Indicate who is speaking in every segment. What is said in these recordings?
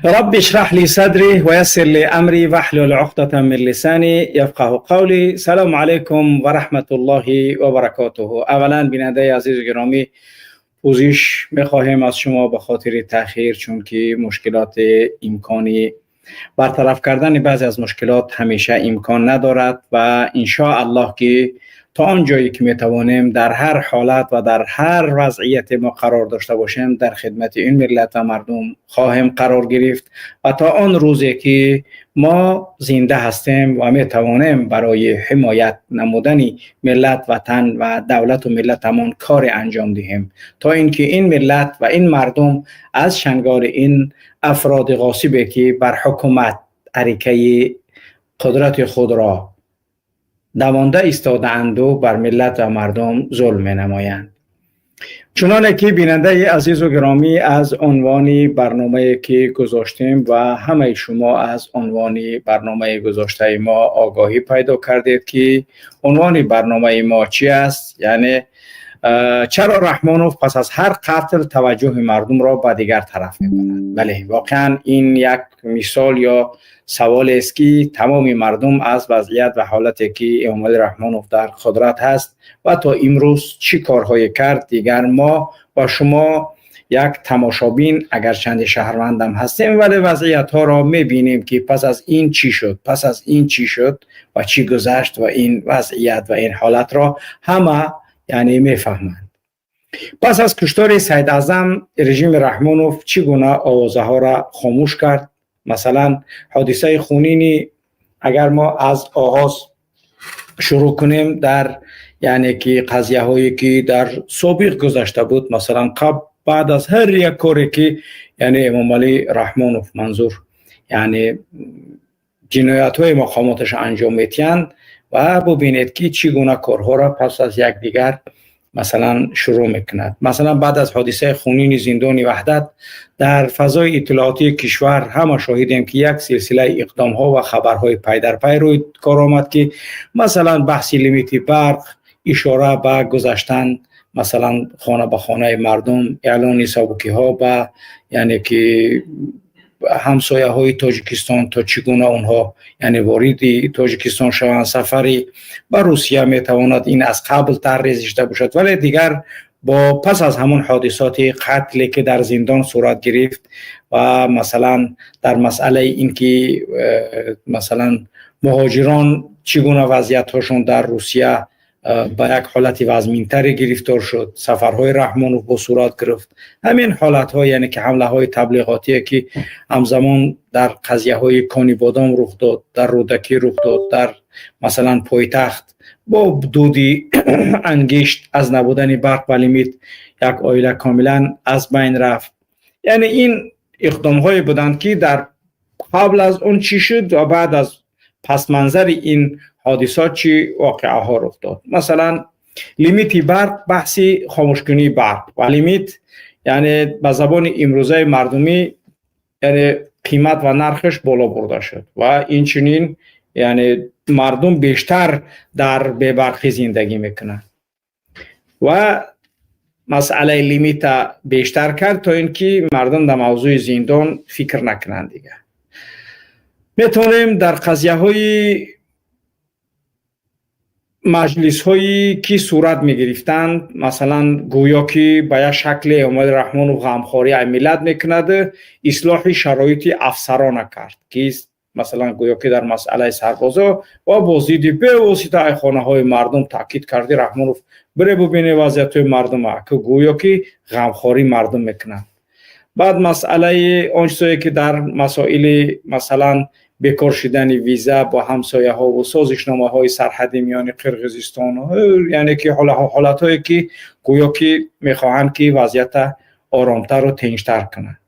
Speaker 1: رب اشرح لي صدري ويسر لي أمري واحلل عقدة من لساني يفقه قولي. سلام علیکم و رحمت الله و برکاته. اولا بیننده عزیز و گرامی، پوزش میخواهیم از شما به خاطر تاخیر، چون که مشکلات امکانی برطرف کردن بعضی از مشکلات همیشه امکان ندارد و ان الله که تا آن جایی که میتوانیم در هر حالت و در هر وضعیت ما قرار داشته باشیم، در خدمت این ملت و مردم خواهیم قرار گرفت و تا آن روزی که ما زنده هستیم و میتوانیم برای حمایت نمودن ملت، وطن و دولت و ملتمان کار انجام دهیم، تا اینکه این ملت و این مردم از چنگال این افراد غاصبی که بر حکومت اریکه قدرت خود را دوانده ایستاده‌اند و بر ملت و مردم ظلم نمایند. چنانه که بیننده عزیز و گرامی از عنوان برنامه که گذاشتیم و همه شما از عنوان برنامه گذاشته ما آگاهی پیدا کردید که عنوان برنامه ما چی است، یعنی چرا رحمانوف پس از هر قتل توجه مردم را به دیگر طرف میبرد. بله، واقعا این یک مثال یا سوال است که تمام مردم از وضعیت و حالتی که امامعلی رحمانوف در قدرت هست و تا امروز چی کارهای کرد، دیگر ما و شما یک تماشابین اگر چند شهروندم هستیم، ولی وضعیت ها را میبینیم که پس از این چی شد، پس از این چی شد و چی گذشت و این وضعیت و این حالت را همه یعنی میفهمند. پس از کشتار سید اعظم، رژیم رحمانوف چگونه آوازه ها را خاموش کرد؟ مثلا حادثه خونینی اگر ما از آغاز شروع کنیم، در یعنی که قضیه هایی که در سابق گذشته بود، مثلا قبل بعد از هر یک کاری که یعنی امام علی رحمانوف، منظور یعنی جنایت های مقاماتش انجام میتین و ببینید که چگونه کارها را پس از یکدیگر مثلا شروع میکند. مثلا بعد از حادثه خونین زندان وحدت، در فضای اطلاعاتی کشور همه شاهدیم که یک سلسله اقدام ها و خبرهای پی در پی روی کار آمد که مثلا بحث لیمیت برق، اشاره به گذشتن مثلا خانه به خانه مردم، اعلان سبکی ها به یعنی که همسایه های تاجیکستان تا چگونه اونها یعنی وارد تاجیکستان شوند، سفری به روسیه میتواند این از قبل طرح شده باشد، ولی دیگر با پس از همون حادثات قتلی که در زندان صورت گرفت و مثلا در مسئله اینکه مثلا مهاجران چگونه وضعیت هاشون در روسیه به یک حالت وزمینتری گرفتار شد، سفرهای رحمانوف با صورت گرفت، همین حالت ها یعنی که حمله های تبلیغاتی که همزمان در قضیه های کانی بادام رخ داد، در رودکی رخ داد، در مثلا پایتخت با دودی انگشت از نبودن برق و لیمیت یک عائله کاملا از بین رفت. یعنی این اقدام های بودند که در قبل از اون چی شد و بعد از پس منظر این حادثات چی واقعه ها رخ داد. مثلا لیمیت برق، بحثی خاموشکنی برق و لیمیت، یعنی به زبان امروزه مردمی یعنی قیمت و نرخش بالا برده شد و این چنین یعنی مردم بیشتر در بی‌برقی زندگی میکنن و مسئله لیمیت بیشتر کرد تا اینکه مردم در موضوع زندان فکر نکنند. دیگه میتونیم در قضیه های مجلس هایی که صورت می گرفتند، مثلا گویا که به یک شکل امامعلی رحمانوف غمخواری ملت میکند، اصلاح شرایط افسران کرد که مثلا گویا که در مسئله سربازا و بازدید به واسطه خانه های مردم تاکید کردی رحمانوف بره ببینه وضعیت مردم که گویا که غمخواری مردم میکنند. بعد مسئله آن چیزایی که در مسائل مثلا بیکار شدن ویزا با همسایه ها و سازشنامه های سرحدی میان قرقیزستان، یعنی که حالت هایی که گویا که میخواهند که وضعیت آرامتر و تنجتر کنند.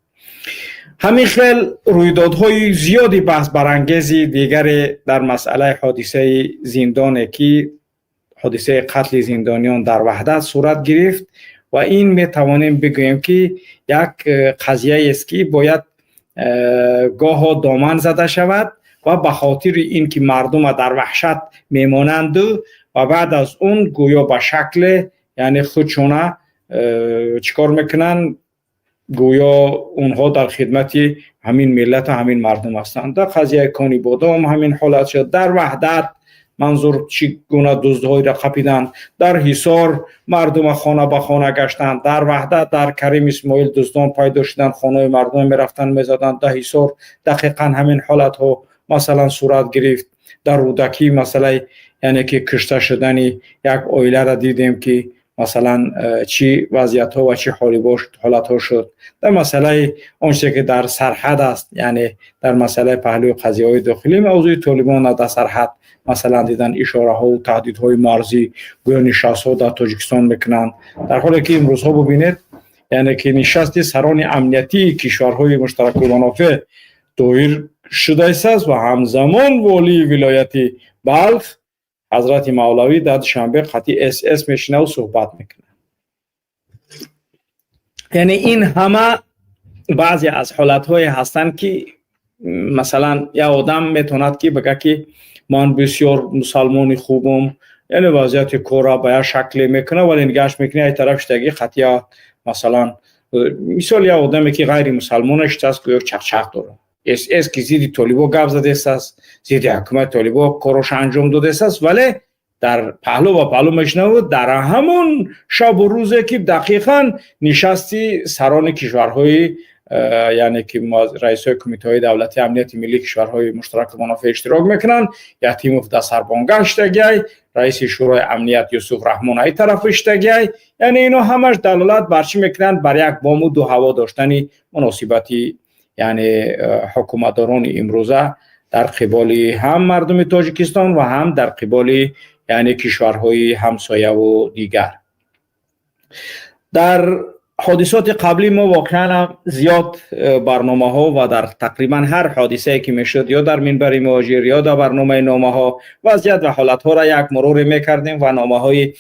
Speaker 1: همین خیل رویدادهای زیادی بحث برانگیزی دیگر در مسئله حادثه زندان که حادثه قتل زندانیان در وحدت صورت گرفت و این می توانیم بگوییم که یک قضیه است که باید گاه دامن زده شود و به خاطر اینکه مردم در وحشت میمانند و بعد از اون گویا به شکل یعنی خودشونه چیکار میکنن. Гӯё онҳо дар хидмати ҳамин миллат ва ҳамин мардум ҳастанд. Дар қазияи Конибодом ҳамин ҳолат шуд. Дар Ваҳдат манзур чӣ гуна дуздҳоеро қапиданд. Дар Ҳисор мардума хона ба хона гаштанд. Дар Ваҳдат, дар Карим Исмоил дуздон пайдо шуданд, хонаи мардум мерафтанд, мезаданд. Дар Ҳисор дақиқан ҳамин ҳолатҳо масалан сурат гирифт. Дар Рӯдакӣ масъалаи, яъне ки кушта шудани як оиларо дидем, ки масалан чӣ вазъиятҳо ва чӣ ҳолатҳо шуд. Дар масъалаи он чизе ки дар сарҳад аст, яъне дар масъалаи паҳлӯи қазияҳои дохилӣ, мавзӯи Толибон дар сарҳад масалан дидан, ишораҳову таҳдидҳои марзӣ, гӯё нишастҳо дар Тоҷикистон мекунанд, дар ҳоле ки имрӯзҳо бубинед, яъне ки нишасти сарони амниятии кишварҳои муштаракулманофеъ доир шудааст ва ҳамзамон волии вилояти Балх ҳазрати Мавлавӣ дар Душанбе қати СС мешинаву суҳбат мекунад. Яъне ин ҳама баъзе аз ҳолатҳое ҳастанд, ки масалан як одам метавонад ки бигӯяд, ки ман бисёр мусалмони хубам, яъне вазъияти корра ба як шакле мекунад, вале нигаҳш мекунӣ, ай тараф шидаги қатъия, масалан, мисол, як одаме ки ғайри мусалмона шитааст, гӯё чақчақ дорад, СС ки зидди толибо гап задестааст, зидди ҳукумати толибо короша анҷом додестааст, вале дар паҳлӯ ба паҳлӯ мешунавуд, дар ҳамон шабу рӯзе ки дақиқан нишасти сарони кишварҳои, яъне ки раисҳои кумитаҳои давлатии амнияти миллии кишварҳои муштаракулманофеъ иштирок мекунанд, Ятимов дар сарбонгаҳ шидагиай, раиси Шӯрои амният Юсуф Раҳмон ай тараф шидагиай. Яъне ино ҳамаш далолат бар чӣ мекунанд? Бар як бому ду ҳаво доштани муносибати, яъне ҳукуматдорони имрӯза дар қиболи ҳам мардуми Тоҷикистон ва ҳам дар қиболи, яъне, кишварҳои ҳамсояву дигар. Дар ҳодисоти қаблӣ мо воқеан зиёд барномаҳо ва дар тақрибан ҳар ҳодисае ки мешуд, ё дар минбари муҳоҷир, ё дар барномаи номаҳо, вазъият ва ҳолатҳоро як муруре мекардем ва номаҳои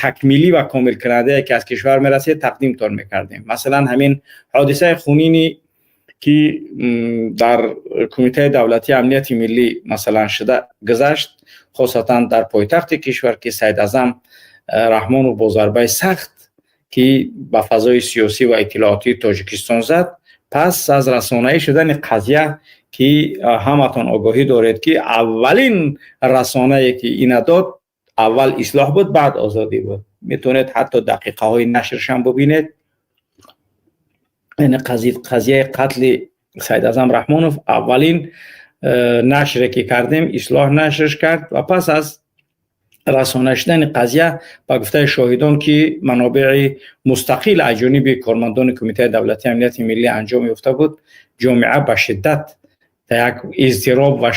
Speaker 1: такмилӣ ва комилкунандае ки аз кишвар мерасид, тақдимтон мекардем. Масалан, ҳамин ҳодисаи хунини ки дар Кумитаи давлатии амнияти миллӣ масалан шуда гузашт, хосатан дар пойтахти кишвар, ки Сайдазам Раҳмонов бо зарбаи сахт, ки ба фазои сиёсӣ ва иттилоотии Тоҷикистон зад, пас аз расонаӣ шудани қазия, ки ҳаматон огоҳӣ доред, ки аввалин расонае ки ина дод, аввал Ислоҳ буд, баъд Озодӣ буд. Метавонед ҳатто дақиқаҳои нашршам бубинед. Яъне қазияи қатли Сайдазам Раҳмонов, аввалин нашре ки кардем, Ислоҳ нашрш кард. Ва пас аз расона шудани қазия, ба гуфтаи шоҳидон, ки манобеи мустақил аз ҷониби кормандони Кумитаи давлатии амнияти миллӣ анҷом ёфта буд, ҷомеа ба шиддат дар як изтироб ва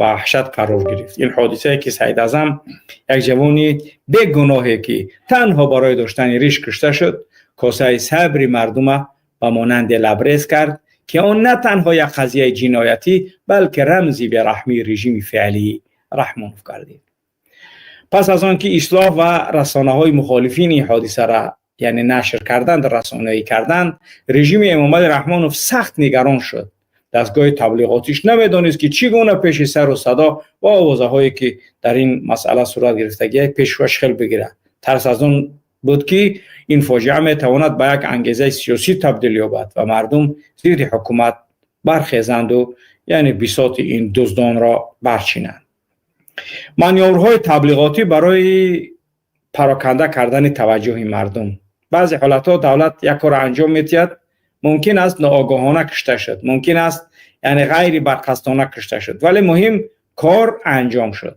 Speaker 1: ваҳшат қарор гирифт. Ин ҳодисае ки Сайдазам, як ҷавони бегуноҳе, ки танҳо барои доштани риш кушта шуд, косаи сабри мардума ба монанди лабрез кард, ки он на танҳо як қазияи ҷиноятӣ, балки рамзи бераҳмии режими феълии Раҳмонов гардид. Пас аз он ки Ислоҳ ва расонаҳои мухолифини ҳодисара, яъне, нашр карданд, расонаӣ карданд, режими Эмомалӣ Раҳмонов сахт нигарон шуд. Дастгоҳи таблиғотиш намедонист, ки чӣ гуна пеши сару садо ва овозаҳое, ки дар ин масъала сурат гирифтагия, пешваш хел бигирад. Тарс аз он буд, ки ин фоҷиа метавонад ба як ангезаи сиёсӣ табдил ёбад ва мардум зидди ҳукумат бархезанду, яъне, бисоти ин дуздонро барчинанд. Манёврҳои таблиғотӣ барои пароканда кардани таваҷҷӯҳи мардум. Баъзе ҳолатҳо давлат як корро анҷом медиҳад. Мумкин аст, ноогоҳона кушта шуд, мумкин аст, яъне, ғайри барқасдона кушта шуд, вале муҳим кор анҷом шуд.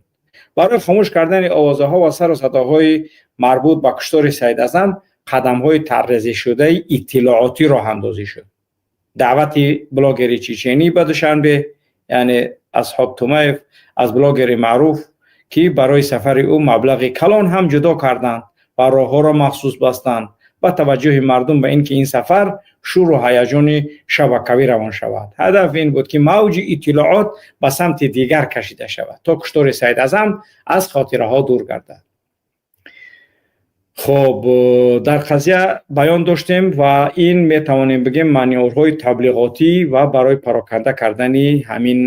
Speaker 1: Барои хомӯш кардани овозаҳо ва сару садоҳои марбут ба куштори Сайдазам қадамҳои таррезишудаи иттилоотӣ роҳандозӣ шуд. Даъвати блогери чеченӣ ба Душанбе, яъне Асҳоб Тумаев, аз блогери маъруф, ки барои сафари ӯ маблағи калон ҳам ҷудо карданд ва роҳҳоро махсус бастанд, ба таваҷҷӯҳи мардум ба ин ки ин сафар шӯру ҳаяҷони шабакавӣ равон шавад. Ҳадаф ин буд, ки мавҷи иттилоот ба самти дигар кашида шавад, то куштори Сайдазам аз хотираҳо дур гардад. Хоб, дар қазия баён доштем ва ин метавонем бигем, манёврҳои таблиғотӣ ва барои пароканда кардани ҳамин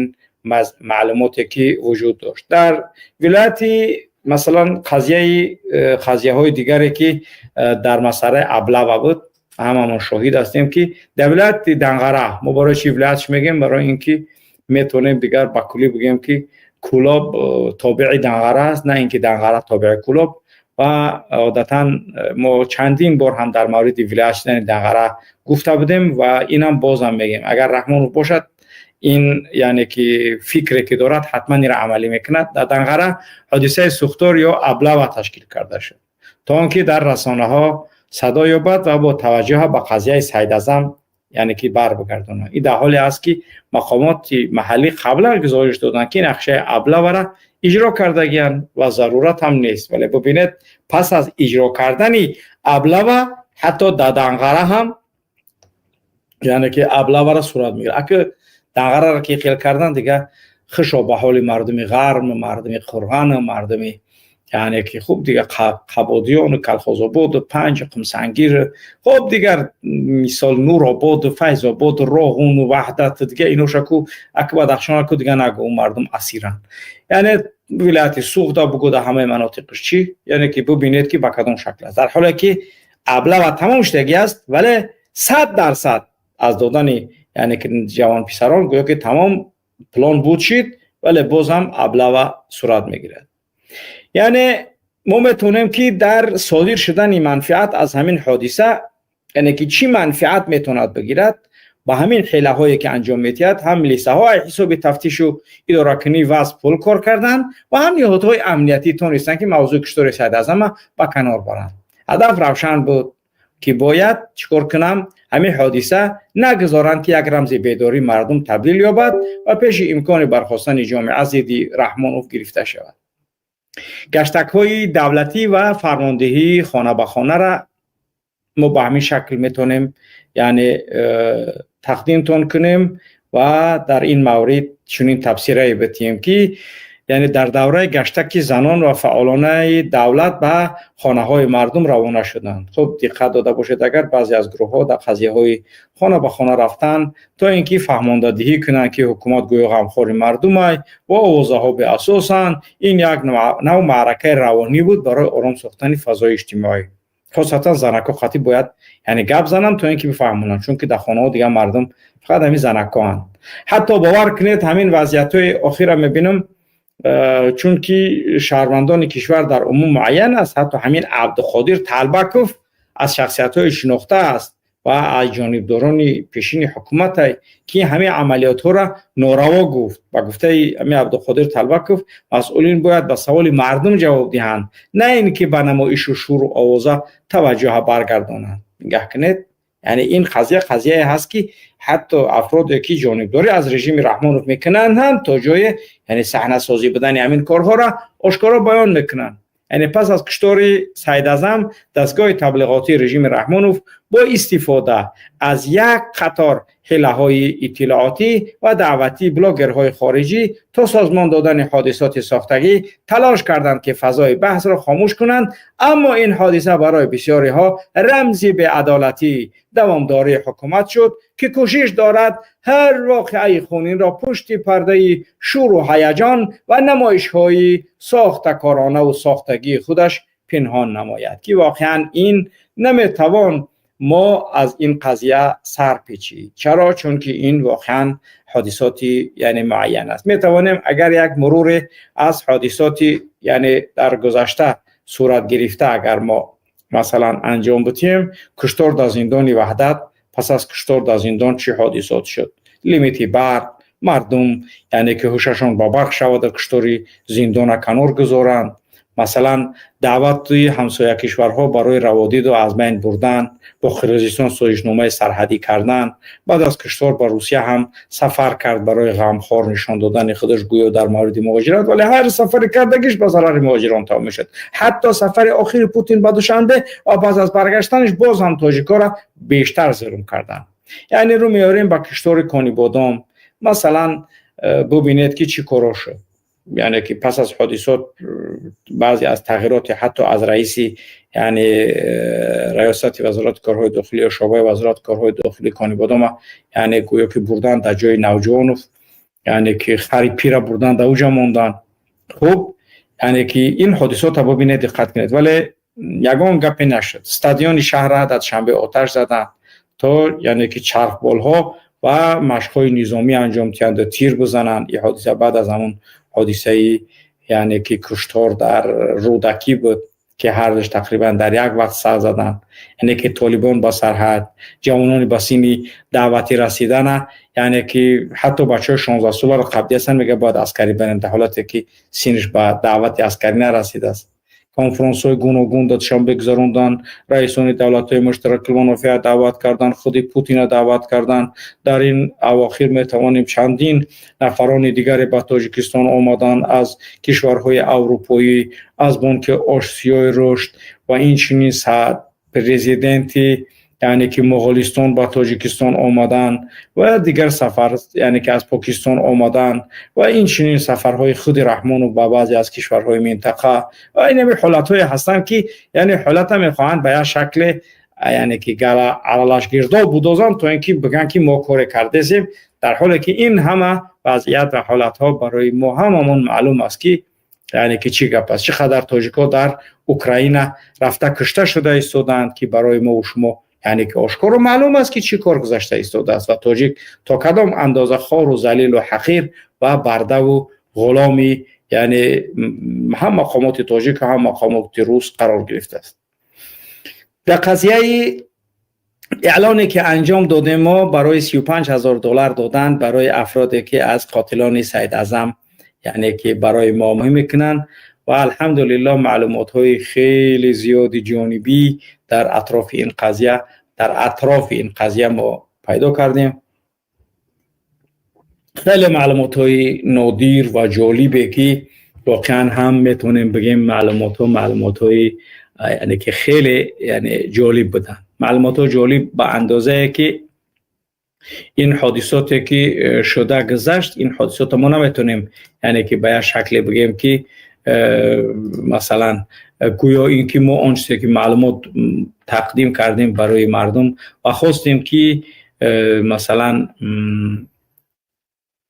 Speaker 1: маълумоте ки вуҷуд дошт дар вилояти, масалан, қазияҳои дигаре, ки дар масъалаи облава буд. Ҳамамон шоҳид ҳастем, ки дар вилояти Данғара, мо барои чи вилоятш мегем? Барои ин ки метавонем дигар ба куллӣ бигӯем, ки Кӯлоб тобеи Данғара аст, на ин ки Данғара тобеи Кӯлоб. Ва одатан мо чандин бор ҳам дар мавриди вилоят шудани Данғара гуфта будем ва инам бозам мегем: агар Раҳмонов бошад, ин яъне ки фикре ки дорад, ҳатман инро амалӣ мекунад. Дар Данғара ҳодисаи сӯхтор ё облава ташкил карда шуд, то он ки дар расонаҳо садо ёбад ва бо таваҷҷӯҳ ба қазияи Сайдазам, яъне ки бар бигардонад. Ин дар ҳоле аст, ки мақомоти маҳаллӣ қаблан гузориш доданд, ки нақшаи облавара иҷро кардагиянд ва зарурат ҳам нест. Вале бубинед, пас аз иҷро кардани облава ҳатто дар Данғара ҳам, яъне ки облавара сурат мегирад. Аки Данғараро ки хел кардан, дига хушо ба ҳоли мардуми Ғарм, мардуми Қурған, мардуми, яъне ки хуб, дига Қабодиёну Калхозободу Панҷ, Қумсангир, хуб, дигар мисол Нурободу Файзободу Роғуну Ваҳдат, дига иношаку аки Бадахшонаку дига нагӯ, мардум асиранд. Яъне вилояти Суғда бугӯ, дар ҳамаи манотиқш чӣ, яъне ки бубинед, ки ба кадом шакл аст. Дар ҳоле ки облава тамом шудагӣ аст, вале 100% аз додани, яъне ки ҷавонписарон, гӯё ки тамом план буд шид, вале боз ҳам облава сурат мегирад. Яъне мо метавонем, ки дар содир шудани манфиат аз ҳамин ҳодиса, яъне ки чӣ манфиат метавонад бигирад ба ҳамин ҳилаҳое ки анҷом медиҳад? Ҳам милисаҳо аз ҳисоби тафтишу идоракунии вазъ пул кор карданд ва ҳам ниҳодҳои амниятӣ тонистанд, ки мавзӯи куштори Сайдазама ба канор баранд. Ҳадаф равшан буд, ки бояд чӣ кор кунам? Ҳамин ҳодиса нагузоранд, ки як рамзи бедории мардум табдил ёбад ва пеши имкони бархостани ҷомеа зидди Раҳмонов гирифта шавад. Гаштакҳои давлатӣ ва фармондиҳии хона ба хонара мо ба ҳамин шакл метавонем, яъне тақдимтон кунем ва дар ин маврид чунин табсирае битиҳем, ки яъне дар давраи гаштаки занон ва фаъолонаи давлат ба хонаҳои мардум равона шуданд. Хуб, диққат дода бошед, агар баъзе аз гурӯҳҳо дар қазияҳои хона ба хона рафтан, то ин ки фаҳмондадиҳӣ кунанд, ки ҳукумат гӯё ғамхори мардумай ва овозаҳо беасосанд. Ин як нав маъракаи равонӣ буд барои ором сохтани фазои иҷтимоӣ. Хосатан занако қатӣ бояд, яъне, гап зананд, то ин ки бифаҳмонанд, чунки дар хонаҳо дигар мардум фақат ҳамин занакоанд. Ҳатто бовар кунед, ҳамин вазъиятҳои охира мебинам, чунки шаҳрвандони кишвар дар умум муайян аст. Ҳатто ҳамин Абдуқодир Талбаков аз шахсиятҳои шинохта аст ва аз ҷонибдорони пешини ҳукумате, ки ҳамин амалиётҳоро нораво гуфт. Ба гуфтаи ҳамин Абдуқодир Талбаков, масъулин бояд ба саволи мардум ҷавоб диҳанд, на ин ки ба намоишу шӯру овоза таваҷҷӯҳа баргардонанд. Нигаҳ кунед, яъне ин қазия қазияе ҳаст, ки ҳатто афроде ки ҷонибдорӣ аз режими Раҳмонов мекунанд ҳам то ҷое, яъне, саҳнасозӣ будани ҳамин корҳоро ошкоро баён мекунанд. Яъне пас аз куштори Сайдазам дастгоҳи таблиғотии режими Раҳмонов бо истифода аз як қатор ҳилаҳои иттилоотӣ ва даъвати блогерҳои хориҷӣ то созмон додани ҳодисоти сохтагӣ талош карданд, ки фазои баҳсро хомӯш кунанд. Аммо ин ҳодиса барои бисёриҳо рамзи беадолатӣ, давомдории ҳукумат шуд, ки кӯшиш дорад ҳар воқеаи хунинро пушти пардаи шӯру ҳаяҷон ва намоишҳои сохтакоронаву сохтагии худаш пинҳон намояд, ки воқеан ин наметавон мо аз ин қазия сар печид. Чаро? Чунки ин воқеан ҳодисоти, яъне, муайян аст. Метавонем агар як муруре аз ҳодисоти, яъне, дар гузашта сурат гирифта агар мо масалан анҷом бутиҳем: куштор дар зиндони Ваҳдат, пас аз куштор дар зиндон чӣ ҳодисот шуд, лимити барқ, мардум, яъне ки ҳушашон ба барқ шавада, куштори зиндона канор гузоранд. Масалан, даъвати ҳамсоя кишварҳо барои раводиду аз байн бурдан, бо Қирғизистон созишномаи сарҳадӣ кардан. Баъд аз куштор ба Русия ҳам сафар кард барои ғамхор нишон додани худаш гӯё дар мавриди муҳоҷират, вале ҳар сафари кардагиш ба зарари муҳоҷирон тамом мешуд. Ҳатто сафари охири Путин ба Душанбе ва пас аз баргаштанаш боз ҳам тоҷикоро бештар зулм карданд. Яъне рӯ меорем ба киштори Конибодом. Масалан, бубинед, ки чӣ коро шуд. Яъне ки пас аз ҳодисот баъзе аз тағйироти, ҳатто аз раиси, яъне, раёсати вазорати корҳои дохилӣ ё шӯъбаи вазорати корҳои дохилӣ Конибодома, яъне, гӯё ки бурдан дар ҷои Навҷувонов, яъне ки хари пира бурдан, дар уҷа мондан. Хуб, яъне ки ин ҳодисота бубинед, диққат кунед, вале Ягон гапе нашуд. Стадиони шаҳра дар Душанбе оташ заданд, то яъне ки чархболҳо ва машқҳои низомӣ анҷом диҳанду тир бизананд. Ин ҳодиса баъд аз ҳамон ҳодисаи, яъне ки куштор дар Рӯдакӣ буд, ки ҳардуш тақрибан дар як вақт сар заданд. Яъне ки толибон ба сарҳад ҷавонони ба синни даъватӣ расидана, яъне ки ҳатто бачаҳои 16-соларо қабдӣ ҳастанд, мега бояд аскарӣ барем, дар ҳолате ки синниш ба даъвати аскарӣ нарасидааст. Конфронсҳои гуногун дар Душанбе гузаронданд, раисони давлатҳои муштаракулманофеа даъват карданд, худи Путина даъват карданд. Дар ин авохир метавонем, чандин нафарони дигаре ба Тоҷикистон омаданд аз кишварҳои аврупоӣ, аз Бонки Осиёи рушд ва инчунин президенти, яъне ки Моғолистон ба Тоҷикистон омаданд ва дигар сафар, яъне ки аз Покистон омаданд ва инчунин сафарҳои худи Раҳмонов ба баъзе аз кишварҳои минтақа. Ва инами ҳолатҳое ҳастанд, ки яъне ҳолата мехоҳанд ба як шакле, яъне ки аралашгирдоб будозанд, то ин ки бигӯянд, ки мо коре кардесем, дар ҳоле ки ин ҳама вазъият ва ҳолатҳо барои мо ҳамамон маълум аст, ки яъне ки чӣ гап аст, чӣ қадар тоҷикҳо дар Украина рафта кушта шуда истодаанд, ки барои мову шумо, яъне ки ошкоро маълум аст, ки чӣ кор гузашта истодааст ва тоҷик то кадом андоза хору залилу ҳақир ва бардаву ғуломи, яъне ҳам мақомоти тоҷик, ҳам мақомоти рус қарор гирифтааст. Дар қазияи эълоне ки анҷом додем, мо барои 35 000 доллар додан барои афроде ки аз қотилони Саид Аъзам, яъне ки барои мо муҳим мекунанд, ва алҳамдулиллоҳ, маълумотҳои хеле зиёди ҷонибӣ дар атрофи ин қазия мо пайдо кардем. Хеле маълумотҳои нодир ва ҷолибе, ки воқеан ҳам метавонем бигем, маълумотҳо маълумотҳои, яъне ки хеле, яъне ҷолиб буданд. Маълумотҳо ҷолиб ба андозае, ки ин ҳодисоте ки шуда гузашт, ин ҳодисото мо наметавонем, яъне ки ба як шакле бигем, ки масалан гӯё ин ки мо он чизе ки маълумот тақдим кардем барои мардум ва хостем, ки масалан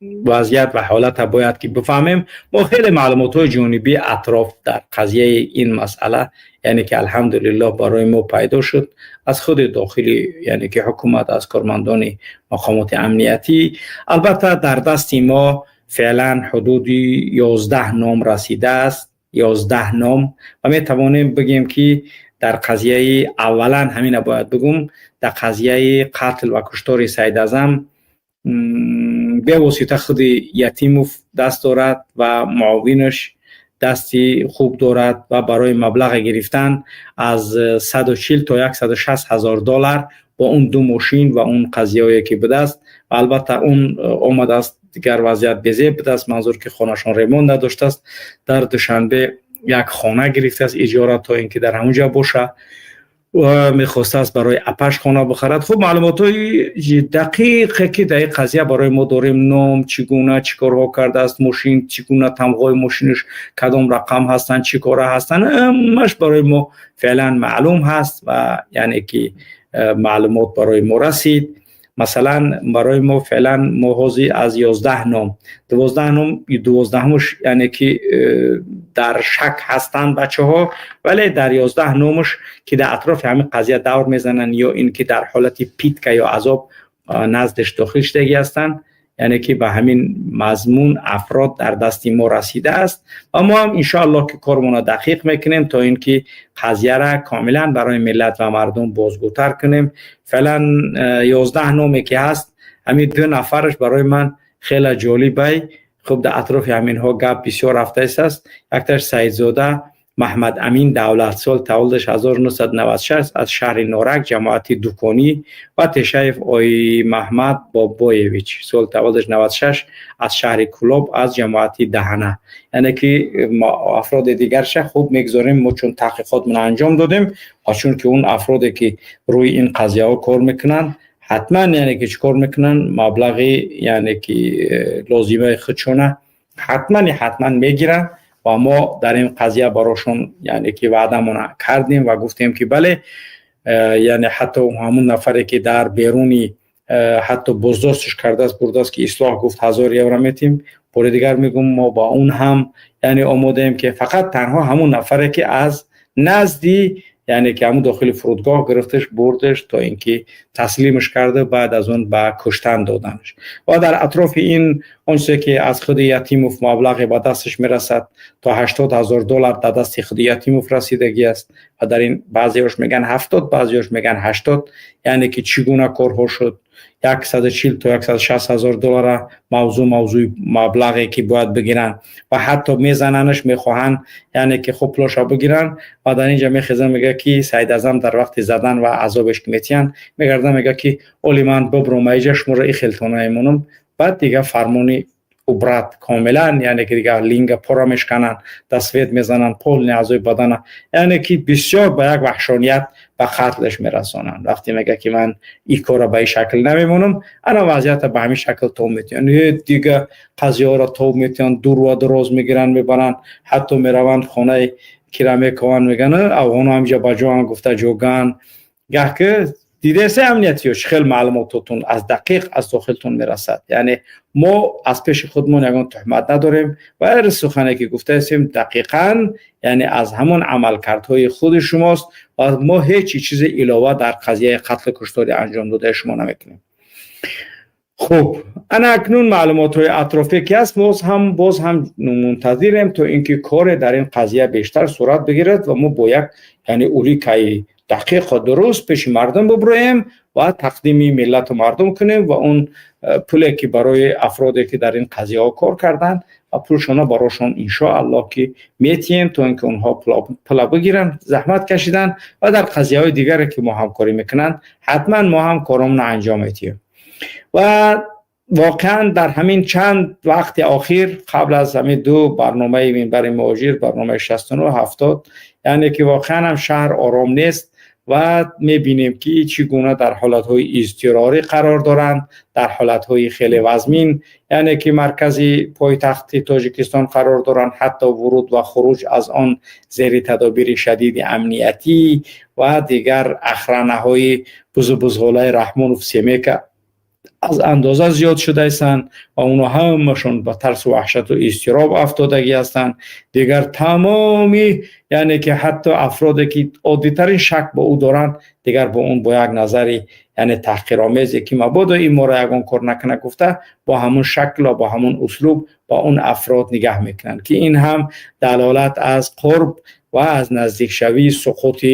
Speaker 1: вазъият ва ҳолата бояд ки бифаҳмем. Мо хеле маълумотҳои ҷонибӣ атроф дар қазияи ин масъала, яъне ки алҳамдулиллоҳ, барои мо пайдо шуд аз худи дохили, яъне ки ҳукумат, аз кормандони мақомоти амниятӣ. Албатта, дар дасти мо феълан ҳудуди 11 ном расидааст, 11 ном. Ва метавонем бигем, ки дар қазияи, аввалан ҳамина бояд бигӯм, дар қазияи қатл ва куштори Саид Аъзам бевосита худи Ятимов даст дорад ва муовинаш дасти хуб дорад ва барои маблағе гирифтан аз 140 то 160 ҳазор доллар бо он ду мошин ва он қазияое ки будааст. Ва албатта, он омадааст, дигар вазъият безеб будааст, манзур ки хонашон ремонт надоштааст, дар Душанбе як хона гирифтааст иҷора, то ин ки дар ҳамунҷа боша, ва мехостааст барои апаш хона бихарад. Хуб, маълумотҳои дақиқе ки дар ин қазия барои мо дорем: ном, чӣ гуна, чӣ корҳо кардааст, мошин чӣ гуна, тамғои мошинаш кадом рақам ҳастанд, чӣ кора ҳастанд, ҳамаш барои мо феълан маълум ҳаст. Ва яъне ки маълумот барои мо расид. Масалан, барои мо феълан мо ҳозир аз 11 ном 12 ном, 12-ҳумш, яъне ки дар шак ҳастанд бачаҳо, вале дар 11 номаш, ки дар атрофи ҳамин қазия давр мезананд ё ин ки дар ҳолати пытка ё азоб наздаш дохил шудагӣ ҳастанд, яъне ки ба ҳамин мазмун афрод дар дасти мо расидааст. Ва мо ҳам иншоаллоҳ ки кормонро дақиқ мекунем, то ин ки қазияра комилан барои миллат ва мардум бозгӯтар кунем. Феълан 11 номе ки ҳаст, ҳамин ду нафараш барои ман хеле ҷолибай. Хуб, дар атрофи ҳаминҳо гап бисёр рафтааст. Якташ Саидзода Маҳмад Амин Давлат, соли таваллудаш 1996, аз шаҳри Норак, ҷамоати Дуконӣ, ва Тешаев Ой Маҳмад Бобоевич, соли таваллудаш 96, аз шаҳри Кӯлоб, аз ҷамоати Даҳана. Яъне ки афроди дигарша хуб мегузорем мо, чун таҳқиқотмона анҷом додем ва чун ки он афроде ки рӯи ин қазияҳо кор мекунанд, ҳатман, яъне ки чӣ кор мекунанд, маблағи, яъне ки лозимаи худшона ҳатман мегиранд. Ва мо дар ин қазия барошон, яъне ки ваъдамона кардем ва гуфтем, ки бале, яъне ҳатто ҳамун нафаре ки дар беруни ҳатто боздошташ кардааст, бурдааст, ки ислоҳ гуфт, 1000 евро метим. Бори дигар мегӯм, мо ба он ҳам, яъне омодаем, ки фақат танҳо ҳамун нафаре ки аз назди Яъне ки ҳамун дохили фурудгоҳ гирифташ, бурдаш, то ин ки таслимаш карда, баъд аз он ба куштан доданаш. Ва дар атрофи ин он чизе ки аз худи Ятимов маблағе ба дасташ мерасад, то 80 000 доллар дар дасти худи Ятимов расидагӣ аст. Ва дар ин баъзеҳош меган 70, баъзеҳош меган 80. Яъне ки чӣ гуна корҳо шуд, 140 то 160 000 доллара мавзӯи маблағе ки бояд бигиранд ва ҳатто мезананаш, мехоҳанд, яъне ки хуб пулоша бигиранд. Ва дар инҷа мехезан, мега ки Саид Азам дар вақти задан ва азобеш ки метиҳанд, мегардан, мега ки оли ман бибром аиҷа, шуморо ихелтона мемонам. Баъд дига фармони убрать комилан, яъне ки дига линга пора мешкананд, даствет мезананд полный аъзои бадана, яъне ки бисёр ба як ваҳшоният ба қатлш мерасонанд. Вақте мега ки ман ин корро ба ин шакл намемонам, ана вазъията ба ҳамин шакл тоб метиҳанд. Дига қазияҳоро тоб метиҳанд, дур ва дароз мегиранд, мебаранд, ҳатто мераванд хонаи кира мекованд, мегӯянд афғоно ҳамиҷа ба ҷоан гуфта ҷоган. Гаҳ ки дидесе амниятиё чӣ хел маълумототун аз дақиқ аз дохилтон мерасад. Яъне мо аз пеши худмон ягон туҳмат надорем ва ҳар сухане ки гуфтаистем, дақиқан, яъне аз ҳамон амалкардҳои худи шумост ва мо ҳеҷ чизи илова дар қазияи қатлу куштори анҷом додаи шумо намекунем. Хуб, ана акнун маълумотҳои атрофе ки ҳаст, боз ҳам мунтазирем, то ин ки коре дар ин қазия бештар сурат бигирад ва мо бо як, яъне улика и дақиқу дуруст пеши мардум буброем ва тақдими миллату мардум кунем ва он пуле ки барои афроде ки дар ин қазияҳо кор карданд ва пулшона барошон иншоаллоҳ ки метиҳем, то ин ки онҳо пула бигиранд, заҳмат кашиданд. Ва дар қазияҳои дигаре ки мо ҳамкорӣ мекунанд, ҳатман мо ҳам коромона анҷом метиҳем. Ва воқеан дар ҳамин чанд вақти охир, қабл аз ҳамин ду барномаи Минбари муҳоҷир, барномаи 69, 70, яъне ки воқеан ҳам шаҳр ором нест ва мебинем ки чӣ гуна дар ҳолатҳои изтирорӣ қарор доранд, дар ҳолатҳои хеле вазмин, яъне ки маркази пойтахти Тоҷикистон қарор доранд. Ҳатто вуруд ва хуруҷ аз он зери тадобири шадиди амниятӣ ва дигар охрана ҳои бузу бузғолаи Раҳмонов семейка аз андоза зиёд шудаистанд ва онҳо ҳамашон ба тарсу ваҳшату изтироб афтодагӣ ҳастанд. Дигар тамоми, яъне ки ҳатто афроде ки оддитарин шак ба ӯ доранд, дигар бо он бо як назари, яъне таҳқиромезе ки мабодо ин моро ягон кор накунад гуфта, бо ҳамун шакл ва бо ҳамун услуб ба он афрод нигаҳ мекунанд, ки ин ҳам далолат аз қурб ва аз наздикшавии суқути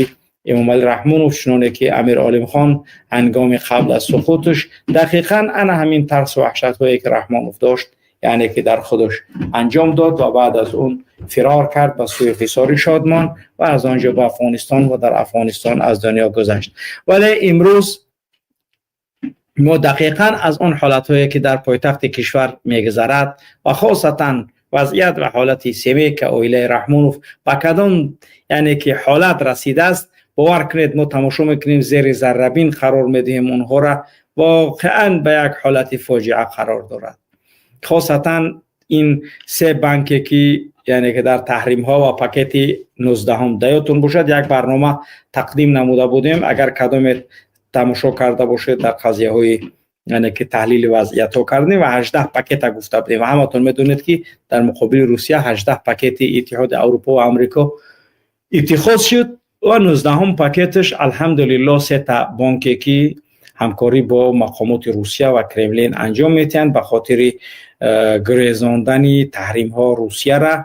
Speaker 1: Эмомалӣ Раҳмонов, чуноне ки Амир Олимхон ҳангоми қабл аз суқуташ дақиқан ана ҳамин тарсу ваҳшатҳое ки Раҳмонов дошт, яъне ки дар худаш анҷом дод ва баъд аз он фирор кард ба сӯи Ҳисори Шодмон ва аз он ҷо ба Афғонистон ва дар Афғонистон аз дунё гузашт. Вале имрӯз мо дақиқан аз он ҳолатҳое ки дар пойтахти кишвар мегузарад ва хосатан вазъият ва ҳолати семейка оилаи Раҳмонов ба кадом, яъне ки ҳолат расидааст, бовар кунед, мо тамошо мекунем, зери заррабин қарор медиҳем онҳоро, воқеан ба як ҳолати фоҷиа қарор дорад. Хосатан ин се банке ки, яъне ки дар таҳримҳо ва пакети 19-ум, даётон бошад, як барнома тақдим намуда будем, агар кадоме тамошо карда бошед, дар қазияҳои, яъне ки таҳлили вазъиятҳо кардем ва 18 пакета гуфта будем. Ва ҳаматон медонед, ки дар муқобили Русия 18 пакети Иттиҳоди Аврупо ва Амрико иттихоз шуд ва 19-ум пакеташ, алҳамдулилло, сета бонке ки ҳамкорӣ бо мақомоти Русия ва Кремлин анҷом метиҳанд ба хотири гурезондани таҳримҳо Русияра,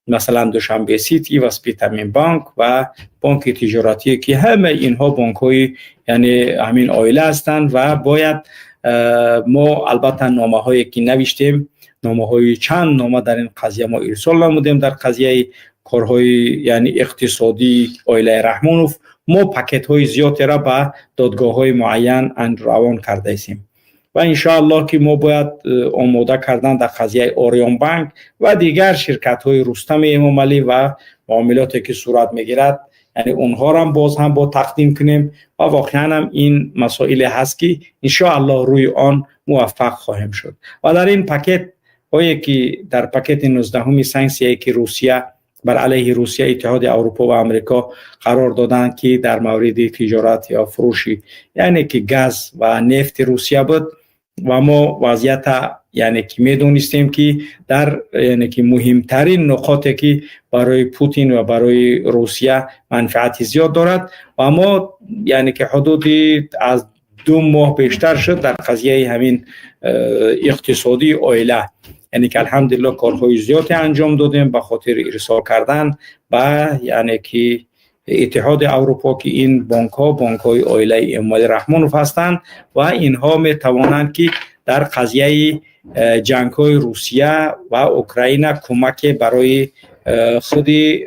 Speaker 1: масалан Душанбе Сити ва Спитамен банк ва бонки тиҷоратие, ки ҳамаи инҳо бонкҳои, яъне ҳамин оила ҳастанд. Ва бояд мо албатта номаҳое ки навиштем, номаҳои чанд нома дар ин қазия мо ирсол намудем, дар қазияи корҳои, яъне иқтисодии оилаи Раҳмонов мо пакетҳои зиёдеро ба додгоҳҳои муайян равон кардаистем. Ва иншоаллоҳ ки мо бояд омода кардан дар қазияи Ориёнбанк ва дигар ширкатҳои Рустами Эмомалӣ ва муомилоте ки сурат мегирад, яъне онҳоро боз ҳам бо тақдим кунем. Ва воқеан ҳам ин масоиле ҳаст, ки иншоаллоҳ рӯи он муваффақ хоҳем шуд. Ва дар ин пакет ҳое ки дар пакети 19-уми санксияе ки Русия бар алайҳи Русия Иттиҳоди Аврупо ва Амрико қарор доданд, ки дар мавриди тиҷорат ё фурӯши, яъне ки газ ва нефти Русия буд. Ва мо вазъията, яъне ки медонистем, ки дар, яъне ки муҳимтарин нуқоте, ки барои Путин ва барои Русия манфиати зиёд дорад. Ва мо, яъне ки ҳудуди аз 2 моҳ бештар шуд, дар қазияи ҳамин иқтисодии оила, яъне ки алҳамдулилло, корҳои зиёде анҷом додем ба хотири ирсол кардан ба, яъне ки Иттиҳоди Аврупо, ки ин бонкҳо бонкҳои оилаи Эмомалӣ Раҳмонов ҳастанд ва инҳо метавонанд, ки дар қазияи ҷангҳои Русия ва Украина кӯмаке барои худи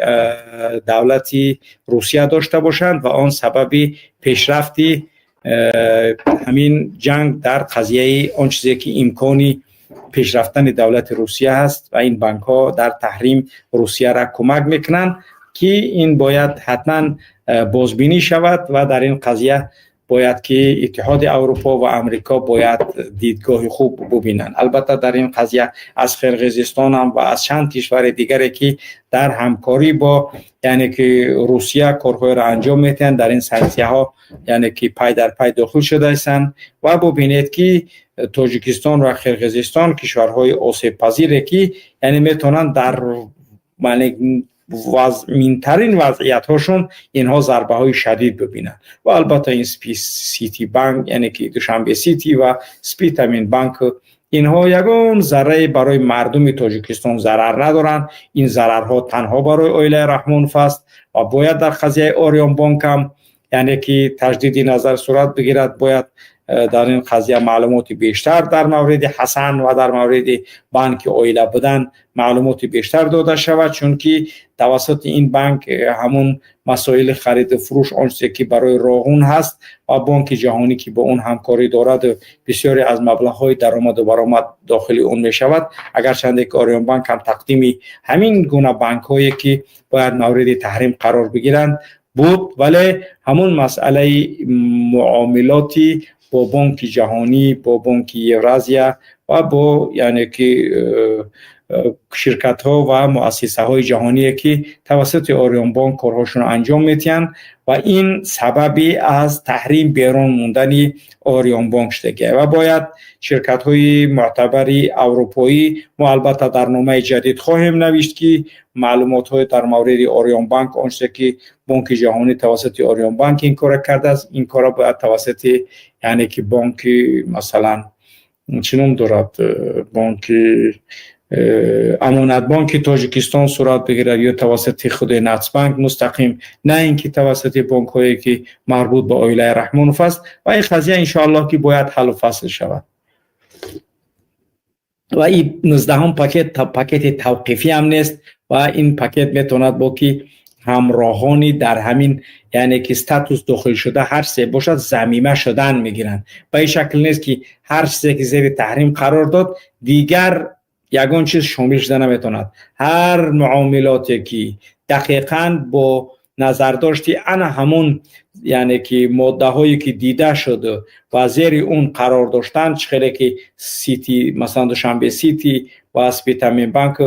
Speaker 1: давлати Русия дошта бошанд ва он сабаби пешрафти ҳамин ҷанг дар қазияи он чизе, ки имкони пешрафтани давлати Русия ҳаст. Ва ин бонкҳо дар таҳрим Русияро кӯмак мекунанд, ки ин бояд ҳатман бозбинӣ шавад. Ва дар ин қазия бояд ки Иттиҳоди Аврупо ва Амрико бояд дидгоҳи хуб бубинанд. Албатта, дар ин қазия аз Қирғизистонам ва аз чанд кишвари дигаре, ки дар ҳамкорӣ бо, яъне ки Русия корҳоеро анҷом медиҳанд, дар ин санксияҳо, яъне ки пай дар пай дохил шудаистанд. Ва бубинед, ки Тоҷикистон ва Қирғизистон кишварҳои осебпазире, ки яъне метавонанд дар вазминтарин вазъиятҳошон инҳо зарбаҳои шадид бибинанд. Ва албатта, ин Сити Банк, яъне ки Душанбе Сити ва Спитамен Банк, инҳо ягон заррае барои мардуми Тоҷикистон зарар надоранд. Ин зарарҳо танҳо барои оилаи Раҳмонов аст. Ва бояд дар қазияи Ориён Бонк ҳам, яъне ки таҷдиди назар сурат бигирад. Бояд дар ин қазия маълумоти бештар дар мавриди Ҳасан ва дар мавриди банки оила будан маълумоти бештар дода шавад, чунки тавассути ин банк ҳамун масоили хариду фурӯш, он чизе, ки барои Роғун ҳаст ва Бонки Ҷаҳонӣ, ки бо он ҳамкорӣ дораду бисёре аз маблағҳои даромаду баромад дохили он мешавад. Агарчанде ки Ориёнбанк ҳам тақдими ҳамин гуна банкҳое, ки бояд мавриди таҳрим қарор бигиранд, буд, вале ҳамун масъалаи муомилоти бо Бонки Ҷаҳонӣ, бо Бонки Евразия ва бо, яъне ки ширкатҳо ва муассисаҳои ҷаҳоние, ки тавассути Ориёнбонк корҳошонро анҷом медиҳанд, ва ин сабаби аз таҳрим берун мондани Ориёнбонк шудагия. Ва бояд ширкатҳои мӯътабари аврупоӣ, мо албатта дар номаи ҷадид хоҳем навишт, ки маълумотҳои дар мавриди Ориёнбанк, он чизе, ки Бонки Ҷаҳонӣ тавассути Ориёнбанк ин кора кардааст, ин кора бояд тавассути, яъне ки бонки, масалан, чӣ ном дорад, бонки Амонатбонки Тоҷикистон сурат бигирад ё тавассути худи Нацбанк мустақим, на ин ки тавассути бонкҳое, ки марбут ба оилаи Раҳмонов аст. Ва ин қазия, иншоаллоҳ, ки бояд ҳаллу фасл шавад. Ва ин 19-ум пакет пакети тавқифӣ ҳам нест ва ин пакет метавонад бо ки ҳамроҳони дар ҳамин, яъне ки статус дохил шуда, ҳар чизе бошад, замима шудан мегиранд. Ба ин шакл нест, ки ҳар чизе, ки зери таҳрим қарор дод, дигар ягон чиз шомил шуда наметавонад. Ҳар муомилоте, ки дақиқан бо назардошти ана ҳамун, яъне ки моддаҳое, ки дида шуд ва зери он қарор доштанд, чӣ хеле ки Сити, масалан, Душанбе Сити ва Спитамен Банк,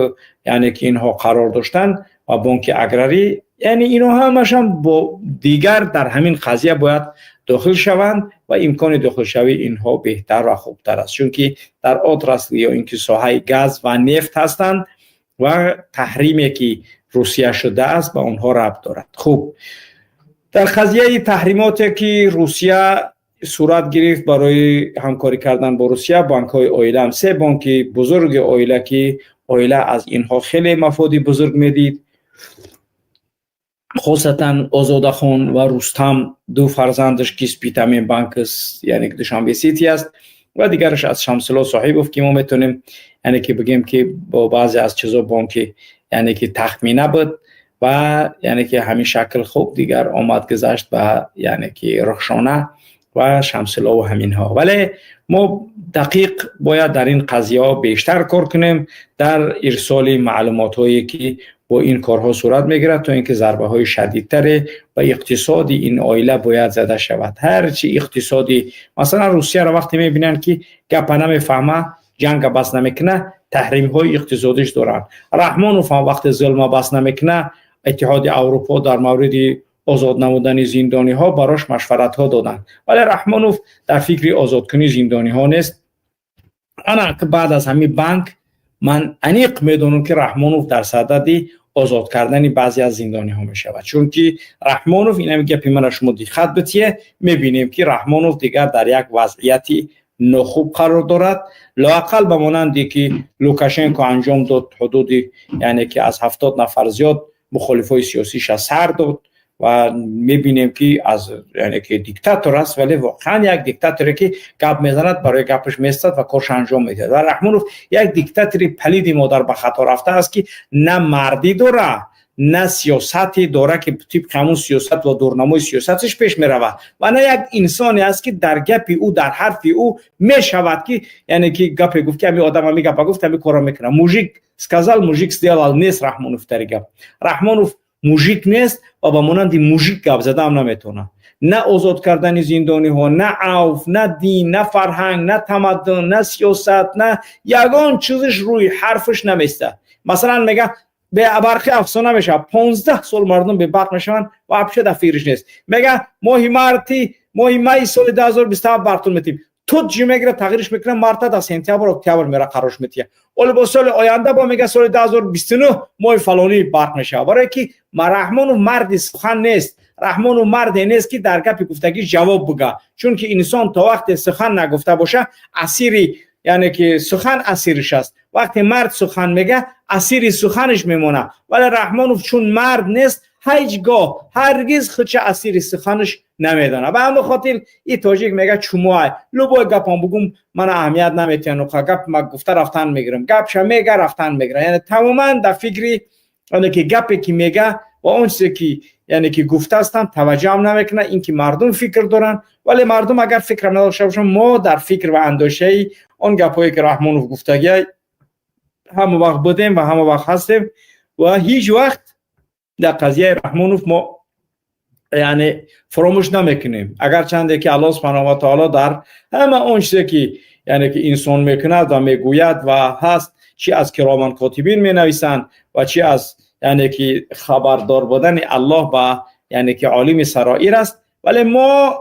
Speaker 1: яъне ки инҳо қарор доштанд, ва Бонки Аграрӣ, яъне инҳо ҳамашам бо дигар дар ҳамин қазия бояд дохил шаванд. Ва имкони дохилшавии инҳо беҳтар ва хубтар аст, чунки дар отрасли ё ин ки соҳаи газ ва нефт ҳастанд ва таҳриме, ки Русия шудааст, ба онҳо рабт дорад. Хуб, дар қазияи таҳримоте, ки Русия сурат гирифт, барои ҳамкорӣ кардан бо Русия, бонкҳои оилаам, се бонки бузурги оила, ки оила аз инҳо хеле мафоди бузург медид, хосатан Озодахон ва Рустам, ду фарзандаш, ки Спитамен Банк, яъне Душанбе Сити аст, ва дигараш аз Шамсулло Соҳибов, ки мо метавонем, яъне ки бигем, ки бо баъзе аз чизо бонки, яъне ки тахмина буд ва яъне ки ҳамин шакл. Хуб, дигар омад гузашт ба, яъне ки Рухшона ва Шамсуллову ҳаминҳо. Вале мо дақиқ бояд дар ин қазияҳо бештар кор кунем, дар ирсоли маълумотҳое, ки бо ин корҳо сурат мегирад, то ин ки зарбаҳои шадидтаре ба иқтисоди ин оила бояд зада шавад. Ҳарчи иқтисоди, масалан, Русияро вақте мебинанд, ки гапа намефаҳма, ҷанга бас намекуна, таҳримҳои иқтисодиш доранд. Раҳмонов ҳам вақте зулма бас намекуна, Иттиҳоди Аврупо дар мавриди озод намудани зиндониҳо барош машваратҳо доданд, вале Раҳмонов дар фикри озодкунии зиндониҳо нест. Ана баъд аз ҳамин банк ман аниқ медонам, ки Раҳмонов дар садади озод кардани баъзе аз зиндониҳо мешавад, чунки Раҳмонов, инами гапи мана шумо диққат битие, мебинем, ки Раҳмонов дигар дар як вазъияти нохуб қарор дорад. Лоақал ба монанде ки Лукашенко анҷом дод, ҳудуди, яъне ки аз 70 нафар зиёд мухолифои сиёсиша сар дод. Ва мебинем, ки аз, яъне ки диктатор аст, вале воқеан як диктаторе, ки гап мезанад, барои гапаш местад ва корша анҷом медиҳад. Ва Раҳмонов як диктатори палиди модар ба хато рафта аст, ки на мардӣ дора, на сиёсате дора, ки тибқи ҳамун сиёсат ва дурнамои сиёсаташ пеш меравад, ва на як инсоне аст, ки дар гапи ӯ, дар ҳарфи ӯ мешавад, ки, яъне ки гапе гуфт, ки ҳами одам ҳами гапа гуфт, ҳами корро мекунад. Мужик сказал, мужик сделал нест Раҳмонов. Тари гап, Раҳмонов мужик нест ва ба монанди мужик гап задаам наметавонад. На озод кардани зиндониҳо, на авф, на дин, на фарҳанг, на тамаддун, на сиёсат, на ягон чизиш рӯи ҳарфаш намеистад. Масалан, мега, бебарқӣ афсона мешавад, 15 сол мардум бебарқ мешаванд, вообще дар фикриш нест. Мега, моҳи марти, моҳи майи соли 2027 барқтон метиҳем. Тут ҷи мегира, тағйирш мекунад, марта дар сентябр, октябр мера қарорш метиҳад. Оле бо соли оянда бо мега, соли 2029 моҳи фалонӣ барқ мешавад. Барое ки Раҳмонов марди сухан нест, Раҳмонов марде нест, ки дар гапи гуфтагӣ ҷавоб буга, чунки инсон то вақте сухан нагуфта боша, асири, яъне ки сухан асириш аст. Вақте мард сухан мега, асири суханаш мемонад. Вале Раҳмонов чун мард нест, ҳеҷ гоҳ, ҳаргиз худша асири суханаш намедонад. Ба ҳамин хотир и тоҷик мега, чумоай, любой гапам бугум, мана аҳамият наметиҳан, гап ма гуфта рафтан мегирам. Гапша мега, рафтан мегирам. Яъне тамоман дар фикри оне ки гапе ки мега ва он чизе ки, яъне ки гуфтаастам, таваҷҷӯҳам намекунад, ин ки мардум фикр доранд. Вале мардум агар фикрам надошта бошанд, мо дар фикр ва андошаи он гапҳое ки Раҳмонов гуфтагия ҳама вақт будем ва ҳама вақт ҳастем. Ва ҳеҷ вақт дар қазияи Раҳмонов мо, яъне, фуромӯш намекунем. Агарчанде ки Аллоҳ субҳанаҳу ва таоло дар ҳама он чизе ки, яъне ки инсон мекунад ва мегӯяд ва ҳаст, чи аз кироман котибин менависанд ва чи аз, яъне ки хабардор будани Аллоҳ ба, яъне ки олими сароир аст, вале мо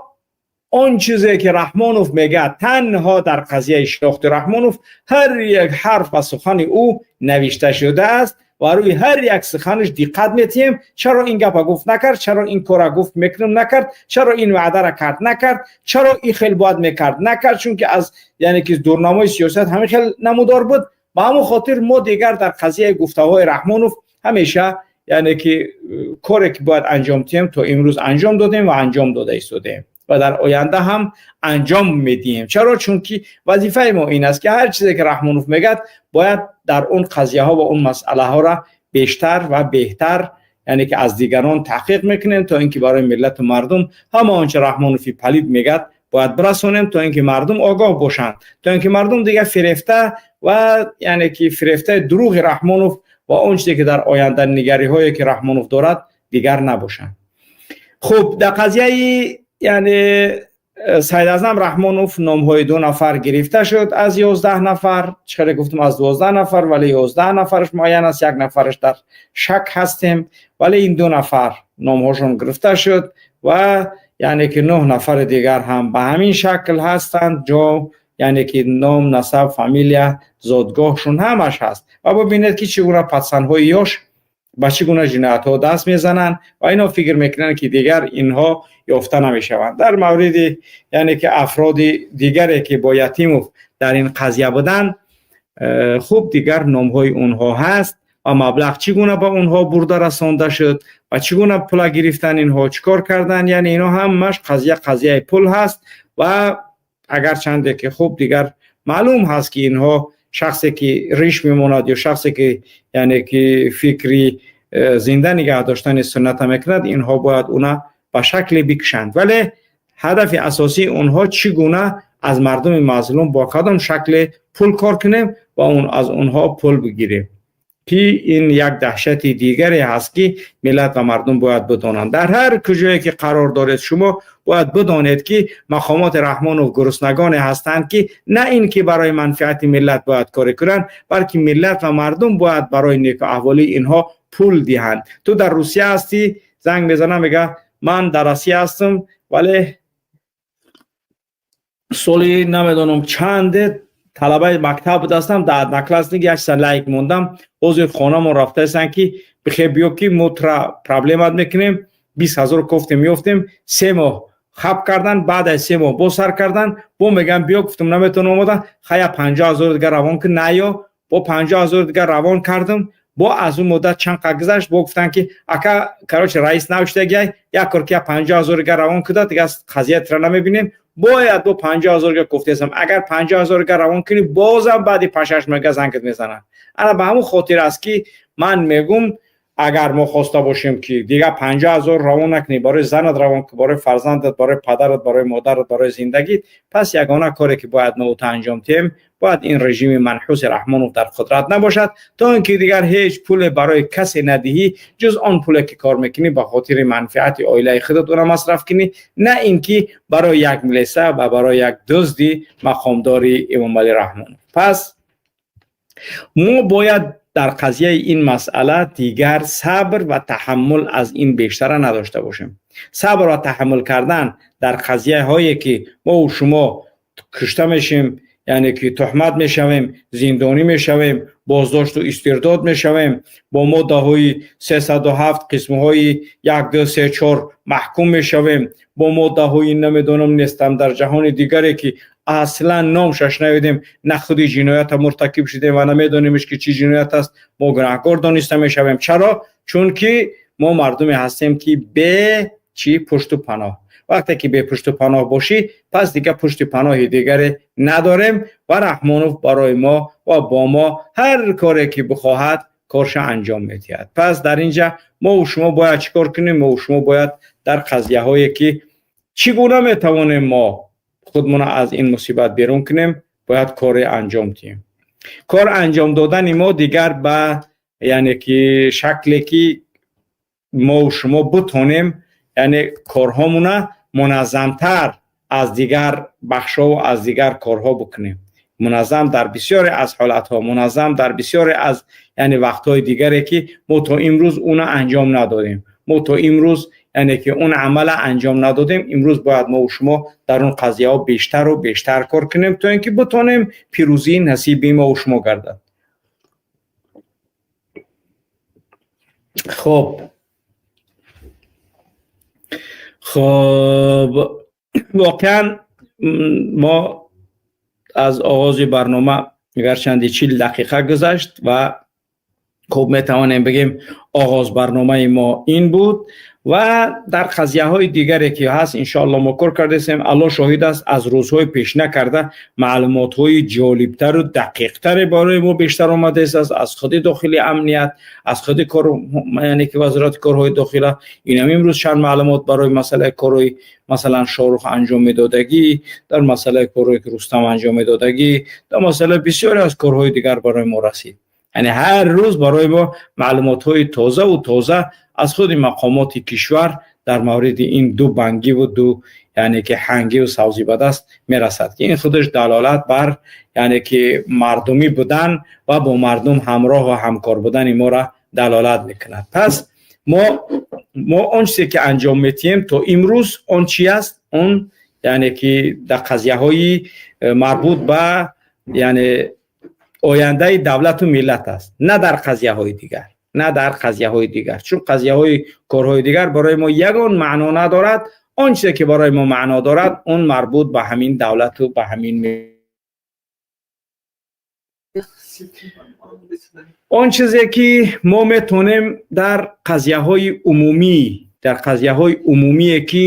Speaker 1: он чизе ки Раҳмонов мегӯяд, танҳо дар қазияи шинохти Раҳмонов ҳар як ҳарф ва сухани ӯ навишта шудааст ва рӯи ҳар як суханаш диққат метиҳем. Чаро ин гапа гуфт, накард? Чаро ин кора гуфт, мекунам, накард? Чаро ин ваъдара кард, накард? Чаро ин хел бояд мекард, накард? Чунки аз, яъне ки дурнамои сиёсат ҳамин хел намудор буд. Ба ҳамон хотир мо дигар дар қазияи гуфтаҳои Раҳмонов ҳамеша, яъне ки коре ки бояд анҷом диҳем, то имрӯз анҷом додем ва анҷом дода истодаем ва дар оянда ҳам анҷом медиҳем. Чаро? Чунки вазифаи мо ин аст, ки ҳар чизе ки Раҳмонов мегӯяд, бояд дар он қазияҳо ва он масъалаҳоро бештар ва беҳтар, яъне ки аз дигарон таҳқиқ мекунем, то ин ки барои миллату мардум ҳама он чи Раҳмонови палид мегӯяд, бояд бирасонем, то ин ки мардум огоҳ бошанд, то ин ки мардум дигар фирефта ва, яъне ки фирефтаи дурӯғи Раҳмонов ва он чизе ки дар оянда нигариҳое ки Раҳмонов дорад, дигар набошанд. Хуб, дар қазияи, яъне Сайдазам Раҳмонов номҳои ду нафар гирифта шуд аз 11 нафар. Чӣ хеле гуфтам, аз 12 нафар, вале 11 нафараш муайян аст, як нафараш дар шак ҳастем. Вале ин ду нафар номҳошон гирифта шуд ва, яъне ки нӯҳ нафари дигар ҳам ба ҳамин шакл ҳастанд. Ҷо, яъне ки ном, насаб, фамилия, зодгоҳшон ҳамаш ҳаст. Ва бубинед, ки чӣ гуна пацанҳои ёш ба чӣ гуна ҷиноятҳо даст мезананд ва инҳо фикр мекунанд, ки дигар инҳо ёфта намешаванд. Дар мавриди, яъне ки афроди дигаре, ки бо Ятимов дар ин қазия буданд, хуб, дигар номҳои онҳо ҳаст ва маблағ чӣ гуна ба онҳо бурда расонда шуд ва чӣ гуна пула гирифтан, инҳо чӣ кор карданд, яъне инҳо ҳамаш қазия қазияи пул ҳаст. Ва агарчанде ки хуб, дигар маълум ҳаст, ки инҳо шахсе ки риш мемонад ё шахсе ки, яъне ки фикри зинда нигаҳ доштани сунната мекунад, инҳо бояд уна ба шакле бикушанд. Вале ҳадафи асосии онҳо чӣ гуна аз мардуми мазлум бо кадом шакле пул кор кунем ва аз онҳо пул бигирем, ки ин як даҳшати дигаре ҳаст, ки миллат ва мардум бояд бидонанд. Дар ҳар куҷое ки қарор доред, шумо бояд бидонед, ки мақомоти Раҳмонов гуруснагоне ҳастанд, ки на ин ки барои манфиати миллат бояд коре кунанд, балки миллат ва мардум бояд барои некуаҳволии инҳо пул диҳанд. Ту дар Русия ҳастӣ, занг мезанам, мега, ман дар Россия ҳастам, вале соли намедонам чанде. Талабаи мактаб будастам, дар Одноклассники як чиза лайк мондам. Ҳозир хонамон рафтаистанд, ки бихе, биё, ки мо тура проблемат мекунем. 20 000 кофтем, ёфтем, 3 моҳ хаб кардан. Баъд аз 3 моҳ боз сар кардан, бо мегӯям биё. Гуфтам, наметавонам омода. Хая, 50 000 дигар равон кун. Наё, бо 50 000 дигар равон кардам. Бо аз он муддат чанд қа гузашт, бо гуфтанд, ки ака, короче, раис навиштагиай, як кор ки 50 000 дигар равон куда, дигар қазия тира намебинем. Бояд бо 50 000 дигар гуфтесам. Агар 50 000 дигар равон кунӣ, бозам баъди 5-6 моҳ зангат мезананд. Ана ба ҳамун хотир аст, ки ман мегум, агар мо хоста бошем, ки дигар 50 000 равон накунӣ, барои занат равон кун, барои фарзандат, барои падарат, барои модарат, барои зиндагит. Пас ягона коре, ки бояд мо ута анҷом диҳем, бояд ин режими манҳуси Раҳмонов дар қудрат набошад, то ин ки дигар ҳеҷ пуле барои касе надиҳӣ, ҷуз он пуле, ки кор мекунӣ, ба хотири манфиати оилаи худат ура масраф кунӣ, на ин ки барои як милиса ва барои як дузди мақомдори Эмомалӣ Раҳмонов. Пас мо бояд дар қазияи ин масъала дигар сабр ва таҳаммул аз ин бештара надошта бошем. Сабр ва таҳаммул кардан дар қазияҳое, ки мо шумо кушта мешем, яъне ки туҳмат мешавем, зиндонӣ мешавем, боздошту истирдод мешавем, бо моддаҳои 307 қисмҳои 1, 2, 3, 4 маҳкум мешавем, бо моддаҳои намедонам, нестам дар ҷаҳони дигаре, ки аслан номшаш навидем, на худи ҷиноята муртакиб шудем ва намедонемш, ки чӣ ҷиноят аст, мо гунаҳкор дониста мешавем. Чаро? Чунки мо мардуме ҳастем, ки бе чӣ пушту паноҳ. Вақте ки бе пушту паноҳ бошӣ, пас дигар пушти паноҳи дигаре надорем ва Раҳмонов барои мо ва бо мо ҳар коре ки бихоҳад, корша анҷом медиҳад. Пас дар инҷа мову шумо бояд чӣ кор кунем? Мову шумо бояд дар қазияҳое, ки чӣ гуна метавонем мо худмона аз ин мусибат берун кунем, бояд коре анҷом диҳем. Кор анҷом додани мо дигар ба яъне ки шакле, ки мову шумо бутонем, яъне корҳомона муназзамтар аз дигар бахшҳову аз дигар корҳо бикунем. Муназзам дар бисёре аз ҳолатҳо, муназзам дар бисёре аз, яъне, вақтҳои дигаре, ки мо то имрӯз уна анҷом надодем, мо то имрӯз, яъне ки он амала анҷом надодем. Имрӯз бояд мову шумо дар он қазияҳо бештару бештар кор кунем, то ин ки бутонем пирӯзии насиби мову шумо гардад. Хоб, воқеан мо аз оғози барнома гарчанди 40 дақиқа гузашт ва хуб, метавонем бигем, оғоз барномаи мо ин буд ва дар қазияҳои дигаре, ки ҳаст, иншоалло мо кор кардесем. Алло шоҳид аст, аз рӯзҳои пеш накарда маълумотҳои ҷолибтару дақиқтаре барои мо бештар омадааст аз худи дохили амният, аз худи кор, яъне ки Вазорати корҳои дохила. Инам имрӯз чанд маълумот барои масъалаи корҳои, масалан, Шорух анҷом медодагӣ, дар масъалаи корҳое, ки Рустам анҷом медодагӣ, дар масъалаи бисёре аз корҳои дигар барои мо расид. Яъне ҳар рӯз барои мо маълумотҳои тозаву тоза аз худи мақомоти кишвар дар мавриди ин ду бангиву ду, яъне ки ҳангиву савзибадаст мерасад, ки ин худаш далолат бар, яъне ки мардумӣ будан ва бо мардум ҳамроҳ ва ҳамкор будани моро далолат мекунад. Пас мо он чизе, ки анҷом метиҳем то имрӯз, он чи аст? Он, яъне ки дар қазияҳои марбут ба, яъне, ояндаи давлату миллат аст, на дар қазияҳои дигар, на дар қазияҳои дигар, чун қазияҳои корҳои дигар барои мо ягон маъно надорад. Он чизе, ки барои мо маъно дорад, он марбут ба ҳамин давлату ба ҳамин он чизе, ки мо метавонем дар қазияҳои умумӣ, дар қазияҳои умумие, ки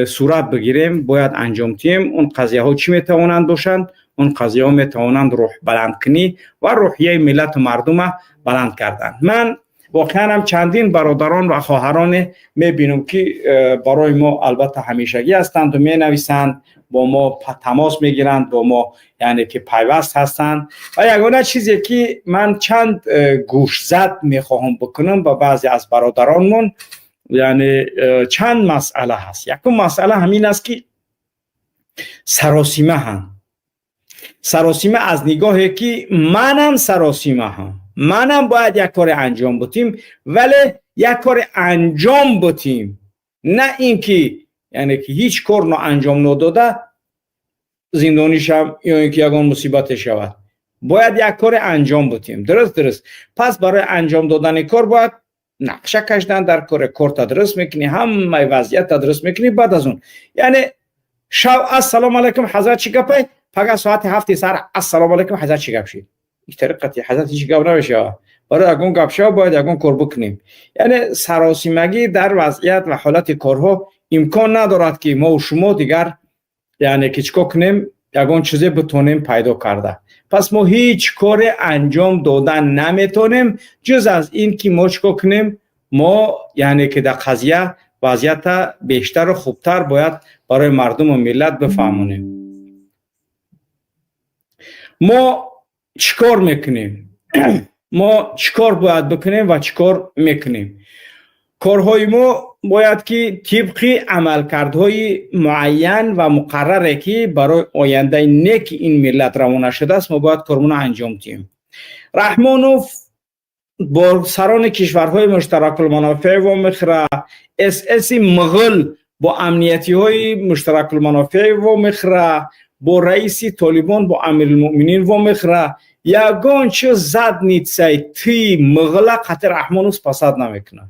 Speaker 1: сурат бигирем, бояд анҷом диҳем. Он қазияҳо чӣ метавонанд бошанд? Он қазияҳо метавонанд рӯҳбаландкунӣ ва рӯҳияи миллату мардума баланд кардан. Ман воқеан ҳам чандин бародарон ва хоҳароне мебинам, ки барои мо албатта ҳамешагӣ ҳастанду менависанд, бо мо тамос мегиранд, бо мо, яъне ки пайваст ҳастанд. Ва ягона чизе, ки ман чанд гӯшзад мехоҳам бикунам ба баъзе аз бародаронмон, яъне чанд масъала ҳаст. Якум масъала ҳамин аст, ки саросима ҳам, саросима аз нигоҳе, ки манам саросима ҳам, манам бояд як коре анҷом бутим, вале як коре анҷом бутим, на ин ки, яъне ки ҳеҷ кор анҷом надода. зиндонӣ шам ё ин ки ягон мусибате шавад. Бояд як коре анҷом бутем. Дуруст. Пас барои анҷом додани кор бояд нақша кашидан дар коре, корта дуруст мекунӣ, ҳамаи вазъията дуруст мекунӣ. Баъд аз он, яъне шав «Ассалому алайкум, ҳазрат, чӣ гапай?» Пага соати 7-и саҳар «Ассалому алайкум, ҳазрат, чӣ гап шид?» Ин тариқати ҳазрат ҳеҷ гап намешавад. Барои ягон гап шава, бояд ягон кор бикунем. Яъне саросимагӣ дар вазъият ва ҳолати корҳо имкон надорад, ки мо шумо дигар, яъне ки чӣ кор кунем, ягон чизе битонем пайдо карда. Пас мо ҳеҷ коре анҷом дода наметонем, ҷуз аз ин ки мо чӣ кор кунем? Мо, яъне ки дар қазия вазъията бештару хубтар бояд барои мардуму миллат бифаҳмонем. Мо чӣ кор мекунем? Мо чӣ кор бояд бикунем ва чӣ кор мекунем? Корҳои мо бояд ки тибқи амалкардҳои муайян ва муқарраре, ки барои ояндаи неки ин миллат равона шудааст, мо бояд кормона анҷом диҳем. Раҳмонов бо сарони кишварҳои муштаракулманофеъ вомехӯра, ССи муғул бо амниятиҳои муштаракулманофеъ вомехӯра, бо раиси Толибон, бо Амирулмуъминин вомехӯра. Ягон чиз задницаи ти муғула қати Раҳмонов спасать намекунад.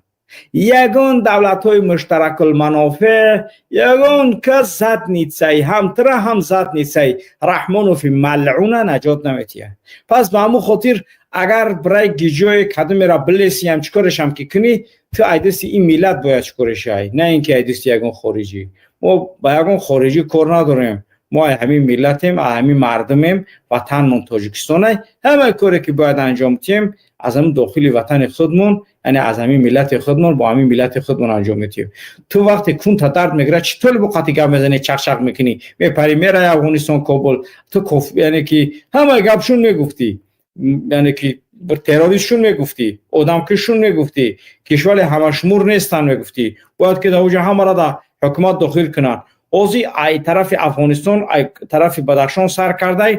Speaker 1: Ягон давлатҳои муштаракулманофеъ, ягон кас задницаи ҳам тира, ҳам задницаи Раҳмонови малъуна наҷот наметиҳад. Пас ба ҳамун хотир, агар барои гиҷои кадомеро билесиам, чӣ корешам ки кунӣ, ту айдасти ин миллат бояд чӣ коре шавӣ, на ин ки айдасти ягон хориҷӣ. Мо ба ягон хориҷӣ кор надорем. Мо ай ҳамин миллатем, ай ҳамин мардумем, ватанмон Тоҷикистонай. Ҳамаи коре ки бояд анҷом диҳем, аз ҳамин дохили ватани худмон, яъне аз ҳамин миллати худмон, бо ҳамин миллати худмон анҷом медиҳем. Ту вақте кунта дард мегирад, чӣ толибу қати гап мезанӣ, чақчақ мекунӣ, мепарӣ, мераи Афғонистон, Кобул. Ту, яъне ки ҳамаи гапшун мегуфтӣ, яъне ки террористшун мегуфтӣ, одамкушшун мегуфтӣ, кишвари ҳамашумур нестанд мегуфтӣ, бояд ки дар оҷа ҳамаро дар ҳукумат дохил кунанд. Ҳозир ай тарафи Афғонистон, ай тарафи Бадахшон сар кардай,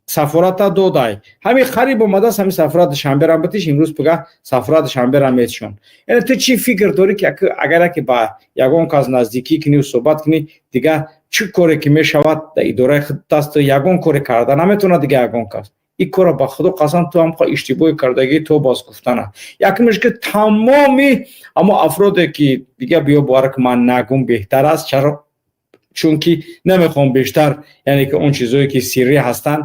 Speaker 1: сафората додай, ҳамин қариб омадааст. Ҳамин сафорат Душанберам битиш, имрӯз пага сафорат Душанберам метишон. Яъне ту чӣ фикр дорӣ, ки агар яке ба ягон кас наздикӣ кунӣ, суҳбат кунӣ, дигар чӣ коре ки мешавад дар идораи худ даст ягон коре карда наметавонад дигар ягон кас? Ин корро, ба Худо қасам, ту ҳам иштибоҳи кардагӣ то боз гуфтана. Якумеш ки тамоми ҳамо афроде ки дигар биё бовар ки ман нагум беҳтар аст. Чаро? Чунки намехоҳам бештар, яъне ки он чизое ки сиррӣ ҳастанд,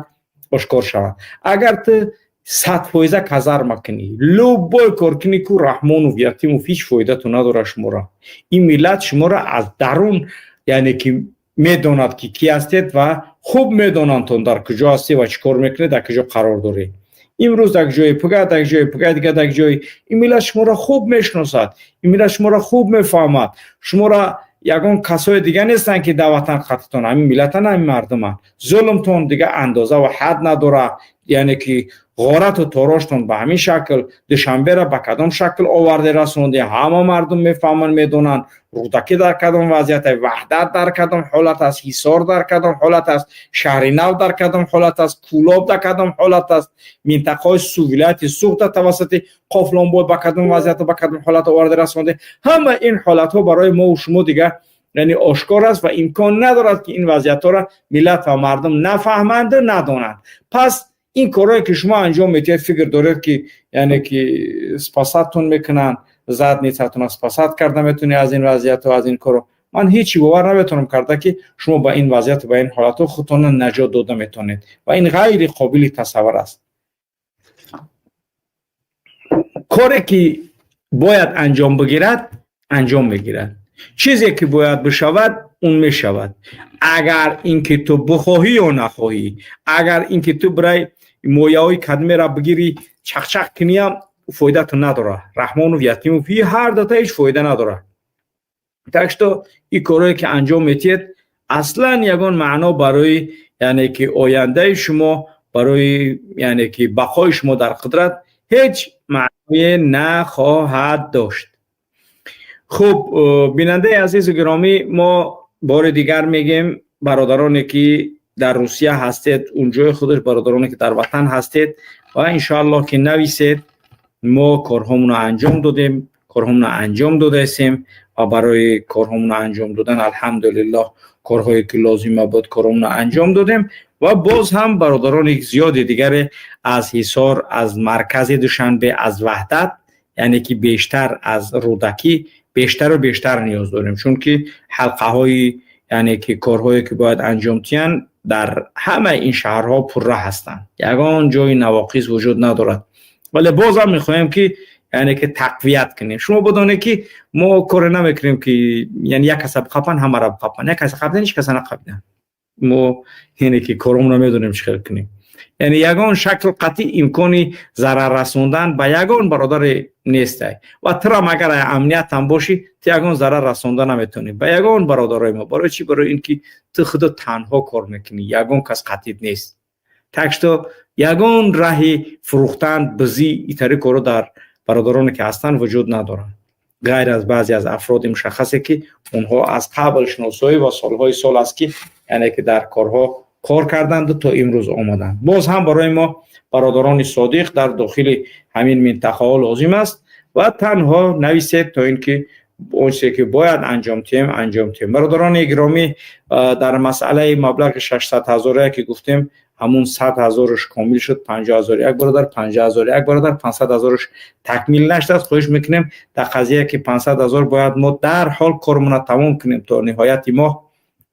Speaker 1: ошкор шаванд. Агар ту 100% казарма кунӣ, любой кор кунӣ, ку Раҳмонов, Ятимов ҳеҷ фоидату надорад шуморо. Ин миллат шуморо аз дарун, яъне ки медонад, ки кӣ ҳастед, ва хуб медонанд, дар куҷо ҳастед ва чӣ кор мекунед, дар куҷо қарор доред. Имрӯз дар ҷои, пага дар ҷои, пага дигар дар ҷои. Ин миллат шуморо хуб мешиносад, ин миллат шуморо хуб мефаҳмад. Шуморо ягон касои дига нестанд, ки дар ватан қатитон, ҳамин миллатан, ҳамин мардуманд. Зулмтон дига андоза ва ҳад надорад, яъне ки ғорату тороштон ба ҳамин шакл. Душанберо ба кадом шакл оварде расонде, ҳама мардум мефаҳманд, медонанд. Рӯдакӣ дар кадом вазъият, Ваҳдат дар кадом ҳолат аст, Ҳисор дар кадом ҳолат аст, Шаҳри Нав дар кадом ҳолат аст, Кӯлоб дар кадом ҳолат аст, минтақаҳои вилояти Суғда тавассути Қофлонбой ба кадом вазъияту ба кадом ҳолат оварде расонде. Ҳама ин ҳолатҳо барои мову шумо дигар, яъне ошкор аст ва имкон надорад, ки ин вазъиятҳоро миллат ва мардум нафаҳманду надонанд. Пас ин корҳое ки шумо анҷом медиҳед, фикр доред, ки яъне ки спасать тон мекунанд, задницатонро спасать карда метавонед аз ин вазъияту аз ин корро? Ман ҳеҷ бовар наметавонам карда, ки шумо ба ин вазъияту ба ин ҳолатҳо худтонро наҷот дода метавонед, ва ин ғайри қобили тасаввур аст. Коре ки бояд анҷом бигирад, анҷом мегирад. Чизе ки бояд бишавад, он мешавад, агар ин ки ту бихоҳӣ ё нахоҳӣ. Агар ин ки ту барои мояҳои кадмеро бигирӣ, чақчақ куниам, фоидату надорад. Раҳмонов, Ятимов, ҳар дута ҳеҷ фоида надорад. Так что ин корҳое ки анҷом медиҳед, аслан ягон маъно барои, яъне ки ояндаи шумо, барои, яъне ки бақои шумо дар қудрат ҳеҷ маъное нахоҳад дошт. Хуб, бинандаи азизу гиромӣ, мо бори дигар мегем: бародароне ки дар Русия ҳастед, унҷои худаш, бародароне ки дар ватан ҳастед, ва иншоаллоҳ ки нависед. Мо корҳомонро анҷом додем, корҳомонро анҷом додаистем. ва барои корҳомона анҷом додан, алҳамдулиллоҳ, корҳое ки лозима буд, корҳомона анҷом додем. Ва боз ҳам бародарони зиёди дигаре аз Ҳисор, аз маркази Душанбе, аз Ваҳдат, яъне ки бештар аз Рӯдакӣ, бештару бештар ниёз дорем, чунки ҳалқаҳои, яъне ки корҳое ки бояд анҷом диҳанд, дар ҳамаи ин шаҳрҳо пурра ҳастанд, ягон ҷои навоқис вуҷуд надорад. Вале бозам мехоҳем ки, яъне ки, тақвият кунем. Шумо бидонед, ки мо коре намекунем, ки яъне як каса бқапан, ҳамаро бқапан, як каса қапидан, ҳеҷ каса нақапидан. Мо, яъне ки, коромонро медонем, чӣ хел кунем. Яъне ягон шакл қатъи имкони зарар расондан ба ягон бародаре нестай. Ва турам агар амниятам бошӣ, ту ягон зарар расонда наметавонӣ ба ягон бародарои мо. Барои чӣ? Барои ин ки ту худо танҳо кор мекунӣ, ягон кас қатъит нест. Так что ягон раҳи фурӯхтан, бизӣ, итари коро дар бародароне ки ҳастанд вуҷуд надоранд, ғайр аз баъзе аз афроди мушаххасе, ки онҳо аз қабл шиносоӣ ва солҳои сол аст, ки, яъне ки, дар корҳо кор карданду то имрӯз омаданд. Боз ҳам барои мо бародарони содиқ дар дохили ҳамин минтақаҳо лозим аст ва танҳо нависед, то ин ки он чизе ки бояд анҷом диҳем, анҷом диҳем. Бародарони гиромӣ, дар масъалаи маблағи 600 ҳазорае ки гуфтем, ҳамун 100 ҳазораш комил шуд, 50 ҳазор як бародар, 50 ҳазор як бародар, 500 ҳазораш такмил нашудааст. Хоҳиш мекунем, дар қазия ки 500 ҳазор бояд мо дарҳол кормона тамом кунем, то ниҳояти моҳ,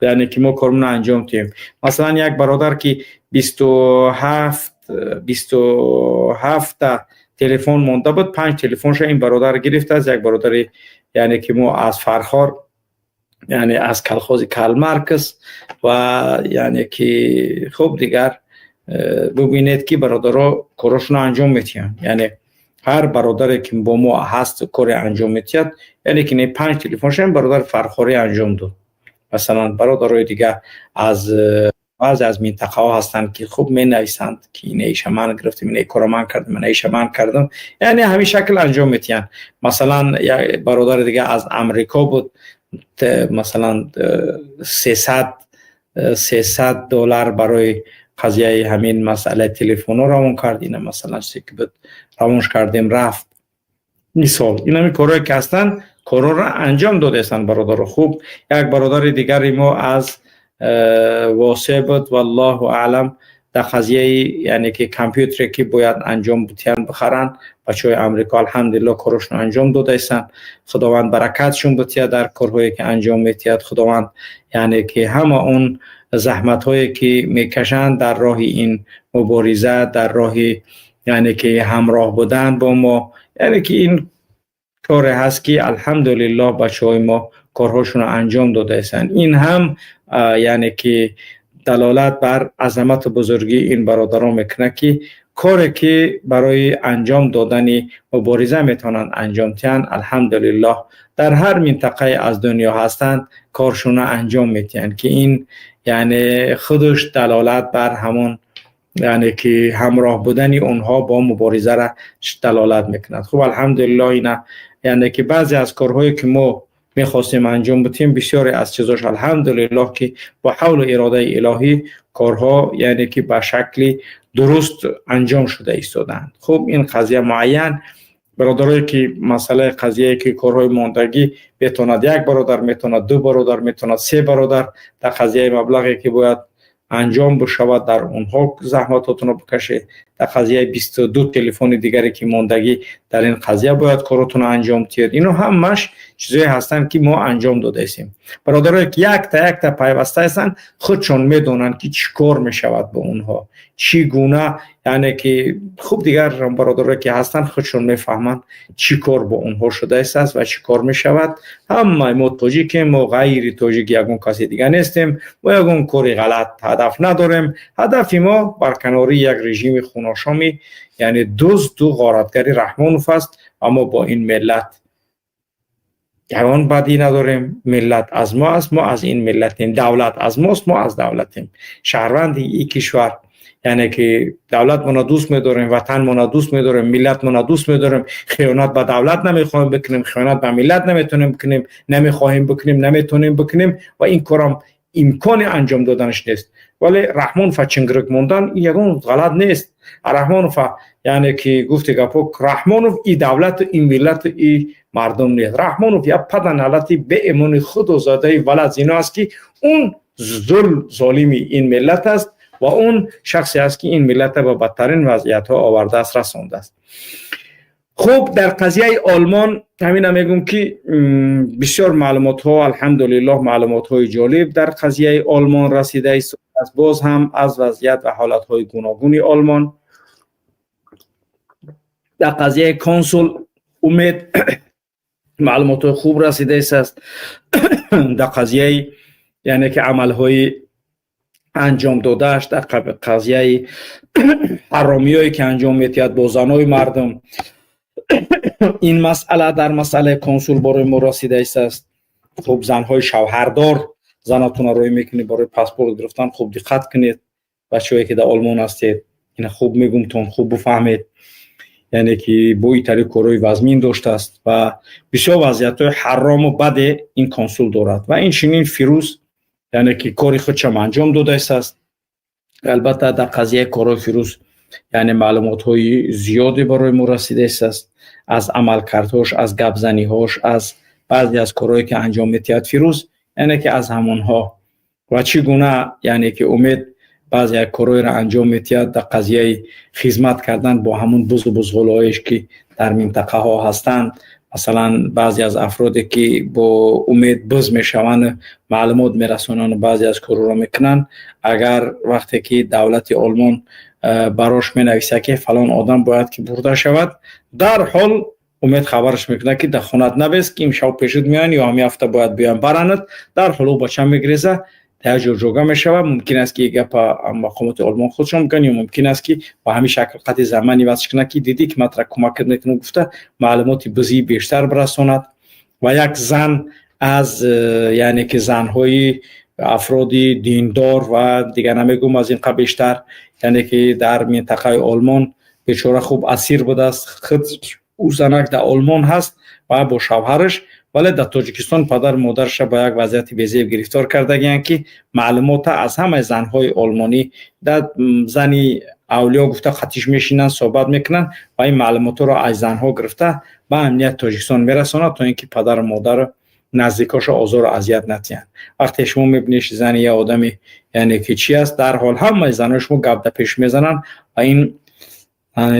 Speaker 1: яъне ки мо кормона анҷом диҳем. Масалан, як бародар, ки 27-та телефон монда буд, панҷ телефонша ин бародар гирифтааст. Як бародари, яъне ки мо аз Фархор, яъне аз колхози Карл Маркс. Ва, яъне ки, хуб, дигар бубинед, ки бародаро корошонро анҷом медиҳанд. Яъне ҳар бародаре ки бо мо ҳаст, коре анҷом медиҳад. Яъне ки не, панҷ телефонша ин бародар фархорӣ анҷом дод. Масалан, бародарои дигар аз баъзе аз минтақаҳо ҳастанд, ки хуб менависанд, ки инаиша ман гирифтам, инаи кора ман кардам, инаиша ман кардам. Яъне ҳамин шакл анҷом медиҳанд. Масалан, як бародари дига аз Амрико буд, масалан, 300 доллар барои қазияи ҳамин масъалаи телефонҳо равон кард. Ина, масалан, чизе ки буд, равонш кардем, рафт. Мисол, ин ҳамин корҳое ки ҳастанд, корҳоро анҷом додаистанд бародаро. Хуб, як бародари дигари мо аз Восеъ буд, валлоҳу аълам, дар қазияи, яъне ки, компютере ки бояд анҷом битиҳанд, бихаранд бачаҳои Амрико, алҳамдулилло, корашонро анҷом додаистанд. Худованд баракатшон битиҳад дар корҳое ки анҷом метиҳад. Худованд, яъне ки, ҳама он заҳматҳое ки мекашанд дар роҳи ин мубориза, дар роҳи, яъне ки, ҳамроҳ будан бо мо, яъне ки ин коре ҳаст, ки алҳамдулиллоҳ, бачаҳои мо корҳошонро анҷом додаистанд. Ин ҳам, яъне ки, далолат бар азамату бузургии ин бародарон мекунад, ки коре ки барои анҷом додани мубориза метавонанд анҷом диҳанд, алҳамдулиллоҳ, дар ҳар минтақае аз дунё ҳастанд, коршона анҷом медиҳанд, ки ин, яъне, худаш далолат бар ҳамон, яъне ки, ҳамроҳ будани онҳо бо муборизара далолат мекунад. Хуб, алҳамдулиллоҳ, ина, яъне ки, баъзе аз корҳое ки мо мехостем анҷом бидиҳем, бисёре аз чизош, алҳамдулиллоҳ, ки бо ҳавлу иродаи илоҳӣ корҳо, яъне ки, ба шакли дуруст анҷом шуда истодаанд. Хуб, ин қазия муайян, бародарое ки масъалаи қазияе ки корҳои мондагӣ, метавонад як бародар, метавонад ду бародар, метавонад се бародар, дар қазияи маблағе ки бояд анҷом бишавад, дар онҳо заҳматотонро бикашед. Дар қазияи 22 телефони дигаре ки мондагӣ, дар ин қазия бояд коротонро анҷом диҳед. Ино ҳамаш чизое ҳастанд, ки мо анҷом додаистем. Бародарое ки якта якта пайваста ҳастанд, худшон медонанд, ки чӣ кор мешавад бо онҳо, чӣ гуна, яъне ки, хуб, дигар бародарое ки ҳастанд, худшон мефаҳманд, чӣ кор бо онҳо шудааст ва чӣ кор мешавад. Ҳамаи мо тоҷикем, мо ғайри тоҷик ягон каси дига нестем. Мо ягон кори ғалат ҳадаф надорем. Ҳадафи мо барканории як режими хуношомӣ, яъне дузду ғоратгари Раҳмонов аст ва мо бо ин миллат ягон бадӣ надорем. Миллат аз мо аст, мо аз ин миллатем. Давлат аз мост, мо аз давлатем, шаҳрванди ин кишвар. Яъне ки давлатмона дӯст медорем, ватанмона дӯст медорем, миллатмона дӯст медорем. Хиёнат ба давлат намехоҳем бикунем, хиёнат ба миллат наметонем бикунем, намехоҳем бикунем, наметонем бикунем ва ин корам имкони анҷом доданаш нест. Вале Раҳмонова чингирик мондан ин ягон ғалат нест. Раҳмонова, яъне ки гуфти гапҳо, Раҳмонов и давлату и миллату и мардум нест. Раҳмонов як паданалати беэмони худозадаи валад зино аст, ки он зулм золими ин миллат аст ва он шахсе аст, ки ин миллата ба бадтарин вазъиятҳо овардааст, расондааст. Хуб, дар қазияи Олмон ҳамина мегӯм, ки бисёр маълумотҳо, алҳамдулиллоҳ, маълумотҳои ҷолиб дар қазияи Олмон расида истодааст, боз ҳам аз вазъият ва ҳолатҳои гуногуни Олмон. Дар қазияи консул Умед маълумотҳои хуб расида истааст. Дар қазияи, яъне ки, амалҳои анҷом додааш, дар қазияи ҳаромиҳое, ки анҷом медиҳад бо занои мардум, ин масъала дар масъалаи консул барои мо расида истааст. Хуб, занҳои шавҳардор, занатонро рӯй мекунед барои паспорт гирифтан, хуб диққат кунед. Бачаҳое, ки дар Олмон ҳастед, ина хуб мегумтон, хуб бифаҳмед, яъне ки бо итари корҳои вазмин доштааст ва бисёр вазъиятҳои ҳарому баде ин консул дорад. Ва инчунин Фирӯз, яъне ки, кори худшам анҷом додаистааст. Албатта, дар қазияи корҳои Фирӯз, яъне, маълумотҳои зиёде барои мо расидаистааст аз амалкардҳош, аз гапзаниҳош, аз баъзе аз корҳое, ки анҷом медиҳад Фирӯз, яъне ки аз ҳамонҳо ва чӣ гуна, яъне ки, Умед баъзе як корҳоеро анҷом медиҳад дар қазияи хизмат кардан бо ҳамун бузу бузғулоеш, ки дар минтақаҳо ҳастанд. Масалан, баъзе аз афроде, ки бо Умед буз мешаванд, маълумот мерасонанд, баъзе аз корҳоро мекунанд. Агар вақте ки давлати Олмон барош менависад, ки фалон одам бояд ки бурда шавад, дарҳол Умед хабараш мекунад, ки дар хонат набес, ки имшаб пешуд меоянд ё ҳамин ҳафта бояд биёянд баранад. Дарҳол ӯ бача мегиреза, дар як ҷо ҷога мешавад. Мумкин аст, ки гапа мақомоти Олмон худшон бикунанд ё мумкин аст, ки ба ҳамин шакл қати замани васш кунад, ки дидӣ, ки ман тра кӯмак мекунам гуфта, маълумоти бузии бештар бирасонад. Ва як зан аз, яъне ки, занҳои афроди диндор ва дигар намегӯм аз ин қа бештар, яъне ки дар минтақаи Олмон бечора хуб асир будааст. Худ ӯ занак дар Олмон ҳаст ва бо шавҳараш, вале дар Тоҷикистон падару модараша ба як вазъияти безеб гирифтор кардагиянд, ки маълумота аз ҳамаи занҳои олмонӣ дар зани авлиё гуфта қатиш мешинанд, суҳбат мекунанд ва ин маълумотҳоро аз занҳо гирифта, ба амнияти Тоҷикистон мерасонад, то ин ки падару модару наздикоша озору азият натиҳанд. Вақте шумо мебинед зани як одами, яъне ки, чӣ аст, дарҳол ҳамаи занҳои шумо гап дар пеш мезананд ва ин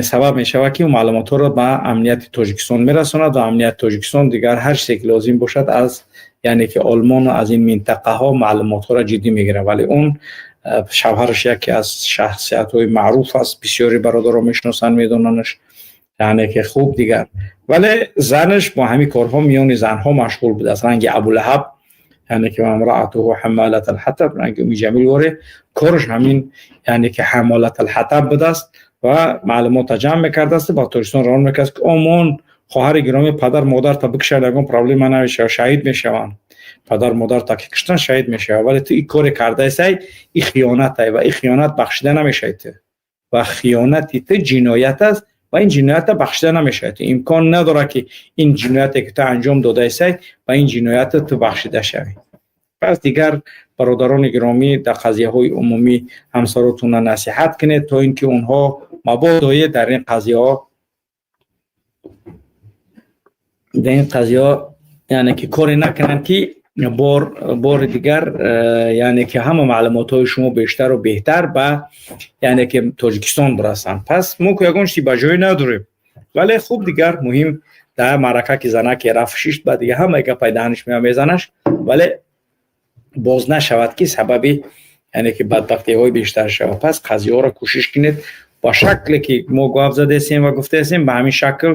Speaker 1: сабаб мешавад, ки маълумотҳоро ба амнияти Тоҷикистон мерасонад ва амнияти Тоҷикистон дигар ҳар чизе ки лозим бошад, аз, яъне ки, Олмону аз ин минтақаҳо маълумотҳоро ҷиддӣ мегирад. Вале он шавҳараш яке аз шахсиятҳои маъруф аст, бисёри бародаро мешиносанд, медонанаш, яъне ки, хуб дигар. Вале занаш бо ҳамин корҳо миёни занҳо машғул будааст, ранги Абулаҳаб, яъне ки وامرأته حمالة الحطب, ранги Уми Ҷамил воре кораш ҳамин, яъне ки, حمالة الحطب будааст ва маълумота ҷамъ мекардааст, ба Тоҷикистон равон мекард, ки омон, хоҳари гиромӣ, падар модарта бикушад, ягон проблема намешавад, шаҳид мешаванд. Падар модарта ки куштан, шаҳид мешавад. Вале ту ин коре кардаисай, ин хиёнатай ва ин хиёнат бахшида намешавад ту ва хиёнати ту ҷиноят аст ва ин ҷиноята бахшида намешавад. Имкон надорад, ки ин ҷинояте, ки ту анҷом додаисай, ва ин ҷиноята ту бахшида шавӣ. Пас дигар, бародарони гиромӣ, дар қазияҳои умумӣ ҳамсаротонро насиҳат кунед, то ин ки онҳо мабодое дар ин қазияҳо, яъне ки, коре накунанд, ки бори дигар, яъне ки, ҳама маълумотҳои шумо бештару беҳтар ба, яъне ки, Тоҷикистон бирасанд. Пас мо ку ягон чизи ба ҷое надорем. Вале хуб, дигар муҳим дар маърака ки занаке рафт шишт, ба дигар ҳамаи гапай даҳаниш меояд, мезанаш. Вале боз нашавад, ки сабаби, яъне ки, бадбахтиҳои бештар шавад. Пас қазияҳоро кӯшиш кунед ба шакле, ки мо гап задаистем ва гуфтаистем, ба ҳамин шакл,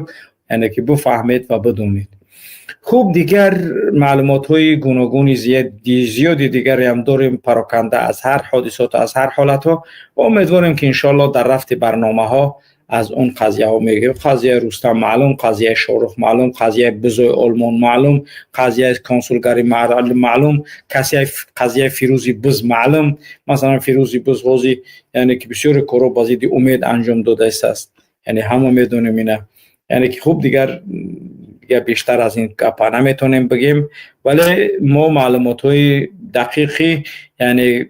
Speaker 1: яъне ки, бифаҳмед ва бидонед. Хуб, дигар маълумотҳои гуногуни зиёди дигареам дорем, пароканда аз ҳар ҳодисоту аз ҳар ҳолатҳо, ва умедворем, ки иншоалло дар рафти барномаҳо аз он қазияҳо мегӯем. Қазияи Рустам маълум, қазияи Шорух маълум, қазияи бузои Олмон маълум, қазияи консулгарӣ маълум, қазияи Фирӯзи буз маълум. Масалан, Фирӯзи буз ҳозир, яъне ки, бисёри корҳо ба зидди Умед анҷом додаистааст, яъне ҳама медонем ина, яъне ки. Хуб, дигар دیگه بیشتر از این گپا نمیتونیم بگیم، ولی ما معلومات های دقیقی، یعنی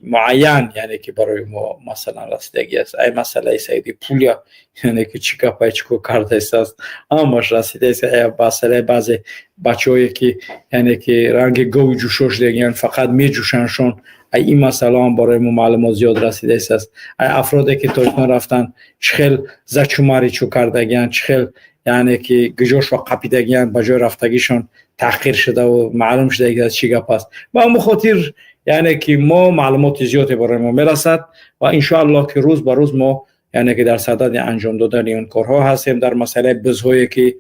Speaker 1: معین، یعنی که برای ما مثلا رسیدگی است. ای مسئله سیدی پولیا، یعنی که چی گپای چیکو کرده است، همش رسیده است. ای مسئله بعضی بچه‌ای که یعنی که رنگ گو جوشش دیگه فقط میجوشنشون، ای این مسئله هم برای ما معلومات زیاد رسیده است. ای افرادی که تاجیکستان رفتن چخل زچوماری چو کردگیان، چخل یعنی که گجوش و قپیدگیان، به جای رفتگیشون تحقیر شده و معلوم شده که چی گپ است. و همون خاطر یعنی که ما معلومات زیادی برای ما میرسد و انشاءالله که روز به روز ما یعنی که در صدد انجام دادن این کارها هستیم. در مسئله بزهایی که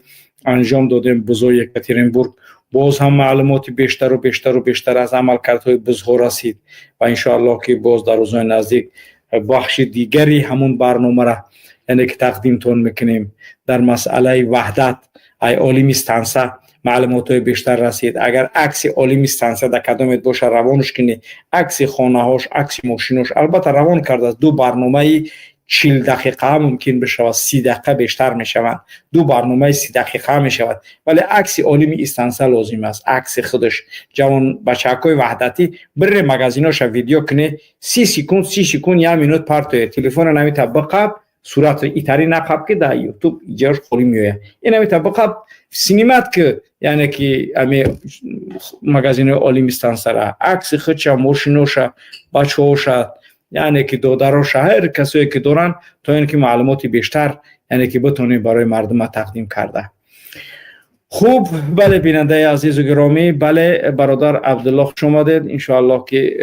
Speaker 1: انجام دادیم، بزهای یکاترینبورگ، باز هم معلومات بیشتر و بیشتر و بیشتر از عملکردهای بزها رسید و انشاءالله که باز در روزهای نزدیک بخش دیگری همون برنامه را یعنی که تقدیمتون میکنیم. در مسئله وحدت ای عالمی ستانسه معلومات های بیشتر رسید. اگر عکس عالمی ستانسه در کدامت باشه روانش کنی، عکس خانه هاش، عکس ماشیناش، البته روان کرده است. دو برنامه 40 دقیقه ممکن بشود، 30 دقیقه بیشتر میشوند، دو برنامه 30 دقیقه میشود، ولی عکس عالمی استانسه لازم است، عکس خودش. جوان بچه‌های وحدتی بره مگازیناش ویدیو کنه، 30 سکوند، 30 سکوند یا مینوت پارت تلفن نمیتا بقب صورت ایتاری نقب که در یوتیوب جاش خوری میآید، این نمیتا بقب سینمات که یعنی که امی مگازین عالمی استانسه را عکس خودش، ماشیناش، بچه‌هاش، یعنی که دادروش، هر کسایی که دارن، تا اینکه معلومات بیشتر یعنی که بتونیم برای مردم تقدیم کرده. خوب، بله بیننده عزیز و گرامی، بله برادر عبدالله خوش آمدید. انشاءالله که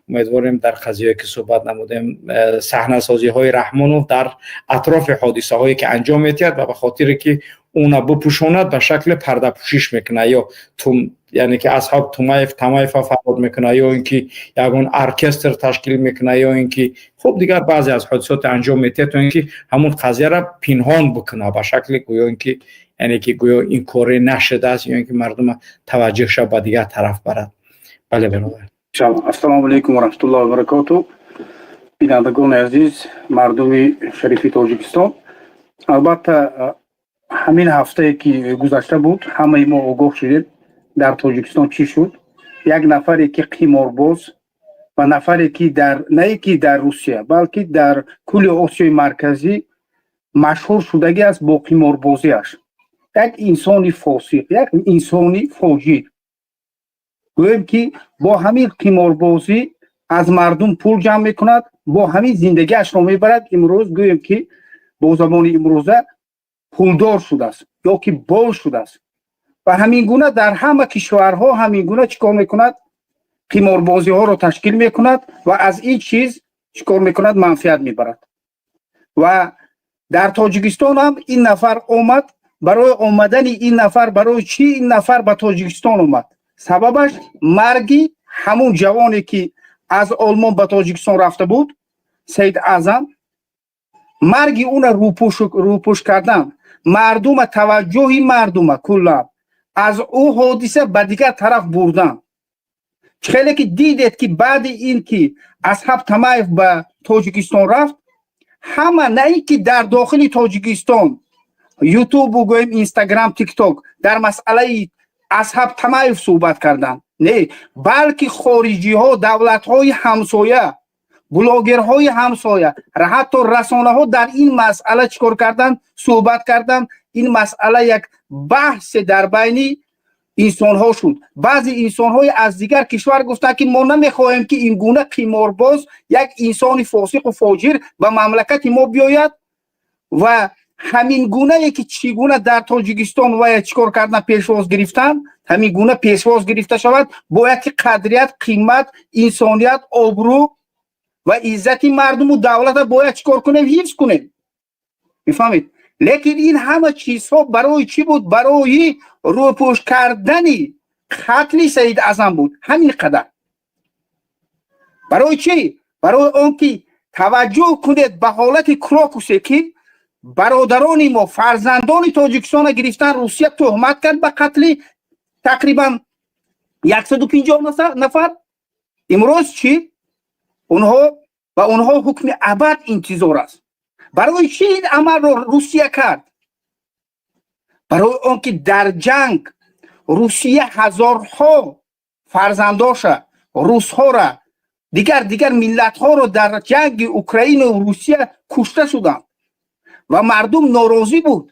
Speaker 1: امیدواریم در قضیه که صحبت نمودیم، صحنه سازی های رحمانوف در اطراف حادثه هایی که انجام میتید و به خاطر که اونا بپوشاند به شکل پرده پوشش میکنه، یا توم یعنی که اصحاب تومایف تمایف فراد میکنه، یا اینکه یگان ارکستر تشکیل میکنه، یا اینکه خب دیگر بعضی از حادثات انجام میده تا اینکه همون قضیه را پنهان بکنه به شکل گویا اینکه یعنی که گویا این کار نشده است، یا اینکه مردم توجه شد به دیگر طرف برد. بله برادر.
Speaker 2: Ассалому алайкум ва раҳматуллоҳи ва баракоту. Бинандагони азиз, мардуми шарифи Тоҷикистон, албатта ҳамин ҳафтае ки гузашта буд, ҳамаи мо огоҳ шудем дар Тоҷикистон чӣ шуд. Як нафаре ки қиморбоз ва нафаре ки дар на ки дар Русия, балки дар кулли Осиёи Марказӣ машҳур шудагӣ аст бо қиморбозиаш, як инсони фосиқ, як инсони фоҷир, гӯем ки бо ҳамин қиморбозӣ аз мардум пул ҷамъ мекунад, бо ҳамин зиндагиашро мебарад. Имрӯз гӯем ки бо забони имрӯза пулдор шудааст ё ки бой шудааст ва ҳамин гуна дар ҳама кишварҳо ҳамин гуна чӣ кор мекунад? Қиморбозиҳоро ташкил мекунад ва аз ин чиз чӣ кор мекунад? Манфиат мебарад. Ва дар Тоҷикистон ҳам ин нафар омад. Барои омадани ин нафар, барои чӣ ин нафар ба Тоҷикистон омад? Сабабаш марги ҳамун ҷавоне ки аз Олмон ба Тоҷикистон рафта буд, Саид Аъзам, марги уна рӯпӯш кардан, мардума, таваҷҷӯҳи мардума куллан аз ӯ ҳодиса ба дигар тараф бурдан. Хеле ки дидед ки баъди ин ки Асҳаб Тамаев ба Тоҷикистон рафт, ҳама на ин ки дар дохили Тоҷикистон, Ютубу гӯем, Инстаграм, Тикток дар масъалаи Асҳаб Тамаев суҳбат карданд, не, балки хориҷиҳо, давлатҳои ҳамсоя, блогерҳои ҳамсоя, ҳатто расонаҳо дар ин масъала чӣ кор карданд? Суҳбат карданд. Ин масъала як баҳсе дар байни инсонҳо шуд. Баъзе инсонҳои аз дигар кишвар гуфтанд ки мо намехоҳем ки ин гуна қиморбоз, як инсони фосиқу фоҷир ба мамлакати мо биёяд. Ва ҳамин гунае ки чӣ гуна дар Тоҷикистон вая чӣ кор кардан, пешвоз гирифтан, ҳамин гуна пешвоз гирифта шавад. Бояд ки қадрият, қимат, инсоният, обрӯ ва иззати мардуму давлата бояд чӣ кор кунем? Ҳифз кунем. Мефаҳмед? Лекин ин ҳама чизҳо барои чӣ буд? Барои рӯпӯш кардани қатли Саид Аъзам буд. Ҳамин қадар. Барои чӣ? Барои он ки таваҷҷӯҳ кунед ба ҳолати Крокусе ки бародарони мо, фарзандони Тоҷикистона гирифтан, Русия тӯҳмат кард ба қатли тақрибан 150 нафар. Имрӯз чӣ? Онҳо ва онҳо ҳукми абад интизор аст. Барои чӣ ин амалро Русия кард? Барои он ки дар ҷанг Русия ҳазорҳо фарзандоша, русҳоро, дигар миллатҳоро дар ҷанги Украину Русия кушта шуданд ва мардум норозӣ буд.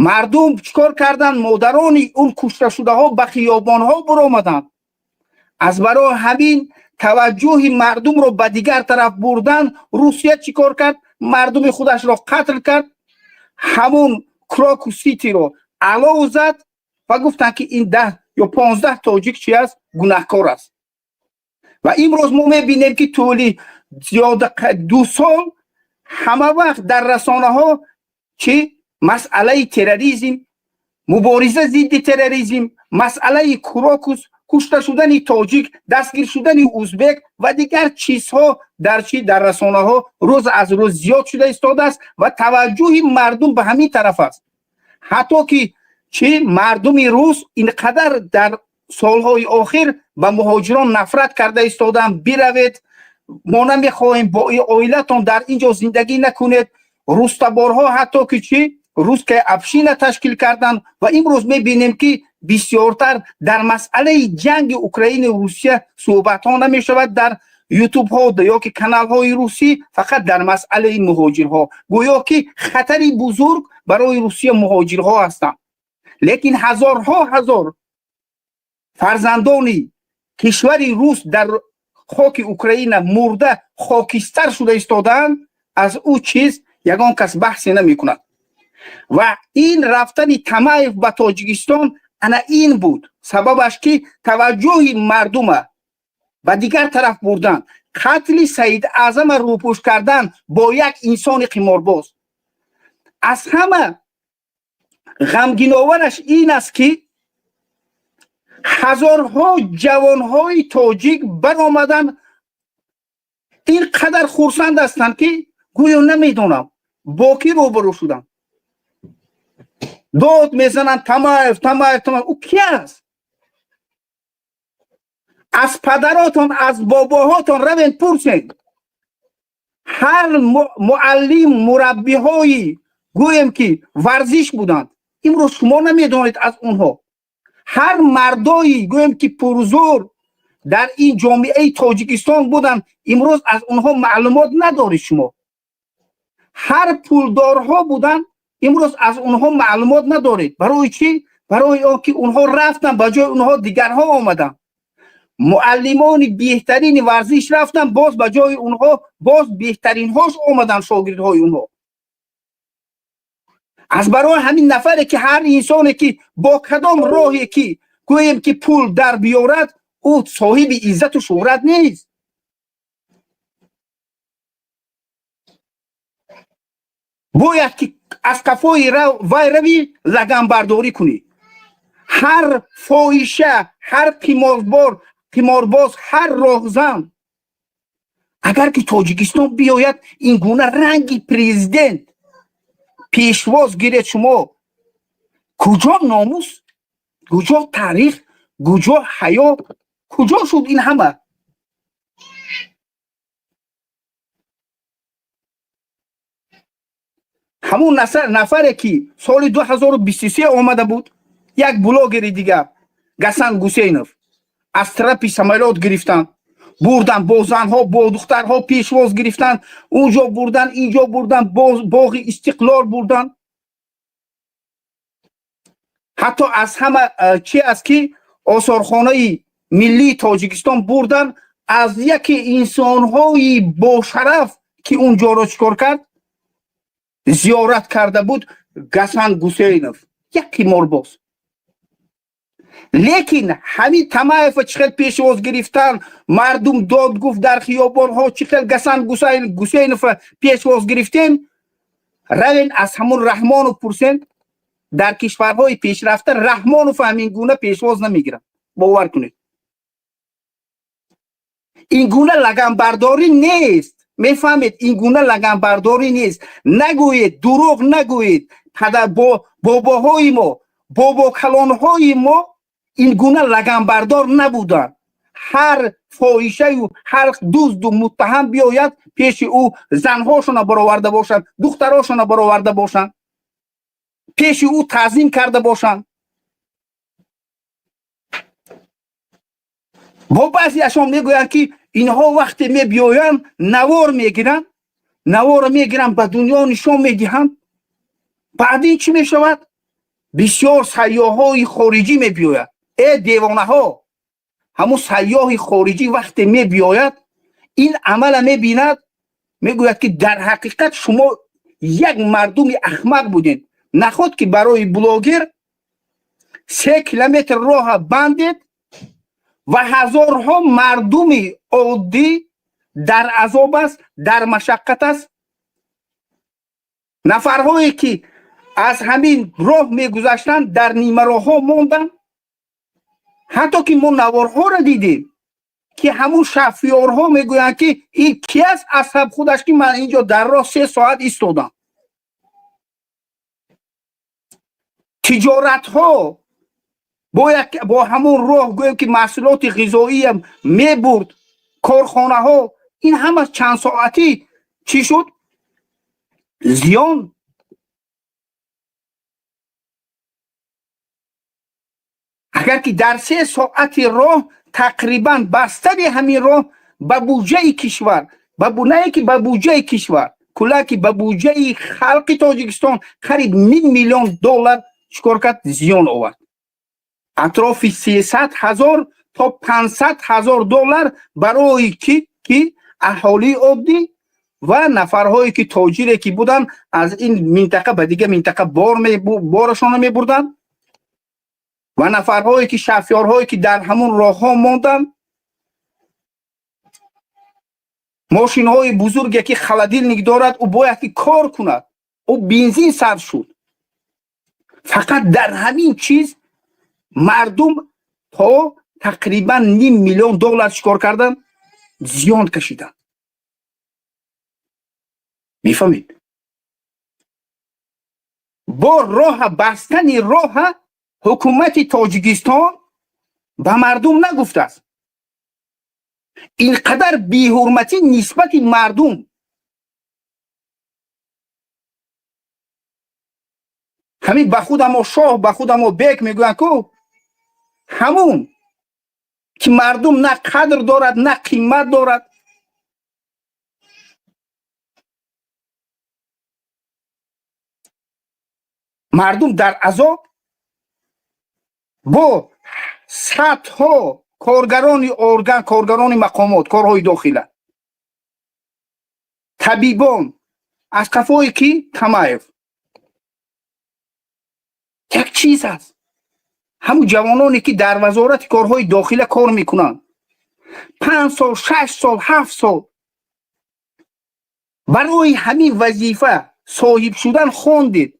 Speaker 2: Мардум чикор карданд? Модарони он кушташудаҳо ба хиёбонҳо буромаданд. Аз барои ҳамин таваҷҷӯҳи мардумро ба дигар тараф бурдан, Русия чикор кард? Мардуми худашро қатл кард, ҳамун Крокус Ситиро алов зад ва гуфтанд, ки ин 10 ё 15 тоҷик чи аст? Гунаҳкор аст. Ва имрӯз мо мебинем, ки тӯли зиёда 2 сол ҳама вақт дар расонаҳо чи масъалаи терроризм, мубориза зидди терроризм, масъалаи Крокус, кушта шудани тоҷик, дастгир шудани узбек ва дигар чизҳо дар чи дар расонаҳо рӯз аз рӯз зиёд шуда истодааст ва таваҷҷӯҳи мардум ба ҳамин тараф аст. Ҳатто ки чи мардуми рус инқадар дар солҳои охир ба муҳоҷирон нафрат карда истодаанд: биравед, мо намехоҳем, бо оилатон дар ин ҷо зиндагӣ накунед. Рустаборҳо ҳатто ки чи русская община ташкил карданд ва имрӯз мебинем, ки бисёртар дар масъалаи ҷанги Украину Русия суҳбатҳо намешавад дар ютубҳо ё ки каналҳои русӣ, фақат дар масъалаи муҳоҷирҳо, гӯё ки хатари бузург барои Русия муҳоҷирҳо ҳастанд. Лекин ҳазорҳо ҳазор фарзандони кишвари рус дар хоки Украина мурда хокистар шуда истодаанд, аз ӯ чиз ягон кас баҳсе намекунад. Ва ин рафтани Тамаев ба Тоҷикистон ана ин буд сабабаш, ки таваҷҷӯҳи мардума ба дигар тараф бурдан, қатли Саид Аъзама рӯпӯш кардан бо як инсони қиморбоз. Аз ҳама ғамгиновараш ин аст, ки ҳазорҳо ҷавонҳои тоҷик баромаданд, ин қадар хурсанд ҳастанд, ки гӯё намедонам бо кӣ рӯбарӯ шудам. Дод мезананд: «Тамаев, Тамаев, Тамаев!» Ӯ ки аст? Аз падаротон, аз бобоҳотон равен пурсед. Ҳар муаллим, мураббиҳои гӯем ки варзиш буданд, имрӯз шумо намедонед аз онҳо. Ҳар мардои гӯем ки пурзур дар ин ҷомеаи Тоҷикистон буданд, имрӯз аз онҳо маълумот надоред шумо. Ҳар пулдорҳо буданд, имрӯз аз онҳо маълумот надоред. Барои чӣ? Барои он ки онҳо рафтанд, ба ҷои онҳо дигарҳо омаданд. Муаллимони беҳтарини варзиш рафтанд, боз ба ҷои онҳо боз беҳтаринҳош омаданд, шогирдҳои онҳо. Аз барои ҳамин нафаре ки, ҳар инсоне ки бо кадом роҳе ки гӯем ки пул дар биёрад, ӯ соҳиби иззату шӯҳрат нест. Бояд ки аз қафои вай равӣ, лаганбардорӣ кунӣ. Ҳар фоҳиша, ҳар қиморбоз, ҳар роҳзан агар ки Тоҷикистон биёяд, ин гуна ранги президент пешвоз гиред, шумо куҷо номус, куҷо таърих, куҷо ҳаё, куҷо шуд ин ҳама? Ҳамун нафаре ки соли 2023 омада буд, як блогери дигар, Гасан Гусейнов, аз трапи самолёт гирифтанд, бурдан, бо занҳо, бо духтарҳо пешвоз гирифтанд, унҷо бурдан, инҷо бурдан, боғи Истиқлол бурдан. Ҳатто аз ҳама чи аст, ки осорхонаи миллии Тоҷикистон бурдан. Аз яке инсонҳои бошараф, ки он ҷоро чикор кард, зиёрат карда буд, Гасан Гусейнов, як қиморбоз. Лекин ҳамин Тамаева чӣ хел пешвоз гирифтан, мардум дод гуфт дар хиёбонҳо, чӣ хел Гасан Гусейнова пешвоз гирифтем, равен аз ҳамун Раҳмонов пурсен. Дар кишварҳои пешрафта Раҳмонов ҳамин гуна пешвоз намегиранд, бовар кунед. Ин гуна лаганбардорӣ нест, мефаҳмед? Ин гуна лаганбардорӣ нест. Нагӯед, дурӯғ нагӯед. Бобоҳои мо, бобокалонҳои мо ин гуна лаганбардор набуданд. Ҳар фоҳишаю ҳар дузду муттаҳам биёяд, пеши ӯ занҳошона бароварда бошанд, духтарошона бароварда бошанд. Пеши ӯ таъзим карда бошанд. Бо баъзеашон мегӯянд, ки инҳо вақте мебиёянд, навор мегиранд, наворро мегиранд, ба дунё нишон медиҳанд. Баъд ин чӣ мешавад? Бисёр сайёҳҳои хориҷӣ мебиёяд. Э, девонаҳо, ҳамун сайёҳи хориҷӣ вақте мебиёяд, ин амала мебинад, мегӯяд, ки дар ҳақиқат шумо як мардуми ахмақ будед. Наход ки барои блогер 3 километр роҳа бандед ва ҳазорҳо мардуми оддӣ дар азоб аст, дар машаққат аст. Нафарҳое ки аз ҳамин роҳ мегузаштанд, дар нимароҳҳо монданд. Ҳатто ки мо наворҳоро дидем, ки ҳамун шофёрҳо мегӯянд, ки ин ки аст асаб худаш, ки ман инҷо дар роҳ 3 соат истодам. Тиҷоратҳо бо ҳамун роҳ, гӯем ки маҳсулоти ғизоиям мебурд, корхонаҳо, ин ҳама чанд соатӣ чӣ шуд? Зиён. Агар ки дар 3 соати роҳ тақрибан бастани ҳамин роҳ ба буҷаи кишвар, на ки ба буҷаи кишвар, кулла ки ба буҷаи халқи Тоҷикистон қариб ним миллион доллар чикор кард? Зиён овард. Атрофи 300 000 то 500 000 доллар барои ки аҳолии оддӣ ва нафарҳое ки тоҷире ки буданд, аз ин минтақа ба дигар минтақа борашонро мебурданд, ва нафарҳое ки шофёрҳое ки дар ҳамун роҳҳо монданд, мошинҳои бузурге ки холодильник дорад, ӯ бояд ки кор кунад, ӯ бензин сарф шуд. Фақат дар ҳамин чиз мардум то тақрибан ним миллион доллар чикор карданд? Зиён кашиданд. Мефаҳмед? Бо роҳа бастани роҳа ҳукумати Тоҷикистон ба мардум нагуфтааст. Ин қадар беҳурматӣ нисбати мардум. Ҳамин ба худамо шоҳ, ба худамо бек мегӯянд ку, ҳамун ки мардум на қадр дорад, на қимат дорад. Мардум дар азоб, бо садҳо коргарони орган, коргарони мақомот корҳои дохила, табибон аз қафое ки Тамаев. Як чиз аст: ҳамун ҷавононе ки дар Вазорати корҳои дохила кор мекунанд, 5 сол, 6 сол, 7 сол барои ҳамин вазифа соҳиб шудан хондед.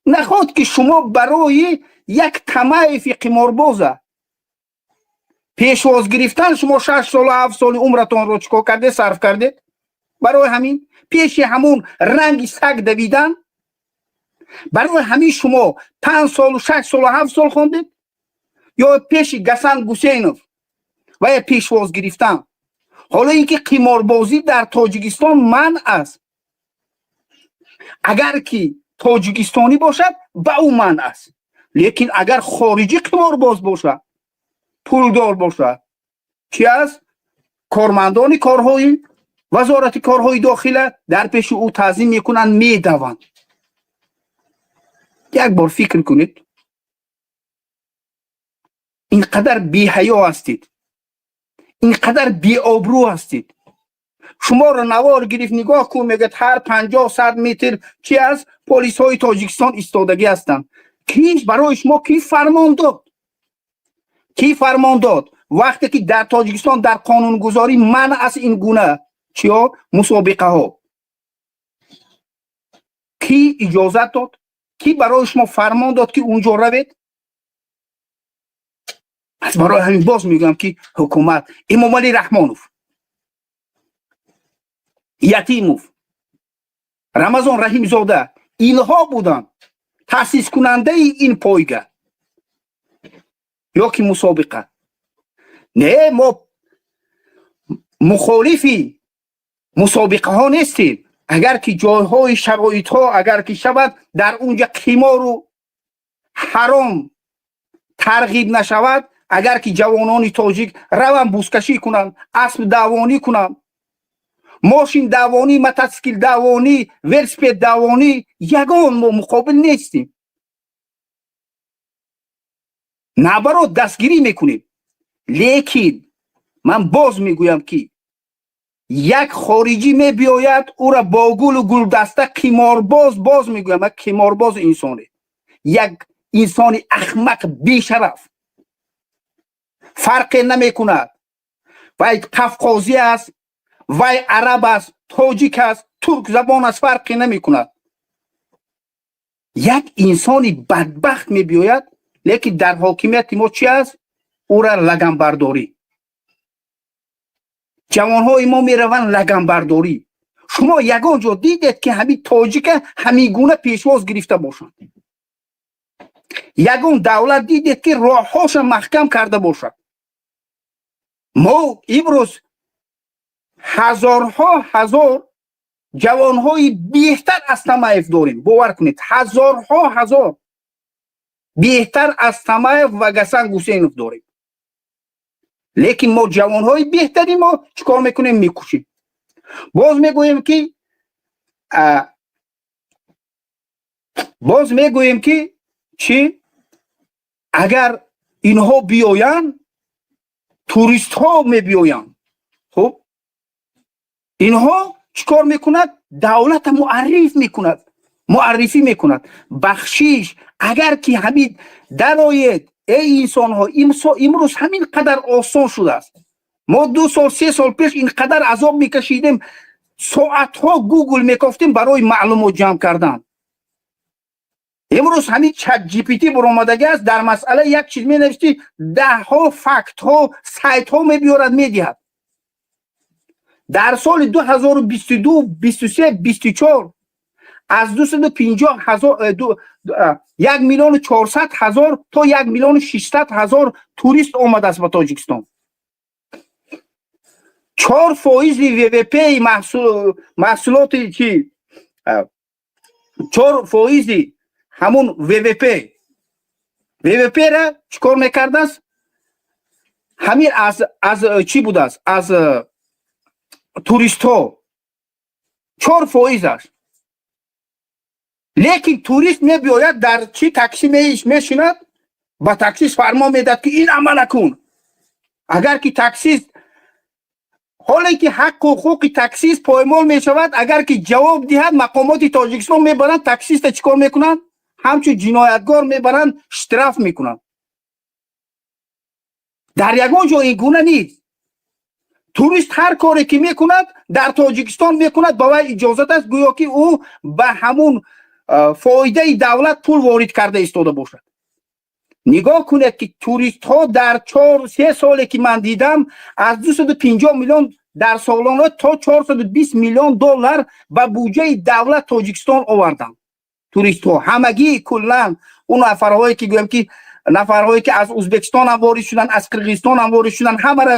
Speaker 2: Наход ки шумо барои як Тамаеви қиморбоза пешвоз гирифтан шумо 6 солу 7 соли умратонро чикор кардед? Сарф кардед. Барои ҳамин пеши ҳамун ранги саг давидан, барои ҳамин шумо 5 солу 6 солу 7 сол хондед ё пеши Гасан Гусейнов ва я пешвоз гирифтан? Ҳоло ин ки қиморбозӣ дар Тоҷикистон манъ аст, агар ки тоҷикистонӣ бошад, ба ӯ манъ аст, лекин агар хориҷӣ қиморбоз бошад, пулдор бошад, чи аст? Кормандони корҳои Вазорати корҳои дохила дар пеши ӯ таъзим мекунанд, медаванд. Як бор фикр кунед, ин қадар беҳаё ҳастед, ин қадар беобрӯ ҳастед. Шуморо навор гирифт, нигоҳ кун, мегӯяд, ҳар 50-100 метр чи аст? Полисҳои Тоҷикистон истодагӣ ҳастанд. Ки барои шумо ки фармон дод? Кӣ фармон дод, вақте ки дар Тоҷикистон дар қонунгузорӣ манъ аст ин гуна чиё мусобиқаҳо? Кӣ иҷозат дод? Кӣ барои шумо фармон дод, ки унҷо равед? Аз барои ҳамин боз мегӯям, ки ҳукумат, Эмомалӣ Раҳмонов, Ятимов, Рамазон Раҳимзода, инҳо буданд таъсискунандаи ин пойга ё ки мусобиқа. Не, мо мухолифи мусобиқаҳо нестем. Агар ки ҷойҳои шароитҳо агар ки шавад, дар унҷа қимору Ҳаром тарғиб нашавад, агар ки ҷавонони тоҷик раванд, бузкашӣ кунанд, асп давонӣ кунанд, мошин давонӣ, мотосикл давонӣ, велосипед давонӣ, ягон мо муқобил нестем, наоборот, дастгирӣ мекунем. Лекин ман боз мегӯям, ки як хориҷӣ мебиёяд, ӯра бо гулу гулдаста, қиморбоз, боз мегӯям, як қиморбоз инсоне, як инсони ахмақ, бешараф, фарқе намекунад, вай қафқозӣ аст, вай араб аст, тоҷик аст, турк забон аст, фарқе намекунад. Як инсони бадбахт мебиёяд, лекин дар ҳокимияти мо чӣ аст? Ӯра лаганбардорӣ. Ҷавонҳои мо мераванд лаганбардорӣ. Шумо ягон ҷо дидед, ки ҳамин тоҷика ҳамин гуна пешвоз гирифта бошанд? Ягон давлат дидед, ки роҳҳоша маҳкам карда бошад? Мо имрӯз ҳазорҳо ҳазор ҷавонҳои беҳтар аз Тамаев дорем. Бовар кунед, ҳазорҳо ҳазор беҳтар аз Тамаев ва Гасан Гусейнов дорем. Лекин мо ҷавонҳои беҳтари мо чӣ кор мекунем? Мекушем. Боз мегӯем, ки чӣ? Агар инҳо биёянд, туристҳо мебиёянд. Хуб, инҳо чӣ кор мекунад? Давлата муарриф мекунад, муаррифӣ мекунад. Бахшиш, агар ки ҳамин дароед, эй инсонҳо, имрӯз ҳамин қадар осон шудааст. Мо 2 сол, 3 сол пеш ин қадар азоб мекашидем, соатҳо Гугл мекофтем барои маълумот ҷамъ кардан. Имрӯз ҳамин Чат GPT буромадагӣ аст. Дар масъала як чиз менависӣ, даҳҳо фактҳо, сайтҳо мебиёрад, медиҳад. Дар соли 2022, 23, 24 аз 250 000, 1 400 000 то 1 600 000 турист омадааст ба Тоҷикистон. 4 фоизи ВВП маҳсулоти чи, 4 фоизи ҳамун ВВП-ра чӣ кор мекардааст? Ҳамин аз чӣ будааст? Аз туристҳо 4 фоизаш. Лекин турист мебиёяд, дар чӣ такси мешинад, ба таксист фармон медиҳад, ки ин амала кун. Агар ки таксист, ҳоле ки ҳаққу ҳуқуқи таксист поймол мешавад, агар ки ҷавоб диҳад, мақомоти Тоҷикистон мебаранд таксиста, чӣ кор мекунанд? Ҳамчун ҷинояткор мебаранд, штраф мекунанд. Дар ягон ҷо ин гуна нест. Турист ҳар коре ки мекунад, дар Тоҷикистон мекунад, ба вай иҷозат аст, гӯё ки ӯ ба ҳамун фоидаи давлат пул ворид карда истода бошад. Нигоҳ кунед, ки туристҳо дар чор се соле ки ман дидам, аз 250 миллион дар солона то 420 миллион доллар ба буҷаи давлат Тоҷикистон оварданд туристҳо ҳамагӣ куллан. Он нафарҳое ки, гӯям ки, нафарҳое ки аз Ӯзбекистон ҳам ворид шуданд, аз Қирғизистон ҳам ворид шуданд, ҳамара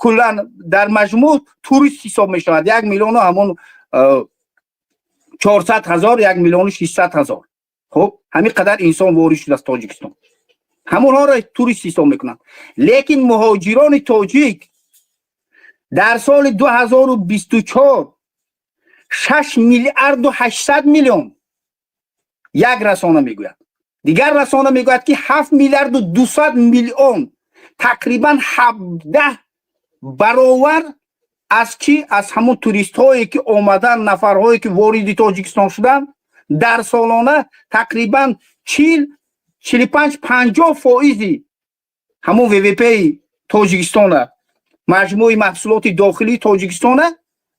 Speaker 2: куллан дар маҷмӯъ турист ҳисоб мешавад як миллиону ҳамон 400 000, 1 600 000. Хуб, ҳамин қадар инсон ворид шуд аз Тоҷикистон, ҳамонҳоро турист ҳисоб мекунанд. Лекин муҳоҷирони тоҷик дар соли 2024 6 миллиарду 800 миллион як расона мегӯяд, дигар расона мегӯяд, ки 7 миллиарду 200 миллион, тақрибан 17 баровар аз чӣ? Аз ҳамон туристҳое ки омадан, нафарҳое ки вориди Тоҷикистон шуданд, дар солона тақрибан 40, 45, 50 фоизи ҳамон ВВПи Тоҷикистона, маҷмӯи маҳсулоти дохилии Тоҷикистона,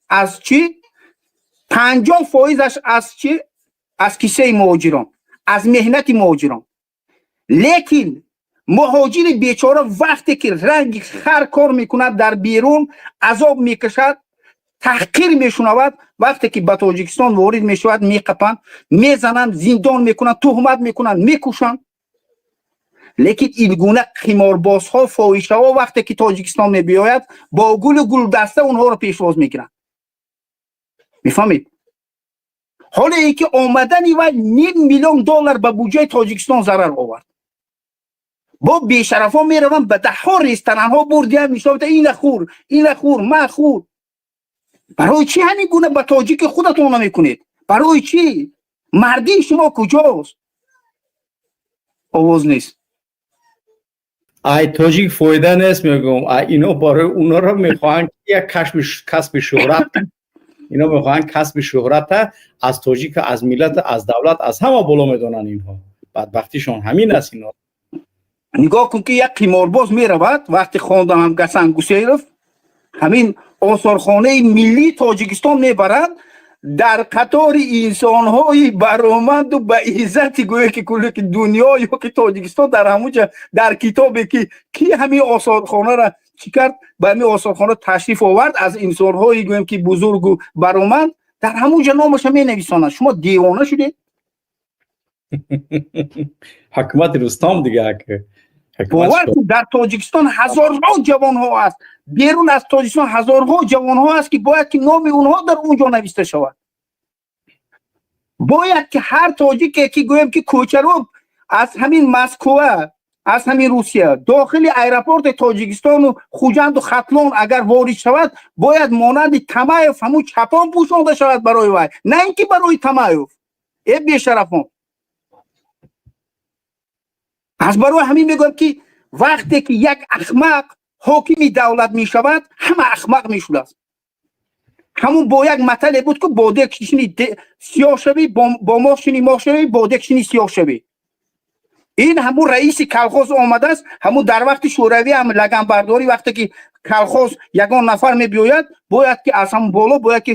Speaker 2: аз чӣ? 50 фоизаш аз чӣ? Аз киссаи муҳоҷирон, аз меҳнати муҳоҷирон. Лекин муҳоҷири бечора вақте ки ранги хар кор мекунад, дар берун азоб мекашад, таҳқир мешунавад, вақте ки ба Тоҷикистон ворид мешавад, меқапанд, мезананд, зиндон мекунанд, туҳмат мекунанд, мекушанд. Лекин ин гуна қиморбозҳо, фоҳишаҳо вақте ки Тоҷикистон мебиёяд, бо гулу гулдаста онҳоро пешвоз мекунанд. Мефаҳмед? Ҳоле ки омадани вай 500 000 доллар ба буҷаи Тоҷикистон зарар овард. Бо бешарафҳо мераванд, ба даҳҳо ресторанҳо бурдиам, нишон, ина хӯр, ина хӯр, ма хӯр. Барои чӣ ҳамин гуна ба тоҷики худатон намекунед? Барои чӣ? Мардии шумо куҷост? Овоз нест.
Speaker 1: Ай тоҷик фоида нест, мегӯм. Ай ино барои уноро мехоҳанд як касби шӯҳрат, ино мехоҳанд касби шӯҳрата аз тоҷика, аз миллата, аз давлат, аз ҳама боло медонанд. Инҳо бадбахтишон ҳамин аст ино.
Speaker 2: Нигоҳ кун, ки як қиморбоз меравад. Вақте хондам, ҳам Гасан Гусейров ҳамин осорхонаи миллии Тоҷикистон мебарад, дар қатори инсонҳои бароманду ба иззати, гӯё ки кулли ки дунё ё ки Тоҷикистон, дар ҳамунҷа дар китобе ки ки ҳамин осорхонара чӣ кард, ба ҳамин осорхона ташриф овард, аз инсонҳои, гӯем ки, бузургу бароманд, дар ҳамунҷа номаша менависонанд. Шумо девона шудед?
Speaker 1: Ҳукумати Рустам дига.
Speaker 2: Бовар кун, дар Тоҷикистон ҳазорҳо ҷавонҳо аст, берун аз Тоҷикистон ҳазорҳо ҷавонҳо аст, ки бояд ки номи онҳо дар он ҷо нависта шавад. Бояд ки ҳар тоҷике ки, гӯем ки, кӯчароб аз ҳамин Москва, аз ҳамин Русия дохили аэропорти Тоҷикистону Хуҷанду Хатлон агар ворид шавад, бояд монанди Тамаев ҳамун чапон пӯшонда шавад барои вай, на ин ки барои Тамаев. Э, бешарафон! Аз барои ҳамин мегӯям, ки вақте ки як ахмақ ҳокими давлат мешавад, ҳама ахмақ мешудааст. Ҳамун бо як матале буд, ки бо дег шини сиёҳ шавӣ, бо моҳ шини моҳ шавӣ, бо дег шини сиёҳ шавӣ. Ин ҳамун раиси колхоз омадааст. Ҳамун дар вақти Шӯравӣ ҳам лаганбардорӣ, вақте ки колхоз ягон нафар мебиёяд, бояд ки аз ҳамун боло бояд ки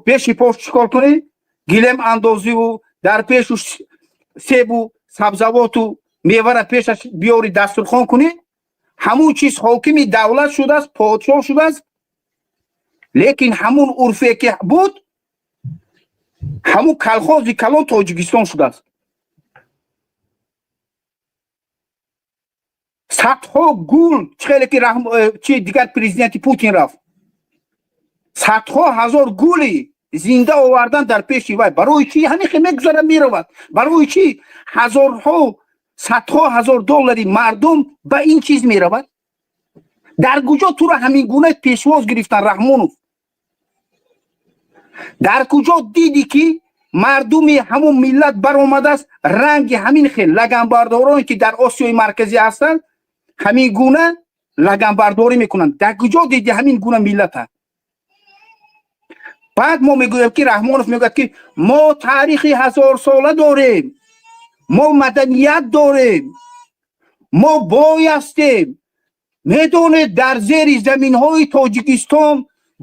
Speaker 2: пеши пош чикор кунӣ? Гилем андозиву дар пешу себу сабзавоту мевара пешаш биёри, дастурхон кунӣ. Ҳамун чиз ҳокими давлат шудааст, подшоҳ шудааст, лекин ҳамун урфе ки буд, ҳамун колхози калон Тоҷикистон шудааст. Садҳо гул, чӣ хеле ки чи дигар президенти Путин рафт, садҳо ҳазор гули зинда овардан дар пеши вай. Барои чӣ ҳамин хел мегузарад, меравад? Барои чӣ ҳазорҳо, садҳо ҳазор доллари мардум ба ин чиз меравад? Дар куҷо туро ҳамин гуна пешвоз гирифтан, Раҳмонов? Дар куҷо дидӣ, ки мардуми ҳамун миллат баромадааст, ранги ҳамин хел лаганбардороне ки дар Осиёи Марказӣ ҳастанд, ҳамин гуна лаганбардорӣ мекунанд? Дар куҷо диди ҳамин гуна миллата? Баъд мо мегӯем, ки Раҳмонов мегӯяд, ки мо таърихи ҳазорсола дорем, мо маданият дорем, мо бой ҳастем. Медонед, дар зери заминҳои Тоҷикистон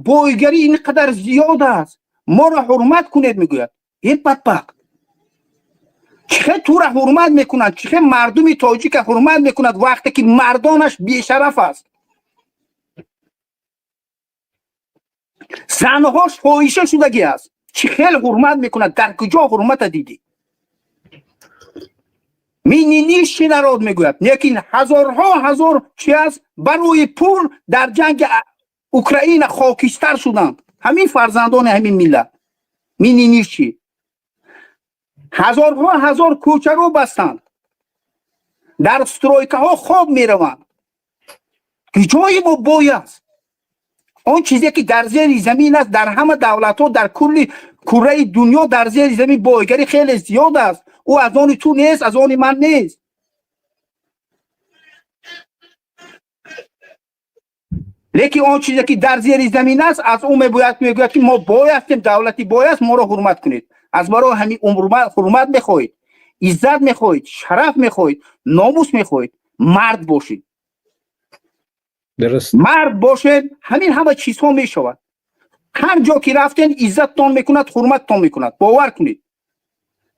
Speaker 2: бойгарӣ ин қадар зиёд аст, моро ҳурмат кунед, мегӯяд. Э, бадбахт, чӣ хел тура ҳурмат мекунанд? Чӣ хел мардуми тоҷика ҳурмат мекунад, вақте ки мардонаш бешараф аст, занҳош фоҳиша шудагӣ аст? Чӣ хел ҳурмат мекунад? Дар куҷо ҳурмата дидӣ? Мы не нищий народ, мегӯяд, лекин ҳазорҳо ҳазор чи аст, барои пул дар ҷанги Украина хокистар шуданд ҳамин фарзандони ҳамин миллат. Мы не нищий. Ҳазорҳо ҳазор кӯчаро бастанд, дар стройкаҳо хоб мераванд. Куҷои мо бой аст? Он чизе ки дар зери замин аст, дар ҳама давлатҳо, дар кулли кураи дунё дар зери замин бойгарӣ хеле зиёд аст. Ӯ аз они ту нест, аз они ман нест. Лекин он чизе ки дар зери замин аст, аз ӯ мебояд, мегӯяд, ки мо бой ҳастем, давлати бой аст, моро ҳурмат кунед. Аз барои ҳамин ҳурмат мехоҳед, иззат мехоҳед, шараф мехоҳед, номус мехоҳед, мард бошед.
Speaker 1: Дуруст.
Speaker 2: Мард бошед, ҳамин ҳама чизҳо мешавад. Ҳар ҷо ки рафтен, иззаттон мекунад, ҳурматтон мекунад, бовар кунед.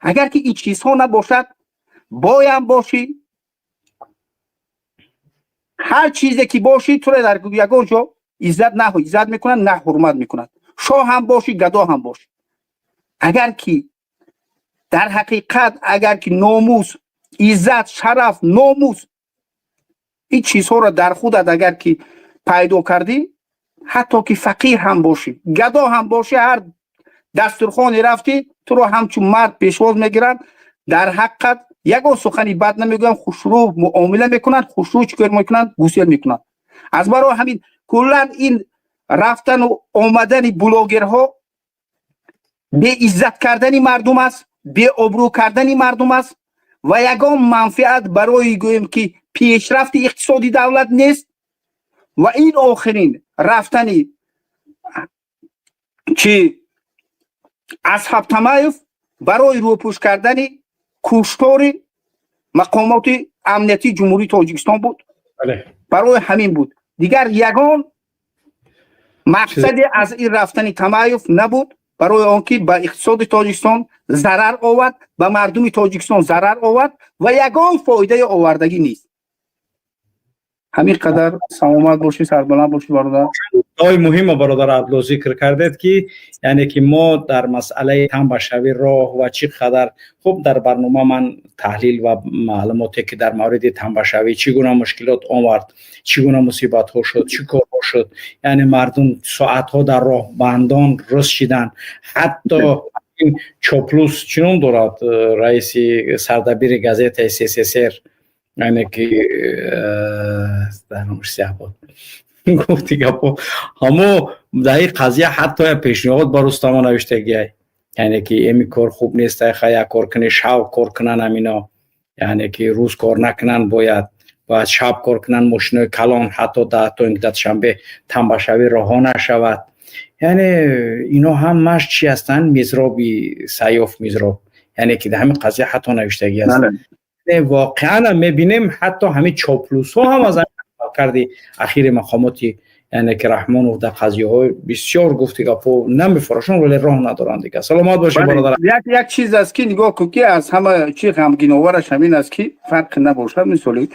Speaker 2: Агар ки ин чизҳо набошад, боям бошӣ, ҳар чизе ки бошӣ, туро дар ягон ҷо иззат на иззат мекунад, на ҳурмат мекунад. Шоҳ ҳам бошӣ, гадо ҳам бошӣ. Агар ки дар ҳақиқат, агар ки номус, иззат, шараф, номус, ин чизҳоро дар худат агар ки пайдо кардӣ, ҳатто ки фақир ҳам бошӣ, гадо ҳам бошӣ, ҳар Дастурхоне рафтӣ, туро ҳамчун мард пешвоз мегиранд, дар ҳаққат ягон сухани бад намегӯянд, хушрӯ муомила мекунанд, хушрӯ чӣ кор мекунанд, гусел мекунанд. Аз барои ҳамин куллан ин рафтану омадани блогерҳо беиззат кардани мардум аст, беобрӯ кардани мардум аст ва ягон манфиат барои, гӯем ки, пешрафти иқтисоди давлат нест. Ва ин охирин рафтани чи Асҳаб Тамаев барои рӯпӯш кардани куштори мақомоти амниятии Ҷумҳурии Тоҷикистон буд, барои ҳамин буд. Дигар ягон мақсаде аз ин рафтани Тамаев набуд, барои он ки ба иқтисоди Тоҷикистон зарар овард, ба мардуми Тоҷикистон зарар овард ва ягон фоидаи овардагӣ нест. Ҳамин қадар. Саломат бошӣ, сарбаланд бошӣ, бародар.
Speaker 1: Ҷои муҳима, бародар Абдулло, зикр кардед, ки яъне ки мо дар масъалаи танбашавӣ роҳ ва чӣ қадар хуб дар барнома ман таҳлил ва маълумоте ки дар мавриди танбашавӣ чӣ гуна мушкилот овард, чӣ гуна мусибатҳо шуд, чӣ корҳо шуд, яъне мардум соатҳо дар роҳ бандон рӯз шиданд. Ҳатто Чоплус чӣ ном дорад, раиси сардабири газетаи СССР, яъне ки дар номаш сиҳ буд, гуфти гапо ҳамо дар ин қазия ҳатто як пешниҳод ба Рустама навиштагиай, яъне ки эми кор хуб нест, ха як кор кунӣ, шав кор кунан ҳамино, яъне ки рӯз кор накунан, бояд шаб кор кунан мошинои калон, ҳатто то ин ки Душанбе тамбашавӣ роҳҳо нашавад. Яъне ино ҳамаш чӣ ҳастанд? Мизроби Сайёф, мизроб, яъне ки дар ҳамин қазия ҳатто навиштагӣ аст. Воқеан мебинем, ҳатто ҳамин чоплусҳо ҳам аз карди ахири мақомоти, яъне ки Раҳмонов дар қазияҳои бисёр гуфти гапо намефарошон, вале роҳ надоранд дигар. Саломат бошед, бародар.
Speaker 2: Як чиз аст, ки нигоҳ кун, ки аз ҳама чи ғамгиновараш ҳамин аст, ки фарқи набошад, мисоле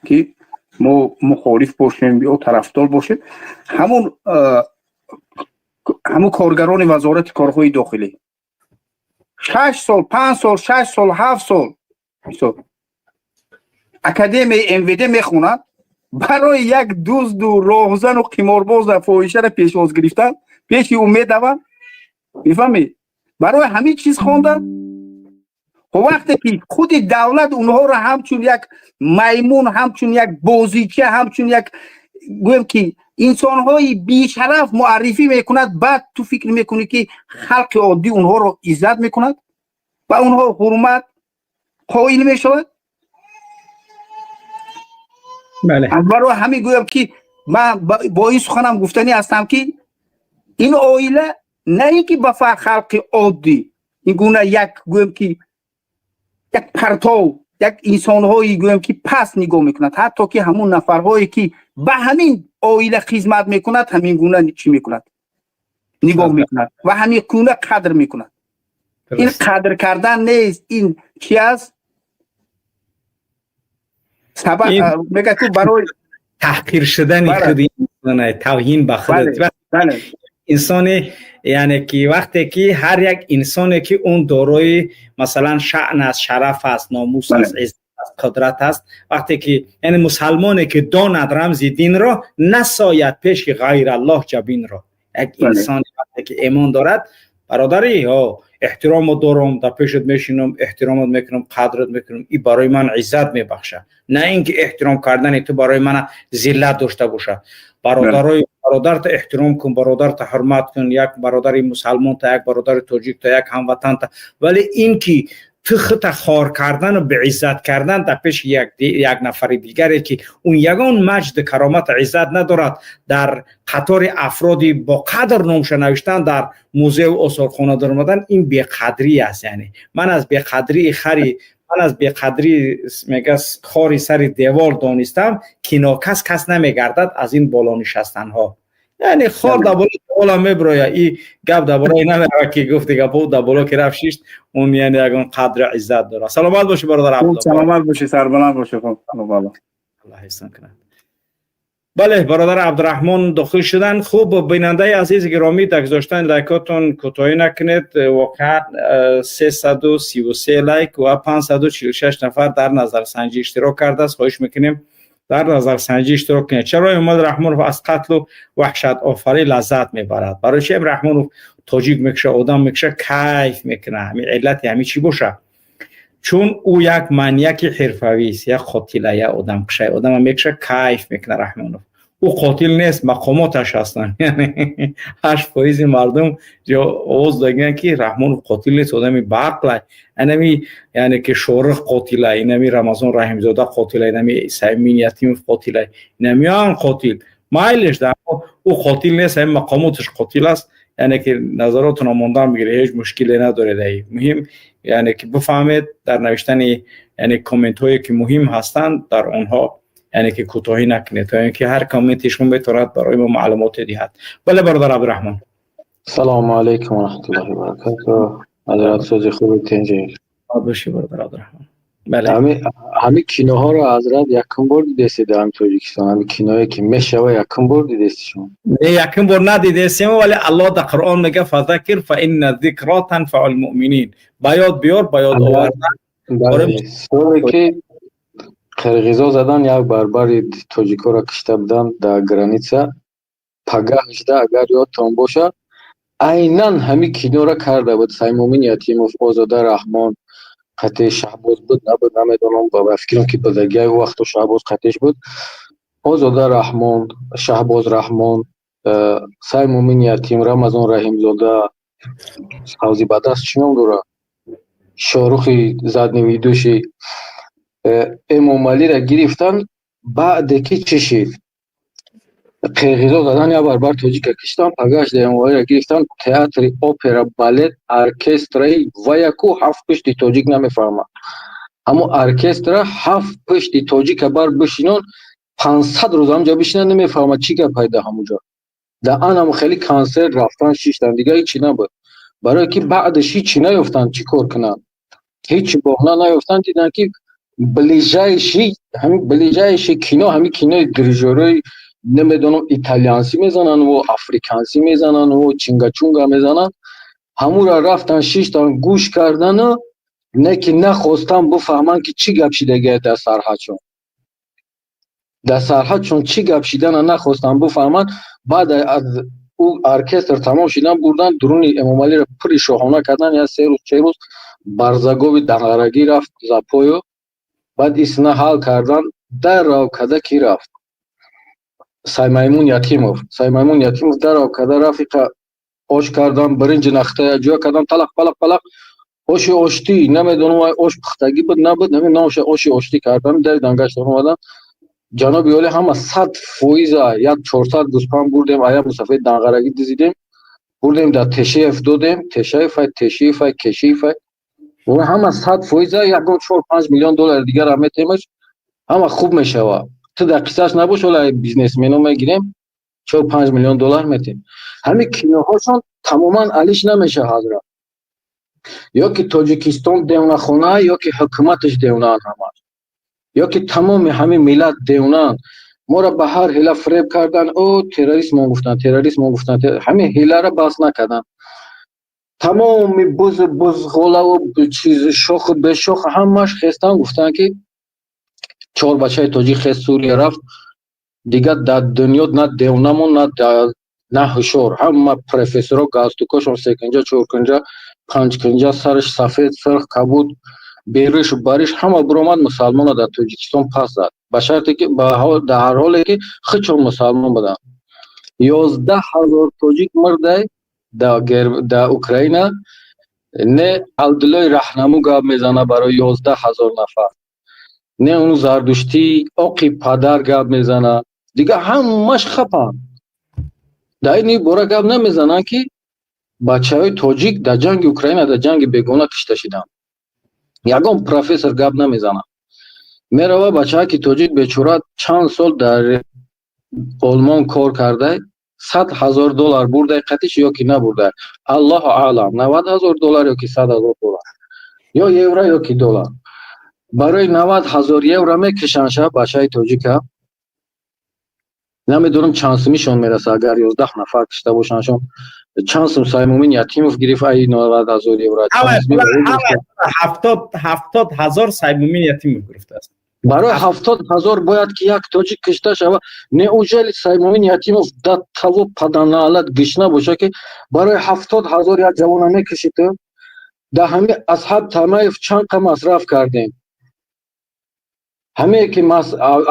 Speaker 2: ки мо мухолиф бошем ё тарафдор бошем, ҳамун коргарони Вазорати корҳои дохилӣ 6 сол, 5 сол, 6 сол, 7 сол, мисол, академияи МВД мехонад, барои як дузду роҳзану қиморбоза, фоҳишаро пешвоз гирифтан пеши ӯ медаванд. Мефаҳмӣ, барои ҳамин чиз хондан. Хоб, вақте ки худи давлат онҳоро ҳамчун як маймун, ҳамчун як бозича, ҳамчун як, гӯем ки, инсонҳои бешараф муаррифӣ мекунад, баъд ту фикр мекунӣ, ки халқи оддӣ онҳоро иззат мекунад ва онҳо ҳурмат қоил мешавад? Аз барои ҳамин гӯям, ки ман бо ин суханам гуфтанӣ ҳастам, ки ин оила на ин ки ба халқи оддӣ ин гуна як, гӯем ки, як партов, як инсонҳои, гӯем ки, паст нигоҳ мекунад, ҳатто ки ҳамун нафарҳое ки ба ҳамин оила хизмат мекунад, ҳамин гуна чӣ мекунад, нигоҳ мекунад ва ҳамин гуна қадр мекунад. Ин қадр кардан нест, ин чи аст? Мега ку барои
Speaker 1: таҳқир шудани худи тавҳин ба худ инсоне, яъне ки вақте ки ҳар як инсоне ки он дорои, масалан, шаън аст, шараф аст, номус аст, иззат аст, қудрат аст, вақте ки, яъне мусалмоне ки донад рамзи динро, насояд пеши ғайраллоҳ ҷабинро. Як инсоне вақте ки эмон дорад, бародари ҳо, эҳтиромот дорам, дар пешат мешинам, эҳтиромот мекунам, қадрат мекунам, и барои ман иззат мебахшад, на ин ки эҳтиром кардани ту барои мана зиллат дошта бошад. Бародарои бародарта эҳтиром кун, бародарта ҳурмат кун, як бародари мусалмонта, як бародари тоҷикта, як ҳамватанта, вале ин ки ту хута хор кардану беиззат кардан дар пеши як нафари дигаре, ки он ягон маҷду каромату иззат надорад, дар қатори афроди бо қадр номша навиштан, дар музею осорхона даромадан, ин беқадрӣ аст. Яъне ман аз беқадрии хари, ман аз беқадрӣ, мега, хори сари девор донистам, ки нокас кас намегардад аз ин боло нишастанҳо. Яъне хор дар боло деволам мебироя. И гап дар бораи намерава, ки гуфти гапо дар боло ки рафт шишт, он яъне ягон қадру иззат дорад. Саломат бошӣ, бародар Абдулло.
Speaker 2: Саломат бошӣ, сарбаланд бошӣ. Хуб.
Speaker 1: Аллоҳ ҳифзтон кунад. Бале, бародар Абдураҳмон дохил шуданд. Хуб, бинандаи азизи гиромӣ, дар гузоштани лайкотон кӯтоҳӣ накунед. Воқеан 333 лайк ва 546 нафар дар назарсанҷӣ иштирок кардааст. Хоҳиш мекунем. дар назарсанҷӣ иштирок кунед. Чаро Эмомалӣ Раҳмонов аз қатлу ваҳшатофарӣ лаззат мебарад? Барои чи Раҳмонов тоҷик мекуша, одам мекуша, кайф мекуна? Ҳами иллати ҳами чӣ боша? Чун ӯ як маньяки ҳирфавист, як қотила, як одамкуша, одама мекуша, кайф мекуна. Раҳмонов ӯ қотил нест, мақомоташ ҳастанд. 8% мардум овоз дагиянд, ки Раҳмонов қотил нест, одами баақла. Анами, яъне ки Шорих қотила, инами Рамазон Раҳимзода қотила, инами Саймин Ятимов қотила, инамиам қотил. Майлеш, ӯ қотил нест, ҳами мақомоташ қотил аст. Яъне ки назаротона мондан бигиред, ҳеҷ мушкиле надоред. Муҳим, яъне ки бифаҳмед, дар навиштани, яъне комментҳое, ки муҳим ҳастанд, дар онҳо, яъне ки кӯтоҳӣ накунед, то ин ки ҳар комменти шумо метавонад барои мо маълумоте диҳад. Бале, бародар Абдураҳмон.
Speaker 3: Салому алайкум ва раҳматуллоҳи ва баракатуҳ. Ҳазрат, сози хуби, тинҷи?
Speaker 1: Бошӣ, бародар Абдураҳмон. Бале.
Speaker 3: Ҳами киноҳоро, ҳазрат, якум бор дидестед дар ҳами Тоҷикистон? Ҳами киное, ки мешава, якум бор дидести шумо?
Speaker 1: Не, якум бор надидестем, вале Аллоҳ дар Қуръон мега: فذكر فإن الذكرى تنفع المؤمنين. Ба ёд биёр, ба ёд овардан.
Speaker 3: Соле ки қирғизо задан, як барбари тоҷикоро кишта буданд дар граница, пагаҳашда, агар ёдтон бошад, айнан ҳами киноро карда буд Саймумин Ятимов, Озода Раҳмон қате Шаҳбоз буд, набуд, намедонам, ба фикрам, ки будагиай вақту Шаҳбоз қатеш буд. Озода Раҳмон, Шаҳбоз Раҳмон, Саймумин Ятим, Рамазон Раҳимзода, савзи ба даст чӣ ном дорад, Шоҳрухи задний ведущий, Эмомалиро гирифтанд. Баъде ки чӣ шид, қирғизо задан, як барбар тоҷика киштан, пагашда Эмомалиро гирифтан, театри опера, балет, оркестраи ваяку ҳафт пушти тоҷик намефаҳмад. Ҳамо оркестра ҳафт пушти тоҷика бар бишинон, 500 рӯз ҳамҷа бишинан, намефаҳмад чӣ гап пайда ҳамуҷо. Да анам хеле консерт рафтан, шиштан, дига ҳичи набуд, барое ки баъдаш ҳичи наёфтанд, чӣ кор кунанд, ҳеҷ боҳна наёфтанд. Диданд, ки ближайший, ҳамин ближайший кино, ҳамин кинои дирижёрои, намедонам, итальянсӣ мезананд, африкансӣ мезананд, чингачунга мезананд. Ҳамура рафтан, шиштан, гӯш кардану не ки нахостан бифаҳманд, ки чӣ гап шидагия дар сарҳадшон. Дар сарҳадшон чӣ гап шидана нахостан бифаҳманд. Баъд аз ӯ оркестр тамом шидан, бурдан дуруни Эмомалиро пури шоҳона кардан, я 3 рӯз, 4 рӯз барзагови данғарагӣ рафт запою. Баъд исна ҳал кардан, даррав када ки рафт Саймаймун Ятимов. Саймаймун Ятимов даррав када рафиқа ош кардан, биринҷи нахтая ҷӯя кардан, талақ палақ палақ оши оштӣ, намедонам, вай ош пухтагӣ буд, набуд, номша оши оштӣ кардан. Давидан, гаштан, омадан: «Ҷаноби олӣ, ҳама 100%, як 400 гӯспанд бурдем, ая мусафири данғарагӣ дизидем, бурдем, дар Тешиев додем, Тешаев ай, Тешиев ай, Кешиев ай, ҳама 100%, ягон 4-5 миллион доллари дигарам метемаш, ҳама хуб мешава. Ту дар қиссааш набош, ҳола бизнесмено мегирем, 4-5 миллион доллар метем». Ҳамин киноҳошон тамоман алиш намеша, ҳазрат. Ё ки Тоҷикистон девнахона, ё ки ҳукуматаш девнаанд ҳамаш, ё ки тамоми ҳамин миллат девнаанд. Моро ба ҳар ҳила фиреб кардан. О, терроризмон гуфтанд, терроризмон гуфтанд, ҳамин ҳиларо бас накарданд. Тамоми бузу бузғолаву чиз, шоху бешох, ҳамаш хестан, гуфтанд, ки чор бачаи тоҷик хест, Сурия рафт, дигар дар дунё на девнамон, на ҳушёр. Ҳама профессорро галстукошон секунҷа, чоркунҷа, панҷкунҷа, сараш сафед, сурх, кабуд, беришу бариш, ҳама биромад, мусалмона дар Тоҷикистон пас зад, ба шарте ки дар ҳар ҳоле ки худшон мусалмон буданд. 11 000 тоҷик мурдай дар Украина. Не Абдуллои Раҳнаму гап мезана барои 11 000 нафар, не он зардуштӣ оқи падар гап мезана, дигар ҳамаш хапанд. Дар ин бора гап намезананд, ки бачаҳои тоҷик дар ҷанги Украина, дар ҷанги бегона кишта шиданд. Ягон профессор гап намезанад. Мерава бачаҳаки тоҷик бечора, чанд сол дар Олмон кор карда, 100 000 доллар бурдай қатиш ё ки набурдай, аллоҳу аълам, 90 000 доллар ё ки 100 000 доллар, ё евро, ё ки доллар. Барои 90 000 евро мекишанд ша бачаи тоҷика. Намедонам, чанд сумишон мераса, агар 11 нафар кишта бошандшон, чанд сум Саймумин Ятимов гирифт ай 90 000 евро?
Speaker 1: 70 000 Саймумин Ятимов гирифтааст.
Speaker 3: Барои 70 000 бояд ки як тоҷик кишта шава? Неужели Саймумин Ятимов до того паданаалат гишна боша, ки барои 70 000 як ҷавона мекиши? Ту да ҳами Асҳаб Тамаев чанд қа масраф кардем, ҳамее ки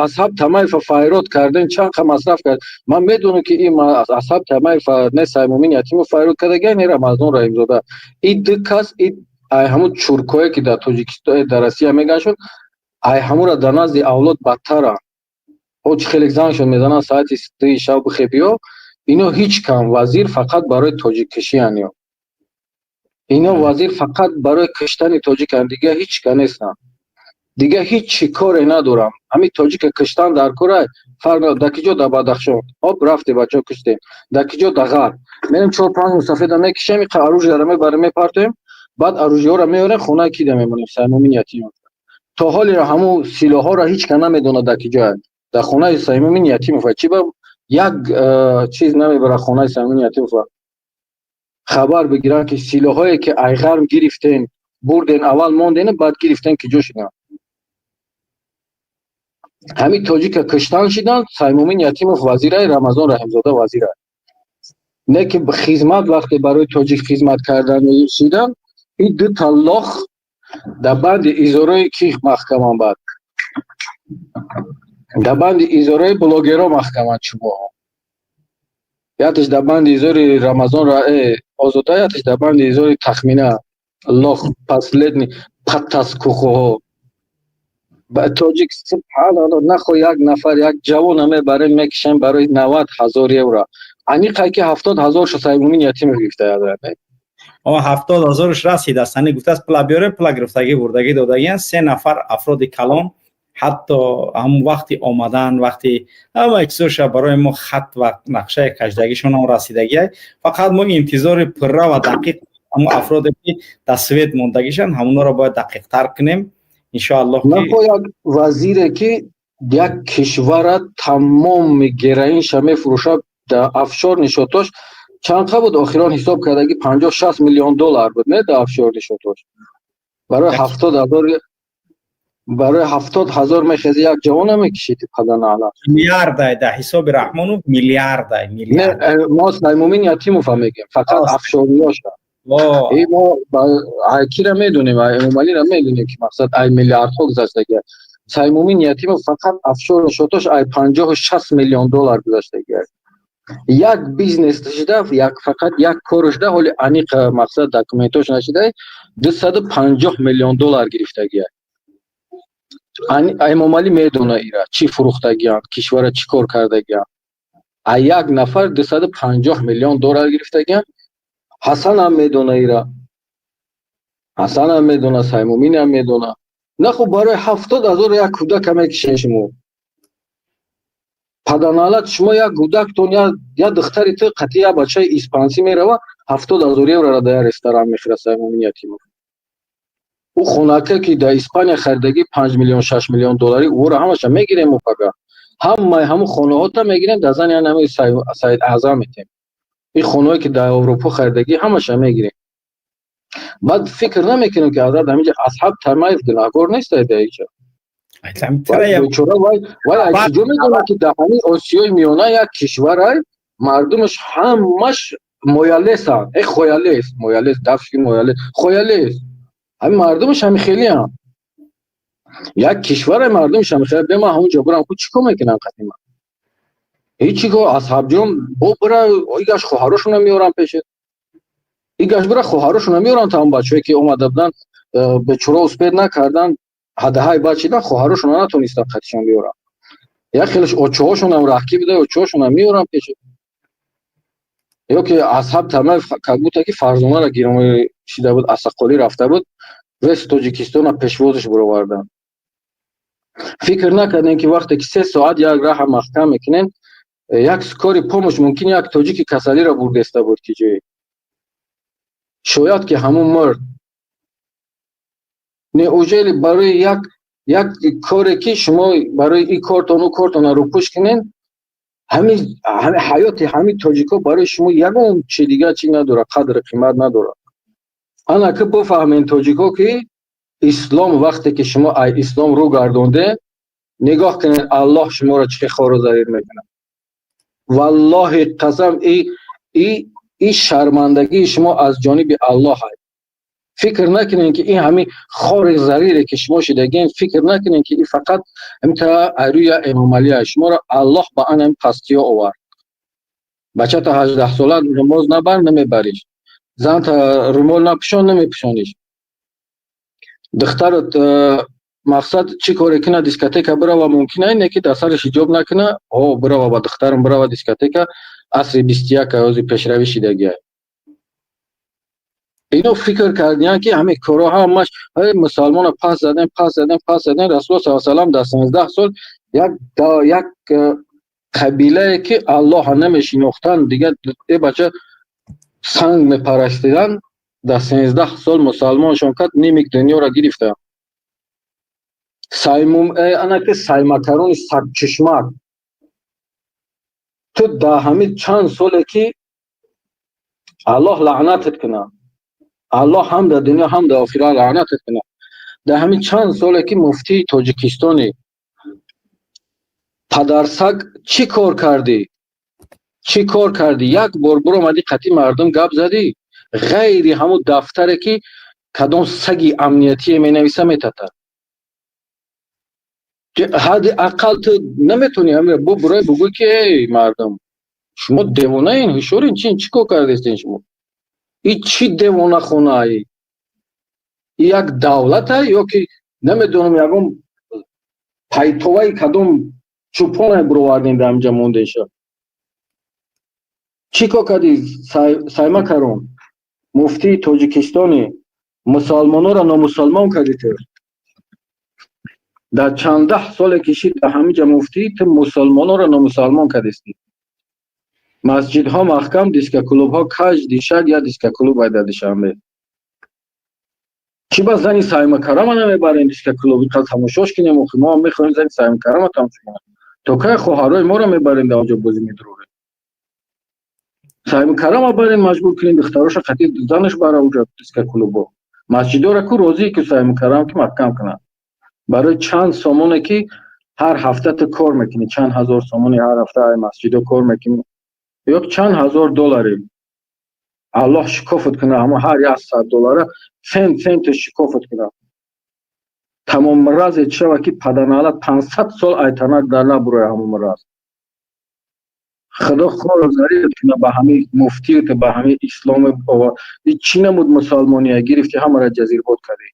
Speaker 3: Асҳаб Тамаева файрод кардем, чанд қа масраф кард. Ман медонам, ки ин Асҳаб Тамаев не Саймумин Ятимов файрод кардагия, не Рамазон Раҳимзода. И ду кас и ай ҳамун чуркое, ки дар Тоҷикистон, дар Россия меган шуд, ай ҳамура дар назди авлод бадтара. Ҳоч хеле зангшон мезананд соати 3-и шаб: «Бихебиё». Ино ҳеҷ кам вазир фақат барои тоҷиккишиян ё ино вазир фақат барои киштани тоҷикан, дига ҳеҷ ка нестанд, дига ҳеҷ чӣ коре надорам. Ҳамин тоҷика киштан дар кора, фарқ дар ки ҷо, дар Бадахшон ҳоп рафте, бачаҳо киштем, дар ки ҷо, дар ғарб мерем, чор панҷ мусафеда мекишем, иқа оружия ро мебарем, мепартоем, баъд оружия ҳоро меорем, хонаи кида мемонем? Саймумин Ятимов. То ҳолеро ҳамун силоҳҳоро ҳеҷ ка намедонад дар ки ҷоя, дар хонаи Саймумин Ятимов. Чӣ ба як чиз намебарад хонаи Саймумин Ятимов, хабар бигиранд, ки силоҳое, ки ай ғарб гирифтен, бурден, аввал монден, баъд гирифтен, ки ҷо шуданд? Ҳамин тоҷика киштан шиданд. Саймумин Ятимов вазирай, Рамазон Раҳимзода вазирай, не ки хизмат, вақте барои тоҷик хизмат кардан шидан, ин дута лох дар банди изорои ки маҳкаман, баъд дар банди изорои блогеро маҳкаман. Чубоҳо ятиш дар банди изори Рамазон Озода, ятиш дар банди изори Тахмина. Лох, последний патаскухоҳо ба тоҷик. Субҳаналло, нахо як нафар, як ҷавона мебарем, мекишем барои 90 000 евро. Аниқай ки 70 000 ша Саймумин Ятимов гирифта.
Speaker 1: 70 000-ш расид аст, ани гуфтааст: «Пула биёре». Пула гирифтагӣ, бурдагӣ, додагиан се нафар афроди калон. Ҳатто ҳамун вақти омадан, вақти ҳама чизоша барои мо хат ва нақшаи кашдагишонам расидагиай. Фақат мо интизори пурра ва дақиқ ҳамун афроде, ки дар свет мондагишанд, ҳамунҳоро бояд дақиқтар кунем, иншоаллоҳ.
Speaker 3: Нахо як вазире, ки як кишвара тамоми героинша мефурӯшад, дар афшор нишотош чанд қа буд? Охирон ҳисоб кардаги 50-60 миллион доллар буд, не, дар афшор нишотош. Барои 70 000, барои 70 000 мехези, як ҷавона мекишид, паданаала.
Speaker 1: Миллиардай, дар ҳисоби Раҳмонов миллиардай.
Speaker 3: Миллиард. Мо Саймумин Ятимова мегем, фақат афшориёша. Мо кира медонем, Эмомалира медонем, ки мақсад ай миллиардҳо гузаштагия. Саймумин Ятимов фақат афшор нишотош ай 50-60 миллион доллар гузаштагия. Як бизнес шида, як фақат як кор шуда, ҳоли аниқ мақсад документош нашида, 250 миллион доллар гирифтагия. Эмомалӣ медона ира чӣ фурӯхтагианд, кишвара чӣ кор кардагианд. А як нафар 250 миллион доллар гирифтагианд. Ҳасанам медона ира, Ҳасанам медона, Саймуминам медона. Нахо барои 70 000 як кӯдака мекишен шумо, паданалат. Шумо як кӯдактон, як духтари ту қатъи як бачаи испансӣ мерава, 70 000 еврора дар як ресторан мехӯрад Саймумин Ятимов. Ӯ хонака, ки дар Испания харидагӣ, 5 миллион, 6 миллион долларӣ, ӯро ҳамаша мегирем. Мо пага ҳамаи ҳамун хонаҳота мегирем, дар зани ҳамин Саид Аъзам метем. Ин хонаҳое, ки дар Аврупо харидагӣ, ҳамаша мегирем. Баъд фикр намекунем, ки ҳазрат ҳаминҷа Асҳаб Тамаев гунаҳкор нест дар инҷа. Бечора вай куҷо медонад, ки дар ҳамин Осиёи Миёна як кишварай, мардумаш ҳамаш моялесанд, э хоялес, моялес, дафши моялес, хоялес, ҳамин мардумаш ҳами хелиам. Як кишваре, мардумаш ҳами хеле. Бе ман ҳамунҷо бурам ку, чӣ кор мекунам қатима? Ҳечи ко. Асҳабҷон, бо бира, игаш хоҳарошона меорам пешет, игаш бира, хоҳарошона меорам. Тамом бачаҳое, ки омада буданд, бечора успеть накардан, ҳадаҳай бачидан, хоҳарошона натонистан қатишон биёрам. Як хелеш очоҳошонам раҳкӣ буда, очоҳошонам меорам пешет. Ё ки Асҳаб Тамаев как будто ки Фарзонаро гиромӣ шида буд, асаққолӣ рафта буд, вес Тоҷикистона пешвозиш буровардан. Фикр накардем, ки вақте ки 3 соат як раҳа маҳкам мекунем, як скорый помощь мумкин як тоҷики касалиро бурдеста буд, ки ҷое шояд ки ҳамун мурд. Неужели барои як коре, ки шумо барои ин кортон, ӯ кортона рӯпӯш кунен, ҳамин ҳаёти ҳамин тоҷико барои шумо ягон чи дигар чи надорад, қадру қимат надорад? Ана ки бифаҳмем, тоҷико, ки ислом, вақте ки шумо ай ислом рӯ гардонде. Нигоҳ кунед, Аллоҳ шуморо чӣ хору зарир мекунад. Валлоҳи қасам, и шармандагии шумо аз ҷониби Аллоҳ аст. Фикр накунед, ки ин ҳамин хори зарире, ки шумо шидагиен, фикр накунед, ки ин фақат ҳамта айрӯя Эмомалӣ аст. Шуморо Аллоҳ ба ан ҳамин пастиё овард. Бачата 18-сола намоз набар, намебариш. Занта румол напӯшон, намепӯшониш. Духтарат мақсад чӣ коре кина, дискотека бирава, мумкин ай, не ки дар сараш ҳиҷоб накуна. О, бирава, ба духтарам бирава дискотека, асри 21 ҳози пешравӣ шидагиай. Ино фикр кардиянд, ки ҳамин корҳо ҳамаш мусалмона пас задем, пас задем, пас задем. Расулуллоҳ саллаллоҳу алайҳи васаллам дар 13 сол як қабилае, ки Аллоҳа намешинохтанд, дигар э бача санг мепарастиданд, дар 13 сол мусалмоншон кард, нимик дунёро гирифтанд. Саймум анаки саймакарони сагчишмак, ту дар ҳамин чанд соле, ки Аллоҳ лаънатат кунад, Аллоҳ ҳам дар дунё, ҳам дар охират лаънатат кунад. Дар ҳамин чанд соле, ки муфтии Тоҷикистони, падарсаг, чӣ кор кардӣ? Чӣ кор кардӣ? Як бор биромадӣ, қатъи мардум гап задӣ, ғайри ҳамун дафтаре, ки кадом саги амниятие менависа, метата? Ҳадди ақал ту наметавонӣ ҳамира бубурай, бугӯй, ки эй мардум, шумо девонаен, ҳушёрен, чин, чӣ кор кардестен шумо? И чӣ девонахонаи? Як давлата ё ки намедонам, ягон пайтоваи кадом чӯпоне бировардем, дар ҳаминҷа мондеша? Чӣ кор кардӣ, Саймакарон, муфтии Тоҷикистони? Мусалмононро номусалмон кардӣ. Ту дар чандаҳ соле кишид дар ҳаминҷа муфтӣ, ту мусалмононро номусалмон кардистӣ. Масҷидҳо маҳкам, дискоклубҳо каждый шаг як дискоклуб ай дар Душанбе. Чӣ ба зани Саймакарама намебарем дискоклуб, иқадр тамошош кунем? Охи мо мехоҳем зани Саймакарама тамошо кунем. То кай хоҳарои моро мебарем, дар онҷо бозӣ медурорем? Саймакарама барем, маҷбур кунем духтароша қатъи занаш бара уҷа дискоклубо. Масҷидора ку розӣ ку Саймакарам, ки маҳкам кунад барои чанд сомоне, ки ҳар ҳафта ту кор мекунӣ, чанд ҳазор сомони ҳар ҳафта ай масҷидо кор мекунӣ ё чанд ҳазор доллари. Аллоҳ шикофат кунад, ҳамо ҳар як сад доллара цент центо шикофат кунад. Тамом миразе шава, ки паданалат 500 сол айтанак дар набуроя ҳамон мираз. Худо хору зарират кунад ба ҳамин муфтият, ба ҳамин исломи. Чӣ намуд мусалмония гирифти, ҳамаро ҷазирбод кардӣ.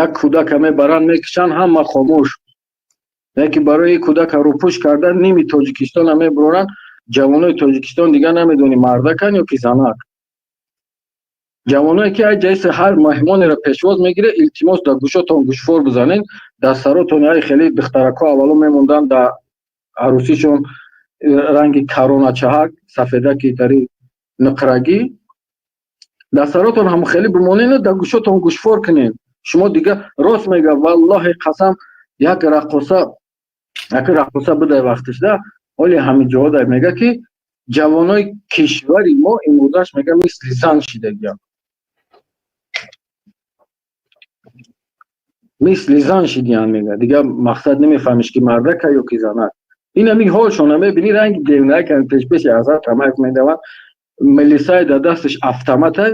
Speaker 3: Як кӯдака мебаранд, мекушанд, ҳама хомӯш. Яке барои кӯдака рӯпӯш кардан ними Тоҷикистона мебуроранд. Ҷавонои Тоҷикистон дигар намедонӣ, мардакан ё ки занак. Ҷавоное, ки ай ҷайси ҳар меҳмонеро пешвоз мегирад, илтимос, дар гӯшотон гӯшфор бизанед, дар саротон. Ай хеле духтаракҳо аввало мемонданд дар арӯсишон ранги кароначаҳак, сафедаки тари нуқрагӣ. Дар саротон ҳам хеле бимонед, дар гӯшотон гӯшфор кунед. Шумо дигар рост мега, валлоҳи қасам, як раққоса, як раққоса будай вақтиш да оли ҳамин ҷоҳо мега, ки ҷавонои кишвари мо имрӯзаш, мега, мисли зан шидагиям, мисли зан шидиян, мега, дигар мақсад намефаҳмиш, ки мардака ё ки занак. Ин ҳамин ҳолшона мебинӣ, ранги девнакан пешпеши Асад Тамаев медаванд, милисай дар дасташ автоматай,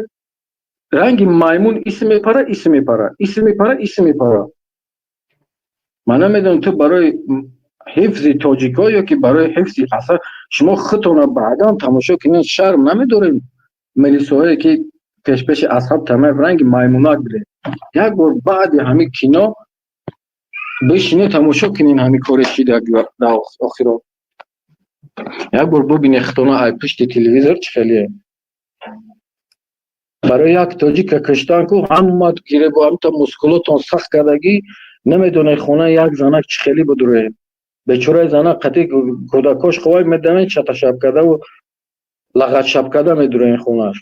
Speaker 3: ранги маймун ис мепара, ис мепара, ис мепара, ис мепара. Ман намедонам, ту барои ҳифзи тоҷикҳо ё ки барои ҳифзи асар. Шумо худтона баъдан тамошо кунед, шарм намедорем? Милисоҳое, ки пешпеши Асҳаб Тамаев ранги маймунак будем, як бор баъди ҳамин кино бишинед, тамошо кунед ҳамин коре шида дар охиро. Як бор бубинед худтона ай пушти телевизор, чӣ хелие. Барои як тоҷика киштан ку ҳама гиребо, ҳамта мускулотон сахт кардагӣ, намедонед хонаи як занак чӣ хеле будуроем. Бечораи занак қатъи кӯдакош ховай медавед, чаташаб кардаву лағатшаб карда медуроем хонааш,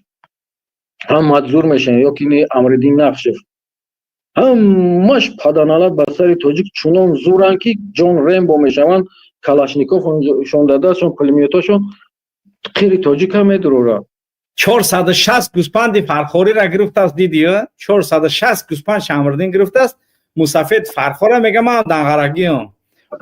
Speaker 3: ҳамат зур мешавед. Ё ки не, Амриддин Нақшев, ҳамаш паданалат ба сари тоҷик чунон зуранд, ки Ҷон Рембо мешаванд. Калашниковшон дар дастшон, пулемётошон, қири тоҷика медурорад.
Speaker 1: 460 гӯспанди фархориро гирифтааст, дидӣ? 460 гӯспанд Шамриддин гирифтааст. Мусафед Фархора мега, ман данғарагиам.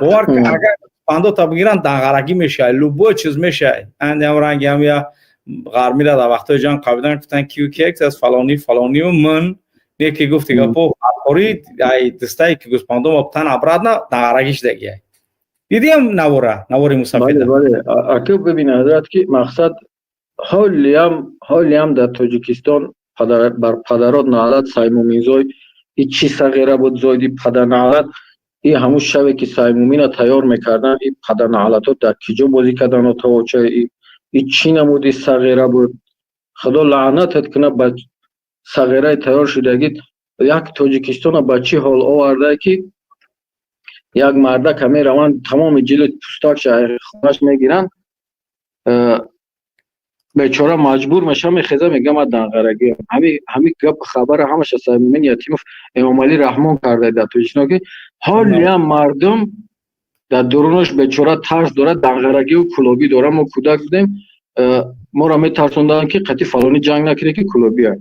Speaker 1: Бовар, агар гӯспандота бигиранд, данғарагӣ мешавад, любой чиз мешавад. Андиам ранги ҳам я ғармира дар вақтҳои ҷанг қабидан, гуфтан, кию ки аз фалонӣ фалонию ман неки гуфти гапо Фархорӣ ай дастае ки гӯспандо ма обратно данғарагӣ шудагиай. Дидиам навора, навори мусафеда?
Speaker 3: Бале, ака, бибин, ҳазрат, ки мақсад ҳолиам дар Тоҷикистон бар падарот наълат Саймуминзой. И чӣ сағира буд, зойди падарнаълат? И ҳамун шаве ки Саймумина тайёр мекарданд, и падарнаълатҳо дар киҷо бозӣ карданд? Отавоча и чӣ намуди сағира буд? Худо лаънатат кунад ба сағираи тайёр шудагӣ. Як Тоҷикистона ба чӣ ҳол оварда, ки як мардака мераванд, тамоми ҷилд пустакша хонаш мегиранд, бечора маҷбур меша, мехеза, мега, ман данғарагиам. Ҳами гап хабара ҳамаша Саймумин Ятимов, Эмомалӣ Раҳмон карда дар Тоҷикистон, ки ҳолиам мардум дар дурунаш бечора тарс дорад, данғарагиву кулобӣ дорад. Мо кӯдак будем, моро метарсонданд, ки қатъи фалонӣ ҷанг накунӣ, ки кулобия.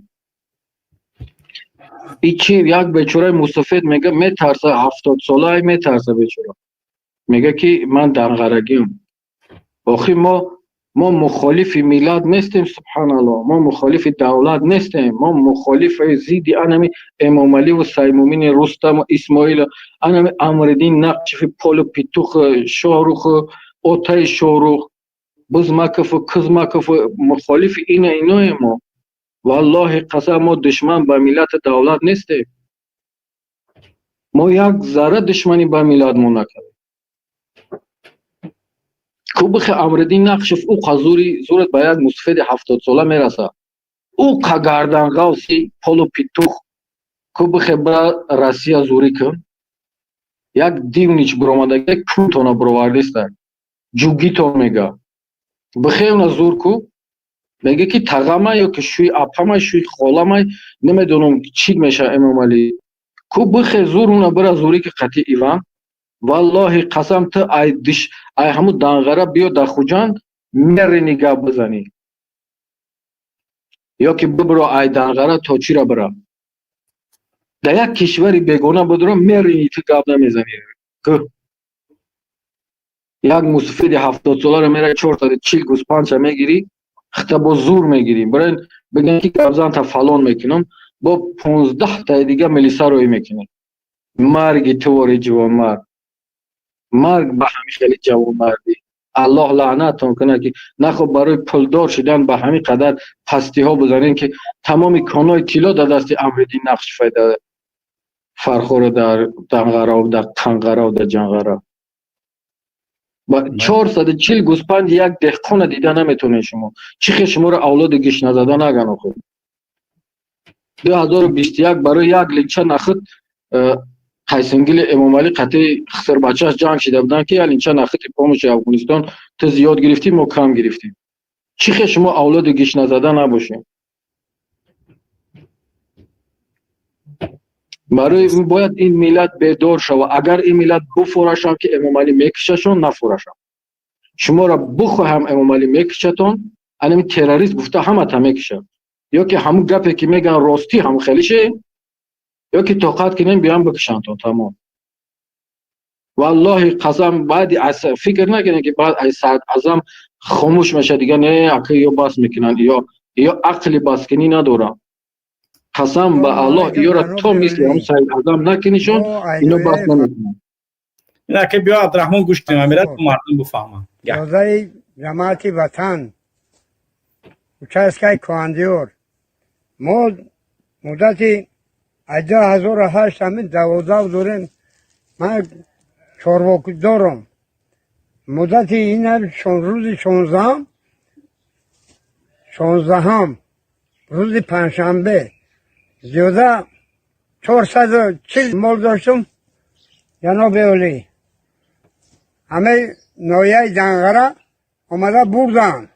Speaker 3: И чи як бечораи мусафед мега, метарса, 70-солаи метарса бечора, мега, ки ман данғарагиам. Охи мо мухолифи миллат нестем, субҳаналлоҳ, мо мухолифи давлат нестем, мо мухолифи зидди анами Эмомаливу Саймумини Рустаму Исмоилу анами Амриддин Нақшифи полу питух Шоҳруху отаи Шоҳрух Бузмакову Кузмакову, мухолифи ина иноем мо. Валлоҳи қасам, мо душман ба миллату давлат нестем, мо як зарра душманӣ ба миллатмо накардем. Кубихи Амриддин Нақшев уқа зури зурат ба як мусафеди 70-сола мерасад, уқа гарданғавси полу питух. Кубихе ба Россия зурӣ кун, як дивнич биромадаги кунтона бировардиста, ҷугитон мега, бихевна зур ку, мега, ки тағамай ё ки шӯи апамай, шӯи холамай, намедонам чӣ меша. Эмомалӣ ку бихе зур уна бира зурӣ, ки қатъи Иван, валлоҳи қасам, ту ай диш ай ҳамун Данғара биё дар Хуҷанд мерини гап бизанӣ, ё ки бибиро ай Данғара то чира бира дар як кишвари бегона будро, мерини, ту гап намезанӣ. Як мусафиди 70-соларо мера 440 гӯспанча мегирӣ, хита бо зур мегирӣ, бирен бигӯян, ки гапзанта фалон мекунам, бо 15таи дига милиса рӯй мекунӣ. Марги тувори ҷавонмард, марг ба ҳамин хеле ҷавонмардӣ. Аллоҳ лаънатон кунад, ки нахоб барои пулдор шудан ба ҳамин қадар пастиҳо бизанем, ки тамоми конои тилло дар дасти Амриддин Нақшифай дар Фархоро, дар Данғараву дар Қанғараву дар Ҷанғара. 440 гӯспанди як деҳқона дида наметонед шумо. Чӣ хел шуморо авлоди гишназада наган охир? 2021 барои як линча нахуд Қайсингили Эмомалӣ қатъи хисрбачааш ҷанг шида буданд, ки як линча нахуди помощи Афғонистон ту зиёд гирифтӣ, мо кам гирифтем. Чӣ хел шумо авлоди гишназада набошед? Барои бояд ин миллат бедор шавад. Агар ин миллат буфурашам, ки Эмомалӣ мекушашон, нафурашам, шуморо бухоҳам, Эмомалӣ мекушатон. Анами террорист гуфта ҳамата мекушад. Ё ки ҳамун гапе ки мегӯян ростӣ, ҳамун хелише, ё ки тоқат кунем, биён бикушантон, тамом. Валлоҳи қасам, баъди фикр накунем, ки баъд аз Саид Азам хомӯш мешавад дига. Не, ака, ё бас мекунанд, ё ақли баскунӣ надорам. Қасам ба Аллоҳ, ёра то мисли ҳам Саид Азам накунишон, ино бас намекунанд.
Speaker 1: Инаке биё, Абдураҳмон, гӯш кунем, амират мардум бифаҳманд.
Speaker 4: Ҷозаи ҷамоати Ватан, участкаи Коҳандиёр, мо муддати аз 2008 ҳамин 12 дорем. Ман чорвокдорам. Муддати ина рӯзи 16-ум, рӯзи панҷшанбе, зиёда 440 мол доштум. Ҷаноби олӣ, ҳамаи ноҳияи Данғара омада бурданд,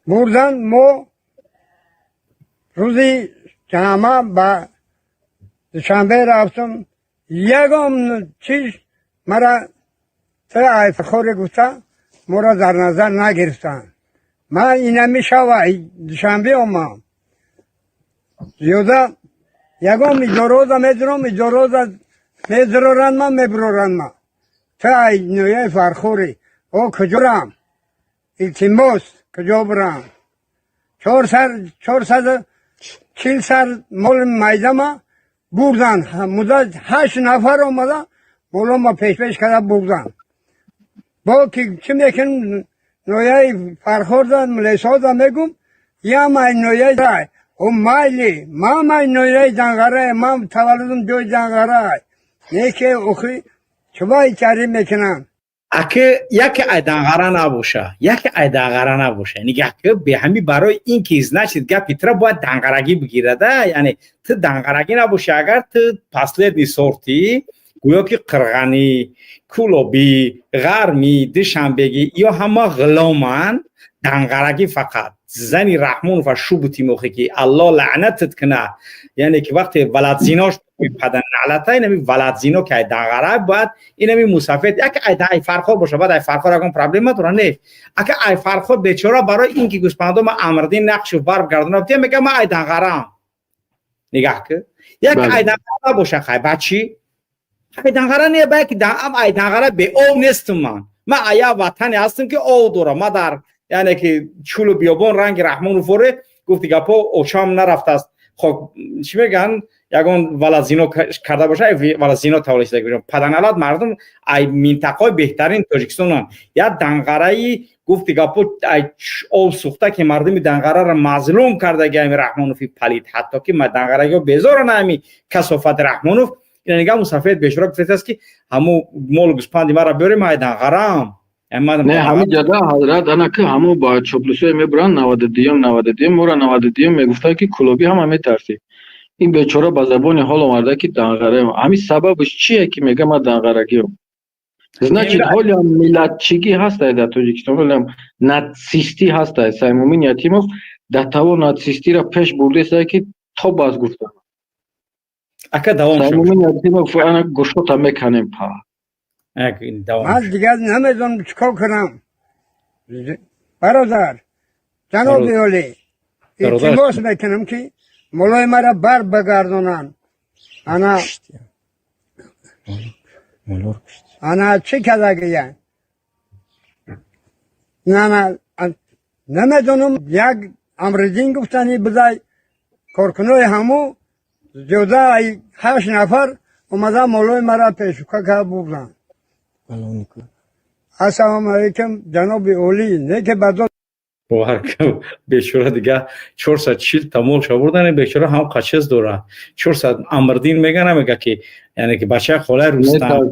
Speaker 4: бурданд. Мо рӯзи ҷамъа ба Душанбе рафтам, ягон чиз мара айфхоре гуфта моро дар назар нагирифтанд. Ман инами шава Душанбе омам, зиёда Ягон иҷороза медурам, иҷороза медуроранд ма, мебуроранд ма. Ту ай ноҳияи Фархорӣ. О, куҷорам? Илтимос, куҷо бурам? 440 сар моли майдама бурдан. Муддат ҳашт нафар омада, молома пешпеш карда бурдан. Бо ки чӣ мекунем? Ноҳияи Фархорда, милисода мегум, ям ай ноҳияи о майли, ман ай ноҳияи Данғарае, ман таваллудам ҷои Данғарай. Не ки охи чубай чарӣ мекунанд.
Speaker 1: Аки яке ай Данғара набоша, яке ай Данғара набоша, нигаҳ ки беҳами барои ин ки, значит, гапи тра бояд данғарагӣ бигирада. Яъне ту данғарагӣ набоши, агар ту последний сорти, гӯё ки қирғанӣ, кӯлобӣ, ғармӣ, душанбегӣ ё ҳама ғуломанд, данғарагӣ фақат зани Раҳмонова шубути мохе ки Алло лаънатат куна. Яъне ки вақте валадзинош падан налата, инами валадзино ки ай Данғара бояд инами мусафед, яке ай Фархор боша, баъд ай Фархор ягон проблема дора? Не, ака ай Фархор бечора барои ин ки гӯспандо ма Амрдин нақшу барб гардона бития, мега: «Ма ай Данғараам». Нигаҳ ки як ай Данғара набоша, хай ба чӣ ай Данғара не, ба яки ай Данғара беов нестам ман. Ман ая ватане ҳастам ки ов дорам. Ма дар, яъне ки, чӯлу биёбон ранги Раҳмону форе гуфти гапо очам нарафтааст. Хоб, чӣ мегӯянд, ягон валазино карда боша, валазино таваллуд шуда. Паданалат мардум ай минтақаҳои беҳтарини Тоҷикистонанд. Як Данғараи, гуфти гапо, ай об сӯхта ки мардуми Данғараро мазлум кардаги ами Раҳмонови палид, ҳатто ки данғарагиҳо безоранд ами касофати Раҳмонов. Ина нигаҳ, мусафед бешура гуфтааст ки ҳамо молу гӯспанди маро биёрем, ай Данғараам.
Speaker 3: Не, ҳамин ҷада, ҳазрат, ана ки ҳамо ба чоплусое мебуранд, 92-юм, 92-юм, моро 92-юм мегуфтанд, ки кулобӣ ҳама метарсид. Ин бечора ба забони ҳол омада, ки данғараем. Ҳамин сабабаш чие, ки мега: «Ман данғарагиам»? Значит, ҳолиам миллатчигӣ ҳастай дар Тоҷикистон, ҳолиам нацистӣ ҳастай. Саймумин Ятимов дар таво нацистиро пеш бурдесай, ки то бас гуфтам.
Speaker 1: Ака, давом.
Speaker 3: Саймумин Ятимов, ана гӯшота меканем па.
Speaker 4: Ман дигар намедонам чӣ кор кунам, бародар. Ҷаноби олӣ, илтимос мекунам, ки молои маро бар багардонанд. Ана чӣ кардагия, нана намедонам. Як Амриддин гуфтани бидай, коркунои ҳаму зиёда ҳашт нафар омада, молои маро пешука кард, бурданд. Ассалому алайкум, ҷаноби олӣ, не ки бадо.
Speaker 1: Бечора дига 440 та молша бурдан. Бечора ҳам қачез дора. 400 Амрдин мега, намега ки, яъне ки бачаи холаи Рустам,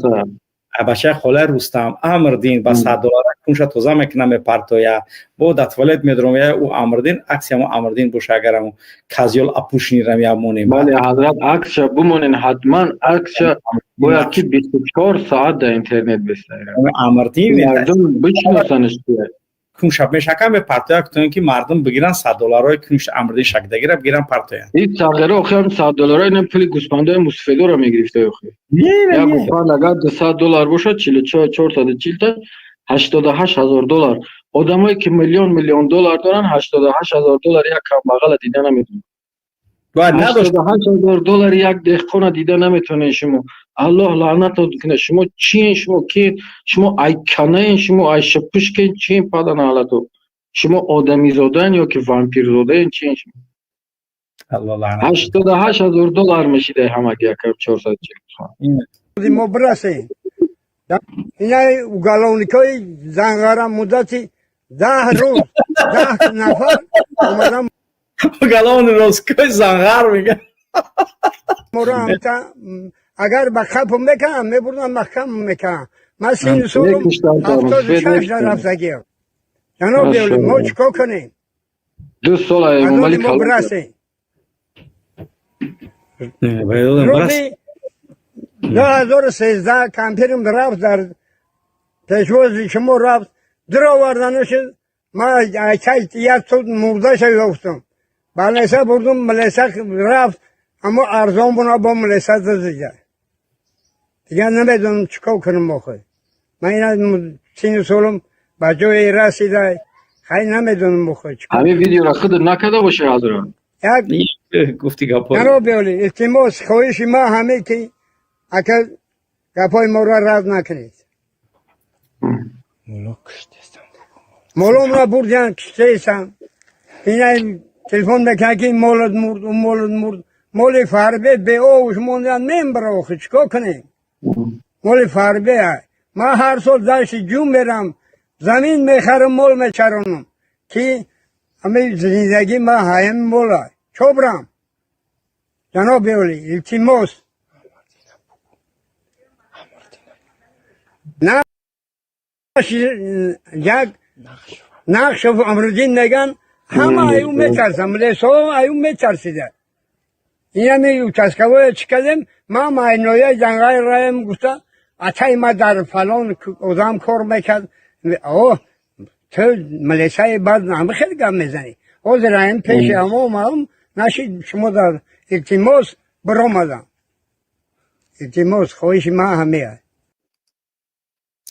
Speaker 1: бачаи холаи Рустам Амрдин ба 100 доллара кунша тоза мекуна, мепартоя, бо да туалет медорам. Я ӯ Амрдин, акси ҳамо Амрдин боша, агарамо козёл опущенный рам я монем.
Speaker 3: Бале, ҳазрат, аксша бимонен ҳатман, аксша бояд ки 24 соат дар интернет бистад.
Speaker 1: Амрдин.
Speaker 3: Мардум бишиносанаш кия.
Speaker 1: Кунша мешака, мепартоя, кутон ки мардум бигиранд, 100 долларҳои кунш Амрдин шакдагира бигиранд, партоянд.
Speaker 3: Ин сағира охи ҳам 100 долларҳои ин пули гӯспандои мусфедора мегирифта охи. Як гӯспанд агар 200 доллар бошад, 44, 440 та 88 000 доллар. Одамое ки миллион миллион доллар доранд, 88 000 доллар як камбағала дида наметавонанд. 88 000 доллар як деҳқона дида наметавонед шумо. Аллоҳ лаънатон кунад. Шумо чиен? Шумо киен? Шумо ай канаен? Шумо ай шипушкен? Чиен, паданалато? Шумо одамизодаен ё ки вампирзодаен? Чиен шумо? 88 000 доллар мешидай ҳамаги якам 440.
Speaker 4: Мо бирасем. Инаи уголовник ҳои Занғара муддати 10 рӯз 10 нафар омадан.
Speaker 1: Уголовный розыск ҳои Занғар мега.
Speaker 4: Моро ҳамта агар ба қапу мекунам, мебурдам, маҳкам мекунам. Ман синну солум 76 рафтагиам. Ҷаноби олӣ, мо чӣ кор кунем?
Speaker 3: 2 сола.
Speaker 4: Эмомалӣ мо бирасем. Рӯзи 2013 кампирим рафт, дар пешвози шумо рафт, дуроварданашид. Ман як тут мурдаша ёфтам, балеса бурдум, милиса рафт, аммо арзон буна, бо милиса дазида. Дигар намедонам чӣ кор кунам охир. Ман ина синну солум ба ҷое расида, хай, намедонам охир.
Speaker 3: Ҳамин видеоро худат накарда бошӣ, ҳазрат?
Speaker 4: Як
Speaker 1: Гуфти гапҳо.
Speaker 4: Ҷаноби олӣ, илтимос, хоҳиши ман ҳаме, ки ака гапҳои моро рад накунед. Моломро бурдиян, киштаесам. Ина телефон мекунад, ки молот мурд, у молот мурд. Моли фарбе беовуш мондиян, мембара, охи чикор кунем? Моли фарбе. Ман ҳар сол дашти ҷум мерам, замин мехарам, мол мечаронам, ки ҳами зиндагӣ ман ҳаям мола чобрам. Ҷаноби олӣ, илтимос. Як Нақшов Амруддин меган, ҳама аю метарсам, милисо аю метарсида. Инами участковое чӣ кардем, ман майнояи ҷангаи раем гуфта, атай ма дар фалон одам кор мекард. О, ту милисаи бад ҳама хеле гап мезанӣ. Ҳозир аим пеши ҳама омадам, нашид шумо дар илтимос биромадам. Илтимос, хоҳиши ман ҳамеа.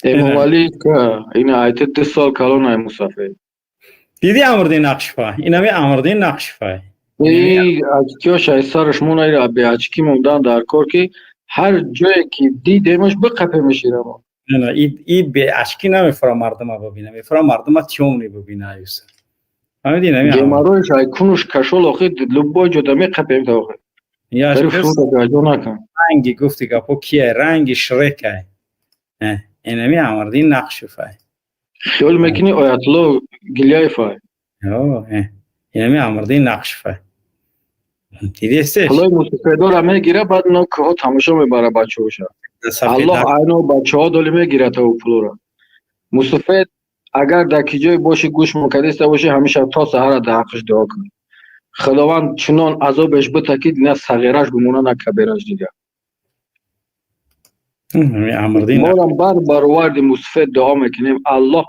Speaker 3: Эмомалӣ ина айта 2 сол калон ай мусафир.
Speaker 1: Диди Амрдин Нақшифа? Инами Амрдин Нақшифа.
Speaker 3: Эй, очкиёш ай сараш монайра бе очки мондан дар кор, ки ҳар ҷое ки дидемаш биқапемаш ирамо.
Speaker 1: Не, и бе очки намефура мардума бибина, мефура мардума тёмный бибина аюса. Фаҳмиди инами?
Speaker 3: Геморройш ай кунуш кашол, охи любой ҷода меқапем та охи.
Speaker 1: Ранги гуфти гапо кия, ранги Шрекай. Инами Амрдин Нақшифай.
Speaker 3: Хиёл мекунӣ Оятулло Гиляевай.
Speaker 1: Инами Амрдин Нақшифай. Дидестеш?
Speaker 3: Пулои мусофирдора мегира, баъд ино кӯҳо тамошо мебара бачаҳоша. Аллоҳ айно бачаҳо доли мегира та ӯ пулора. Мусофир агар дар ки ҷое боши, гӯш мокардиста боши, ҳамеша то саҳара дар ҳаққаш дуо кун. Худованд чунон азобеш бита, ки на сағираш бимона, на кабираш дигар. Морам бар бароварди мусофир дуо мекунем, Аллоҳ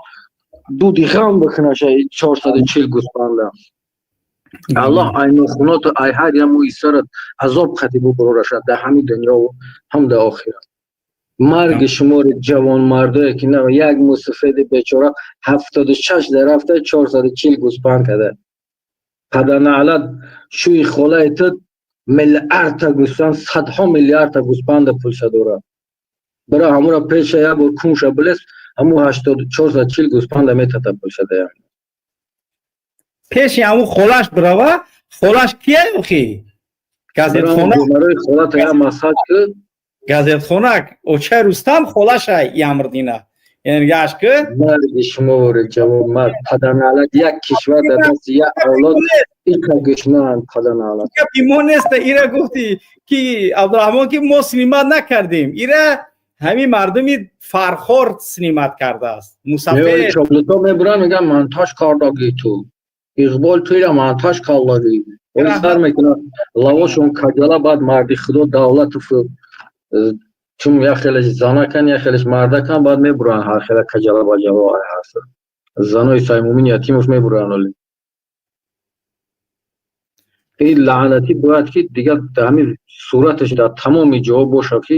Speaker 3: дуди ғам бикунаша 440 гӯсфанда. Аллоҳ айнохуноту ай ҳар як мӯи сарат азоб хати бубурорашад дар ҳамин дунёву ҳам дар охират. Марги шумори ҷавонмардое, ки на як мусофири бечора 76 дар рафта 440 гӯспанд када. Паданаълат, шӯи холаи ту миллиардта гӯспанд, садҳо миллиардта гӯспанда пулша дорад. Бира ҳамура пеша як бор кунша билес, ҳаму 440 гӯспанда метата пулша дая.
Speaker 1: Пеши ҳаму холаш бирава, холаш кия охи? Газетхона.
Speaker 3: Барои холата як масҳад ки
Speaker 1: газетхона очай Рустам холашай Ямрдина. Яъне гаш ки
Speaker 3: марги шумо вори ҷавонмард, паданаълат, як кишвар дар дасти як авлод ика гушнаанд, паданаълат.
Speaker 1: Гапи мо нест, ира гуфти ки Абдурахмон, ки мо снимать накардем. Ира ҳамин мардуми Фархор снимать кардааст. Мусафир
Speaker 3: чоблуто мебуранд, мегӯянд монтаж кардагӣ ту. Иқбол, ту ира монтаж кардагӣ. Сар мекунад лавошон каҷала, баъд марди худо Давлатов чун як хелеш занакан, як хелеш мардакан, баъд мебуранд ҳар хела каҷала баҷало ҳаст. Занои Саймумин Ятимов мебуранд оли. Ин лаънатӣ бояд ки дигар ҳамин сураташ дар тамоми ҷоҳо бошад, ки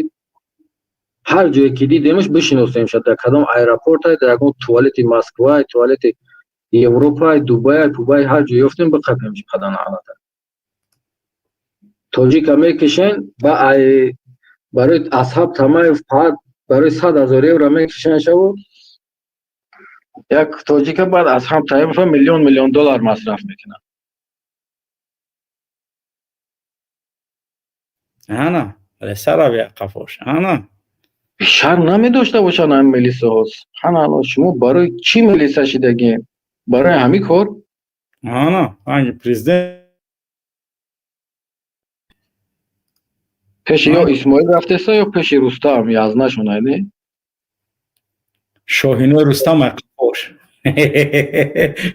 Speaker 3: ҳар ҷое ки дидемаш бишиносемша, дар кадом аэропортай, дар ягон туалети Москвай, туалети Европай, Дубай, Пубай, ҳар ҷо ёфтем, биқапемш паданаълата. Тоҷика мекишен ба ай барои Асҳаб Тамаев фақат барои 100 000 евро мекишен шаву як тоҷика, баъд Асҳаб Тамаев миллион миллион доллар масраф мекунад.
Speaker 1: Ана, сарави қафош. Ана.
Speaker 3: Шарм намедошта бошанд ҳамин милисаҳо. Субҳаналлоҳ, шумо барои чӣ милиса шидагем? Барои ҳамин кор?
Speaker 1: Ана, ранги президент.
Speaker 3: Пеши ё Исмоил рафтеса, ё пеши Рустам, язнашон айне?
Speaker 1: Шоҳинои Рустам қафош.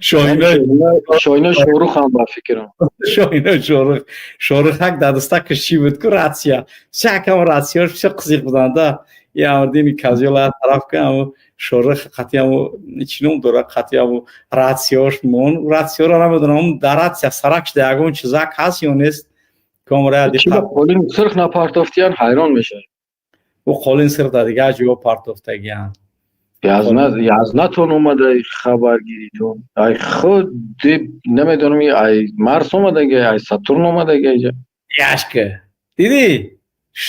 Speaker 3: Шоҳинои Шоҳрух ҳам ба фикрам.
Speaker 1: Шоҳинои Шоҳрух. Шоҳрух ҳак дар даста киши буд ку ратсия. Всякам ратсияш бисёр қизиқ буданда. Ямрдини казиёла тараф ка аму Шоҳрух қатъи аму чӣ ном дорад, қатъи аму ратсияш мон. Ратсияро намедонам, дар ратсия сарак шуда ягон чизак ҳаст ё нест. Комра
Speaker 3: диққат. Қолин сирх напартофтиян, ҳайрон мешавӣ.
Speaker 1: Ӯ қолин сирх дар дигар ҷо партофтагиян.
Speaker 3: Язнатон омада хабаргиритон. Ай худ намедонам, ай Марс омадаги, ай Сатурн омадаги иҷа.
Speaker 1: Яшка. Дидӣ?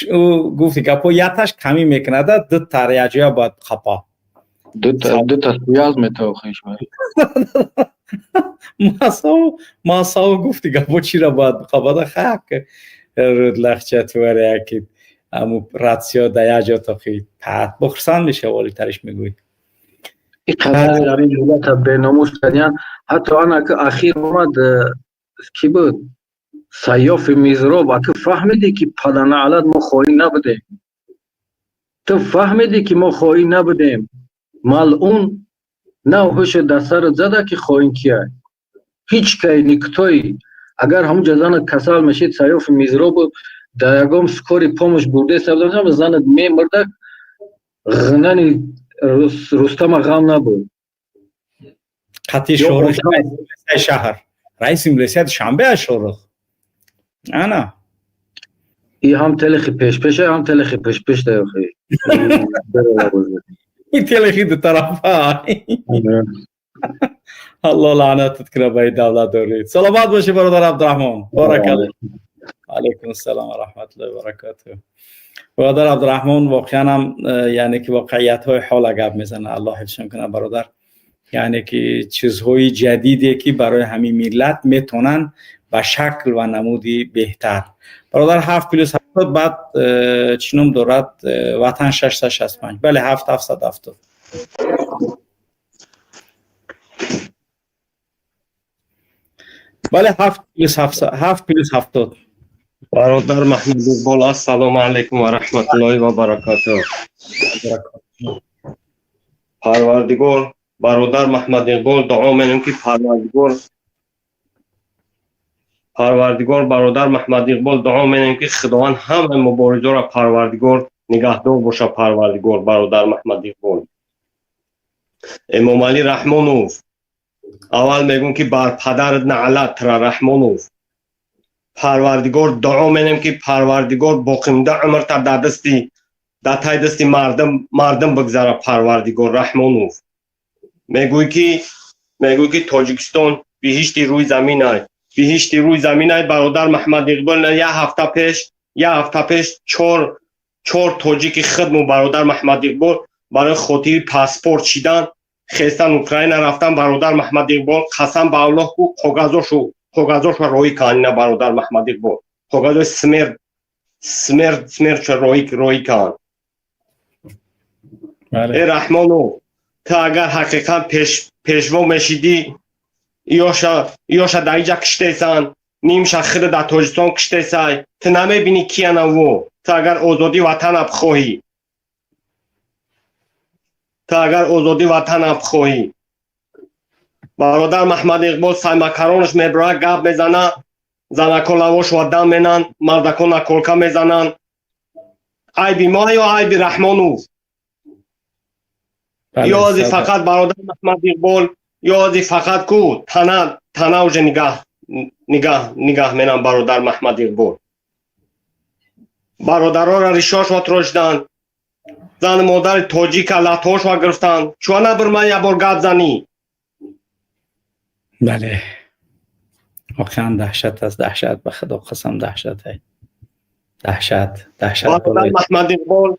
Speaker 1: Ӯ гуфти гапо яташ камӣ мекунада, ду тар яҷоя бояд қапа.
Speaker 3: Дута связ метавохиш.
Speaker 1: Масав гуфти гапо чира бояд қапада хак лахча туаре ки аму ратсиё да яҷо тохи пат бохурсанд меша воли тариш мегӯй.
Speaker 3: Иқадар ин миллата беномус кардиян, ҳатто ана ки ахир омад, кӣ буд, Сайёфи Мизроб, аки фаҳмидӣ, ки паданаълат, мо хоин набудем. Ту фаҳмидӣ, ки мо хоин набудем, малъун. Нав ҳуша дар сарат зада, ки хоин кия. Ҳеҷ кай никтои агар ҳамунҷа занат касал мешид, Сайёфи Мизробу дар ягон скорый помощь бурдеста, занат мемурдак, ғнани Рустама ғам набуд.
Speaker 1: Қатъи Шорух шаҳр, раиси милисияи Душанбе аст Шорух ана.
Speaker 3: И ҳам телехи пешпеша, ҳам телехи пешпеш даёхи.
Speaker 1: Ин телехи дутарафа. Алло лаънатат кунад ба ин давлатдорӣ. Саломат бошӣ, бародар Абдураҳмон, баракалло. Алайкум ассалом ва раҳматуллоҳи ва баракатуҳ. Бародар Абдураҳмон воқеан ҳам, яъне ки воқеиятҳои ҳола гап мезанад. Аллоҳ ҳифзшон кунад, бародар. Яъне ки чизҳои ҷадиде, ки барои ҳамин миллат метавонанд ба шакл ва намуди беҳтар. Бародар, 7 плюс 70, баъд чӣ ном дорад, Ватан 665, бале, 7 770, бале, 7 плюс 7 плюс 70.
Speaker 5: Бародар Маҳмуд Иқбол, ассалому алайкум ва раҳматуллоҳи ва баракатуҳ. Парвардигор, бародар Маҳмад Иқбол, дуо менем, ки Парвардигор, бародар Маҳмад Иқбол, дуо менем, ки Худованд ҳамаи муборизоро, Парвардигор, нигаҳдор боша, Парвардигор. Бародар Маҳмад Иқбол, Эмомалӣ Раҳмонов, аввал мегӯм, ки бар падарат наълат тра, Раҳмонов. Парвардигор, дуо менем, ки Парвардигор боқимонда умрта дар дасти, дар тай дасти мардум бигзара, Парвардигор. Раҳмонов, мегӯй ки Тоҷикистон биҳишти рӯи замин ай, биҳишти рӯи замин ай. Бародар Маҳмад Иқбол, як ҳафта пеш чор тоҷики хидму, бародар Маҳмад Иқбол, барои хотири паспорт шидан хестан, Украина рафтан. Бародар Маҳмад Иқбол, қасам ба Аллоҳ, ку коғазошо роӣ кан ина. Бародар Маҳмад Иқбол, коғазои смерть роӣ кан. Э Раҳмонов, ту агар ҳақиқан пешво мешидӣ, иёша дар иҷа киштесан, нимша хида дар Тоҷикистон киштесай, ту намебинӣ киянаво. Ту агар озодии ватана бихоҳӣ, ту агар озодии ватана бихоҳӣ, бародар Маҳмад Иқбол, саймакаронаш меброяд, гап мезана, занако лавошва дам менанд, мардако наколка мезананд. Айби мо ё айби Раҳмонов? Ё ози фақат, бародар Маҳмад Иқбол, ё ози фақат ку тана уже нигаҳ менам. Бародар Маҳмад Иқбол, бародарора ришошва трошиданд, зану модари тоҷика латошва гирифтанд. Чуа набир ман як бор гап занӣ?
Speaker 1: Бале, воқеан даҳшат аст, даҳшат, ба Худо қасам, даҳшат, даҳшат, даҳшат.
Speaker 5: Бародар Маҳмад Иқбол,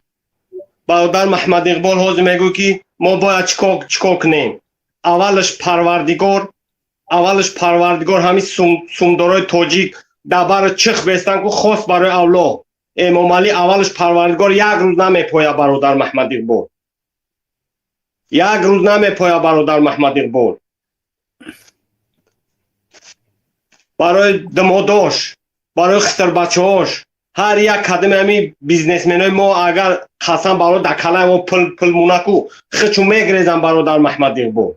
Speaker 5: бародар Маҳмад Иқбол, ҳозир мегӯй, ки мо бояд чикор кунем? Аввалаш Парвардигор, аввалаш Парвардигор, ҳамин сумдорои тоҷик дабаро чих бестан ку хост барои Аллоҳ. Эмомалӣ, аввалаш Парвардигор, як рӯз намепоя. Бародар Маҳмад Иқбол, як рӯз намепоя. Бародар Маҳмад Иқбол, барои димодош, барои хитирбачаҳош, ҳар як кадами ҳами бизнесменои мо, агар қасам баро дар калаи мо пул мунаку хичу мегрезам. Бародар Маҳмад Иқбол,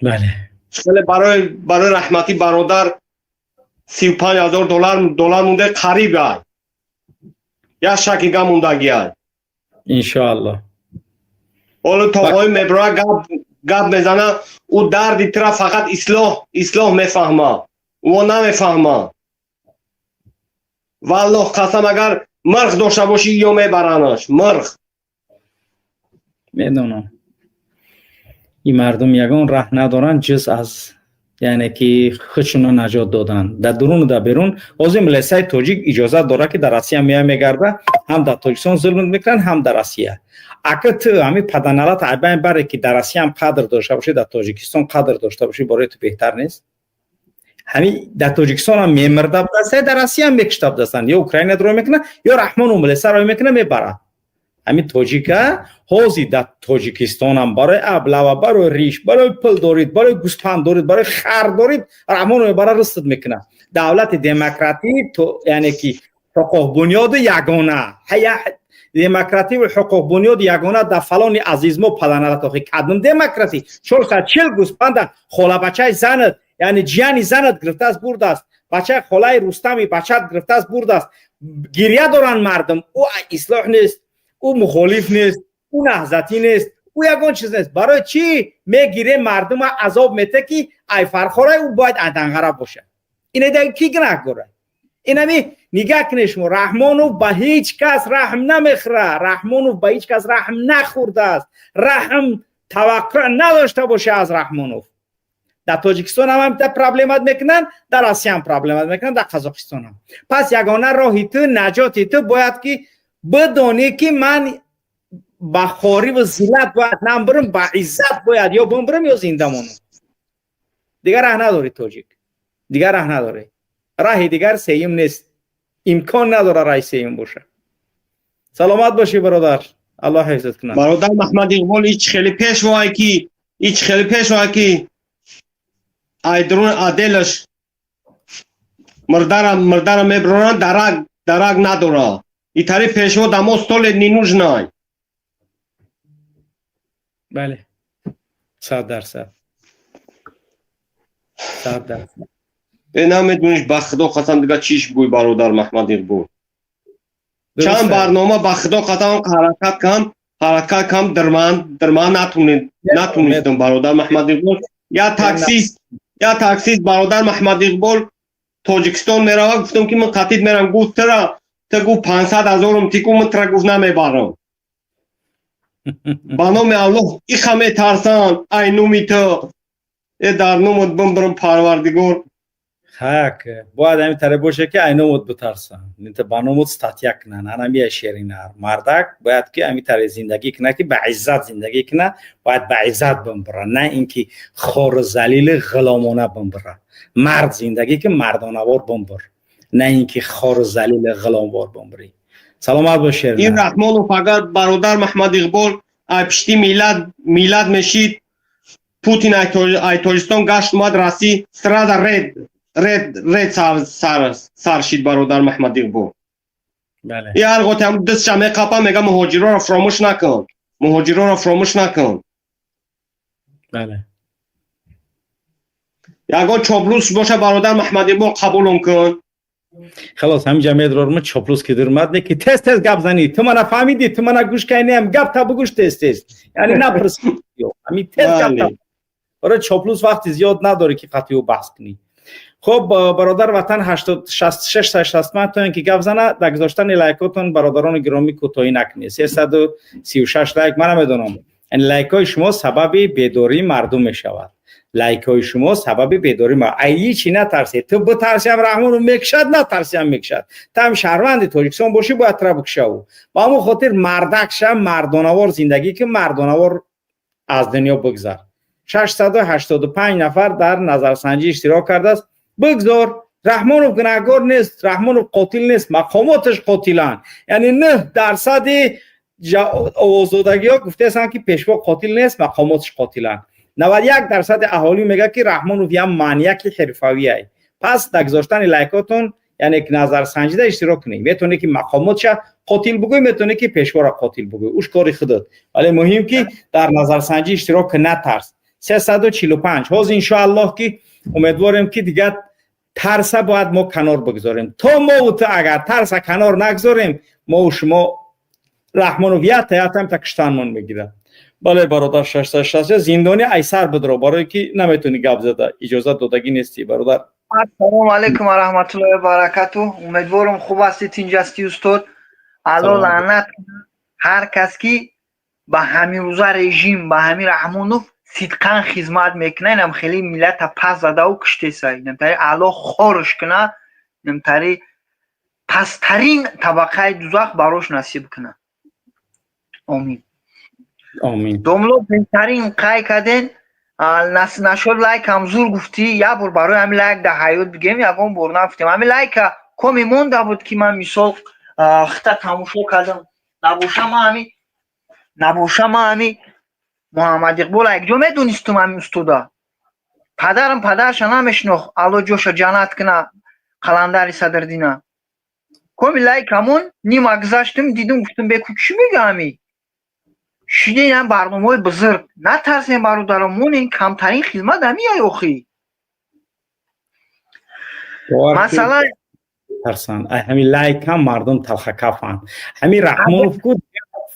Speaker 1: бале.
Speaker 5: Хеле барои раҳматӣ бародар 35 000 доллар монде, қариб ай як шакига мондагиай.
Speaker 1: Иншоалло.
Speaker 5: Ҳоло тоғои меброя, гап мезана, ӯ дарди тира фақат ислоҳ мефаҳма, ӯ намефаҳма. Валлоҳ қасам, агар мирғ дошта бошӣ, ё мебаранаш мирғ.
Speaker 1: Медонам, ин мардум ягон раҳ надоранд, ҷуз аз, яъне ки, худшуно наҷот додан дар дуруну дар берун. Ҳозир милисаи тоҷик иҷозат дорад, ки дар Россия мея мегарда, ҳам дар Тоҷикистон зулм мекунанд, ҳам дар Россия. Ака, ту ҳамин паданалат айбайн баре, ки дар Россия ҳам қадр дошта бошӣ, дар Тоҷикистон қадр дошта бошӣ, бораи ту беҳтар нест? Ҳамин дар Тоҷикистон ҳам мемирда будастанд, дар Россия ҳам мекушта будастанд. Ё Украина рой мекунад, ё Раҳмону милиса рой мекунад, мебарад ҳамин тоҷика. Ҳозир дар Тоҷикистонам барои аблава, барои риш, барои пул дорид, барои гӯспанд дорид, барои хар дорид, Раҳмону мебара, рустд мекунад. Давлати демократӣ, яъне ки ҳуқуқбунёду ягона демокративу ҳуқуқбунёди ягона дар фалони азизмо паданалат. Охи, кадом демократӣ? 440 гӯспанда холабачаи занат, яъне ҷияни занат гирифтааст, бурдааст. Бачаи холаи Рустами бачат гирифтааст, бурдааст. Гирья доранд мардум. Ӯ ислоҳ нест, ӯ мухолиф нест, ӯ наҳзатӣ нест, ӯ ягон чиз нест. Барои чӣ мегире, мардума азоб мете, ки ай Фархорай, ӯ бояд Айданғара бошад? Ина ки гунаҳгора? Инами нигаҳ кунед шумо, Раҳмонов ба ҳеҷ кас раҳм намехӯра, Раҳмонов ба ҳеҷ кас раҳм нахӯрдааст. Раҳм таваққӯъ надошта боша аз Раҳмонов. Дар Тоҷикистон ҳам ҳамита проблемат мекунанд, дар Россия ҳам проблемат мекунанд, дар Қазоқистон ҳам. Пас ягона роҳи ту, наҷоти ту, бояд ки бидонӣ, ки ман ба хориву зиллат бояд намбирам, ба иззат бояд ё бимбирам, ё зинда монам. Дигар раҳ надорӣ, тоҷик, дигар раҳ надорӣ. Раҳи дигар сеюм нест, имкон надора раҳи сеюм боша. Саломат бошӣ, бародар, Аллоҳ ҳифзат кунад.
Speaker 5: Бародар Маҳмад Иқбол, ҳеҷ хеле пешвое ки, ҳеҷ хеле пешвое ки айдрун аделаш мурдара мебронанд, дарак надора. Итари пешво дамо столе не нужно.
Speaker 1: Бале, 100%, 100%.
Speaker 5: Э, намедониш, ба Худо қасам, дига чиш буй, бародар Маҳмад Иқбол. Чанд барнома, ба Худо қасам, ҳаракат кам, дирман натунистам, бародар Маҳмад Иқбол. Я таксист, бародар Маҳмад Иқбол, Тоҷикистон мерава. Гуфтам, ки ман қатид мерам. Гуфт: «Тра, ту, гуфт, 500 ҳазорум тику, ман тра, гуфт, намебарам». Ба номи Аллоҳ, иха метарсанд ай нуми ту. Э, дар номат бимбирам, Парвардигор.
Speaker 1: Хак, бояд ҳамин таре боше, ки ай номот битарсанд, ба номот статья кунанд. Анамия шеринар мардак бояд ки ҳамин таре зиндагӣ кунад, ки ба иззат зиндагӣ кунад, бояд ба иззат бимбира, на ин ки хору залили ғуломона бимбира. Мард зиндагӣ ки мардонавор бимбир, на ин ки хору залили ғуломвор бимбирӣ. Саломат бош, шеринар.
Speaker 5: Ин Раҳмонов агар, бародар Маҳмад Иқбол, ай пишти миллат мешид, Путин ай Тоҷикистон гашт омад Россия, сразу ред сар шид, бародар Маҳмад Иқбол. И ҳар готи ҳам дастша меқапа, мега: «Муҳоҷироро фаромӯш накун, муҳоҷироро фаромӯш накун». Ягон чоплус боша, бародар Маҳмад Иқбол, қабулум кун.
Speaker 1: Халос, ҳаминҷа медрорма. Чоплус ки дурмад не, ки тез тез гап занӣ. Ту мана фаҳмидӣ, ту мана гӯш кайнем, гап та бугӯш тез тез, яъне напурс, ҳамин тез гап та. Барои чоплус вақти зиёд надорӣ, ки қатъиу баҳс кунӣ. Хуб, бародар Ватан 66 65, то ин ки гап зана. Дар гузоштани лайкотон, бародарони гиромӣ, кӯтоҳӣ накунед. 336 лайк. Ман намедонам, яъне лайкҳои шумо сабаби бедории мардум мешавад. Лайкҳои шумо сабаби бедории ма. Ай чӣ натарсед? Ту битарсиам, Раҳмону мекушад, натарсиам, мекушад. Ту ҳам шаҳрванди Тоҷикистон бошӣ, бояд тура бикушаву. Ба ҳамон хотир мардак ша, мардонавор зиндагӣ ки, мардонавор аз дунё бигзар. 685 нафар дар назарсанҷӣ иштирок кардааст. Бигзор, Раҳмонов гунаҳгор нест, Раҳмонов қотил нест, мақомоташ қотиланд. Яъне 9 дарсади овоздодагиҳо гуфтаастанд, ки пешво қотил нест, мақомоташ қотиланд. 91 дарсади аҳолӣ мегӯяд, ки Раҳмонов як маньяки ҳирфавиай. Пас дар гузоштани лайкотон, яъне назарсанҷида иштирок кунед. Метавонед, ки мақомотша қотил бугӯй, метавонед, ки пешвора қотил бугӯй, уш кори худат, вале муҳим, ки дар назарсанҷӣ иштирок кун, натарс. 345 ҳозир, иншоаллоҳ, ки умедворем, ки дигар тарса бояд мо канор бигзорем. То мову ту агар тарса канор нагзорем, мову шумо Раҳмонов ята ятам та киштанмон мегирад. Бале, бародар, 660 зиндони айсар бидро, барое ки наметавонӣ гап зада, иҷозат додагӣ нестӣ, бародар.
Speaker 6: Ассалому алайкум ва раҳматуллоҳи ва баракату. Умедворам, хуб ҳастед, тинҷ ҳастӣ, устод. Алло лаънат ҳар кас ки Ба ҳамин рӯза режим, ба ҳамин Раҳмонов сидқан хизмат мекуна, инам хеле миллата пас задаву киштеса. Инамтари Аллоҳ хорш куна, инамтари пасттарин табақаи дузах барош насиб куна. Омин.
Speaker 1: Омин.
Speaker 6: Домло, беҳтарин қай карден, нашод лайкам зур гуфтӣ, як бор барои ҳамин лайк дар ҳаёт бигем, ягон бор нагуфтем. Ҳамин лайка коми монда буд, ки ман мисол хита тамошо кардам. Набоша, ман ҳами Муҳаммад Иқбол якҷо медонистум, ҳамин устода. Падарам падарша намешинохт, Алло ҷоша ҷаннат куна, Қаландари Садрдина. Коми лайкамон нима гузаштим, дидум, гуфтум: «Беку, чӣ мега ҳами?» Шидем барномаҳои бузург. Натарсем, бародарон, монем, камтарин хизмат ҳамияй охӣ. Масалан,
Speaker 1: тарсанд. Ҳамин лайкам мардум талхакафанд. Ҳамин Раҳмонов ку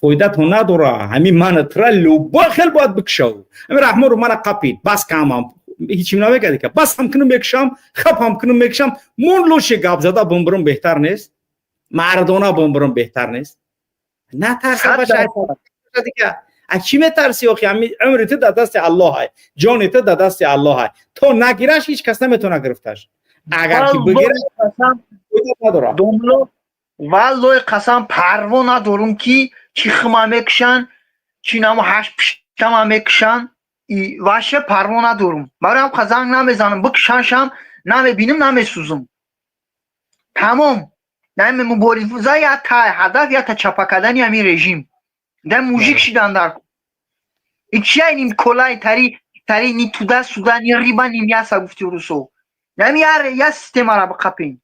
Speaker 1: фоидатон надора. Ҳамин мана тра любой хел бояд бикшав. Ҳамин Раҳмонов мана қапид, бас камам ҳичим намекарди, ка бас ҳам кунум мекушам, хап ҳам кунум мекушам. Мон лучше гап зада бумбурум беҳтар нест, мардона бумбурум беҳтар нест. Натарса баша, аз чӣ метарсӣ охи? Ҳамин умри ту дар дасти Аллоҳ ай, ҷони ту дар дасти Аллоҳ ай. То нагираш, ҳеҷ кас наметавона гирифташ. Агар ки бигираш, надорад.
Speaker 6: Валлои қасам, парво надорум, ки чӣ хима мекушанд, чӣ намо ҳашт пиштама мекушанд, ваше парво надорум. Бароям занг намезанам, бикушаншам намебинам, намесӯзум, тамом. Нами мубориза ята ҳадаф, ята чапа кардани ҳамин режим да мужик шидан дар и чия ним колай тари тари ни туда сюда, ни рыба, ни мясо, гуфти русо. Нами я системара биқапем,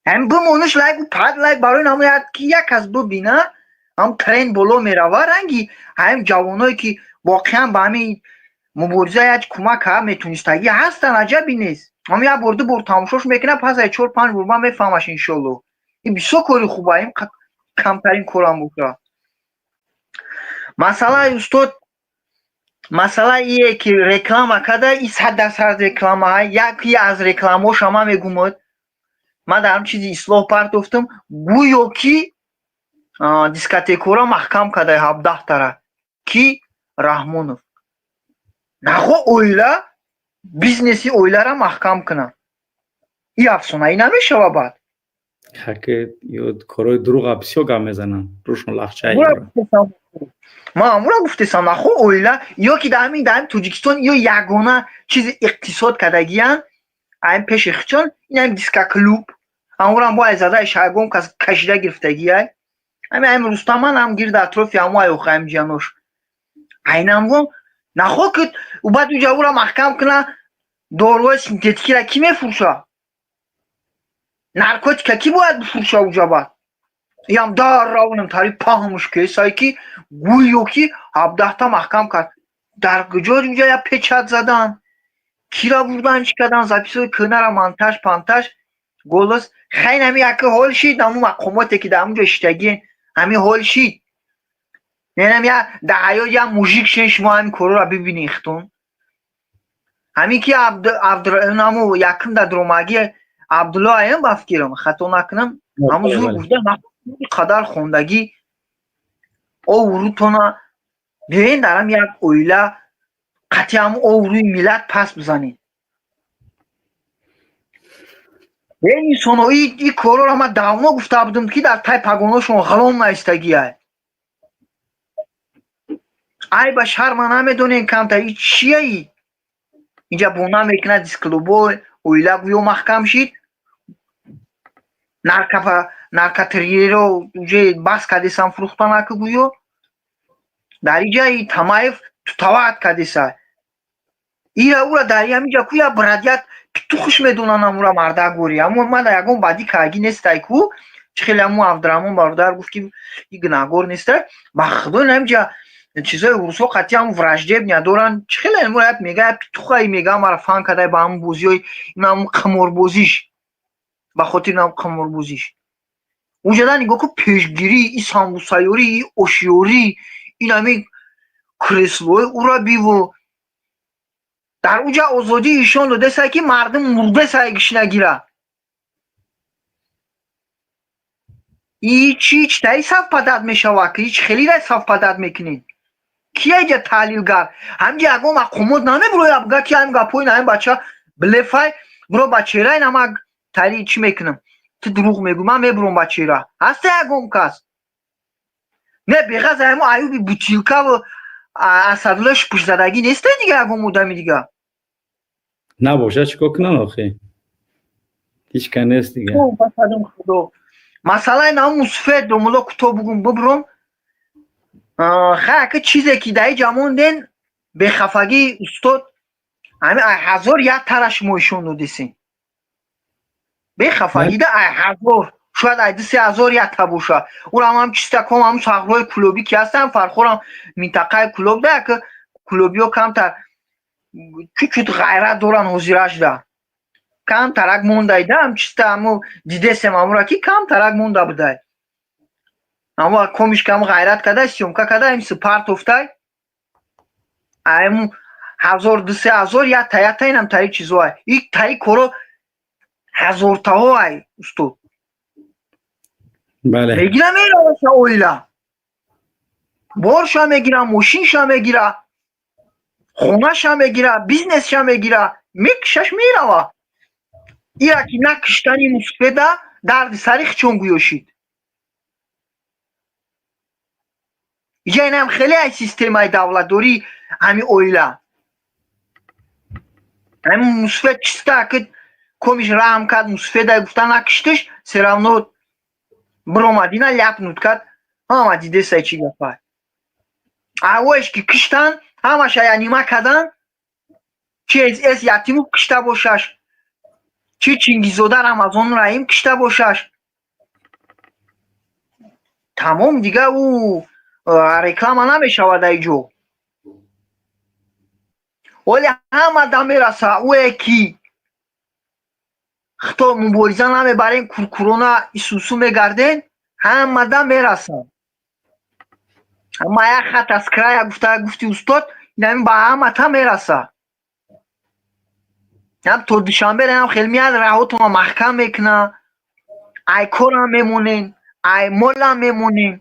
Speaker 6: ҳамин бимониш лайку пад лайк барои намо ки як кас бибина, ҳам тренд боло мерава. Ранги ҳамин ҷавоное, ки воқеан ба ҳамин мубориза як кӯмак метонистагӣ ҳастанд, аҷаби нест. Ҳам як бор, ду бор тамошош мекунад, пас аз чор панҷ бор ман мефаҳмаш, иншолло. Ин бисёр кори хуба, ин камтарин корам боша. Масъалаи устод, масъала ие, ки реклама карда, и 100% реклама. Яке аз рекламаоша ман мегумад, ман дар ҳам чизи ислоҳ партофтам, гӯё ки дискотекора маҳкам карда 17 тара, ки Раҳмонов нахо оила, бизнеси оилара маҳкам кунад. И афсонаӣ намешава баъд.
Speaker 1: Ҳаки корҳои дурӯға бисёр гап мезананд, рӯшон лахчаи.
Speaker 6: Ман амура гуфтесам, нахо оила ё ки дар ҳамин Тоҷикистон ё ягона чизи иқтисод кардагиян ҳамин пеши хичон, ин ҳамин дискоклуб. Амурам бо зада шайгон кас кашида гирифтагиай. Ҳамин Рустаман ҳам гирд атрофи ҳамо ай охи, ҳамин ҷанош айнамво нахо ки баъд уҷа ура маҳкам куна, доруҳои синтетикира кӣ мефурӯша, наркотика кӣ бояд бифурӯша уҷа? Баъд ям дар равонам тари паҳмуш кесай, ки гӯё ки 17та маҳкам кард. Дар куҷо уҷа я печать задан, кира бурдан, чӣ кардан, записҳои кӯнара монтаж пантаж голос хайн. Ҳами яке ҳол шид, ҳамун мақомоте, ки дар ҳамунҷо иштагиен, ҳами ҳол шид. Менам, я дар ҳаёт я мужик шен, шумо ҳамин корора бибинед хитон. Ҳамин ки ҳаму якум дар дромагӣ Абдулло аям, ба фикрам, хато накунам, ҳамун зур гуфта, қадар хондагӣ оврӯтона биёен, дар ҳам як оила қатъи ҳамун оврӯи миллат пас бизанед. Инсоно, и корора ман давно гуфта будам, ки дар тай пагоношон ғалом наистагиай. Ай ба шарма намедонем камта, и чияи инҷа бона мекунад дисклубо, оила гӯё маҳкам шид, наркотерьеро уже бас кардесам фурӯхтанаку, гӯё дар иҷа и Тамаев тутаваат кардеса ира ура дар ҳамиҷа ку я брадят петухш медонан амура мардак гори. Аммо ман дар ягон бадӣ каргӣ нестай ку, чӣ хеле ҳамун Абдураҳмон бародар гуфт, ки и гунаҳгор нестай. Ба худо, ҳамиҷа чизои русҳо қатъи ҳамун враждебный доранд. Чӣ хеле мега петухай, мега мара фан кардай ба ҳамун бозиҳои ҳамун қиморбозиш, ба хотири ҳамун қиморбозиш уҷада нигоҳ ку, пешгирӣ, и самбусаёрӣ, и ошёрӣ, ин ҳамин креслои ура биву дар уҷа озодӣ ишон додесай, ки мардум мурдесай гишнагира. И чи читаи совпадать мешавад, ки ҳеч хеле ра совпадать мекунед. Кия иҷа таҳлилгар? Ҳамҷа ягон мақомот намебурояд, буга ки ҳамин гапҳои наин бача блефай, буро ба чеҳраи намак таҳлил чӣ мекунам? Ту дурӯғ мегӯй, ман мебурам ба чеҳра. Ҳаста ягон кас? Не, беғаз ҳамо Аюби бутилкаву Асадуллои шупушзадагӣ неста дига ягон одами дига?
Speaker 1: Набошад, чӣ кор кунанд охи? Ҳеч кас нест дига.
Speaker 6: Худо. Масъалаи нам мусфед домуло кӯтоҳ бугум бубурам. Хай, ака, чизе ки дар иҷа монден, бехафагӣ, устод, ҳами ай ҳазор як тара шумо ишон додесен. Бехафагида ай ҳазор, шояд ай ду се ҳазор якта боша. Урам ҳам чистаком ҳам сағрои кулобӣ ки ҳастанд, Фархорам минтақаи Кулоб да, яка кулобиё камтар чуть-чуть ғайрат доранд ҳозирашда. Камтарак мондай да, ҳам чиста ҳамо дидесем ҳамура ки камтарак монда будай. Ҳамо комиш кам ғайрат кадай, съёмка кадай, ҳамиси партофтай. Айму ҳазор ду се ҳазор якта якта инам тари чизоай. И тари коро ҳазортаҳо ай, устод.
Speaker 1: Бале.
Speaker 6: Мегира мераваша оила. Борша мегира, мошинша мегира, хонаша мегира, бизнесша мегира, мекушаш мерава. Ира ки накуштани мусфеда дарди сари хичон гӯёшид. Иҷа инам хеле ай системаи давлатдорӣ ҳами оила. Ҳами мусфед чиста ки комиш раҳм кард, мусфеда гуфта накуштиш, всё равно биромад, ина ляпнут кард, ҳама дидесай чӣ гапа. Авоеш ки киштан, ҳамаша янима кардан, чи эс Ятимов кишта бошаш, чи Чингизода Рамазон Раҳим кишта бошаш. Тамом, дига ӯ реклама намешавад ай ҷо. Оле ҳама да мераса, ӯе ки хито мубориза намебарем, куркурона исусу мегарден, ҳама да мераса. Ама як хат аз края гуфта гуфти устод, инами ба ҳамата мераса. Ҳам то Душанбе ҳам хел меяд, раҳотона маҳкам мекуна, ай корам мемонен, ай молам мемонен.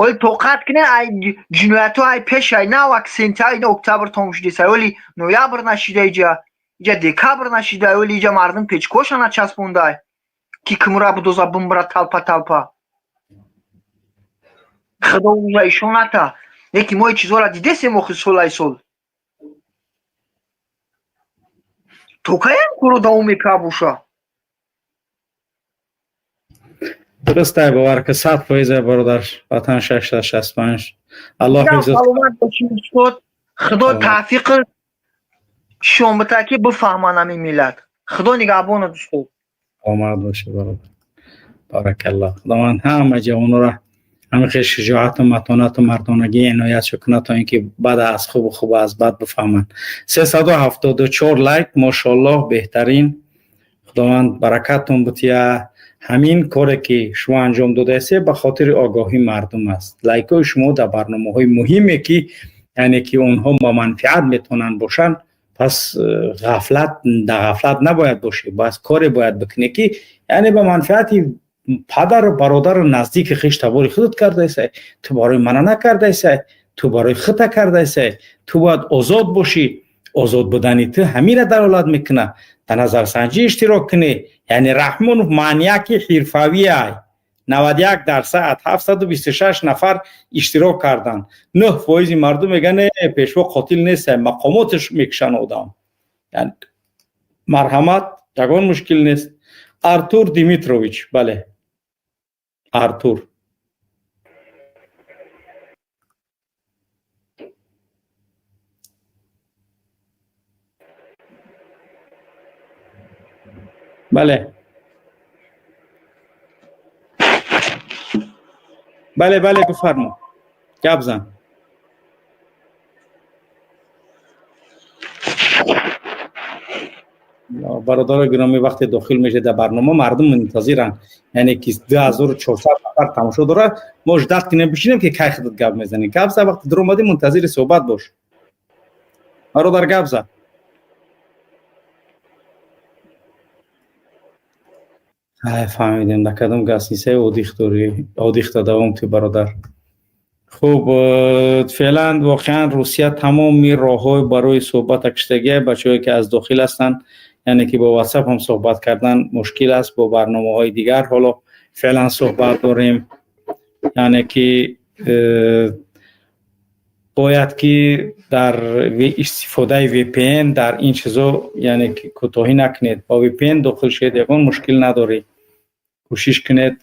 Speaker 6: Оли тоқат кунен, ай ҷиноятҳо ай пеш ай навак сентябр, октябр тамом шудеса, оли ноябр нашида иҷа, иҷа декабр нашида, оли иҷа мардум печкоша начаспондай, ки кимра будоза бимбира талпа талпа. Худо уза ишон ната. Леки мо чизора дидесем охи солай сол. То каям коро давом мекард боша?
Speaker 1: Дуруст ай, бовар ки 100% бародар, ватан 665. Аллоҳ ҳифзат.
Speaker 6: Саломат бошӣ, устод. Худо тавфиқ шом бита ки бифаҳманд ҳамин миллат. Худо нигаҳбонат, устод.
Speaker 1: Омад бошӣ, бародар. Баракаллоҳ. Худованд ҳама ҷавонора ҳамин хел шуҷоату матонату мардонагӣ иноят кунад, то ин ки бад аз хубу хуб аз бад бифаҳманд. 374 лайк, мошоаллоҳ, беҳтарин. Худованд баракаттон бутия. Ҳамин коре ки шумо анҷом додаесте ба хотири огоҳии мардум аст. Лайкҳои шумо дар барномаҳои муҳиме ки яъне ки онҳо ба манфиат метавонанд бошанд, пас ғафлат дар ғафлат набояд бошӣ, бас коре бояд бикунӣ ки яъне ба манфиати падару бародару наздики хеш табори худат кардаесай. Ту барои мана накардаесай, ту барои худта кардаесай. Ту бояд озод бошӣ. Озод будани ту ҳамира далолат мекунад. Дар назарсанҷӣ иштирок кунӣ. Яъне Раҳмонов маньяки ҳирфавиай. 91%, 726 нафар иштирок карданд. 9 фоизи мардум мегӯянд не, пешво қотил нестай, мақомоташ мекушанд одам. Яъне марҳамат, ягон мушкил нест. Артур Димитрович, бале, Артур. Бале, бале, бале, бифармо, гап зан. Бародарои гиромӣ, вақте дохил мешед дар барнома, мардум мунтазиранд, яъне ки 2400 нафар тамошо дорад. Мо ждать кунем, бишинем ки кай худат гап мезанӣ. Гап за, вақте дуромадӣ, мунтазири суҳбат бош, бародар, гап за. Фаҳмидем, дар кадом гостиницаи отдых дорӣ. Отдых та давом ти, бародар. Хуб, феълан воқеан Русия тамоми роҳҳои барои суҳбата киштагия. Бачаҳое ки аз дохил ҳастанд, яъне ки бо WhatsApp ҳам суҳбат кардан мушкил аст, бо барномаҳои дигар ҳоло феълан суҳбат дорем. Яъне ки бояд ки дар истифодаи VPN дар ин чизо, яъне ки кӯтоҳӣ накунед. Бо VPN дохил шуед, ягон мушкил надорӣ. Кӯшиш кунед,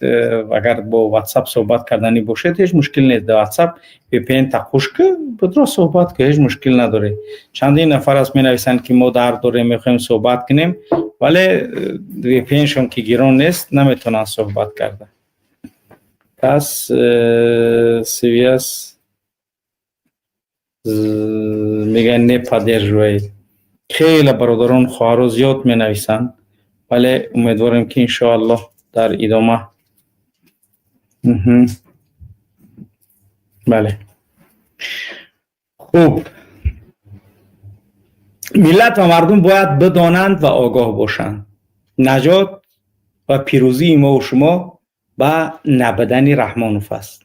Speaker 1: агар бо WhatsApp суҳбат карданӣ бошед, ҳеҷ мушкил нест. Дар WhatsApp VPN тақуш ки будро суҳбат ки, ҳеҷ мушкил надорӣ. Чандин нафар аст, менависанд ки мо дард дорем, мехоҳем суҳбат кунем, вале VPN-шон ки гирон нест, наметавонанд суҳбат карда. Пас связь мегӯянд не поддерживает. Хеле бародарон, хоҳаро зиёд менависанд, вале умедворем ки иншоаллоҳ дар идома. Бале, хуб, миллат ва мардум бояд бидонанд ва огоҳ бошанд: наҷот ва пирӯзии мову шумо ба набудани Раҳмонов аст.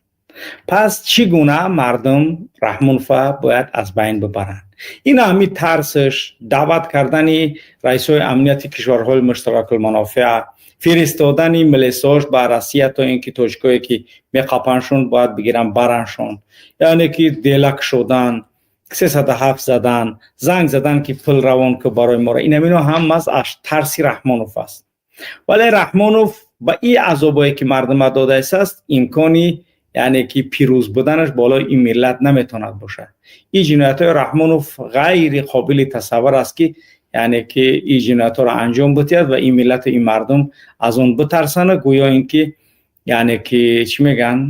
Speaker 1: Пас чӣ гуна мардум Раҳмонова бояд аз байн бибаранд? Ин ҳами тарсш, даъват кардани раисҳои амнияти кишварҳои муштаракулманофеа, фиристодани милисош ба Россия, то ин ки тоҷикое ки меқапаншон, бояд бигиранд бараншон, яъне ки делак шудан, 307 задан, занг задан ки пул равон ки барои моро, инамино ҳамаас аз тарси Раҳмонов аст. Вале Раҳмонов ба ин азобое ки мардума додааст, имкони, яъне ки пирӯз буданаш болои ин миллат наметавонад бошад. Ин ҷиноятҳои Раҳмонов ғайри қобили тасаввур аст ки, яъне ки ин ҷиноятҳоро анҷом бидиҳад ва ин миллату ин мардум аз он битарсанд, гӯё ин ки, яъне ки чӣ мегӯянд,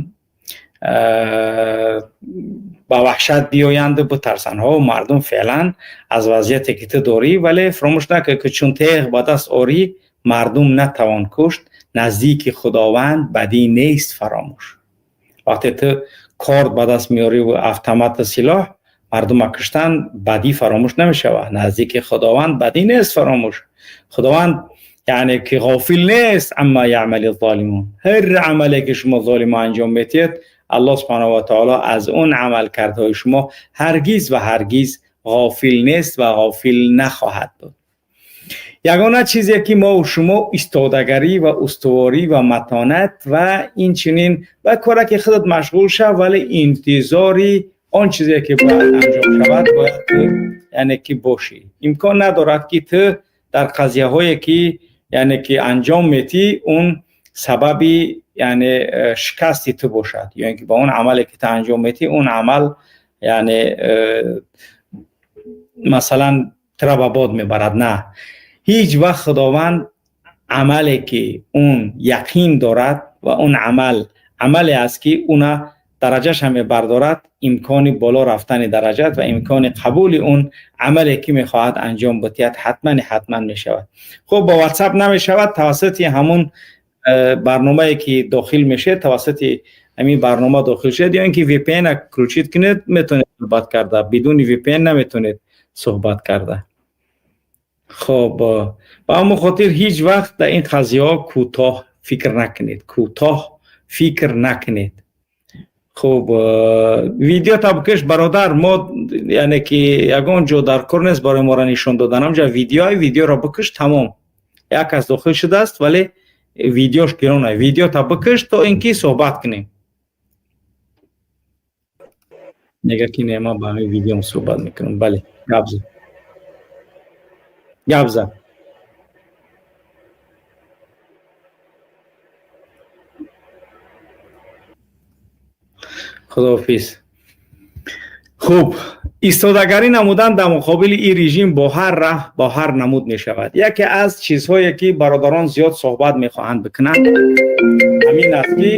Speaker 1: ба ваҳшат биёянду битарсанд. Ҳо, мардум феълан аз вазъияте ки ту дорӣ, вале фаромӯш накун ки чун теғ ба даст орӣ, мардум натавон кушт, наздики Худованд бадӣ нест фаромӯш. Вақте ту корд ба даст меорӣ, автомату силоҳ, мардума куштан бадӣ фаромӯш намешавад. Наздики Худованд бадӣ нест фаромӯш. Худованд, яъне ки ғофил нест عما يعمل الظالمون. Ҳар амале ки шумо золимо анҷом метиҳед, Аллоҳ субҳанаҳу ва таоло аз он амалкардҳои шумо ҳаргиз ва ҳаргиз ғофил нест ва ғофил нахоҳад буд. Ягона чизе ки мо шумо истодагарӣ ва устуворӣ ва матонат ва инчунин ба коре ки худат машғул шав, вале интизори он чизе ки бояд анҷом шавад, бояд ту, яъне ки бошӣ. Имкон надорад ки ту дар қазияҳое ки, яъне ки анҷом метӣ, он сабаби, яъне шикасти ту бошад, ё ин ки ба он амале ки ту анҷом метӣ, он амал, яъне масалан, тура ба бод мебарад. На, ҳеҷ вақт Худованд амале ки он яқин дорад ва он амал амале аст ки уна дараҷаша мебардорад, имкони боло рафтани дараҷат ва имкони қабули он амале ки мехоҳад анҷом бидиҳад, ҳатман ҳатман мешавад. Хуб, бо WhatsApp намешавад, тавассути ҳамун барномае ки дохил мешавед, тавассути ҳамин барнома дохил шавед ё ин ки VPN включить кунед, метавонед суҳбат карда. Бидуни VPN наметавонед суҳбат карда. Хоб, ба ҳамон хотир ҳеҷ вақт дар ин қазияҳо кӯтоҳ фикр накунед, кӯтоҳ фикр накунед. Хуб, видео табкиш, бародар, мо, яъне ки ягон ҷо дар кор нест барои моро нишон додан. Ҳамҷа видеои видеоро бикиш, тамом. Як кас дохил шудааст, вале видеош гирона. Видео та бикиш, то ин ки суҳбат кунем. Мега ки не, ман ба ҳамин видеом суҳбат мекунам. Бале, гап зад, гап зад. Худоҳофиз. Хуб, истодагарӣ намудан дар муқобили ин режим бо ҳар раҳ, бо ҳар намуд мешавад. Яке аз чизҳое ки бародарон зиёд суҳбат мехоҳанд бикунанд, ҳамин аст ки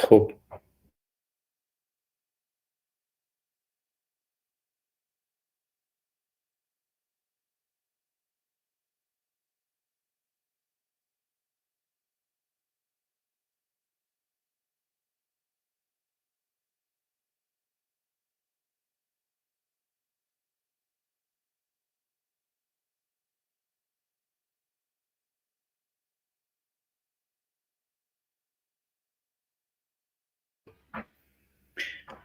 Speaker 1: хуб.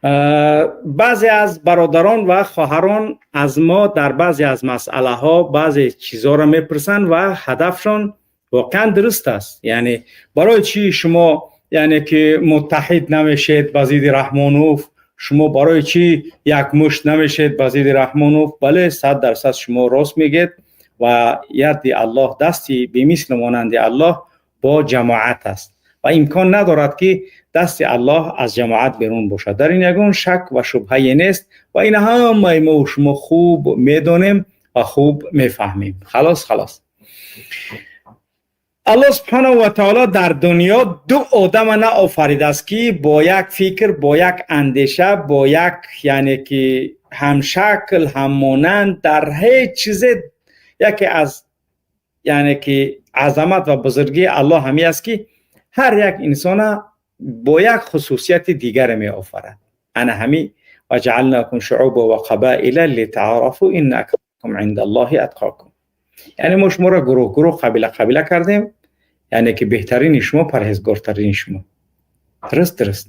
Speaker 1: Баъзе аз бародарон ва хоҳарон аз мо дар баъзе аз масъалаҳо баъзе чизҳоро мепурсанд ва ҳадафшон воқеан дуруст аст. Яъне барои чӣ шумо, яъне ки, муттаҳид намешед ба зидди Раҳмонов? Шумо барои чӣ якмушт намешед ба зидди Раҳмонов? Бале, 100% шумо рост мегед ва яди Аллоҳ, дасти бемислу монанди Аллоҳ бо ҷамоат аст ва имкон надорад, ки дасти Аллоҳ аз ҷамоат берун бошад. Дар ин ягон шак ва шубҳае нест ва ин ҳамаи мо шумо хуб медонем ва хуб мефаҳмем. Халос, халос. Аллоҳ субҳанаҳу ва таоло дар дунё ду одама наофаридааст, ки бо як фикр, бо як андеша, бо як, яъне ки, ҳамшакл, ҳаммонанд дар ҳеҷ чизе. Яке аз, яъне ки, азамат ва бузургии Аллоҳ ҳамин аст, ки ҳар як инсона бо як хусусияти дигаре меофарад. Ана ҳами وجعلناكم شعوبا وقبائل لتعارفوا إن أكرمكم عند الله أتقاكم. Яъне мо шуморо гурӯҳ гурӯҳ, қабила қабила кардем, яъне ки беҳтарини шумо парҳезгортарини шумо. Дуруст, дуруст.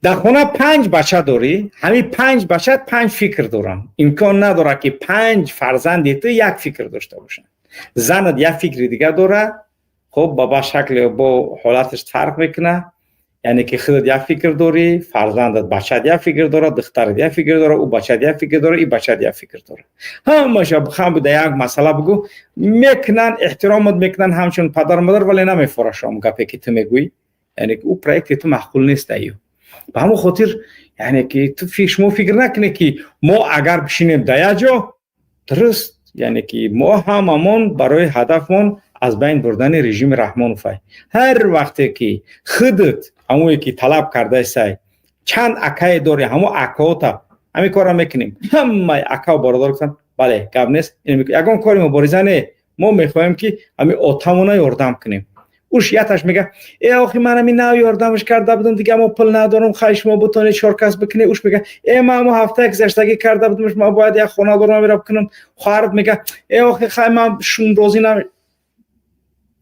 Speaker 1: Дар хона панҷ бача дорӣ, ҳамин панҷ бача панҷ фикр доранд. Имкон надорад, ки панҷ фарзанди ту як фикр дошта бошанд. Занат як фикри дигар дорад, хуб, ба шакли бо ҳолаташ фарқ мекунад. Яъне ки худат як фикр дорӣ, фарзандат, бачат як фикр дорад, духтарат як фикр дорад, ӯ бачат як фикр дорад, и бачат як фикр дорад. Ҳамаша ҳам дар як масъала бигӯ, мекунанд, эҳтиромат мекунанд ҳамчун падару модар, вале намефорашам гапе, ки ту мегӯӣ. Яъне ки ӯ проекти ту маъқул нест аю. Ба ҳамон хотир, яъне ки, ту шумо фикр накунед, ки мо агар бишинем дар як ҷо, дуруст, яъне ки мо ҳамамон барои ҳадафмон аз байн бурдани режими Раҳмоновай. Ҳар вақте ки худат ҳамое ки талаб кардаисай, чанд акае дорӣ, ҳамо акаота ҳамин корро мекунем. Ҳамаи акау бародар гуфтанд: бале, гап нест, ягон кори мубориза не, мо мехоҳем, ки ҳамин отамона ёрдам кунем. Уш яташ мега: э, охи, ман ҳамин нав ёрдамаш карда будам, дига мо пул надорам, хай, шумо бутонед чор кас бикунед. Уш мега: э, ман ҳамо ҳафтаи гузаштагӣ карда будам, ма бояд як хона дорам, ира бикунам. Хоҳарат мега: э, охи, хай, ман шум розӣ нам.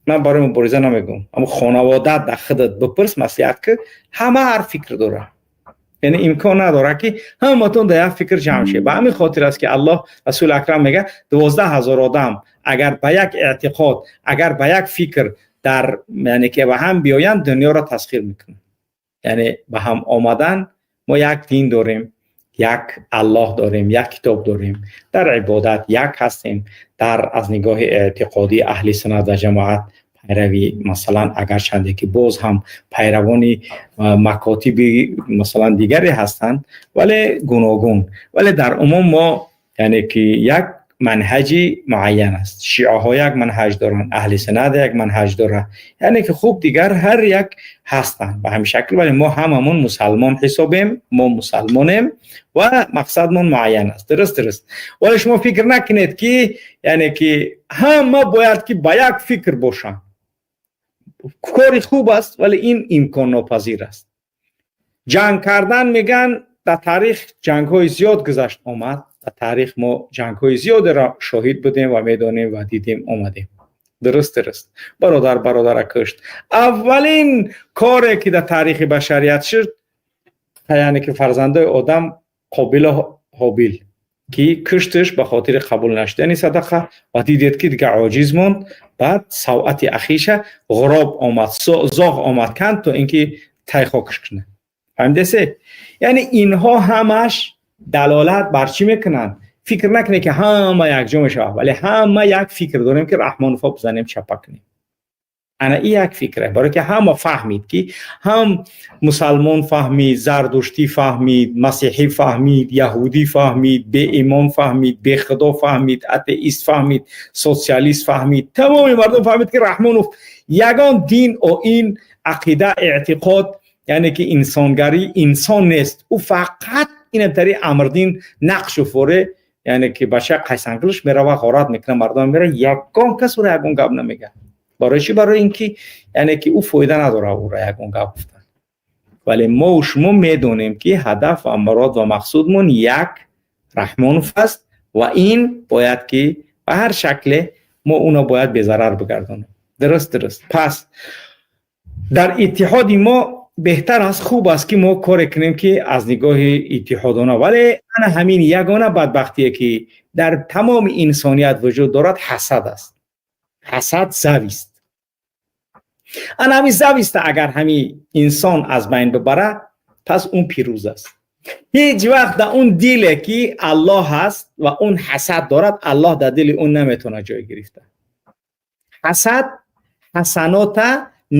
Speaker 1: Ман барои мубориза намегӯм, аммо хонаводат дар худат бипурс, маслиҳат ки ҳама ҳар фикр дорад. Яъне имкон надорад, ки ҳаматон дар як фикр ҷамъ шед. Ба ҳамин хотир аст, ки Аллоҳ, Расули Акрам мега: 12 000 одам агар ба як эътиқод, агар ба як фикр дар, яъне ки, ба ҳам биёянд, дунёро тасхир мекунанд. Яъне ба ҳам омадан, мо як дин дорем, як Аллоҳ дорем, як китоб дорем, дар ибодат як ҳастем, дар аз нигоҳи эътиқодӣ аҳли суннат ва ҷамоат пайравӣ, масалан, агарчанде ки боз ҳам пайравони макотиби, масалан, дигаре ҳастанд, вале гуногун, вале дар умум мо, яъне ки, як манҳаҷи муайян аст. Шиаҳо як манҳаҷ доранд, аҳли суннат як манҳаҷ дорад, яъне ки, хуб, дигар ҳар як ҳастанд ба ҳамин шакл, вале мо ҳамамон мусалмон ҳисобем, мо мусалмонем ва мақсадмон муайян аст. Дуруст, дуруст. Вале шумо фикр накунед, ки, яъне ки, ҳама бояд ки ба як фикр бошанд. Кори хуб аст, вале ин имконнопазир аст. Ҷанг кардан, меган, дар таърих ҷангҳои зиёд гузашт омад. Дар таърих мо ҷангҳои зиёдеро шоҳид будем ва медонем ва дидем омадем. Дуруст, дуруст. Бародар бародара кушт. Аввалин коре, ки дар таърихи башарият шуд, яъне ки фарзандои одам, Қобилу Ҳобил, ки кушташ ба хотири қабул нашудани садақа. Ва дидед, ки дига оҷиз монд. Баъд савъати ахиша ғуроб омад, зоғ омад, канд, то ин ки тай хокш кунад. Фаҳмидесе? Яъне инҳо ҳамаш далолат бар чӣ мекунанд? Фикр накунед, ки ҳама якҷо мешавад, вале ҳама як фикр дорем, ки Раҳмоновҳо бизанем, чапа кунем. Ана и як фикре, барое ки ҳама фаҳмид, ки ҳам мусалмон фаҳмид, зардуштӣ фаҳмид, масеҳӣ фаҳмид, яҳудӣ фаҳмид, беимон фаҳмид, бехудо фаҳмид, атеист фаҳмид, социалист фаҳмид, тамоми мардум фаҳмид, ки Раҳмонов ягон дин, оин, ақида, эътиқод, яъне ки инсонгарӣ, инсон нест. Ӯ фақат инамтари амрдин нақшу форе, яъне ки бача қайсанглиш мерава, ғорат мекунад, мардум мера, ягон кас ӯро ягон гап намегӯяд. Барои чӣ? Барои ин ки, яъне ки, ӯ фоида надорад ӯро ягон гап гуфтан. Вале мо шумо медонем, ки ҳадаф ва мурод ва мақсудмон як Раҳмонов аст ва ин бояд ки ба ҳар шакле мо уно бояд безарар бигардонем. Дуруст, дуруст. Пас дар иттиҳоди мо Беҳтар аст, хуб аст, ки мо коре кунем, ки аз нигоҳи иттиҳодона. Вале ана ҳамин ягона бадбахтие, ки дар тамоми инсоният вуҷуд дорад, ҳасад аст. Ҳасад, зависть. Ана ҳамин зависть а агар ҳамин инсон аз байн бибара, пас он пирӯз аст. Ҳеҷ вақт дар он диле, ки Аллоҳ ҳаст ва он ҳасад дорад, Аллоҳ дар дили он наметавонад ҷой гирифта. Ҳасад ҳасанота,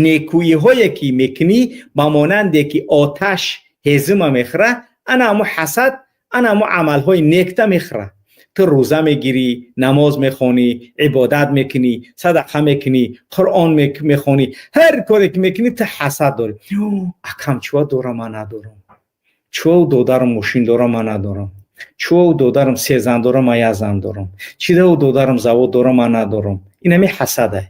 Speaker 1: некӯиҳое ки мекунӣ, ба монанде ки оташ ҳезума мехӯра, ана ҳамо ҳасад ана ҳамо амалҳои некта мехӯра. Ту рӯза мегирӣ, намоз мехонӣ, ибодат мекунӣ, садақа мекунӣ, Қуръон мехонӣ, ҳар коре ки мекунӣ, ту ҳасад дорӣ: акам чива дора, ман надорам? Чива додарам мошин дора, ман надорам? Чива додарам се зан дора, ман як зан дорам? Чида додарам завод дора, ман надорам? Инами ҳасадай,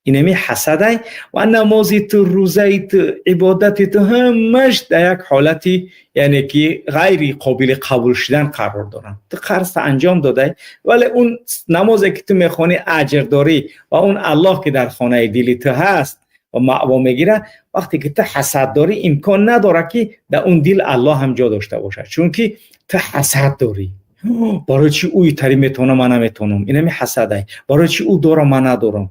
Speaker 1: инами ҳасадай. Ва намози ту, рӯзаи ту, ибодати ту ҳамаш дар як ҳолати, яъне ки ғайри қобили қабул шудан қарор доранд. Ту қарзта анҷом додай, вале он намозе, ки ту мехонӣ, аҷр дорӣ ва он Аллоҳ, ки дар хонаи дили ту ҳаст ва маъво мегирад, вақте ки ту ҳасад дорӣ, имкон надорад, ки дар он дил Аллоҳ ҳам ҷо дошта бошад, чунки ту ҳасад дорӣ: барои чӣ ӯ итари метавона, ман наметавонам? Инами ҳасадай. Барои чӣ ӯ дора, ман надорам?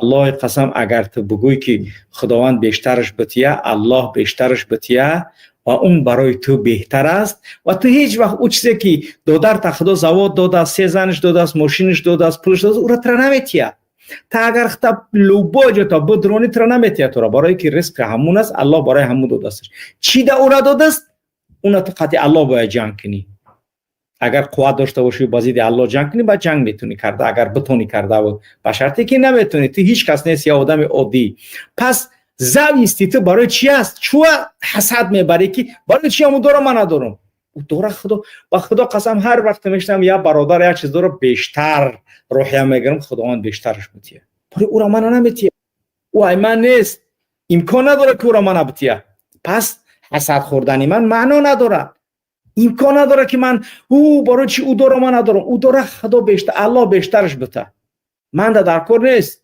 Speaker 1: Аллоҳи қасам, агар ту бигӯй, ки Худованд бештараш бития, Аллоҳ бештараш бития ва он барои ту беҳтар аст. Ва ту ҳеҷ вақт ӯ чизе, ки додарта Худо завод додааст, се занаш додааст, мошинаш додааст, пулаш додааст, ӯра тура наметия. Та агар хта любой ҷо бидрони, тура наметия тура, барое ки ризқи ҳамун аст, Аллоҳ барои ҳамун додааст. Чӣ да ӯра додааст, уна ту қатъи Аллоҳ бояд ҷанг кунӣ. Агар қувват дошта бошӣ, ба зидди Аллоҳ ҷанг кунӣ, баъд ҷанг метавонӣ карда, агар битонӣ карда, ба шарте ки наметавонӣ, ту ҳеҷ кас нест, я одами оддӣ. Пас зависть и ту барои чи аст? Чӯа ҳасад мебарӣ, ки барои чи ҳаму дора, ман надорам? Ӯ дора худо, ба Худо қасам, ҳар вақте мешунавам, як бародар як чиз дора, бештар рӯҳия мегирам: Худованд бештараш бития, барои ӯра мана наметия? Ӯ ай ман нест, имкон надорад, ки ӯра мана бития. Пас ҳасад хӯрдани ман маъно надорад. Имкон надорад, ки ман ӯ барои чи ӯ дора, ман надорам. Ӯ дора, Худо бештар, Аллоҳ бештараш бита, манда дар кор нест.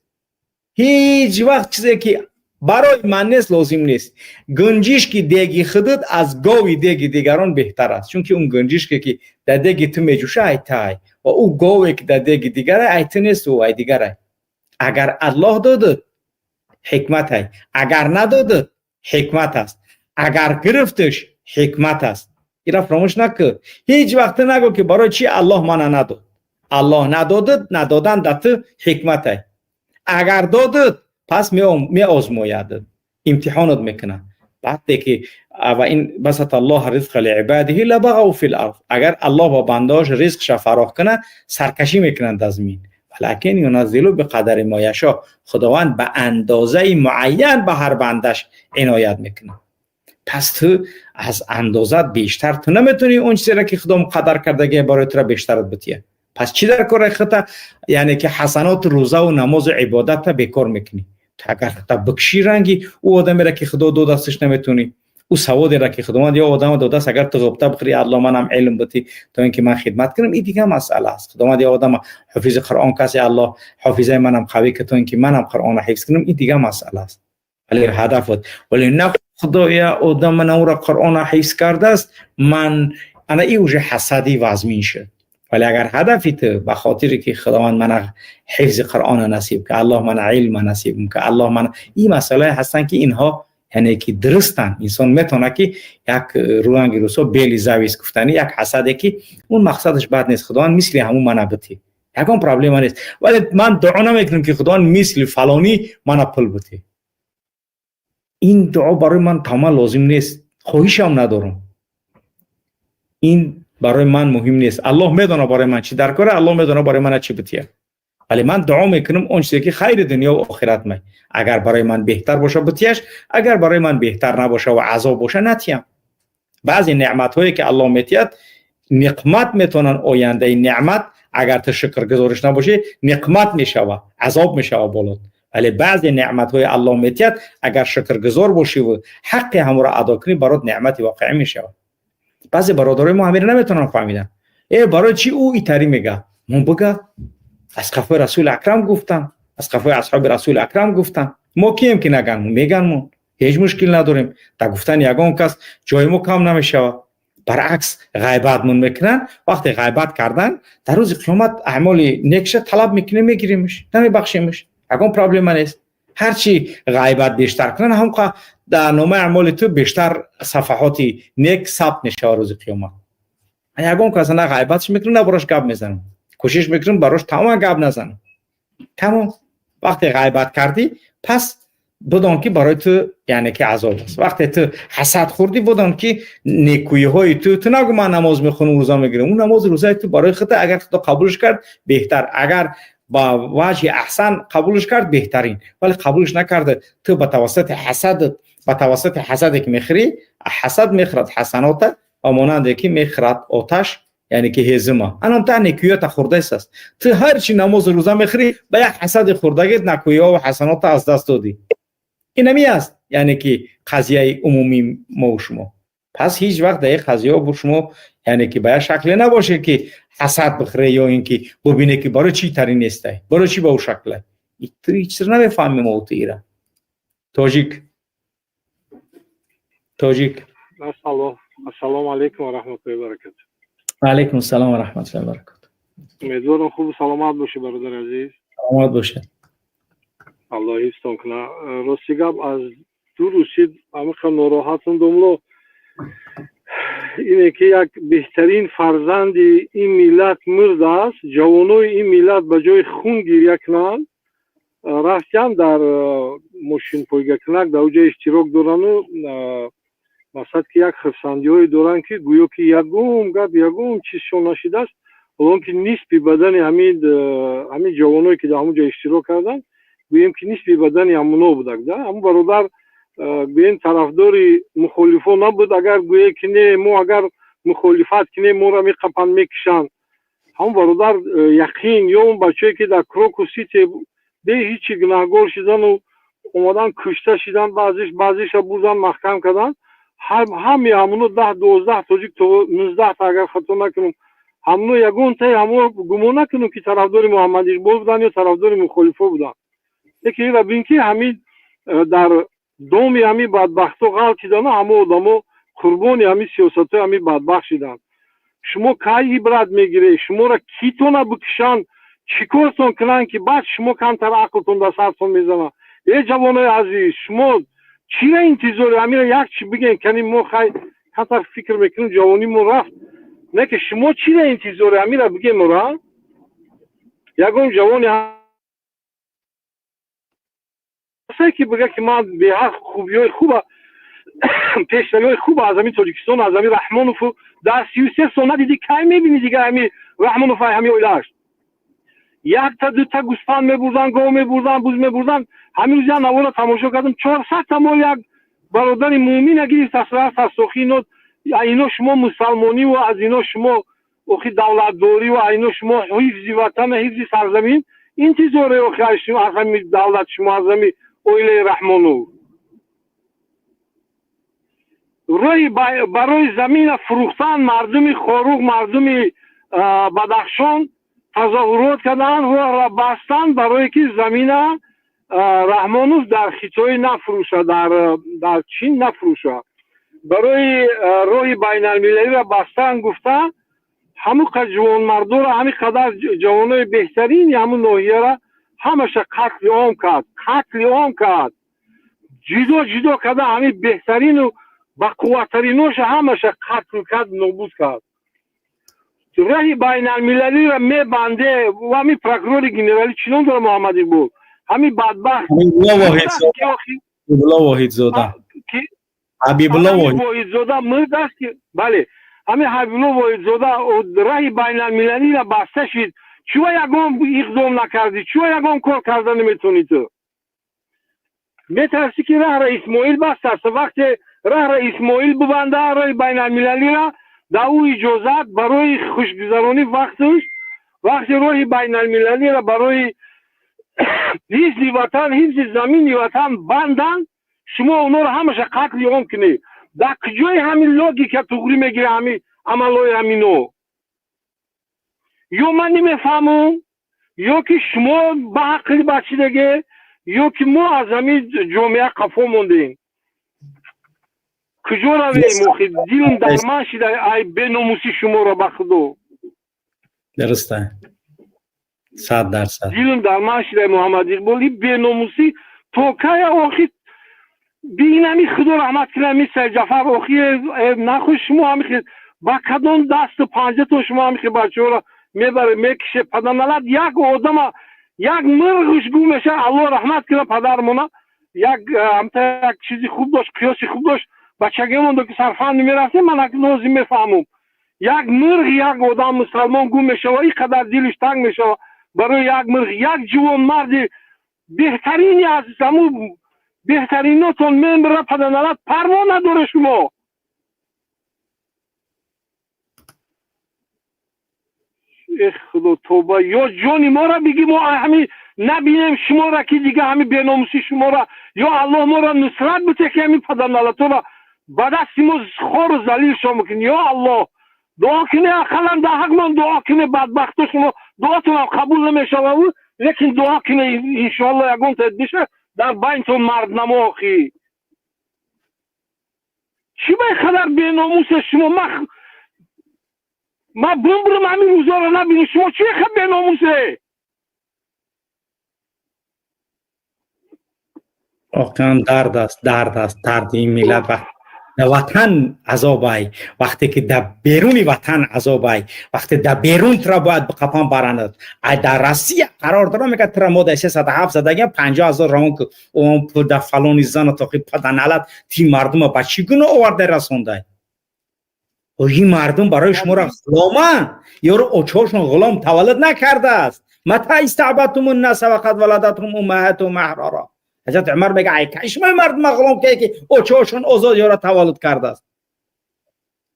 Speaker 1: Ҳеҷ вақт чизе, ки барои ман нест, лозим нест. Гунҷишки деги худат аз гови деги дигарон беҳтар аст, чунки он гунҷишке, ки дар деги ту меҷӯша, ай тай, ва ӯ гове, ки дар деги дигарай, ай ту нест, ӯ ай дигарай. Агар Аллоҳ додад, ҳикматай, агар надодад, ҳикмат аст, агар гирифташ, ҳикмат аст. Ира фаромӯш накун. Ҳеҷ вақт нагӯ, ки барои чи Аллоҳ мана надод. Аллоҳ надодад, надодан дар ту ҳикматай. Агар додад, пас меозмояд, имтиҳонат мекунад. Вақте ки وإن بسط الله الرزق لعباده لبغوا في الأرض, агар Аллоҳ ба бандаҳош ризқша фарох кунад, саркашӣ мекунанд аз замин. ولكن ينزل بقدر ما يشاء. Худованд ба андозаи муайян ба ҳар бандаш иноят мекунад. Пас ту аз андозат бештар ту наметавонӣ он чизеро, ки Худо муқаддар кардагия барои тура, бештарат бития. Пас чӣ дар кори хута, яъне ки ҳасаноту рӯзаву намозу ибодатта бекор мекунӣ? Ту агар хута бикшӣ, ранги ӯ одамеро, ки Худо додасташ, наметавонӣ. Ӯ саводеро, ки Худованд ё одама додааст, агар ту ғибта бихӯри, Алло, манам илм битӣ, то ин ки ман хидмат кунам, ин дигар масъала аст. Худованд ё одама ҳофизи Қуръон касе, Аллоҳ, ҳофизаи манам қавӣ ки, то ин ки манам Қуръонро ҳифз кунам, ин дигар масъала аст. Вале ҳадаф буд, вале на Худоя, одам мана ӯро Қуръонро ҳифз кардааст, ман ана и уже ҳасади вазмин шуд. Вале агар ҳадафи ту ба хотире ки Худованд мана ҳифзи Қуръонро насиб ка, Аллоҳ мана илма насиб ка, Аллоҳ мана, ин масъалае ҳастанд, ки инҳо, яъне ки дурустанд. Инсон метавонад, ки як рӯанги рӯсо белый зависть гуфтанӣ, як ҳасаде, ки он мақсадаш бад нест, Худованд мисли ҳамун мана битӣ, ягон проблема нест. Вале ман дуо намекунам, ки Худованд мисли фалонӣ мана пул битӣ. Ин дуо барои ман тамоман лозим нест, хоҳишам надорам. Ин барои ман муҳим нест. Аллоҳ медонад барои ман чӣ дар кора, Аллоҳ медонад барои мана чӣ бития. Вале ман дуо мекунам он чизе, ки хайри дунё ва охират май, агар барои ман беҳтар боша, битияш, агар барои ман беҳтар набоша ва азоб боша, натиям. Баъзе неъматҳое, ки Аллоҳ метиҳад, ниқмат метавонанд. Ояндаи неъмат, агар ту шукргузориш набошӣ, ниқмат мешава, азоб мешава болот. Вале баъзе неъматҳои Аллоҳ метиҳад, агар шукргузор бошӣ ва ҳаққи ҳамонро адо кунӣ, барот неъмати воқеӣ мешавад. Баъзе бародарои мо ҳамиро наметавонанд фаҳмидан. Э, барои чӣ ӯ итарӣ мега? Мо бига, аз қафои Расули Акрам гуфтан, аз қафои асҳоби Расули Акрам гуфтан. Мо кием, ки наган? Меган мо. Ҳеҷ мушкил надорем. Дар гуфтани ягон кас ҷои мо кам намешавад. Баръакс, ғайбатмон мекунанд. Вақте ғайбат кардан, дар рӯзи қиёмат аъмоли некша талаб мекунем, мегиремш, намебахшемш, ягон проблема нест. Ҳарчи ғайбат бештар кунанд, ҳамқа дар номаи аъмоли ту бештар сафаҳоти нек сабт мешавад рӯзи қиёмат. Ягон каса на ғайбатш мекунам, на барош гап мезанам. Кӯшиш мекунам, барош тамоман гап назанам, тамом. Вақте ғайбат кардӣ, пас бидон, ки барои ту, яъне ки, азоб аст. Вақте ту ҳасад хӯрдӣ, бидон, ки некӯиҳои ту. Ту нагӯ, ман намоз мехонам, рӯза мегирам. Он намози рӯзаи ту барои худта. Агар Худо қабулш кард, беҳтар, агар ба ваҷҳи аҳсан қабулш кард, беҳтарин, вале қабулш накарда, ту ба тавассути ҳасадат, ба тавассути ҳасаде ки мехӯрӣ, ҳасад мехӯрад ҳасанота ва монанде ки мехӯрад оташ, яъне ки ҳезима. Анам та некӯиёта хӯрдааст аст. Ту ҳарчи намозу рӯза мехӯрӣ, ба як ҳасади хӯрдагит некӯиҳо ва ҳасанота аз даст додӣ. Инами аст, яъне ки, қазияи умумии мо шумо. Пас ҳеҷ вақт дар ин қазияҳо бо шумо, яъне ки, ба як шакле набошед, ки ҳасад бихӯре ё ин ки бубине, ки барои чӣ тари нестай, барои чӣ ба ӯ шакле. Ту ҳеҷ чиз намефаҳмӣ. Мо ту ира тоҷик, тоҷик.
Speaker 7: Ассалому алайкум ва раҳматуллоҳи ва баракату.
Speaker 1: Алайкум ассалом ва раҳматуллоҳи ва баракату.
Speaker 7: Умедворам, хубу саломат бошӣ, бародари азиз.
Speaker 1: Саломат бошед.
Speaker 7: Аллоҳ ҳифзтон кунад. Рости гап, аз ду рӯз амиқа нороҳатам, домло. Ине ки як беҳтарин фарзанди ин миллат мурдааст, ҷавонои ин миллат ба ҷои хун гиря кунанд, рафтиам дар мошинпойгакунак, дар оҷа иштирок дорану мақсад ки як хурсандиҳое доранд, ки гӯё ки ягон гап, ягон чизшон нашидааст. Ҳолон ки нисфи бадани ҳамин ҷавоное, ки дар ҳамон ҷо иштирок карданд, гӯем ки нисфи бадани ҳамуно будак да. Ҳамун бародар, гӯем, тарафдори мухолифон набуд. Агар гӯе ки не, мо агар мухолифат кинем, моро меқапанд, мекушанд. Ҳамун бародар, яқин, ё он бачае, ки дар Крокус Сити бе ҳичи гунаҳгор шидану омадан, кушта шидан, баъзиш, баъзиша бурдан, маҳкам карданд. Ҳами ҳамуно 10-12 тоҷик то 19та, агар хато накунам, ҳамуно ягонтаи ҳамуно гумон накунам, ки тарафдори Муҳаммад Иқбол буданд ё тарафдори мухолифо буданд. Лекин ира бин, ки ҳамин дар доми ҳамин бадбахтҳо ғалтидану ҳамо одамо қурбони ҳамин сиёсатҳои ҳамин бадбахт шиданд. Шумо кай ибрат мегиред? Шуморо китона бикушанд, чӣ кортон кунанд, ки баъд шумо камтар ақлтон дар сартон мезанад? Э, ҷавонои азиз, шумо чира интизоре? Ҳамира як чи бигем кани, мо хай камтар фикр мекунем, ҷавонӣ мо рафт. Не ки шумо чира интизоре? Ҳамира бигем ора ягон ҷавоне ҳастае, ки бига, ки ман беҳад хубиҳои хуба, пешравиҳои хуба аз ҳамин Тоҷикистон, аз ҳамин Раҳмонову дар 33 сол надидӣ. Кай мебинӣ дигар ҳамин Раҳмонов, ҳамин оилааш? Якта дута гӯспанд мебурдан, гов мебурдан, буз мебурдан. Ҳамин рӯз як навора тамошо кардам, 400-та мол як бародари муъмина гирифт, рафт аз сохи. Ино шумо мусалмониву аз ино шумо охи давлатдориву ино шумо ҳифзи ватана, ҳифзи сарзамин интизоре. Охи аз ҳамин давлат шумо, аз ҳамин оилаи Раҳмонов рӯи барои замина фурӯхтан мардуми Хоруғ, мардуми Бадахшон тазоҳурот карданд, роҳро бастанд, барое ки замина Раҳмонов дар Хитоӣ нафурӯша, дар Чин нафурӯша. Барои роҳи байналмилалиро бастан гуфта, ҳамун ҷавонмардоро, ҳамин қадар ҷавонои беҳтарини ҳамун ноҳияра ҳамаша қатли ом кард, қатли ом кард, ҷудо ҷудо карда, ҳамин беҳтарину бақувваттариноша ҳамаша қатл кард, нобуд кард. Роҳи байналмилалиро мебанде ва ҳамин прокурори генералӣ чӣ ном дорад, Муҳаммад Иқбол, ҳамин бадбахт.
Speaker 1: Ҳабибулло Воҳидзода. Ҳабибулло
Speaker 7: Воҳидзода мурдааст ки, бале, ҳамин Ҳабибулло Воҳидзода роҳи байналмилалиро баста шид. Чӯ ягон иқдом накардӣ? Чӯ ягон кор карда наметавонӣ? Ту метарсӣ, ки раҳра Исмоил бастааст. Вақте раҳра Исмоил бибанда, роҳи байналмилалиро, да ӯ иҷозат барои хушгузаронӣ вақташ. Вақте роҳи байналмилалиро барои ҳифзи ватан, ҳифзи замини ватан банданд, шумо онҳоро ҳамаша қатли ом кунед. Дар куҷои ҳамин логика туғрӣ мегирад ҳамин амалҳои ҳамино? Ё ман намефаҳмам, ё ки шумо ба ақли бачидаге, ё ки мо аз ҳамин ҷомеа қафо мондем. Куҷо равем охи? Дилм дар ман шида ай беномусӣ шуморо, ба худо.
Speaker 1: Дурусте, 100%.
Speaker 7: Дилм дар ман шида, Муҳаммад Иқбол, и беномусӣ то кая охи? Бинами, худо раҳмат кунад, ми Сайҷафар охи, нахӯ шумо ҳамихе ба кадом дасту панҷатон шумо ҳамихе бачаҳоро мебаре, мекише, паданалат? Як одама, як мирғуш гум меша. Аллоҳ раҳмат кунад падармона, як ҳамта як чизи хуб дошт, қиёси хуб дошт. Бачагимондо ки сарфанд мерафтем, ман нози мефаҳмум, як мирғ, як одам мусалмон гум мешава, ин қадар дилиш танг мешава барои як мирғ. Як ҷувонмарди беҳтарини аз ҳаму беҳтаринотон мемира, паданалат, парво надоре шумо. Эх, худо, тоба! Ё ҷони моро бигӣ, мо ҳами набинем шуморо, ки дига ҳами беномусӣ шуморо, ё Аллоҳ моро нусрат бите, ки ҳами падарналаторо ба дасти мо хору залил шо мекунӣ. Ё Аллоҳ, дуо кунӣ, ақаллан дар ҳақмон дуо кунӣ. Бадбахто, шумо дуотонам қабул намешава, лекин дуо кунӣ, иншоалло ягон тадбиша дар байнтон марднамо. Охи, чӣ ба ин қадар беномусе шумо? Ман бимбирам, ҳамин рӯзоро набинӣ. Шумо чӣ ха беномусе?
Speaker 1: Воқеан дард аст, дард аст, дарди ин миллат. Вақт дар ватан азобай, вақте ки дар беруни ватан азобай, вақте дар берун тура бояд биқапан баранад. Ай дар Россия қарор дорам, мегӯяд тура мо дар 307 задагиам, 50 000 равон ки он пул дар фалони зана тоқи. Паданалат, ти мардума ба чӣ гуноҳ оварда расондай? Ин мардум барои шуморо ғуломанд. Ёро очҳошон ғулом таваллуд накардааст. Мата истаъбадтум ннаса вақад валадатҳум уммаҳатуҳум аҳрора. Ҳазрат Умар мега: ай кай шумо мардума ғулом ке, ки очҳошон озод ёро таваллуд кардааст?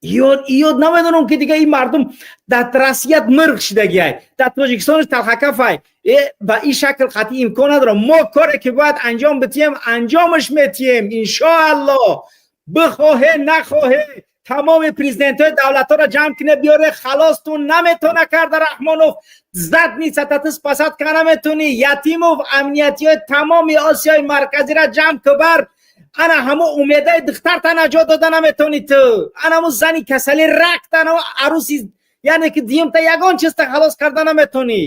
Speaker 1: Ёд намедонам, ки дига ин мардум дар Россият мирғ шидагиай, дар Тоҷикистонш талхакафай. Ба ин шакл қатъи имкон надорам. Мо коре ки бояд анҷом битием, анҷомаш метиҳем, иншоаллоҳ. Бихоҳе, нахоҳе, тамоми президентҳои давлатҳоро ҷамъ кине, биёре, халостун наметона карда. Раҳмонов, задница таты спасать ка наметунӣ. Ятимов, амниятиҳои тамоми Осиёи Марказиро ҷамъ кубар, ана ҳамо умедаи духтарта наҷот дода наметонӣ ту. Ана ҳамо зани касали ракта, ана аруси, яъне ки диюмта ягон чизта халос карда наметонӣ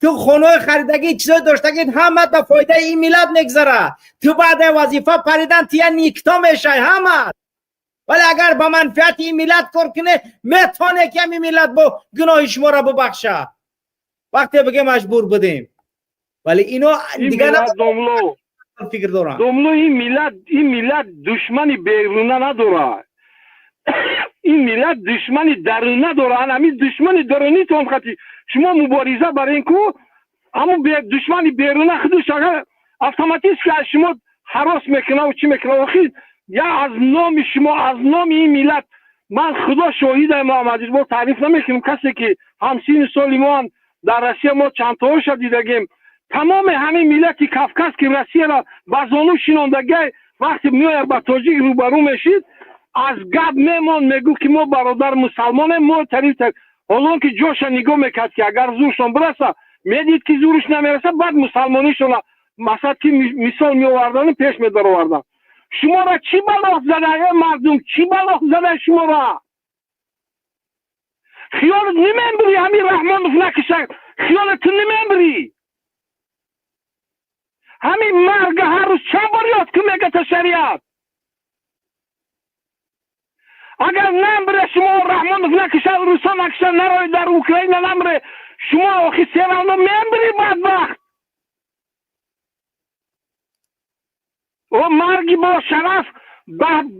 Speaker 1: ту. Хонаҳои харидагӣ, чизои доштагӣ ҳама ба фоидаи ин миллат мегзара. Ту баъди вазифа паридан тия никто мешай ҳама. Вале агар ба манфиати ин миллат кор куне, метавоне ки ҳамин миллат бо гуноҳи шуморо бубахша, вақте биге маҷбур будем. Вале ино дигар фикр доранд.
Speaker 7: Домло, ин миллат душмани беруна надорад, ин миллат душмани даруна дорад. Ҳамин душмани дарунитон хати шумо мубориза барен ку, ҳамун душмани беруна худаш агар автоматически аз шумо ҳарос мекунаву чӣ мекунав. Охир я аз номи шумо, аз номи ин миллат, ман, худо шоҳида, Муҳаммад Иқбол, таъриф намекунем. Касе ки ҳамсини соли моан дар Россия, мо чандтоҳоша дидагем. Тамоми ҳамин миллати Кавказ, ки Россияро ба зону шинондагиай, вақте меояд ба тоҷик рӯбарӯ мешид, аз гап мемон, мегӯ ки мо бародар мусалмонем, мо тариф. Ҳолон ки ҷоша нигоҳ мекард, ки агар зуршон бираса, медид ки зурш намераса, баъд мусалмонишона масалан ки мисол меовардану пеш медаровардан. Шуморо чӣ балоҳ зада, э мардум, чӣ балоҳ зада шуморо? Хиёлат немембирӣ, ҳамин Раҳмонов накиша, хиёлат немембирӣ. Ҳамин марга ҳар рӯз чанд бор ёд кун, мегата шариат. Агар намбире шумо, Раҳмонов накиша, русо накиша, нарои дар Украина намбире шумо, охи всё равно мембирӣ, бадбахт. О марги бо шараф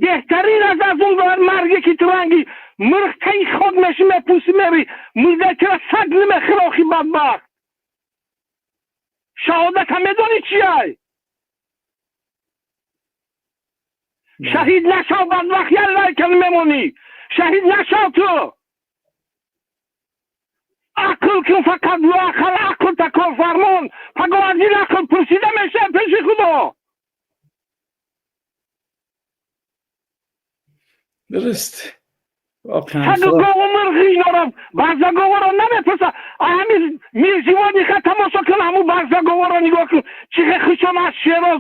Speaker 7: беҳтарин аз он марге ки ту ранги мирғ таи хок меши, мепӯси, мери, мурдаи тура саг намехӯра. Охи бадбахт, шаҳодата медонӣ чиай? Шаҳид нашав, бадбахт, як лайка мемонӣ. Шаҳид нашав ту. Ақл кун фақат, лоақал ақл та корфармон. Паго аз ин ақл пурсида мешавад пеши худо.
Speaker 1: Дуруст. Воқеан.
Speaker 8: Сагу гову мурғи инора барзаговоро намепурса. Ҳами мирзиводиха тамошо кун, ҳаму барзаговоро нигоҳ кун, чихе хушон аз шеро,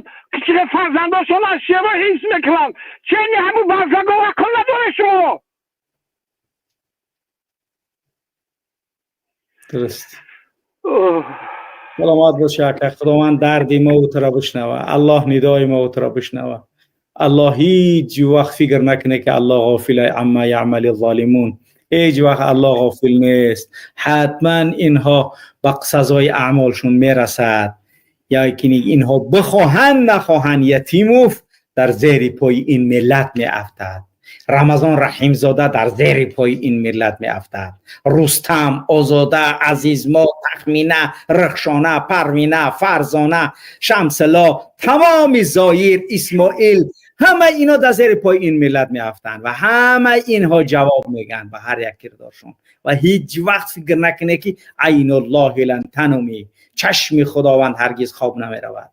Speaker 8: чихе фарзандошон аз шеро ҳифз мекунанд. Чени ҳаму барзагов ақл надоре шумо.
Speaker 1: Дуруст. Саломат бош, ака. Худованд дарди мо ва туро бишнава. Аллоҳ нидои мо ва туро бишнава. Аллоҳ ҳеҷ вақт фикр накунад, ки Аллоҳ ғофил амма яъмали золимун. Ҳеҷ вақт Аллоҳ ғофил нест. Ҳатман инҳо ба сазои аъмолшон мерасад. Ё ки инҳо бихоҳанд нахоҳанд, Ятимов дар зери пои ин миллат меафтад. Рамазон Раҳимзода дар зери пои ин миллат меафтад. Рустам, Озода, Азизмо, Тахмина, Рахшона, Парвина, Фарзона, Шамсило, тамоми Зоир, Исмоил, ҳама ино дар зери пои ин миллат меафтанд ва ҳама инҳо ҷавоб мегӯянд ба ҳар як кирдоршон. Ва ҳеҷ вақт фикр накунед, ки айнуллоҳи лан тануми, чашми Худованд ҳаргиз хоб намеравад.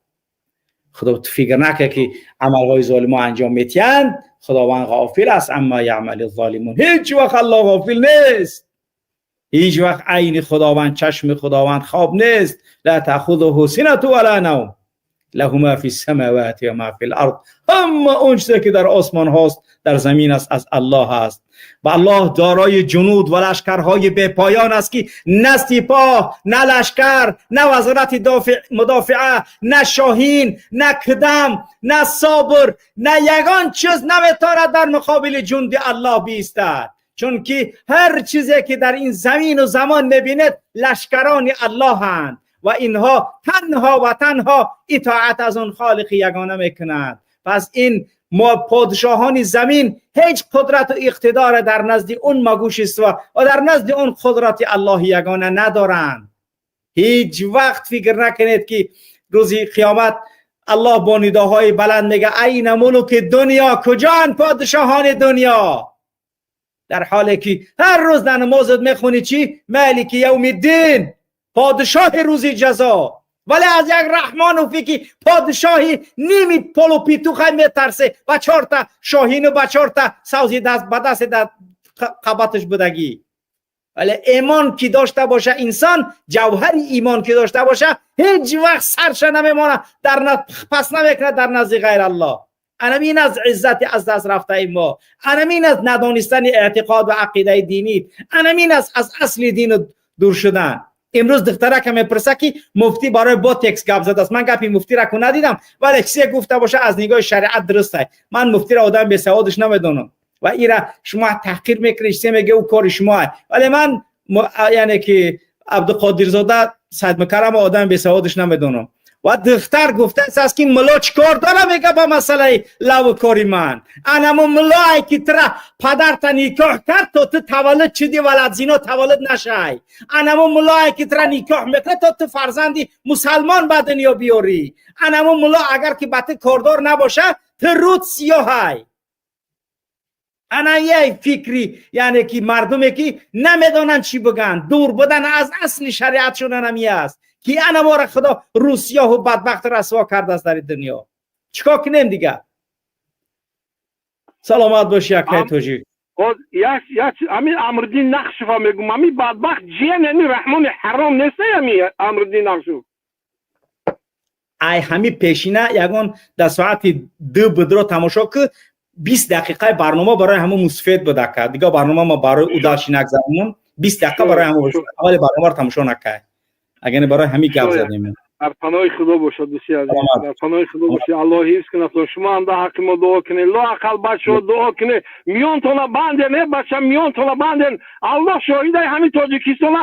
Speaker 1: Худо фикр накунад, ки амалҳои золимо анҷом метиҳанд, Худованд ғофил аст амма яъмали золимун. Ҳеҷ вақт Аллоҳ ғофил нест. Ҳеҷ вақт айни Худованд, чашми Худованд хоб нест. Ла таъхузуҳу синату вала навм лаҳу ма фи самавати ва ма фи лард. Ҳама он чизе ки дар осмон ҳост, дар замин аст, аз Аллоҳ аст. Ва Аллоҳ дорои ҷунуд ва лашкарҳои бепоён аст, ки на сипоҳ, на лашкар, на вазорати мудофиа, на шоҳин, на кидам, на собр, на ягон чиз наметавонад дар муқобили ҷунди Аллоҳ биистад. Чунки ҳар чизе ки дар ин замину замон мебинед, лашкарони Аллоҳанд ва инҳо танҳо ва танҳо итоат аз он холиқи ягона мекунанд. Пас ин мо подшоҳони замин ҳеҷ қудрату иқтидор дар назди он магӯшиства ва дар назди он қудрати Аллоҳи ягона надоранд. Ҳеҷ вақт фикр накунед, ки рӯзи қиёмат Аллоҳ бо нидоҳои баланд мега: айна мулуки дунё, куҷоанд подшоҳони дунё? Дар ҳоле ки ҳар рӯз дар намозат мехонӣ чӣ? Малики явмиддин, подшоҳи рӯзи ҷазо. Вале аз як Раҳмонове, ки подшоҳи ними полупетуха метарсе ва чорта шоҳину ба чорта савзи даст ба дасти дар қабаташ будагӣ. Вале имон ки дошта боша инсон, ҷавҳари имон ки дошта боша, ҳеҷ вақт сарша намемонад, дар пас намекунад дар назди ғайр Аллоҳ. Анамин аз иззати аз даст рафтаи мо, анамин аз надонистани эътиқод ва ақидаи динӣ, анамин аз асли дину дур шудан. Имрӯз духтарака мепурса, ки муфтӣ барои ботекс гап задааст. Ман гапи муфтира ку надидам, вале чизе гуфта боша, аз нигоҳи шариат дуруст аст. Ман муфтира одами бесаводиш намедонам ва ира шумо таҳқир мекунед, чизе меге, ӯ кори шумо аст. Вале ман, яъне ки Абдуқодирзода Саидмукаррама одами бесаводиш намедонам. Ва духтар гуфтааст, ки мулло чӣ кор дора, мега, ба масъалаи лаву кори ман? Анамо муллое ки тура падарта никоҳ кард, то ту таваллуд шуди, валад зино таваллуд нашай. Анамо муллое ки тура никоҳ мекунад, то ту фарзанди мусалмон ба дунё биёрӣ. Анамо мулло агар ки ба ту кордор набоша, ту руд сиёҳай. Ана як фикри, яъне ки мардуме ки намедонанд чӣ бигӯянд, дур будан аз асли шариатшон анами аст, ки ана моро Худо рӯсиёҳу бадбахт расво кардааст дар ин дунё. Чӣ кор кунем дига? Саломат боши, акаи тоҷик.
Speaker 8: Ҳамин Амриддин Нақшева мегӯм, ҳамин бадбахт ҷиян, яъни Раҳмони ҳаром нест ҳами Амриддин Нақшев?
Speaker 1: Ай ҳами пешина ягон дар соати 2 будро тамошо ки, 20 дақиқаи барнома барои ҳамун мусфед буд, ака. Дига барнома ма барои ӯ дальше нагзаронем. 20 дақиқа барои ҳамун аввали барномаро тамошо накард, агар барои ҳамин гап задем.
Speaker 8: Дар паноҳи Худо бошад, дӯсти азиз, дар паноҳи Худо бошед. Аллоҳ ҳифз кунад. Шумо ҳам дар ҳаққи мо дуо кунед, лоақал бачаҳо дуо кунед, миёнтона банден, э бача, миёнтона банден. Аллоҳ шоҳидаи, ҳамин Тоҷикистона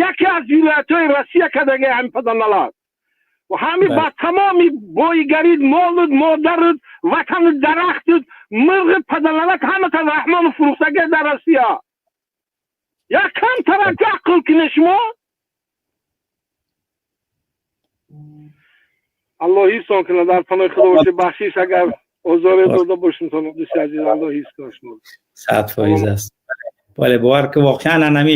Speaker 8: яке аз вилоятҳои Россия кадаги ҳамин паданалат, ҳами ба тамоми боигарид, молуд, модаруд, ватану, дарахтуд, мирғи паданалат ҳамата Раҳмону фурӯхтага дар Россия. Як камтарак ақл кунед шумо. Аллоҳ ҳифзон кунад, дар паноҳи Худо бошед. Бахшиш, агар озоре дода бошем то, дӯсти азиз, Аллоҳ ҳифз кунад шумо.
Speaker 1: 100% аст. Бале, бовар ки воқеан анами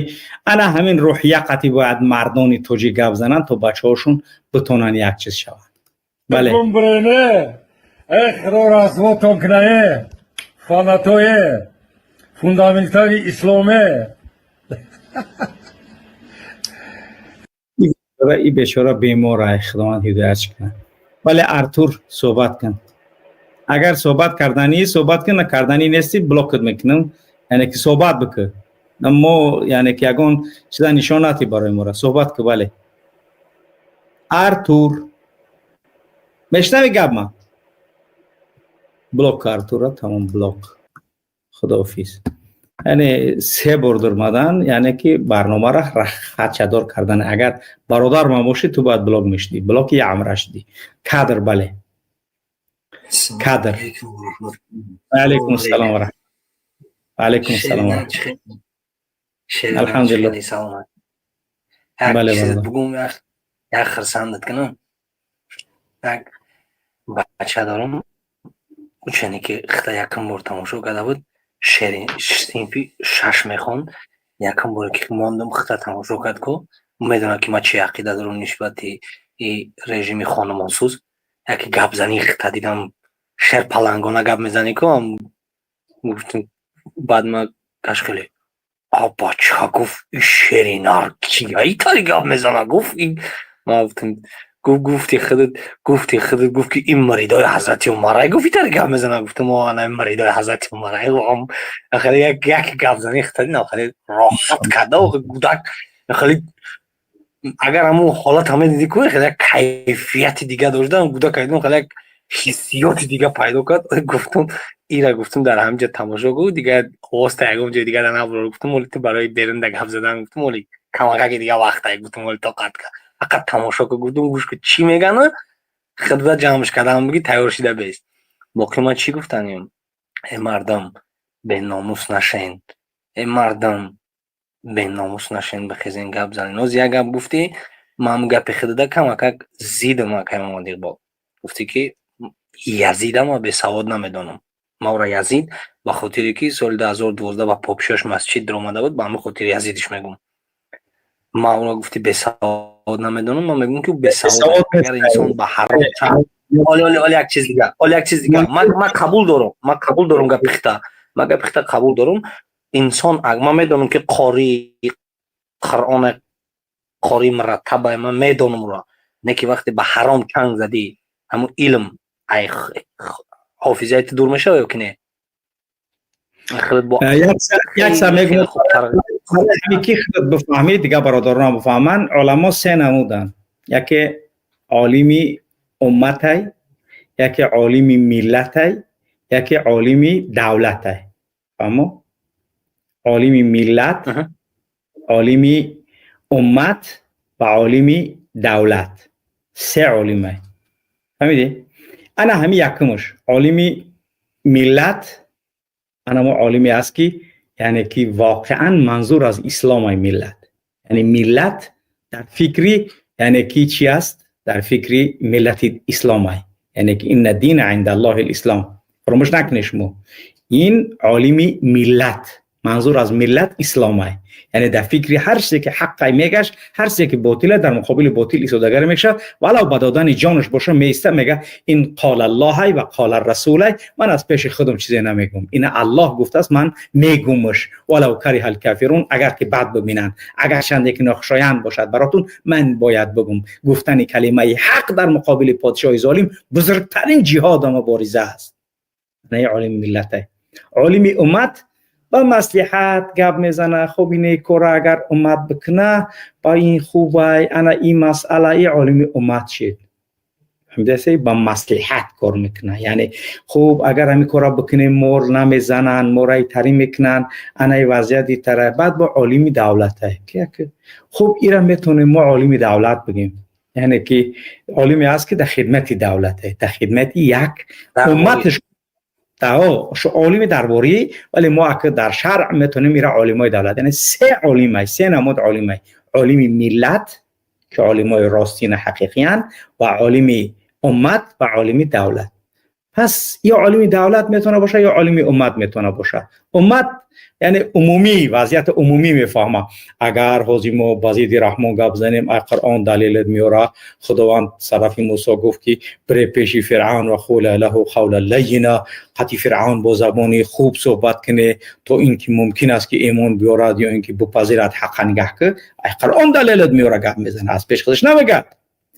Speaker 1: ана ҳамин рӯҳия қати бояд мардони тоҷик гап зананд, то бачаҳошон битонанд як чиз шаванд. Бале.
Speaker 9: Э, Худо расвотон кунае, фанатое. Фундаментали исломе.
Speaker 1: И бечора бемор ай, Худованд ҳидоятш кунад. Вале Артур, суҳбат кун. Агар суҳбат карданӣ, суҳбат кун, накарданӣ нестӣ, блокат мекунам. Яъне ки суҳбат бикун. Мо яъне ки ягон чиза нишон натӣ барои мора. Суҳбат кун, бале. Артур. Мешнавӣ гап ман? Блок Артура, тамом, блок. Худоҳофиз. Яъне се бор дурмадан, яъне ки барномаро хадшадор кардан. Агар бародар ман бошӣ, ту бояд блок мешудӣ. Блоки яъмра шудӣ. Кадр, бале. Кадр. Алейкум ассалом ва алейкум ассалом. Алҳамдулиллоҳ.
Speaker 10: Бале, бугум як хурсандат кунам. Як бача дорам, ученик и хита, якум бор тамошо карда буд, шери синфи шаш мехонд. Якум боре ки мондум, хита тамошо кард ку, медонад, ки ман чӣ ақида дорам нисбати и режими хонумонсӯз. Яке гапзании хита дидам, шер палангона гап мезанӣ ку. Гуфтам, баъд ма гаш хеле а бача гуфт: «И шери нар кия итари гап мезана?» Гуфт, ма гуфтам, гуфт: «Гуфти худат, гуфти худат». Гуфт, ки ин муридои ҳазрати Умарай, гуфт, итари гап мезана. Гуфтам: «О, ана муридои ҳазрати Умарай». Хеле як гапзании хита дидам, хеле роҳат карда гудак. Хеле агар ҳамун ҳолат ҳама дидӣ ку, хеле як кайфияти дига доштам. Гудак дидам, хеле як ҳиссиёти дига пайдо кард. Гуфтам, ира, гуфтам, дар ҳаминҷа тамошо ку, дига овозта ягон ҷои дига набур. Гуфтам, оли ту барои берунда гап задан, гуфтам, оли камакаки дига вақтай. Гуфтам, оли тоқат кар, фақат тамошо ку. Гуфтам, гӯш ку, чӣ мегана, хидмат ҷамъш кардам, биги тайёр шида бест. Боқӣ ман чӣ гуфтанем? Э мардам, беномус нашен, э мардам, беномус нашен, бихезен, гап занен. Ҳоз як гап гуфтӣ, ман гапи худада камакак зидам. Акай Муҳаммад Иқбол, гуфтӣ, ки Язида ма бесавод намедонам. Ма ӯра Язид ба хотире ки соли 2012 ба попшош масҷид даромада буд, ба ҳамин хотир Язидиш мегӯм. Ма ӯро, гуфтӣ, бесавод намедонам. Ман мегӯм, ки бесавод агар инсон ба ҳаром. Оли, оли, оли, як чиз дига, оли, як чиз дига. Ман қабул дорам, ман қабул дорам гапи хита, ман гапи хита қабул дорам. Инсон, ман медонам, ки қории Қуръон, қории мураттаба, ман медонам ӯро. Не ки вақте ба ҳаром чанг задӣ, ҳамун илм ай ҳофизаи ту дур мешава ё ки не?
Speaker 1: Як са мегӯям, ки худат бифаҳмӣ, дигар бародаронам бифаҳманд. Уламо се намуданд: яке олими умматай, яке олими миллатай, яке олими давлатай. Фаҳмо? Олими миллат, олими уммат ва олими давлат, се олимай. Фаҳмидӣ? Ана ҳами якумш олими миллат. Анамо олиме аст, ки яъне ки воқеан манзур аз исломай миллат, яъне миллат дар фикри, яъне ки чи аст, дар фикри миллати исломай, яъне ки إن الدين عند الله الإسلام. Фаромӯш накунед шумо, ин олими миллат, манзур аз миллат исломай, яъне дар фикри ҳар чизе ки ҳаққай мегашт, ҳар чизе ки ботила, дар муқобили ботил истодагар мешавад, валав ба додани ҷонаш боша, меиста, мега: «Ин قال الله ай ва قال الرسول ай, ман аз пеши худам чизе намегум, ина Аллоҳ гуфтааст, ман мегумш». ولو كره الكافرون, агар ки бад бибинанд, агар чанде ки нохушоянд бошад баротун, ман бояд бигум. Гуфтани калимаи ҳақ дар муқобили подшоҳи золим бузургтарин ҷиҳоду мубориза аст. Не, олими миллате. Олими уммат ба маслиҳат гап мезана: хуб, ине кора агар уммат бикуна, ба ин хубай, ана ин масъала. И олими уммат шид, фаҳмидасе? Ба маслиҳат кор мекуна, яъне хуб, агар ҳамин кора бикунем, мор намезананд, мора итарӣ мекунанд, анаи вазъият итара. Баъд бо олими давлата. Хуб, ира метавонем мо олими давлат бигем, яъне ки олиме аст, ки дар хидмати давлате, дар хидмати як умматаш, олими дарборӣ. Вале мо ака дар шаръ метавонем ира олимои давлат, яъне се олимай, се намуд олимай: олими миллат, ки олимои ростина, ҳақиқиянд, ва олими уммат, ва олими давлат. پس یا عالمی دولت میتونه باشه یا عالمی امت میتونه باشه. امت یعنی عمومی، وضعیت عمومی میفهمه. اگر حوزی ما بازید رحمان گپ زنیم، ای قرآن دلیل میاره، خداوند طرف موسی گفت که بره پیش فرعون و قول له قولا لینا، قطی فرعون با زبانی خوب صحبت کنه تا اینکه ممکن است که ایمان بیارد یا اینکه بپذیرد حق. نگه که ای قرآن دلیل میاره گپ میزنه، از پیش خودش نمیگه.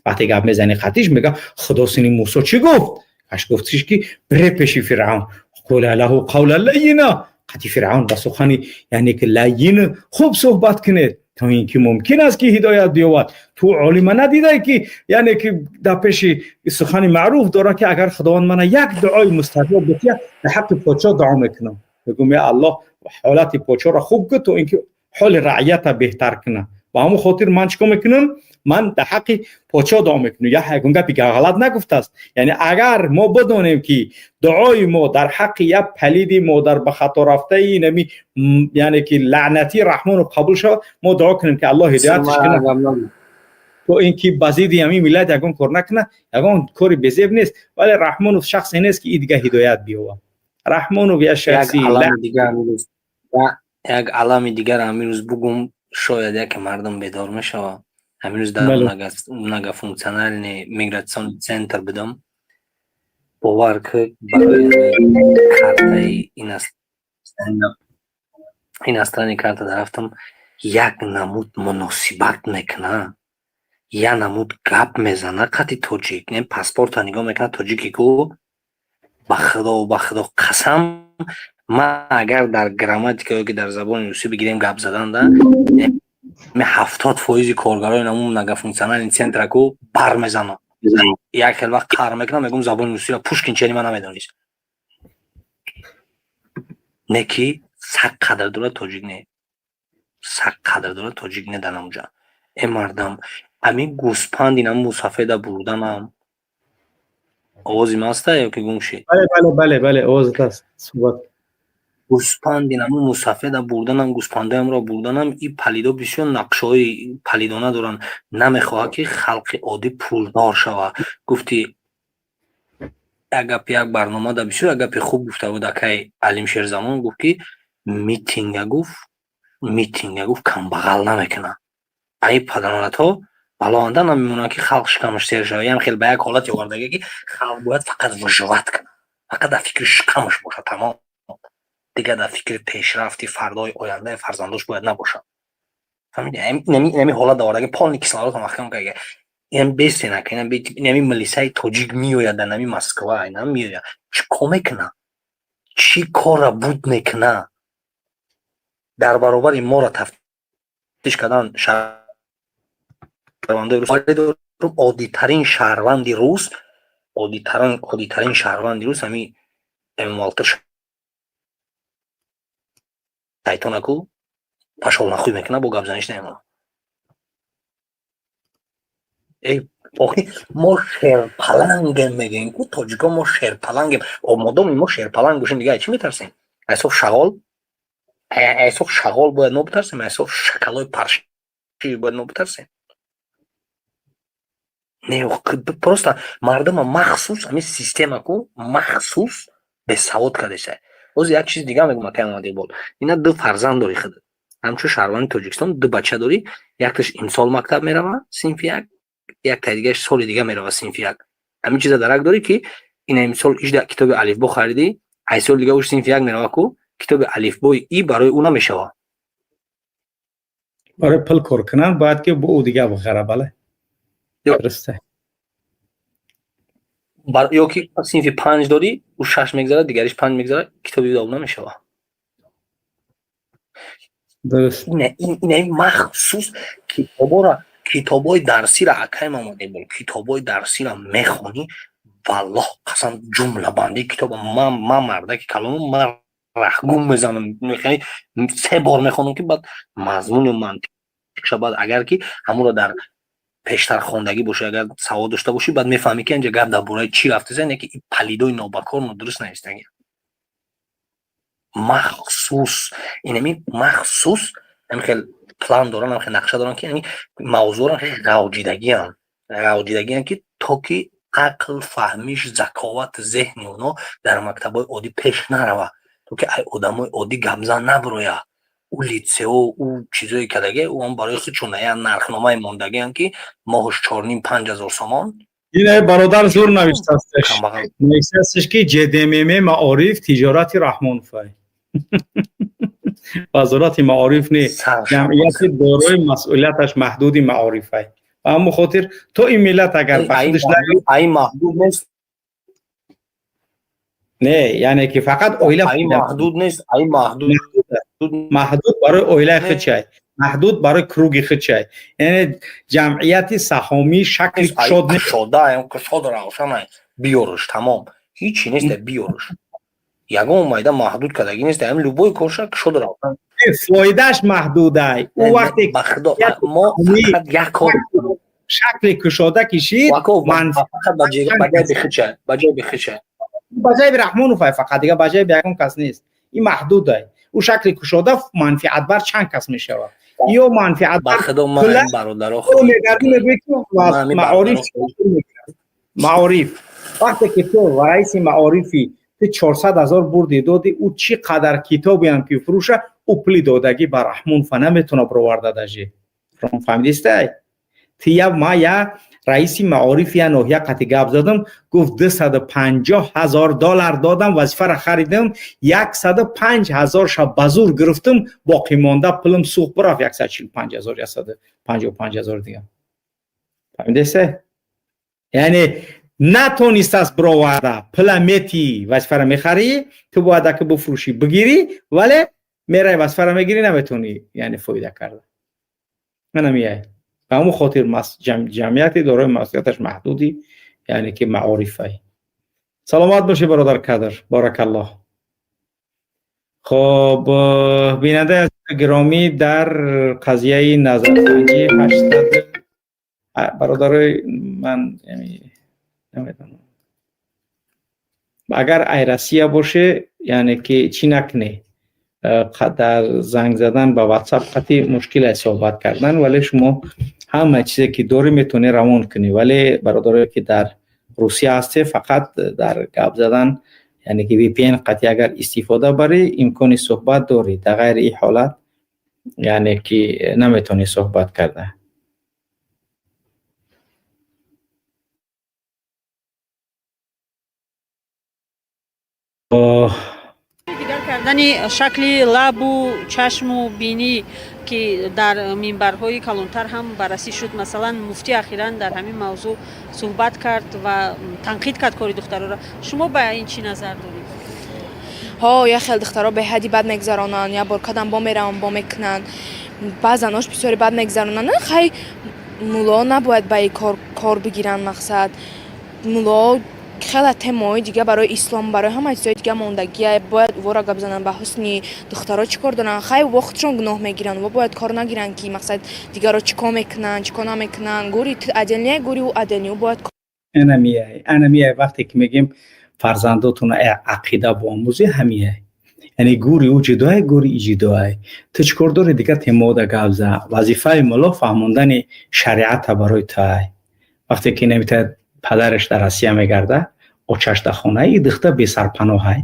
Speaker 1: وقتی گپ میزنی قطیش میگه خدا سینی موسی چی گفت؟ اش گفتش که بره پیش فرعون قول له قولا لینا، قطی فرعون با سخنی یعنی که لین خوب صحبت کنه تا اینکه ممکن است که هدایت بیاود. تو عالم ندیده که یعنی که در پیش سخنی معروف داره که اگر خداوند من یک دعای مستجاب بده به حق پادشاه دعا میکنم، میگم یا الله حالت پادشاه را خوب کن تا اینکه حال رعیت بهتر کنه. با همون خاطر من چیکار میکنم؟ من در حق پادشاه دعا میکنم. یا یگون گپی که غلط نگفته است. یعنی اگر ما بدانیم که دعای ما در حق یک پلید مادر به خطا رفته اینمی یعنی که لعنتی رحمان رو قبول شد، ما دعا کنیم که الله هدایتش کنه تو اینکه بازید همی ملت یگون کار نکنه، یگون کاری بزیب نیست. ولی رحمان شخصی نیست که ای دیگه هدایت بیاورد. رحمان یک شخصی
Speaker 10: یک علم دیگر امروز بگم شاید یک مردم بیدار میشوه. امروز در многофункциональный миграционный центр будам. باور که برای کارتای иностранный карта рафтам، як намуд муносибат мекуна، як намуд гап мезана қати тоҷик. Не паспорта нигоҳ мекуна тоҷики ку, ба худо, ба худо қасам, ман агар дар грамматика ё ки дар забони русӣ бигирем гап заданда, 70% коргарои намун многофункциональный центра ку бар мезанам. Як хел вақт қаҳр мекунам, мегӯм забони русиро Пушкин чени ман намедонист. Не ки сак қадр дорад тоҷик, не сак қадр дорад тоҷик, не дар намуҷа. Э мардам, ҳамин гӯспанд инам мусафеда бурданам. Овози ман аста ё ки гум шид?
Speaker 1: Бале, бале, бале, бале, овозат аст, суҳбат.
Speaker 10: Гӯспанд инаму мусафеда бурданам, гӯспандаямро бурданам. И палидо бисёр нақшҳои палидона доранд, намехоҳад ки халқи оддӣ пулдор шавад. Гуфти як гапи як барномада бисёр як гапи хуб гуфта буд акай Алим Шерзамон, гуфт ки митинга, гуфт митинга, гуфт камбағал намекунад. Аи падаронатҳо балоанда намемонанд ки халқ шикамаш сер шавад. Ям хел ба як ҳолате овардага ки халқ бояд фақат выживать кунад, фақат дар фикри шикамаш бошад, тамом, дигар дар фикри пешрафти фардои ояндаи фарзандош бояд набошад. Фаҳмиди? Инами ҳолат овардаги, полный кислород маҳкам карда. Инам бесенака, инами милисаи тоҷик меояд дар нами Москва, инам меояд, чӣ кор мекуна, чӣ кора буд мекуна? Дар баробари моро тафтиш кардан шаҳрвандои рус, оддитарин шаҳрванди рус, оддитарин шаҳрванди рус ҳами Эмомалтир шайтонаку пашол нахуй мекуна, бо гапзаниш намемонад. Эй охи, мо шерпалангем, мегӯем ку тоҷико, мо шерпалангем. Модоми мо шерпаланг бошем, дига чӣ метарсем? Айсоф шағол, айсоф шағол бояд мо битарсем, айсоф шакалои парши бояд мо битарсем? Не, просто мардума махсус ҳамин система ку махсус бесавод кардеса. Боз як чиз дига мегӯм, акай Муҳаммад Иқбол, ина ду фарзанд дорӣ худат, ҳамчун шаҳрванди Тоҷикистон ду бача дорӣ. Якташ имсол мактаб мерава синфи як, яктаи дигааш соли дига мерава синфи як. Ҳамин чиза дарак дорӣ ки ина имсол ижда китоби алифбо харидӣ, ай соли дига уш синфи як мерава ку, китоби алифбои и барои ӯ намешава.
Speaker 1: Барои пул кор кунан бояд ки бо ӯ дига бихара, бале, дурусте.
Speaker 10: Ё ки синфи панҷ дорӣ, ӯ шаш мегзарад, дигариш панҷ мегзарад, китоби ӯ намешава.
Speaker 1: Дуруст.
Speaker 10: Ина махсус китобора, китобҳои дарсира, акай Мамадибол, китобҳои дарсира мехонӣ, валлоҳ қасам, ҷумлабандии китоба ман мардаки калону ман раҳгум мезанам, се бор мехонам ки баъд мазмуну мантиқша. Баъд агар ки ҳамонро дар пештар хондагӣ бошӣ, агар савод дошта бошӣ, баъд мефаҳмӣ ки инҷа гап дар бораи чӣ рафтеса. Не ки и палидои нобакор нодуруст навистагӣ, махсус инами махсус ҳамин хел план доран, ҳамин хел нақша доран ки ҳамин мавзӯъро хеле ғавҷидагиам, ғавҷидагиам ки то ки Ақл, фаҳмиш, заковат, зеҳни оно дар мактабҳои оддӣ пеш нарава, то ки ай одамои оддӣ гапзан набироя. Ӯ литсео, ӯ чизое кадаге, ӯ барои худшон як нархномаи мондагиам, ки моҳаш 4,5-5 ҳазор сомон.
Speaker 1: Ин бародар зур навиштасташ, навиштасташ, ки ЖДММ маориф тиҷорати Раҳмоновай, Вазорати маориф не, ҷамъияти дорои масъулияташ маҳдуди маорифай. Ба ҳамон хотир то ин миллат агар ба худаш
Speaker 10: Ай маҳдуд нест.
Speaker 1: Не, яъне ки фақат оила
Speaker 10: Ай маҳдуд нест, ай маҳдуд.
Speaker 1: Маҳдуд барои оилаи худчай, маҳдуд барои круг и худчай, яъне ҷамъияти саҳомӣ шакли
Speaker 10: кушод. Кушода, кушод, равшанай, биёрш, тамом, ҳичи нест, биёрш, ягон майда маҳдуд кардагӣ нест, ам любой корша кушод, равшан.
Speaker 1: Фоидааш маҳдудай ӯ вақте
Speaker 10: Ба худо, мо фақат як кор
Speaker 1: шакли кушода кишид.
Speaker 10: Фақат ба ҷайби худча, ба ҷайби худча.
Speaker 1: Ба ҷайби Раҳмоновай фақат, дига ба ҷайби ягон кас нест. Ин маҳдудай. Ӯ шакли кушода манфиатбар чанд кас мешавад ё манфиатбар
Speaker 10: Ба худо, ман бародаро
Speaker 1: Маориф, маориф, вақте ки ту раиси маорифи, ту 400 000 бурди доди, ӯ чӣ қадар китобеам ки фурӯша, ӯ пули додагӣ ба Раҳмонова наметавона бироварда даже. Фаҳмидистай? Тия ма я раиси маориф я ноҳия қати гап задам, гуфт: 250 000 доллар додам, вазифаро харидам, 105 000 ша ба зур гирифтам, боқимонда пулам сӯхт бирафт, 145 000, 155 000 дига. Фаҳмидесте? Яъне натонистааст бироварда. Пула мети, вазифаро мехарӣ, ту бояд аки бифурӯшӣ, бигирӣ, вале мераи вазифаро мегирӣ, наметавонӣ, яъне фоида карда. Манамияй, ба ҳамон хотир ҷамъияти дорои масъулияташ маҳдуди, яъне ки маорифай. Саломат бошӣ, бародар Кадр, баракаллоҳ. Хоб, бинандаи гиромӣ, дар қазияи назарсанҷӣ ҳаштад бародарои ман, намедонам, агар ай Россия боше, яъне ки чӣ накунӣ, дар занг задан ба WhatsApp қати мушкил аст суҳбат кардан, вале шумо ҳама чизе ки дорӣ, метавонӣ равон кунӣ. Вале бародарое ки дар Русия ҳасте, фақат дар гап задан, яъне ки VPN қати агар истифода барӣ, имкони суҳбат дорӣ. Дар ғайри ин ҳолат, яъне ки наметавонӣ суҳбат карда.
Speaker 11: Дигар кардани шакли лабу чашму бинӣ, ки дар минбарҳои калонтар ҳам баррасӣ шуд. Масалан, муфтӣ ахиран дар ҳамин мавзӯъ суҳбат кард ва танқид кард кори духтароро. Шумо ба ин чӣ назар доред?
Speaker 12: Ҳо, як хел духтаро беҳадди бад мегузаронанд. Як бор кадам бо мераванд, бо мекунанд, баъзанош бисёре бад мегузаронанд. Хай, мулло набояд ба ин кор кор бигиранд. Мақсад, мулло хеле темаҳои дига барои ислом, барои ҳама чизҳои дига мондагия, бояд вора гап зананд. Ба ҳусни духтаро чӣ кор доранд? Хай, во худшон гуноҳ мегиранд, во бояд кор нагиранд, ки мақсад, дигаро чӣ кор мекунанд, чӣ кор намекунанд. Гури ту отдельный, гури ӯ отдельный, ӯ бояд
Speaker 1: Анамияй, анамияй. Вақте ки мегем фарзандотона ақида боомӯзӣ, ҳамияй, яъне гури ӯ ҷудоай, гури и ҷудоай. Ту чӣ кор дорӣ дигар темода гап за? Вазифаи мулло фаҳмондани шариата барои туай. Вақте ки намета падараш дар Россия мегарда, очаш дар хона, и духта бесарпаноҳай,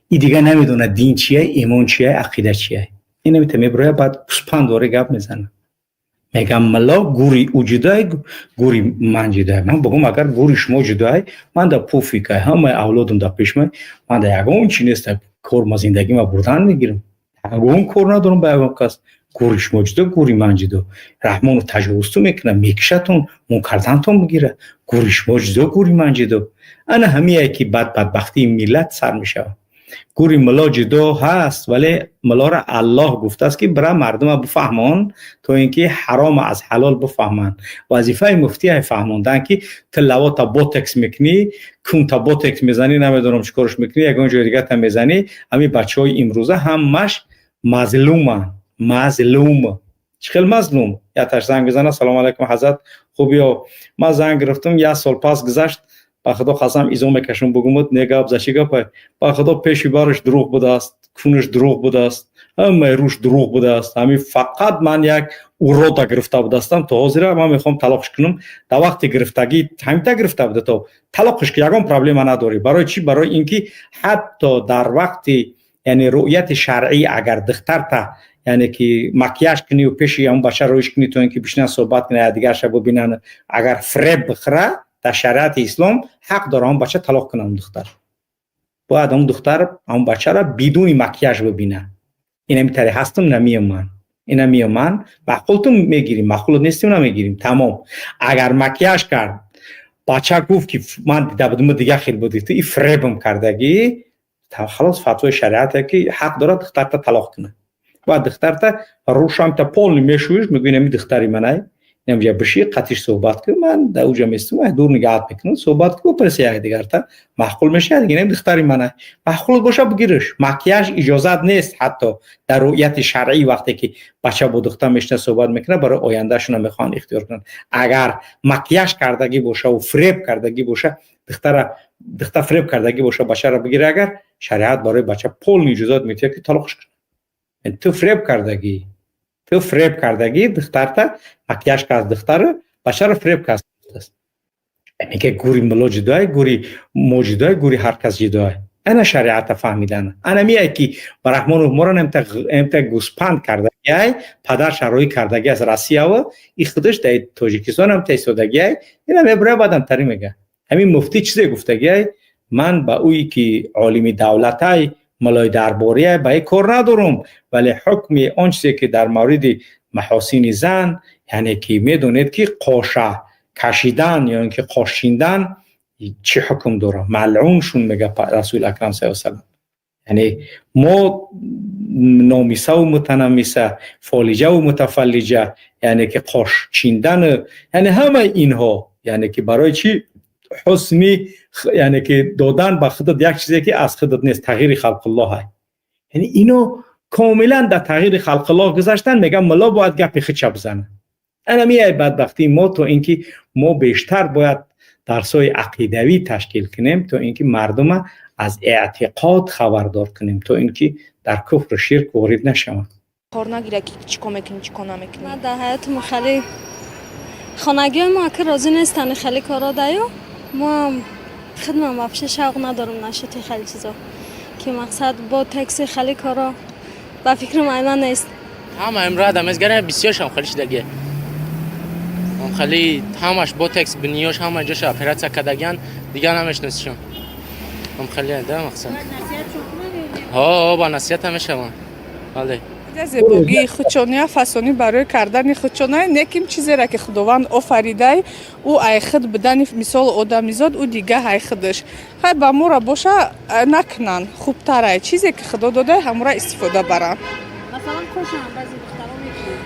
Speaker 1: и дига намедонад дин чия, имон чия, ақида чия. Ин намета мебироя, баъд пуспандори гап мезана, мегам мулло гури ӯ ҷудоай, гури ман ҷудоай. Ман бигӯм, агар гури шумо ҷудоай, ман да пофиг ай, ҳамаи авлодам дар пешмай, ман да ягон чи нест, кор ма зиндагима бурдан мегирам, ягон кор надорам ба ягон кас. Гури шумо ҷудо, гури ман ҷудо. Раҳмону таҷовузту мекунад, мекишатон, мункардантон мегира. Гури шумо ҷудо, гури ман ҷудо. Ана ҳамияе ки бад бадбахтии миллат сар мешавад. Гури мулло ҷудо ҳаст, вале муллоро Аллоҳ гуфтааст, ки бира мардума бифаҳмон, то ин ки ҳарома аз ҳалол бифаҳманд. Вазифаи муфтия фаҳмондан, ки ту лавота ботекс мекунӣ, кунта ботекс мезанӣ, намедонам чӣ корш мекунӣ, ягон ҷои дигата мезанӣ. Ҳамин бачаҳои имрӯза ҳамаш мазлуманд, мазлум. Чӣ хел мазлум? Яташ занг бизана: «Салому алайкум, ҳазрат, хубиё? Ман занг гирифтам, як сол пас гузашт, ба худо қасам, изо мекашам, бугумуд не гап за, чӣ гапай? Ба худо, пеши бараш дурӯғ будааст, кунаш дурӯғ будааст, Ҳамаи рӯш дурӯғ будааст. Ҳамин фақат ман як урода гирифта будастам то ҳозира, ман мехоҳам талоқш кунам. Дар вақти гирифтагӣ ҳамита гирифта буда, то талоқш ки ягон проблема надорӣ. Барои чӣ? Барои ин ки ҳатто дар вақти, яъне, рӯяти шаръӣ, агар духтарта, яъне ки, макияж кунию пеши ҳамн бача роиш кунӣ, то ин ки бишинан, суҳбат кунад, дигарша бубинанд, агар фреб бихӯра, дар шариати ислом ҳақ дора он бача талоқ кунад. Он духтар бояд он духтар он бачаро бидуни макияж бибина. Инами тари ҳастам, намиям ман, ина миям ман, маъқултум мегирим, маъқулут нестим, намегирим, тамом. Агар макияж кард, бача гуфт, ки ман дида будум, дига хел буди, ту и фребм кардагӣ, халос, фатвои шариате ки ҳақ дорад духтарта талоқ кунад. Бояд духтарта рӯшамта полный мешӯиш, мегӯи: "Инами духтари манай, инамҷа биши, қатиш суҳбат кун, ман дар уҷа местум, дур нигаҳат мекунам, суҳбат кун, бипурси якдигарта, маъқул мешавад, инами духтари манай, маъқул боша, бигириш." Макияж иҷозат нест ҳатто дар рӯяти шаръӣ. Вақте ки бача бо духтар мешина, суҳбат мекунад, барои ояндаашона мехоҳанд ихтиёр кунанд, агар макияж кардагӣ бошаву фреб кардагӣ боша, духтара, духтар фреб кардагӣ боша, бачаро бигира агар, шариат барои бача полный иҷозат медиҳад, ки талоқш кунад. Ту фреб кардагӣ, ту фреб кардагӣ духтарта, макияж кард духтара, бачаро фреб кард. Мега: гури мулло ҷудоай, гури мо ҷудоай, гури ҳар кас ҷудоай. Ана шариата фаҳмидан. Ана мияй, ки ба Раҳмонов моро эмта гӯспанд кардагиай, падар шароӣ кардаги аз Россиява, и худаш дар Тоҷикистон ҳам истодагиай, ина мебура, баъдам тари мега. Ҳамин муфтӣ чизе гуфтагиай, ман ба ӯе ки олими давлатай, малои дарбория, ба ин кор надорум, вале ҳукми он чизе ки дар мавриди маҳосини зан, яъне ки медонед, ки қоша кашидан ё ин ки қош чиндан чӣ ҳукм дорад, малъун шун, мега Расули акрам саллаллоҳу алайҳи васаллам. Яъне мо номисаву мутанаммиса, фолиҷаву мутафаллиҷа, яъне ки қош чиндан, яъне ҳамаи инҳо, яъне ки барои чӣ? Ҳусни, яъне ки додан ба худат як чизе, ки аз худат нест, тағйири халқуллоҳ. Яъне ино комилан дар тағйири халқуллоҳ гузаштан. Мегам, мулло бояд гапи худша бизанад. Ана мияй бадбахтии мо, то ин ки мо бештар бояд дарсҳои ақидавӣ ташкил кунем, то ин ки мардума аз эътиқод хабардор кунем, то ин ки дар куфру ширк ворид нашаванд.
Speaker 12: Кор нагира, ки чӣ кор мекунӣ, чӣ кор намекунӣ.
Speaker 13: Ман дар ҳаётимо хеле хонагиҳои мо ака розӣ нестанд хеле коро даю. Мо худман вообще шавқ надорам нашати хеле чизо, ки мақсад бо текси хеле коро ба фикрам айман нест.
Speaker 14: Ҳама имрӯз мезгарем, бисёршам хеле шидагия, хеле ҳамаш ботекс, биниёш, ҳама ҷоша оператсия кардагиян, дигар намешиносишон. Хеле да мақсад, ҳо, ба насиҳата мешаванд, бале.
Speaker 15: Зебогии худшония фасонӣ барои кардани худшона неким чизере, ки Худованд офаридай, ӯ айхуд будани, мисол, одамизод, ӯ дига айхудаш. Хай, ба мора боша, накунанд, хубтарай. Чизе ки Худо додай, ҳамора истифода баранд.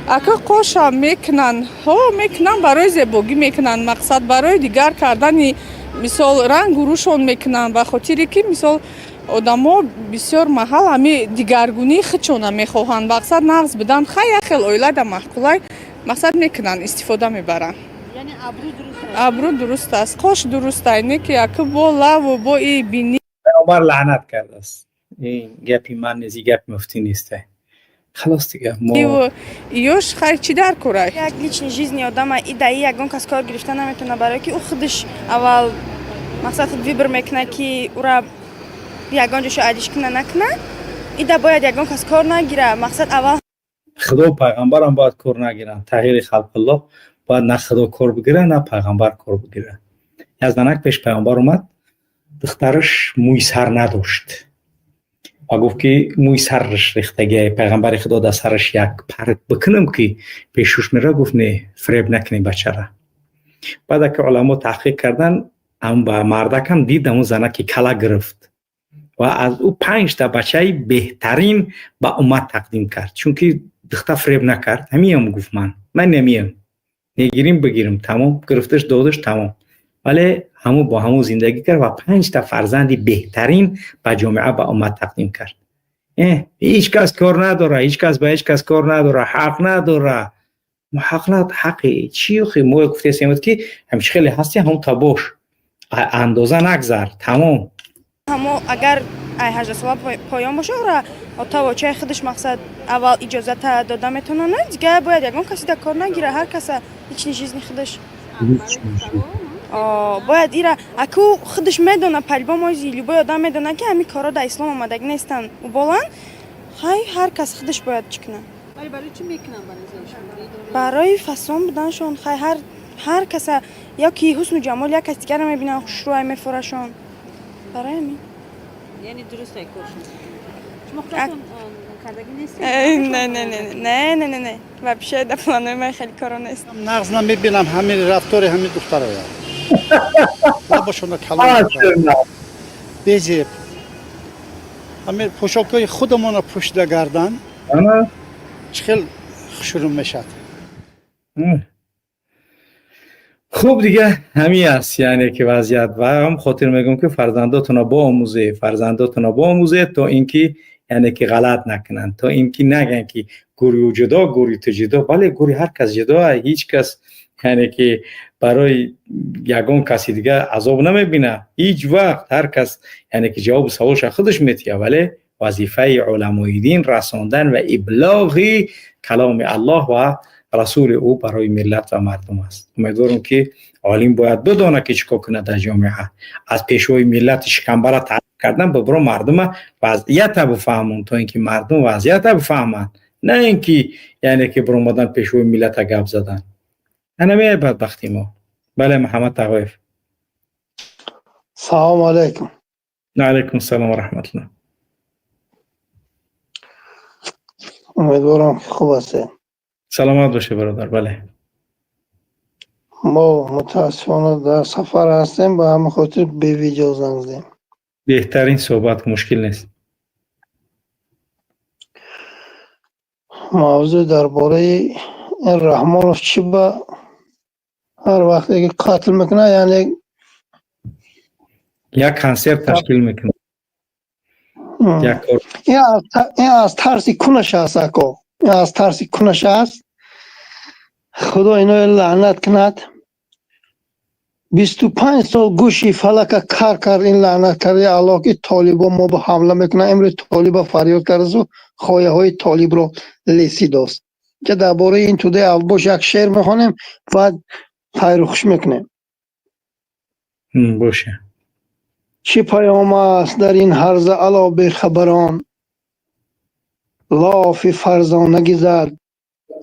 Speaker 15: Ака, қошам мекунанд, ҳо, мекунанд, барои зебогӣ мекунанд, мақсад барои дигар кардани, мисол, рангу рӯшон мекунанд, ба хотире ки, мисол, одамо бисёр маҳал ҳами дигаргунии худшона мехоҳанд, мақсад нағз будан. Хай, як хел оилада маъқулай, мақсад мекунанд, истифода мебаранд. Абрӯ дуруст аст, қош дуруст ай, не ки ака бо лаву бо и бинӣ.
Speaker 1: Паёмбар лаънат кардааст. Ин гапи ман нест, ин гапи муфтӣ нест, халос дига мо.
Speaker 15: Ёш, хай, чӣ дар курай?
Speaker 12: Як личный жизни одама и даи ягон кас кор гирифта наметавона, барое ки ӯ худаш аввал, мақсад, худ выбор мекунад, ки ӯра ягон ҷошо адиш куна, накуна. Ида бояд ягон кас кор нагира, мақсад аввал.
Speaker 1: Худо, пайғамбарам бояд кор нагиранд. Тағйири халқуллоҳ бояд на Худо кор бигира, на пайғамбар кор бигира. Як занак пеш пайғамбар омад, духтараш мӯи сар надошт ва гуфт, ки мӯи сараш рехтагиай, пайғамбари Худо, дар сараш як парк бикунам, ки пешуш мера. Гуфт: «Не, фиреб накунӣ бачара». Баъд аки уламо таҳқиқ кардан, ба мардакам дид, ҳамун занаки кала гирифт ва аз ӯ панҷта бачаи беҳтарин ба уммат тақдим кард, чунки духтар фиреб накард. Ҳамиам гуфт: Ман намиям, мегирим, бигирим, тамом». Гирифташ, додаш, тамом. Вале ҳамун бо ҳамун зиндагӣ кард ва панҷта фарзанди беҳтарин ба ҷомеа, ба уммат тақдим кард. Ҳеҷ кас кор надора, ҳеҷ кас ба ҳеҷ кас кор надора, ҳақ надора. Мо ҳақ над, ҳақи чӣ? Мо гуфтесем, ки ҳамчи хеле ҳасти, ҳамун та бош, андоза нагзар, тамом.
Speaker 12: Ҳамо агар Ай 18 сола поён боша, ора отавочаи худаш, мақсад, аввал иҷозата дода метавонанд, дигар бояд ягон каси да кор нагира, ҳар каса личный жизни худаш. Бояд ира аку худаш медона, по-любому ози любой одам медона, ки ҳамин корҳо дар ислом омадагӣ нестанд, уболанд. Хай, ҳар кас худаш бояд чӣ кунад.
Speaker 11: Вале барои чӣ мекунанд, ба назари шумо?
Speaker 12: Барои фасон буданшон. Хай, ҳар каса ё ки ҳусну ҷамол як кас дигарро мебинанд, хушрӯай мефорашон, барои ҳамин.
Speaker 11: Яъне дуруст ай коршон? Шумо худатон кардагӣ нестед?
Speaker 12: Не, не, не, не, не, не, не, вообще дар планои ман хеле коро нест.
Speaker 16: Нағз намебинам ҳамин рафтори ҳамин духтароя. Лабашона калон, безеб, ҳамин пӯшокҳои худамона пӯшида гардан чӣ хел хушрӯ мешавад.
Speaker 1: Хуб, дига ҳамин аст, яъне ки вазъият. Ва ҳам хотир мегӯям, ки фарзандотонро боомӯзе, фарзандотонро боомӯзе, то ин ки, яъне ки, ғалат накунанд, то ин ки нагӯянд, ки гӯри ӯ ҷудо, гӯри ту ҷудо. Бале, гӯри ҳар кас ҷудо. Ҳеҷ кас, яъне ки, барои ягон каси дигар азоб намебинад ҳеҷ вақт. Ҳар кас, яъне ки, ҷавоби саволша худаш метиҳад, вале вазифаи уламои дин расондан ва иблоғи каломи Аллоҳ ва расули ӯ барои миллат ва мардум аст. Умедворам, ки олим бояд бидонад, ки чӣ кор кунад дар ҷомеа. Аз пешвои миллати шикамбара таъриф кардан бибро мардума вазъията бифаҳмон, то ин ки мардум вазъията бифаҳманд, на ин ки, яъне ки, биромадан пешвои миллата гап задан. Ана бадбахти мо. Бале, Муҳаммад Тағоев.
Speaker 17: Салому алайкум.
Speaker 1: Алайкум салом ва раҳматуллоҳ.
Speaker 17: Умедворам, ки хуб ҳастед.
Speaker 1: Саломат бошед, бародар, бале.
Speaker 17: Мо мутаассифона дар сафар ҳастем, ба ҳамин хотир бе видео занг задем.
Speaker 1: Беҳтарин, суҳбат, мушкил нест.
Speaker 17: Мавзӯъ дар бораи ин Раҳмонов, чӣ ба ҳар вақте ки қатл мекунад, яъне
Speaker 1: як консерт ташкил мекунад, як кор.
Speaker 17: Ин аз тарси кунаш аст, ако, ин аз тарси кунаш аст. Худо иноро лаънат кунад. 25 сол гӯши фалака кар кард ин лаънат кардаи Аллоҳ, ки толибо мо ба ҳамла мекунанд. Имрӯз толиба фарёд кардасу хояҳои толибро лесидост. Ки дар бораи ин тӯдаи авбош як шеър мехонем, баъд хайру хуш мекунем.
Speaker 1: Боша.
Speaker 17: Чӣ паём аст дар ин ҳарза, ало бехабарон? Лофи фарзонагӣ зад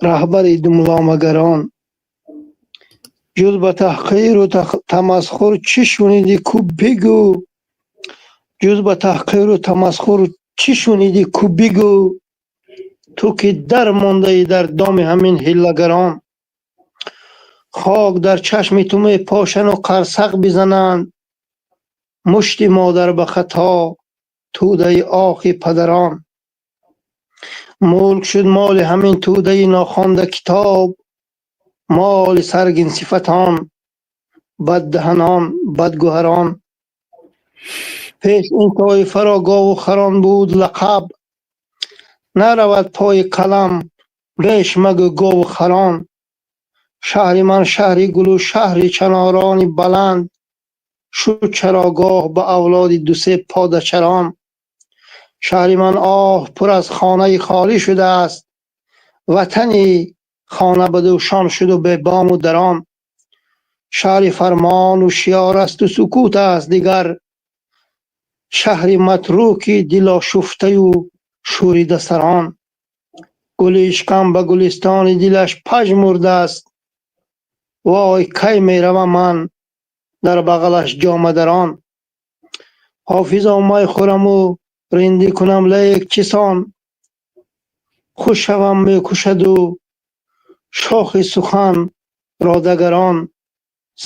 Speaker 17: раҳбари думломагарон. Ҷуз ба таҳқиру тамасхур чӣ шунидӣ, ку бигӯ? Ҷуз ба таҳқиру тамасхур чӣ шунидӣ, ку бигӯ? Ту ки дармондаӣ дар доми ҳамин ҳиллагарон. Хок дар чашми ту мепошану қарсақ бизананд, мушти модар ба хато тӯдаи охи падарон. Мулк шуд моли ҳамин тӯдаи нохонда китоб, моли саргинсифатон, баддаҳанон, бадгӯҳарон. Пеш ин тоифаро гову харон буд лақаб, наравад пои қалам реш магӯ гову харон. Шаҳри ман шаҳри гулу шаҳри чанорони баланд, шуд чарогоҳ ба авлоди дусе подачарон. Шаҳри ман оҳ пур аз хонаи холӣ шудааст, ватани хона бадӯшон шуду бебому дарон. Шаҳри фармону шиёр асту сукут аст дигар, шаҳри матруки дилошуфтаю шӯридасарон. Гули ишқам ба гулистони дилаш пажмурдааст, вой, кай меравам ман дар бағалаш ҷомадарон. Ҳофизо, май хӯраму риндӣ кунам, лек чӣ сон? Хуш шавам мекушаду шохи сухан родагарон.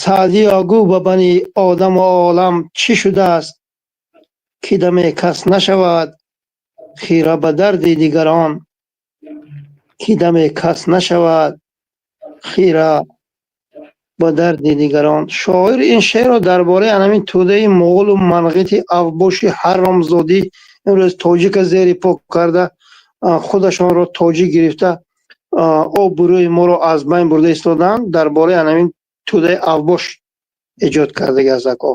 Speaker 17: Саъдиё, гӯ ба бани одаму олам чӣ шудааст, ки даме кас нашавад хира ба дарди дигарон, ки даме кас нашавад хира ба дарди дигарон. Шоир ин шеърро дар бораи ҳамин тӯдаи муғулу манғити авбоши ҳаромзодӣ, имрӯз тоҷика зери по карда, худашонро тоҷик гирифта, обрӯи моро аз байн бурда истоданд, дар бораи ҳамин тӯдаи авбош эҷод кардаги аст, ако.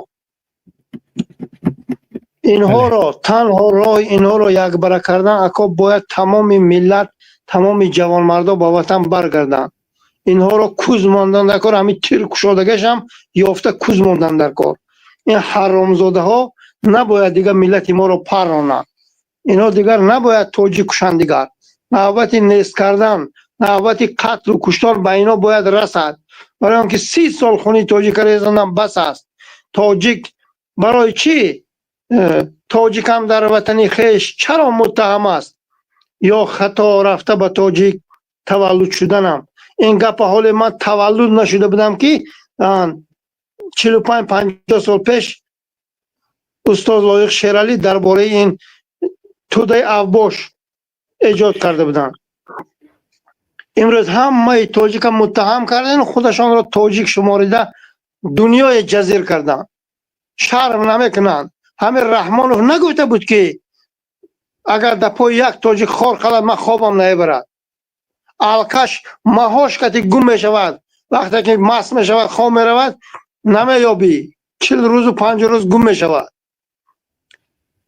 Speaker 17: Инҳоро танҳо роҳи инҳоро якбара кардан, ако, бояд тамоми миллат, тамоми ҷавонмардо ба ватан баргарданд. Инҳоро куз мондан дар кор, ҳамин тир кушодагашам ёфта куз мондан дар кор. Ин ҳаромзодаҳо набояд дигар миллати моро парронанд. Инҳо дигар набояд тоҷик кушанд. Дигар навбати нест кардан, навбати қатлу куштор ба инҳо бояд расад, барои он ки 30 сол хуни тоҷика резондан бас аст. Тоҷик барои чӣ? Тоҷикам дар ватани хеш чаро муттаҳам аст? Ё хато рафта ба тоҷик таваллуд шуданам? Ин гапа ҳоле ман таваллуд нашуда будам, ки 45, 50 сол пеш устоз Лоиқ Шералӣ дар бораи ин тӯдаи авбош эҷод карда буданд. Имрӯз ҳамаи тоҷика муттаҳам кардан, худашонро тоҷик шуморида дунёе ҷазир карданд, шарм намекунанд. Ҳамин Раҳмонов нагуфта буд, ки агар дар пои як тоҷик хор қалад, ман хобам намебарад? Алкаш маҳош кати гум мешавад, вақте ки маст мешавад, хоб меравад, намеёбӣ, 40 рӯзу 50 рӯз гум мешавад.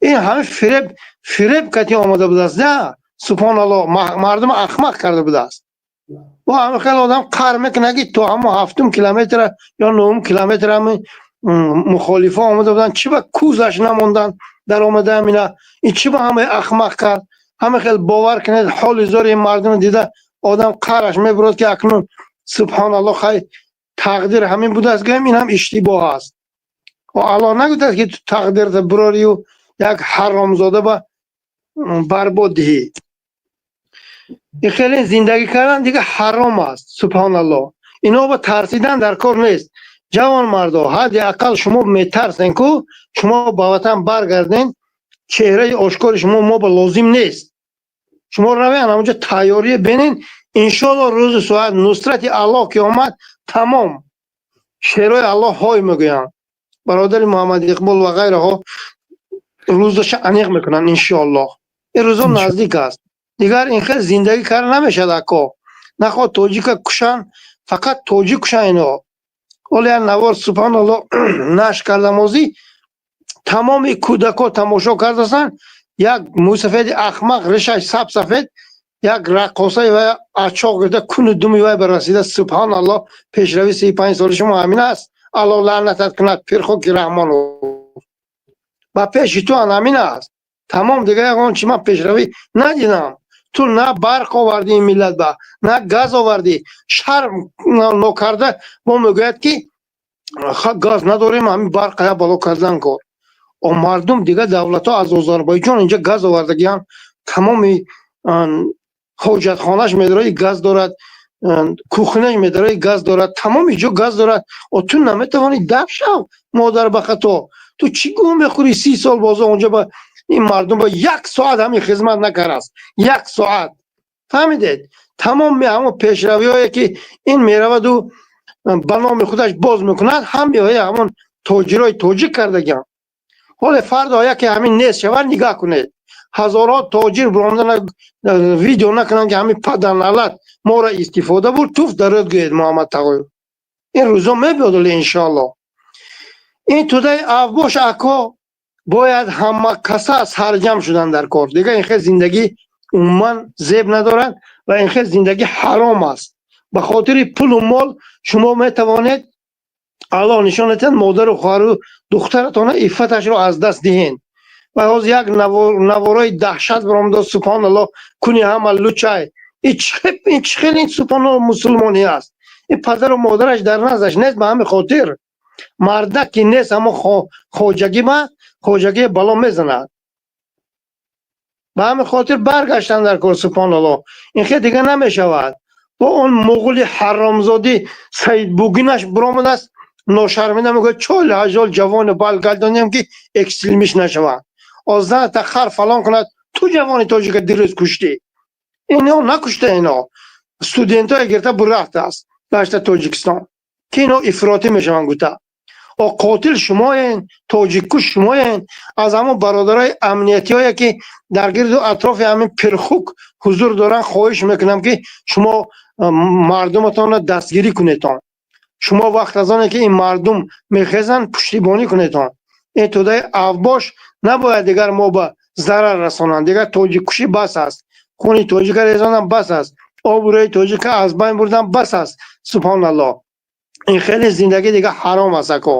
Speaker 17: Ин ҳамин фиреб, фиреб кати омода будааст, на? Субҳоналло, мардум ахмақ карда будааст. Бо ҳамин хеле одам қар мекунад, ки то ҳамон ҳафтум километра ё нуҳум километр ҳамин мухолифо омода буданд, чӣ ба кузаш намонданд? Дар омада ҳамина ин чӣ ба ҳамаи ахмақ кард? Ҳама хел бовар кунед, ҳоли зори ин мардумро дида одам қараш мебурад, ки акнун, субҳоналло, хай, тақдир ҳамин будааст, гӯем, ин ҳам иштибоҳ аст. Аллоҳ нагуфтааст, ки ту тақдирта бирорию як ҳаромзода ба барбод диҳӣ. Ин хеле зиндагӣ кардан дига ҳаром аст. Субҳоналло, ино ба тарсидан дар кор нест. Ҷавонмардо, ҳадди ақал шумо метарсен ку, шумо ба ватан баргарден. Чеҳраи ошкори шумо мо ба лозим нест. Шумо равен, ҳамонҷо тайёрие бинен. Иншоалло, рӯзи соат нусрати Аллоҳ ки омад, тамом шерои Аллоҳ ҳой мегӯянд. Бародари Муҳаммад Иқбол ва ғайраҳо рӯзаша аниқ мекунанд, иншоаллоҳ. Ин рӯзо наздик аст. Дигар ин хел зиндагӣ карда намешавад, ако. Нахоҳ тоҷика кушанд, фақат тоҷик кушанд ино. Ҳоло як навор, субҳоналло, нашр кардам озӣ, тамоми кӯдако тамошо кардастанд. Як мӯйсафеди ахмақ, ришаш саб сафед, як раққосаи вай ачоқ гирифта, куну думи вай барасида. Субҳоналло, пешравӣ 35 соли шумо ҳамин аст? Аллоҳ лаънатат кунад, пирхоки Раҳмонов, ба пеши ту ан ҳамин аст, тамом. Дигар ягон чи ман пешравӣ надидам. Ту на барқ овардӣ ин миллат ба, на газ овардӣ. Шарм нокарда мо мегӯяд, ки газ надорем, ҳамин барқ я бало кардан кор. О, мардум, дигар давлатҳо аз Озарбойҷон инҷа газ овардагианд. Тамоми ҳоҷатхонаш медораи газ дорад, кухняш медораи газ дорад, тамоми ҷо газ дорад. О, ту наметавонӣ? Даф шав, модар ба хато. Ту чӣ гӯ мехӯри? 30 сол бозо онҷа ба ин мардум ба як соат ҳамин хизмат накардааст, як соат. Фаҳмидед? Тамоми ҳамон пешравиҳое, ки ин мераваду ба номи худаш боз мекунад, ҳамаи ҳамон тоҷирои тоҷик кардагианд. Ҳоле фардо яке ҳамин нест шавад, нигаҳ кунед, ҳазорҳо тоҷир биромада видео накунанд, ки ҳамин падарналат моро истифода бурд. Туф дар рӯд гӯед, Муҳаммад Тағоев. Ин рӯзо мебиёд, иншоалло. Ин тӯдаи авбош, ако, бояд ҳама каса сарҷам шудан дар кор. Дигар ин хел зиндагӣ умуман зеб надорад ва ин хел зиндагӣ ҳаром аст. Ба хотири пулу мол шумо метавонед, Аллоҳ нишон медиҳад, модару хоҳару духтаратона иффаташро аз даст диҳед. Ва ҳозир як наворои даҳшат баромадо, субҳоналло, куни ҳама лучай. Ин чӣ хел, ин, субҳоналло, мусулмонӣ аст? Ин падару модараш дар наздаш нест. Ба ҳамин хотир мардак ки нест, ҳамо хоҷагӣ ба хоҷагӣ бало мезанад. Ба ҳамин хотир баргаштан дар кор, субҳоналло, ин хел дигар намешавад. Бо он муғули ҳаромзодӣ Саидбугинаш биромадааст, ношармида мегӯяд: чол ҳажол ҷавони балгардонем, ки экстремист нашаванд. Озданата хар фалон кунад. Ту ҷавони тоҷика дирӯз куштӣ, ино накушта, ино студентое гирифта бурафтааст гашта Тоҷикистон, ки ино ифротӣ мешаванд гуфта. О, қотил шумоен, тоҷиккуш шумоен. Аз ҳамон бародарои амниятиҳое, ки дар гирду атрофи ҳамин пирхук ҳузур доранд, хоҳиш мекунам, ки шумо мардуматонро дастгирӣ кунедон. Шумо вақт аз оне ки ин мардум мехезанд, пуштибонӣ кунедон. Ин тӯдаи авбош набояд дигар мо ба зарар расонанд. Дигар тоҷиккушӣ бас аст, хуни тоҷика резонан бас аст, обрӯи тоҷика аз байн бурдан бас аст. Субҳоналлоҳ, ин хеле зиндагӣ дигар ҳаром аст, ако.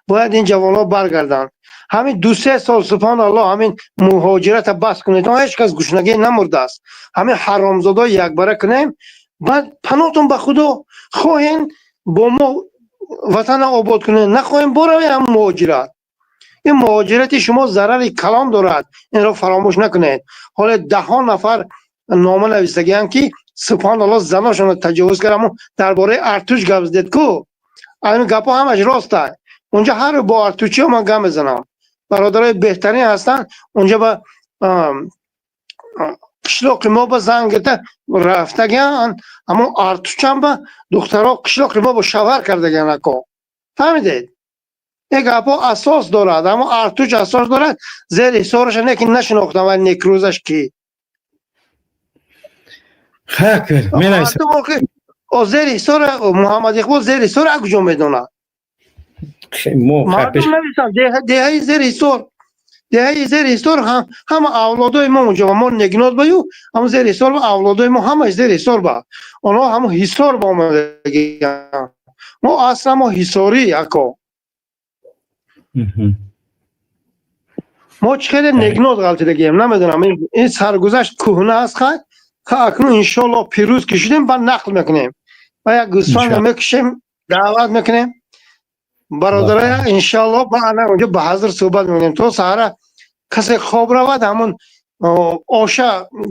Speaker 17: Бояд ин ҷавонҳо баргарданд. Ҳамин 2-3 сол, субҳоналлоҳ, ҳамин муҳоҷирата бас кунед. Ҳеҷ кас гушнагӣ намурдааст. Ҳамин ҳаромзодо якбара кунем, баъд паноҳтон ба Худо. Хоҳем, бо мо ватана обод кунед, нахоҳем, боравем ҳам муҳоҷират. Ин муҳоҷирати шумо зарари калон дорад, инро фаромӯш накунед. Ҳоле даҳҳо нафар нома нависагианд, ки, субҳоналлоҳ, заношонро таҷовуз кард. Аммо дар бораи артуш гап задед ку, ҳамин гапҳо ҳамаш роста. Унҷа ҳар бо артучиҳо ман гап мезанам, бародарои беҳтарин ҳастанд. Унҷа ба қишлоқи мо ба занг гирифта рафтагиан, ҳамон артучам ба духтаро қишлоқи мо ба шавҳар кардагиан, ако. Фаҳмидед, ин гапҳо асос дорад. Ҳамон артуч асос дорад. Зери ҳисораша не ки нашинохтам, вале некрӯзаш ки зери ҳисора Муҳаммад Иқбол, зери ҳисора куҷо медонад? Мардум нависанд деҳаи зери ҳисор, деҳаи зери ҳисор. Ҳама авлодои мо унҷо, мо негинод баю, ҳама зери ҳисор ба авлодои мо, ҳамаш зери ҳисор ба онҳо, ҳама ҳисор ба омадагиан. Мо аслан мо ҳисорӣ, ако. Мо чӣ хеле негнод ғалтидагием, намедонам. Ин саргузашт кӯҳна аст. Хай, акнун, иншоаллоҳ, пирӯз ки шудем, баъд нақл мекунем ва як гӯсфанда мекушем, даъват мекунем бародарая, иншоаллоҳ. Ба ана онҷо ба ҳазр суҳбат мекунем то саҳара. Касе хоб равад, ҳамон оша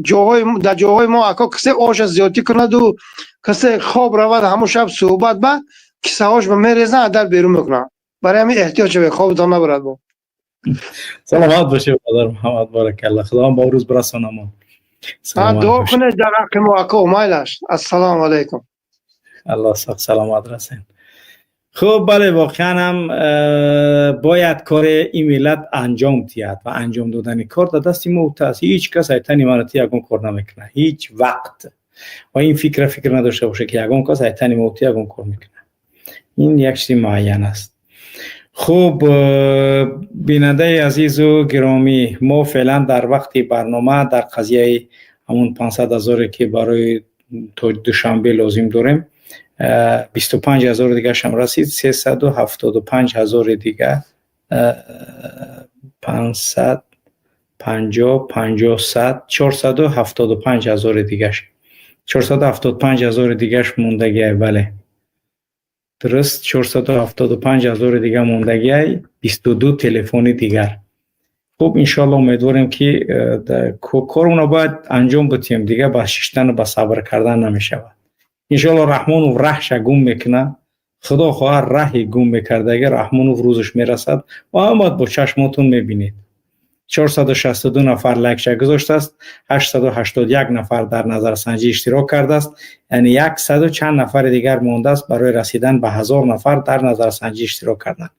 Speaker 17: ҷоҳои дар ҷоҳои мо, ако, касе оша зиёдтӣ кунаду касе хоб равад, ҳамон шаб суҳбат ба кисаҳош ба мерезанд, дар берун мекунанд. Барои ҳамин эҳтиёт шавед, хобтон набарад бо.
Speaker 1: Саломат бошед, бародар Муҳаммад, баракалло. Худованд ба рӯз бирасонамон.
Speaker 17: Дуо кунед дар ҳаққи мо, ако, майлаш. Ассалому алайкум.
Speaker 1: Аллоҳ сақ саломат расен. Хуб, бале, воқеан ҳам бояд кори ин миллат анҷом диҳад ва анҷом додани кор дар дасти мо аст. Ҳеҷ кас айтани манати ягон кор намекунад ҳеҷ вақт ва ин фикра фикр надошта бошад, ки ягон кас айтани мо ягон кор мекунад. Ин як чизи муайян аст. Хуб, бинандаи азизу гиромӣ, мо феълан дар вақти барнома дар қазияи ҳамон 500 ҳазоре, ки барои то Душанбе лозим дорем, 25 ҳазори дигаршам расид, 375 ҳазори дига, 500, 50, 50, 100, 475 ҳазори дигаш, 475 ҳазори дигаш мондагиай. Бале, дуруст, 475 ҳазори дига мондагиай, 22 телефони дигар. Хуб, иншоалло, умедворем, ки коромона бояд анҷом бутиҳем. Дига ба шиштану ба сабр кардан намешавад. Иншоалло, Раҳмонов раҳша гум мекунад. Худо хоҳад, раҳи гум мекардаги Раҳмонов рӯзаш мерасад ва ҳамат бо чашмотон мебинед. 462 нафар лайкша гузоштааст, 881 нафар дар назарсанҷӣ иштирок кардааст, яъне яксаду чанд нафари дигар мондааст барои расидан ба 1000 нафар дар назарсанҷӣ иштирок кардан.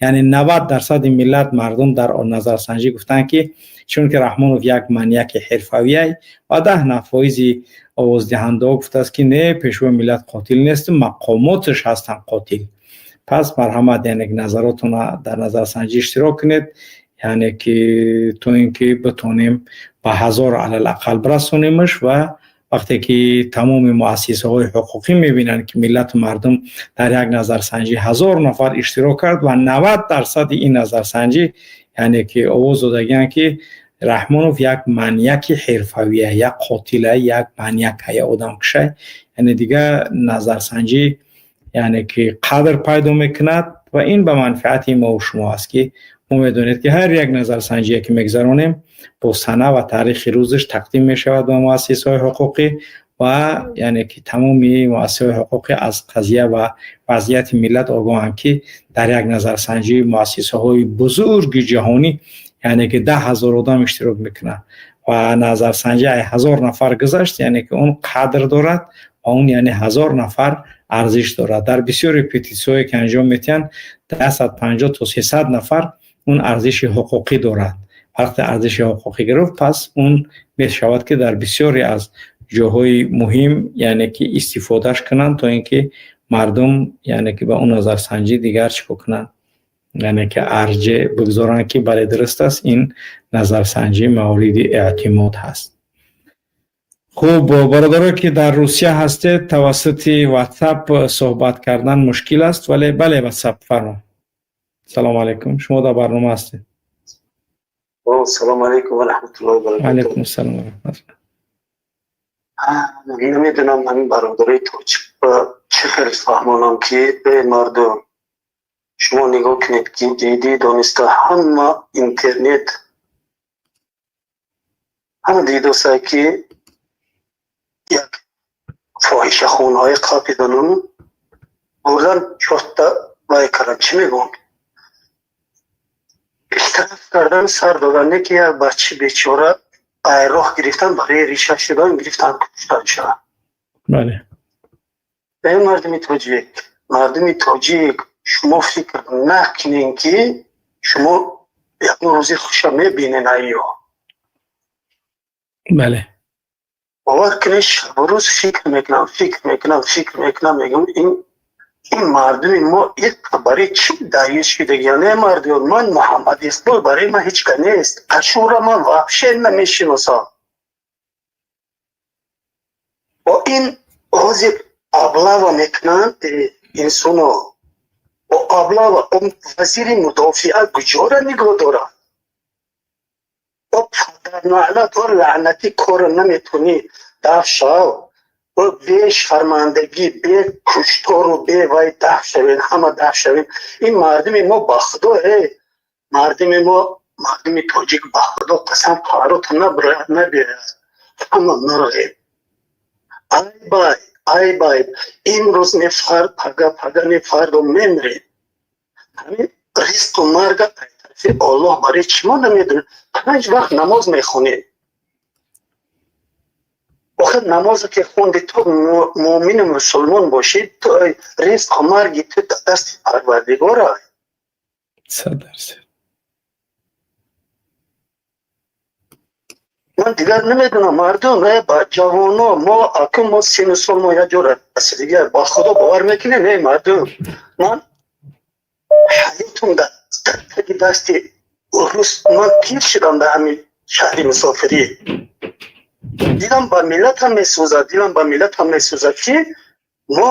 Speaker 1: Яъне 90 дарсади миллат, мардум дар назарсанҷӣ гуфтанд, ки чунки Раҳмонов як маньяки ҳирфавиай, ва 10 фоизи овоздиҳандаҳо гуфтааст, ки не, пешвои миллат қотил нест, мақомоташ ҳастанд қотил. Пас марҳамат, яъне назаротона дар назарсанҷӣ иштирок кунед, яъне ки то ин ки битонем ба 1000 алалақал бирасонимаш. Ва вақте ки тамоми муассисаҳои ҳуқуқӣ мебинанд, ки миллату мардум дар як назарсанҷӣ 1000 нафар иштирок кард ва 90 дарсади ин назарсанҷӣ, яъне ки овоз додагианд, ки Раҳмонов як маньяки ҳирфавия, як қотила, як маньяка, як одамкушай, яъне дигар назарсанҷӣ, яъне ки қадр пайдо мекунад ва ин ба манфиати мову шумо аст, ки мо медонед, ки ҳар як назарсанҷие, ки мегузаронем, бо сана ва таърихи рӯзаш тақдим мешавад ба муассисаҳои ҳуқуқӣ ва яъне ки тамоми муассисаҳои ҳуқуқӣ аз қазия ва вазъияти миллат огоҳанд, ки дар як назарсанҷии муассисаҳои бузурги ҷаҳонӣ, яъне ки 10 000 одам иштирок мекунад ва назарсанҷӣ 1000 нафар гузашт, яъне ки он қадр дорад ва он, яъне 1000 нафар арзиш дорад. Дар бисёри петитсияҳое, ки анҷом медиҳанд, 150 то 300 нафар, он арзиши ҳуқуқӣ дорад. Вақте арзиши ҳуқуқӣ гирифт, пас он мешавад, ки дар бисёре аз ҷоҳои муҳим, яъне ки истифодааш кунанд, то ин ки мардум, яъне ки ба он назарсанҷӣ дигар чӣ кунанд. Яъне ки арҷе бигзоранд, ки бале, дуруст аст, ин назарсанҷӣ мавриди эътимод ҳаст. Хуб, бародаро, ки дар Русия ҳастед, тавассути WhatsApp суҳбат кардан мушкил аст, вале бале, WhatsApp фармо. Салому алайкум, шумо дар барнома ҳастед.
Speaker 18: Салому алайкум ва раҳматуллоҳи ва баракатуҳ.
Speaker 1: Алайкум ассалом ва раҳматуллоҳ.
Speaker 18: Намедонам, ҳамин бародарои тоҷик ба чӣ хел фаҳмонам, ки э мардум, шумо нигоҳ кунед, ки дидӣ дониста ҳама интернет ҳама дидоса, ки як фоҳишахонаҳои қапидану бурдан, чотта вай кардан, чӣ мегӯянд, иштараф кардан, сар додан, не ки як бачи бечора айроҳ гирифтан, барои риша шудан гирифтан, куштан шуда.
Speaker 1: Бале.
Speaker 18: Эй мардуми тоҷик, мардуми тоҷик, шумо фикр накунен, ки шумо ягон рӯзи хуша мебинен айё.
Speaker 1: Бале.
Speaker 18: Бовар кунед, шабу рӯз фикр мекунам, фикр мекунам, фикр мекунам, мегӯям, ин мардуми мо иққа барои чӣ даюс шудагия? Не, мардиён, ман Муҳаммад Иқбол барои ман ҳеҷ ка нест, Ашура ман вообще намешиносам. Бо ин ҳозир облава мекунанд инсоно, бо облава. Вазири мудофиа куҷора нигоҳ дорад? О падарналат, о лаънатӣ, корро наметунӣ, даф шав. О бе шармандагӣ, бе куштору бе вай даф шавед, ҳама даф шавед. Ин мардуми мо, ба худо, э мардуми мо, мардуми тоҷик, ба худо қасам, қаҳротон набиёяд, ҳама мурғем. Ай бай, ай бай, имрӯз не фар пага, пага не фардо мемирем. Ҳамин ризқу марга ай тарафи Оллоҳ, барои чӣ мо намедонем? Панҷ вақт намоз мехонем. Охир намозе ки хонди, ту муъмину мусулмон бошӣ, ту ризқу марги ту дар дасти Парвардигор.
Speaker 1: 100%.
Speaker 18: Ман дигар намедонам, мардум, э ба ҷавоно мо, акун мо сину сол мо як ҷо расидигар, ба худо, бовар мекунем, эй мардум, ман ҳаётум дар таги дасти рус, ман пир шудам дар ҳамин шаҳри мусофирӣ. Дилам ба миллатам месӯзад, дилам ба миллатам месӯзад, ки мо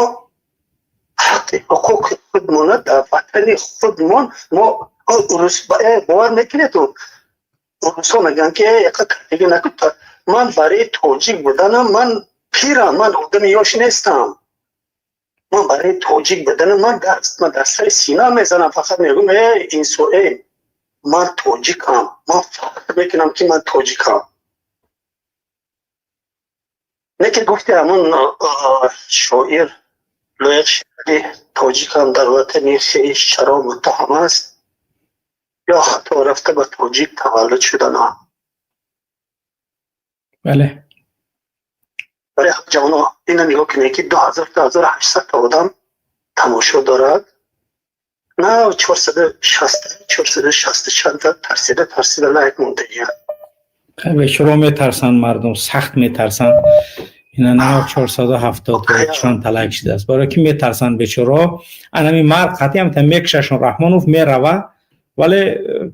Speaker 18: ҳаққи ҳуқуқи худмона дар ватани худмон мо рус. Бовар мекунед, русҳо мегӯянд, ки яқа кардагӣ накун. Ман барои тоҷик буданам, ман пирам, ман одами ёш нестам, ман барои тоҷик буданам ман дар сари сина мезанам, фақат мегӯям, э инсо, э ман тоҷикам, ман фахр мекунам, ки ман тоҷикам. Не ки гуфти ҳамон шоир Лоиқ Шералӣ, тоҷикам дар ватани хеш чаро муттаҳам аст, ё хато рафта ба тоҷик таваллуд шуданам.
Speaker 1: Бале.
Speaker 18: Барои ҷавоно ина нигоҳ кунед, ки 2800 та одам тамошо дорад, на 460, 460 чанда тарсида тарсида лайк мондагиянд.
Speaker 1: Бечора метарсанд мардум, сахт метарсанд. Ина на 470 чанд та лайк шудааст, барои ки метарсанд бечораҳо. Анами мард қатъи ҳам мекушашон, Раҳмонов мерава, вале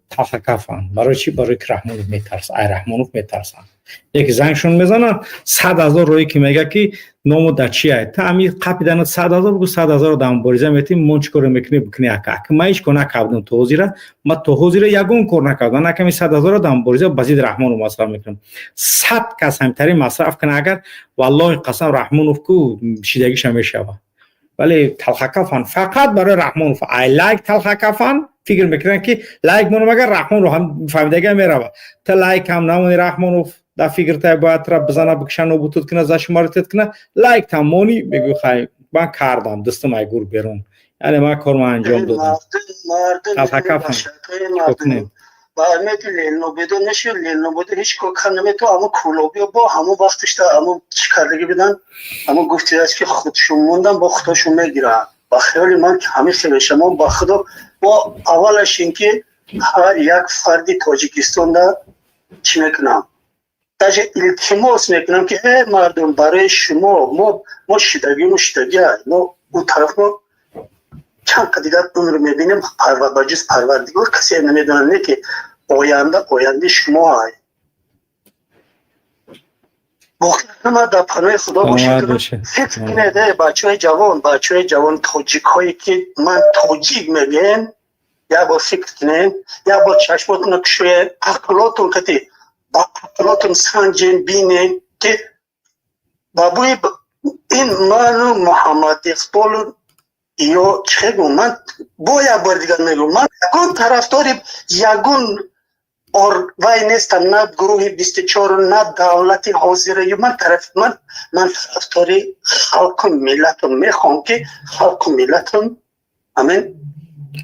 Speaker 1: талхакафанд. Барои чӣ? Барои ки Раҳмонов метарс, ай Раҳмонов метарсанд. Яке зангшон мезананд, 100 000 роҳе ки мега, ки ному да чи ай та ами қапиданат, 100 000 бугу, 100 000 дар мубориза метим, мо чӣ коре мекунӣ, бикунӣ. Ака, ака, ман ҳеҷ кор накардам то ҳозира, ман то ҳозира ягон кор накардам, наками 100 000 дар мубориза ба зидди Раҳмонов масраф мекунам. 100 кас ҳамтарин масраф кана агар, валлоҳи қасам, Раҳмонов ку шидагиша мешава. Вале талхакафан фақат барои Раҳмонов ай лайк талхакафан, фикр мекунанд, ки лайк монам агар, Раҳмонов ҳам фаҳмидага мерава. Та лайк ҳам намони, Раҳмонов дар фикр тай бояд тра бизана, бикша, нобутуд куна, зашумаритет куна. Лайк там мони, мегӯ, хай, ман кардам, дастам ай гур берун, яъне ман корма анҷом додам. Талхакафан.
Speaker 18: Баъмеди ленобедо нашуд, ленобедо ҳеҷ кор кар наметавон. Аммо кулобиё бо ҳамон вақташда аммо чӣ кардагӣ будан, аммо гуфтиаст, ки худшон мондан, бо худошон мегиранд. Ба хиёли ман ҳамин хелеша. Мо, ба худо, мо аввалаш ин ки ҳар як фарди Тоҷикистонда чӣ мекунам, даже илтимос мекунам, ки э мардум, барои шумо мо шидагимо шидагия, мо ӯ тараф мо. Чанд дигар умр мебинем, ба ҷуз Парвардигор касе намедонад, не ки оянда ояндаи шумо ай. Боқӣ ҳама дар паноҳи Худо бошед. Фикр кунед, бачаҳои ҷавон, бачаҳои ҷавон, тоҷикҳое ки ман тоҷик мегӯем, як бор фикр кунед, як бор чашмотонро кушоед, ақлотон кати ба ақлотон санҷен, бинен ки ба бӯи ин ману Муҳаммад Иқболу ё чӣ гум. Ман бо як бори дигар мегӯм, ман ягон тарафдори ягон вай нестам, на гурӯҳи 24-у, на давлати ҳозира. Ман тараф ман тарафдори халқу миллатум, мехоҳам ки халқу миллатум амин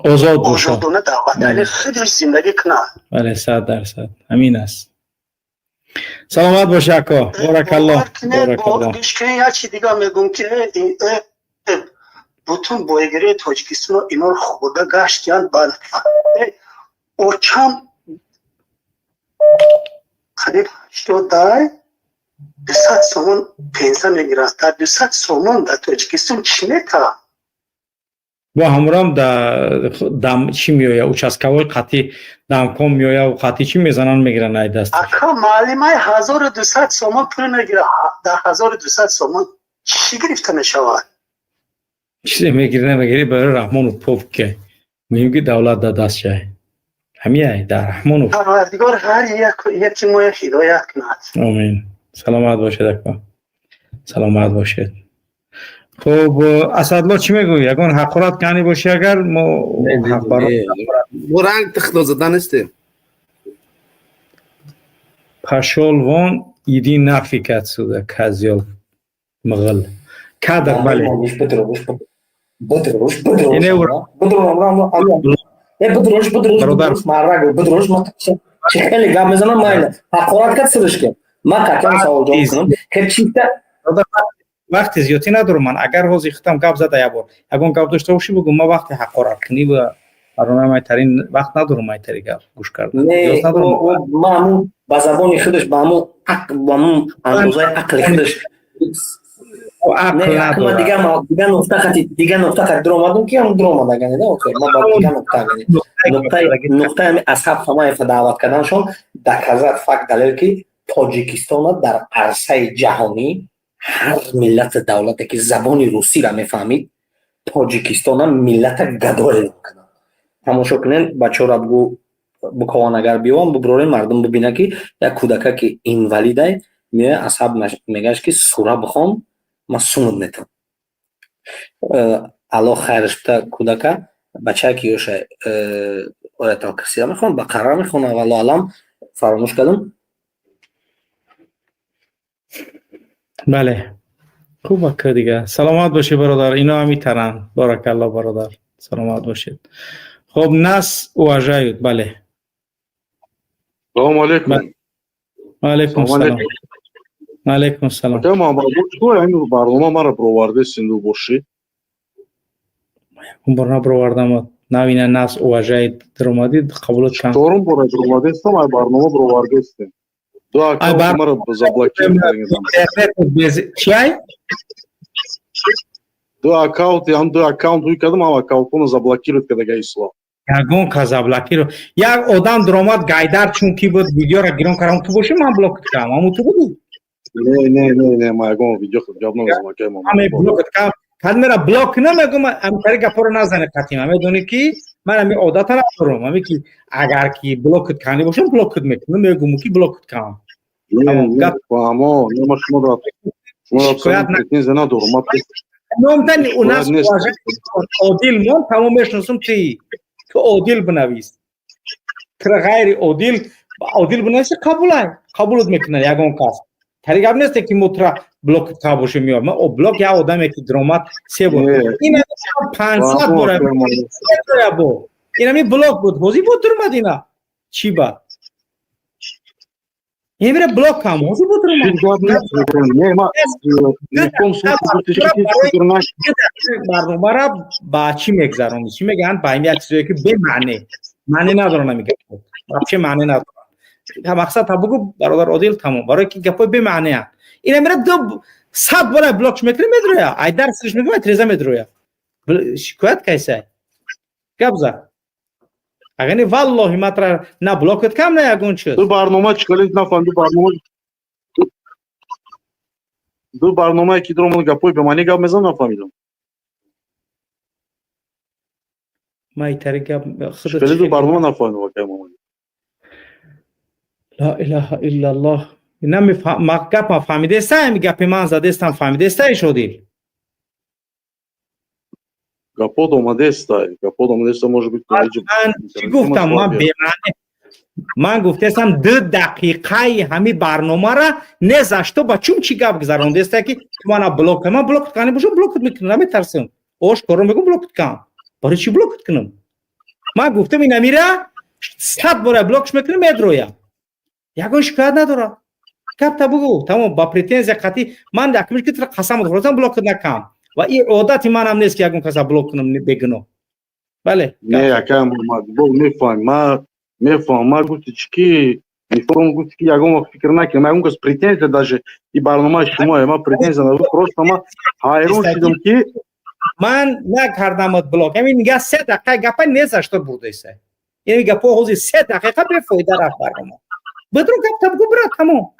Speaker 1: озод бошад,
Speaker 18: озодона дар ватани худаш зиндагӣ кунад.
Speaker 1: Бале, 100% ҳамин аст. Саломат боши, ако, боракалло, боракалло.
Speaker 18: Гӯш кунед, як чи дигар мегӯм ки бутун боигарии Тоҷикистоно инор хӯрда гаштиянд. Очам қариб 80-дай, 200 сомон пенсия мегирад. Дар 200 сомон дар Тоҷикистон чӣ метавад?
Speaker 1: Бо ҳамроҳам дам чӣ меоя, участковой қатӣ дамком меоя, қатӣ чӣ мезананд, мегиранд ай даст.
Speaker 18: Ака, маълимаи 1200 сомон пул мегирад. Дар 1200 сомон чӣ гирифта мешавад?
Speaker 1: Чизе мегири, намегири, барои Раҳмону поф ке муҳим ки давлат дар даст шай, ҳамияй дар Раҳмону.
Speaker 18: Парвардигор ҳар яки моя ҳидоят кунад.
Speaker 1: Омин. Саломат бошед, ака, саломат бошед. Хуб, Асадло, чӣ мегӯӣ? Ягон ҳақорат кани бошӣ, агар мо
Speaker 19: ранг тихто зада нестем.
Speaker 1: Пошёл вон, иди нафиг отсюда, козёл, мғл кадр. Бале.
Speaker 10: Бидрош, бидрош, бидрош, бидрош, маррак бидрош. Ма чи хеле гап мезанам, майли, ҳақорат кард, сириш ки ман қатъиян савол ҷавоб кунам. Чита
Speaker 1: Вақти зиёдӣ надорам ман. Агар ҳозир худам гап зада, як бор ягон гап дошта бошӣ, бугӯ. Ман вақти ҳақораткунӣ ва барномаи майтарин вақт надорам, майтари гап гӯш кардан.
Speaker 10: Ман ҳамун ба забони худаш, ба ҳамун ба ҳамун андозаи ақли худаш. Дигар нуқта хати, дигар нуқта хати дуромадам ки ҳам дуромад аганида. Ман ба дигар нуқта агани, нуқтаи ҳами Асҳаб Фамаева даъват карданашон доказать, факт, далел ки Тоҷикистона дар арсаи ҷаҳонӣ ҳар миллати давлате ки забони русиро мефаҳмид, Тоҷикистона миллата гадо эълон карданд. Тамошо кунед, бачаҳоро бугӯ, букован, агар биёвам, бубурорем, мардум бибинад ки як кӯдака ки инвалидай меояд, Асҳаб мегӯяш ки сура бихон, ман сумуд метавам. Аллоҳ хайраш бита кӯдака, бачае ки ёша Оятал Курсия мехонад, Бақара мехонад, валлоҳу аълам, фаромӯш кардам.
Speaker 1: Бале, хуб, ака, дига саломат бошед, бародар. Ино ҳамитаранд. Боракалло, бародар, саломат бошед. Хуб, нас уважают, бале.
Speaker 7: Салому алейкум.
Speaker 1: Ваалейкум салом. Ваалейкум салом.
Speaker 7: Ака Муҳаммад, чӣ ин барнома маро бироварде синду бошӣ?
Speaker 1: Якум бор набировардам. Навина нас уважает даромадӣ, қабулот кам.
Speaker 7: Чорум бора даромадестам, ай барнома бировардестем. Ду аккаунт маро заблокировали.
Speaker 1: Чиай?
Speaker 7: Ду аккаунт, ям ду аккаунт ҳуй кардам, ам аккаунтоно заблокировать кардага ислом.
Speaker 1: Ягон ка заблокиро. Як одам даромад, Гайдар чун ки буд, видеоро гирон кардам, ту боши, ман блок кардам. Ҳамун ту будӣ?
Speaker 7: Не, не, не, не, ман ягон видео ҷавоб намезанам, акай Муҳаммад.
Speaker 1: Ҳаме блок кардам. Кад мера блок намегум, ҳамтари гапоро назане қатима. Медонӣ ки ман ҳами одата надорам. Ҳами ки агар ки блокат кани бошам, блокат мекунам, мегум ки блокат кам.
Speaker 7: Гап фаҳмо, не, ма шумо шумо претензия надорам. Ма
Speaker 1: Номтан у нас Одил мон, тамом мешиносум, ти. Ту Одил бинавис. Тра ғайри Одил, Одил бинависи, қабулай. Қабулат мекунад ягон кас. Тари гап нест ки мо тра блок та бошем ё ма блок як одаме ки даромад се бор. Ин 500 бор бо. Ин ҳами блок буд. Ҳозир буд даромад ина. Чӣ ба? Ин мера блок кам, ҳозир буд даромад. Барномаро ба чӣ мегзаронӣ? Чӣ мегӯянд? Ба ин як чизое ки бемаъне. Маъне надоранд ҳами гапҳо. Вообще маъне надоранд. Мақсад та бугӯ, бародар Одил, тамом. Барои ки гапҳои бемаънеанд. Ина мера ду сад бора блокш мекунӣ, медроя. Ай дар сириш мекунӣ, ай треза медроя. Шикоят кайсай? Гап зад. Агар не, валлоҳи, матра на блокат кам, на ягон чиз.
Speaker 19: Ду барнома чӣ калед, нафаҳмид. Ду барнома, ду барномае ки дуромад, гапҳои бемаънӣ гап мезанам, нафаҳмидам.
Speaker 1: Майтари гап.
Speaker 19: Хеле ду барнома нафаҳмидам, акай Муҳаммад.
Speaker 1: Ла илаҳа иллаллоҳ. Намефаҳм гапам, фаҳмидеста? Ами гапи ман задестам, фаҳмидеста, Шодил?
Speaker 19: Гапот омадеста, гапот омадеста, может быть.
Speaker 1: Ман чӣ гуфтам? Ман бемаънӣ ман гуфтестам, 2 дақиқаи ҳами барномара не за что ба чун чӣ гап гузарондеста, ки мана блок. Ман блок кани бошам, блокат мекунам, наметарсам, ошкоро мегӯм. Блокат кам, барои чӣ блокат кунам? Ман гуфтам, инамира 100 бора блокш мекунам, медроям, ягон шикоят надорам. Гапта бугӯ, тамом. Ба претензия қатъӣ ман якмиш ки қасам хӯрдам, блокат накам, ва ин одати манам нест, ки ягон каса блок кунам бегуноҳ. Бале.
Speaker 19: Не, акай Муҳаммад, мефаҳм, ман мефаҳмам. Ман гуфти чӣ ки мефаҳмам, гуфти ки ягон вақт фикр накунам, ягон кас претензия, даже и барномаи шумо, ман претензия надорам, просто ман ҳайрон шудам, ки
Speaker 1: Ман накардамат блок. Ҳамин нига, 3 дақиқа гапа не за что бурдеса. Ин гапо ҳозир 3 дақиқа бефоида рафт барнома. Бадро, гапта бугӯ, брат, тамом.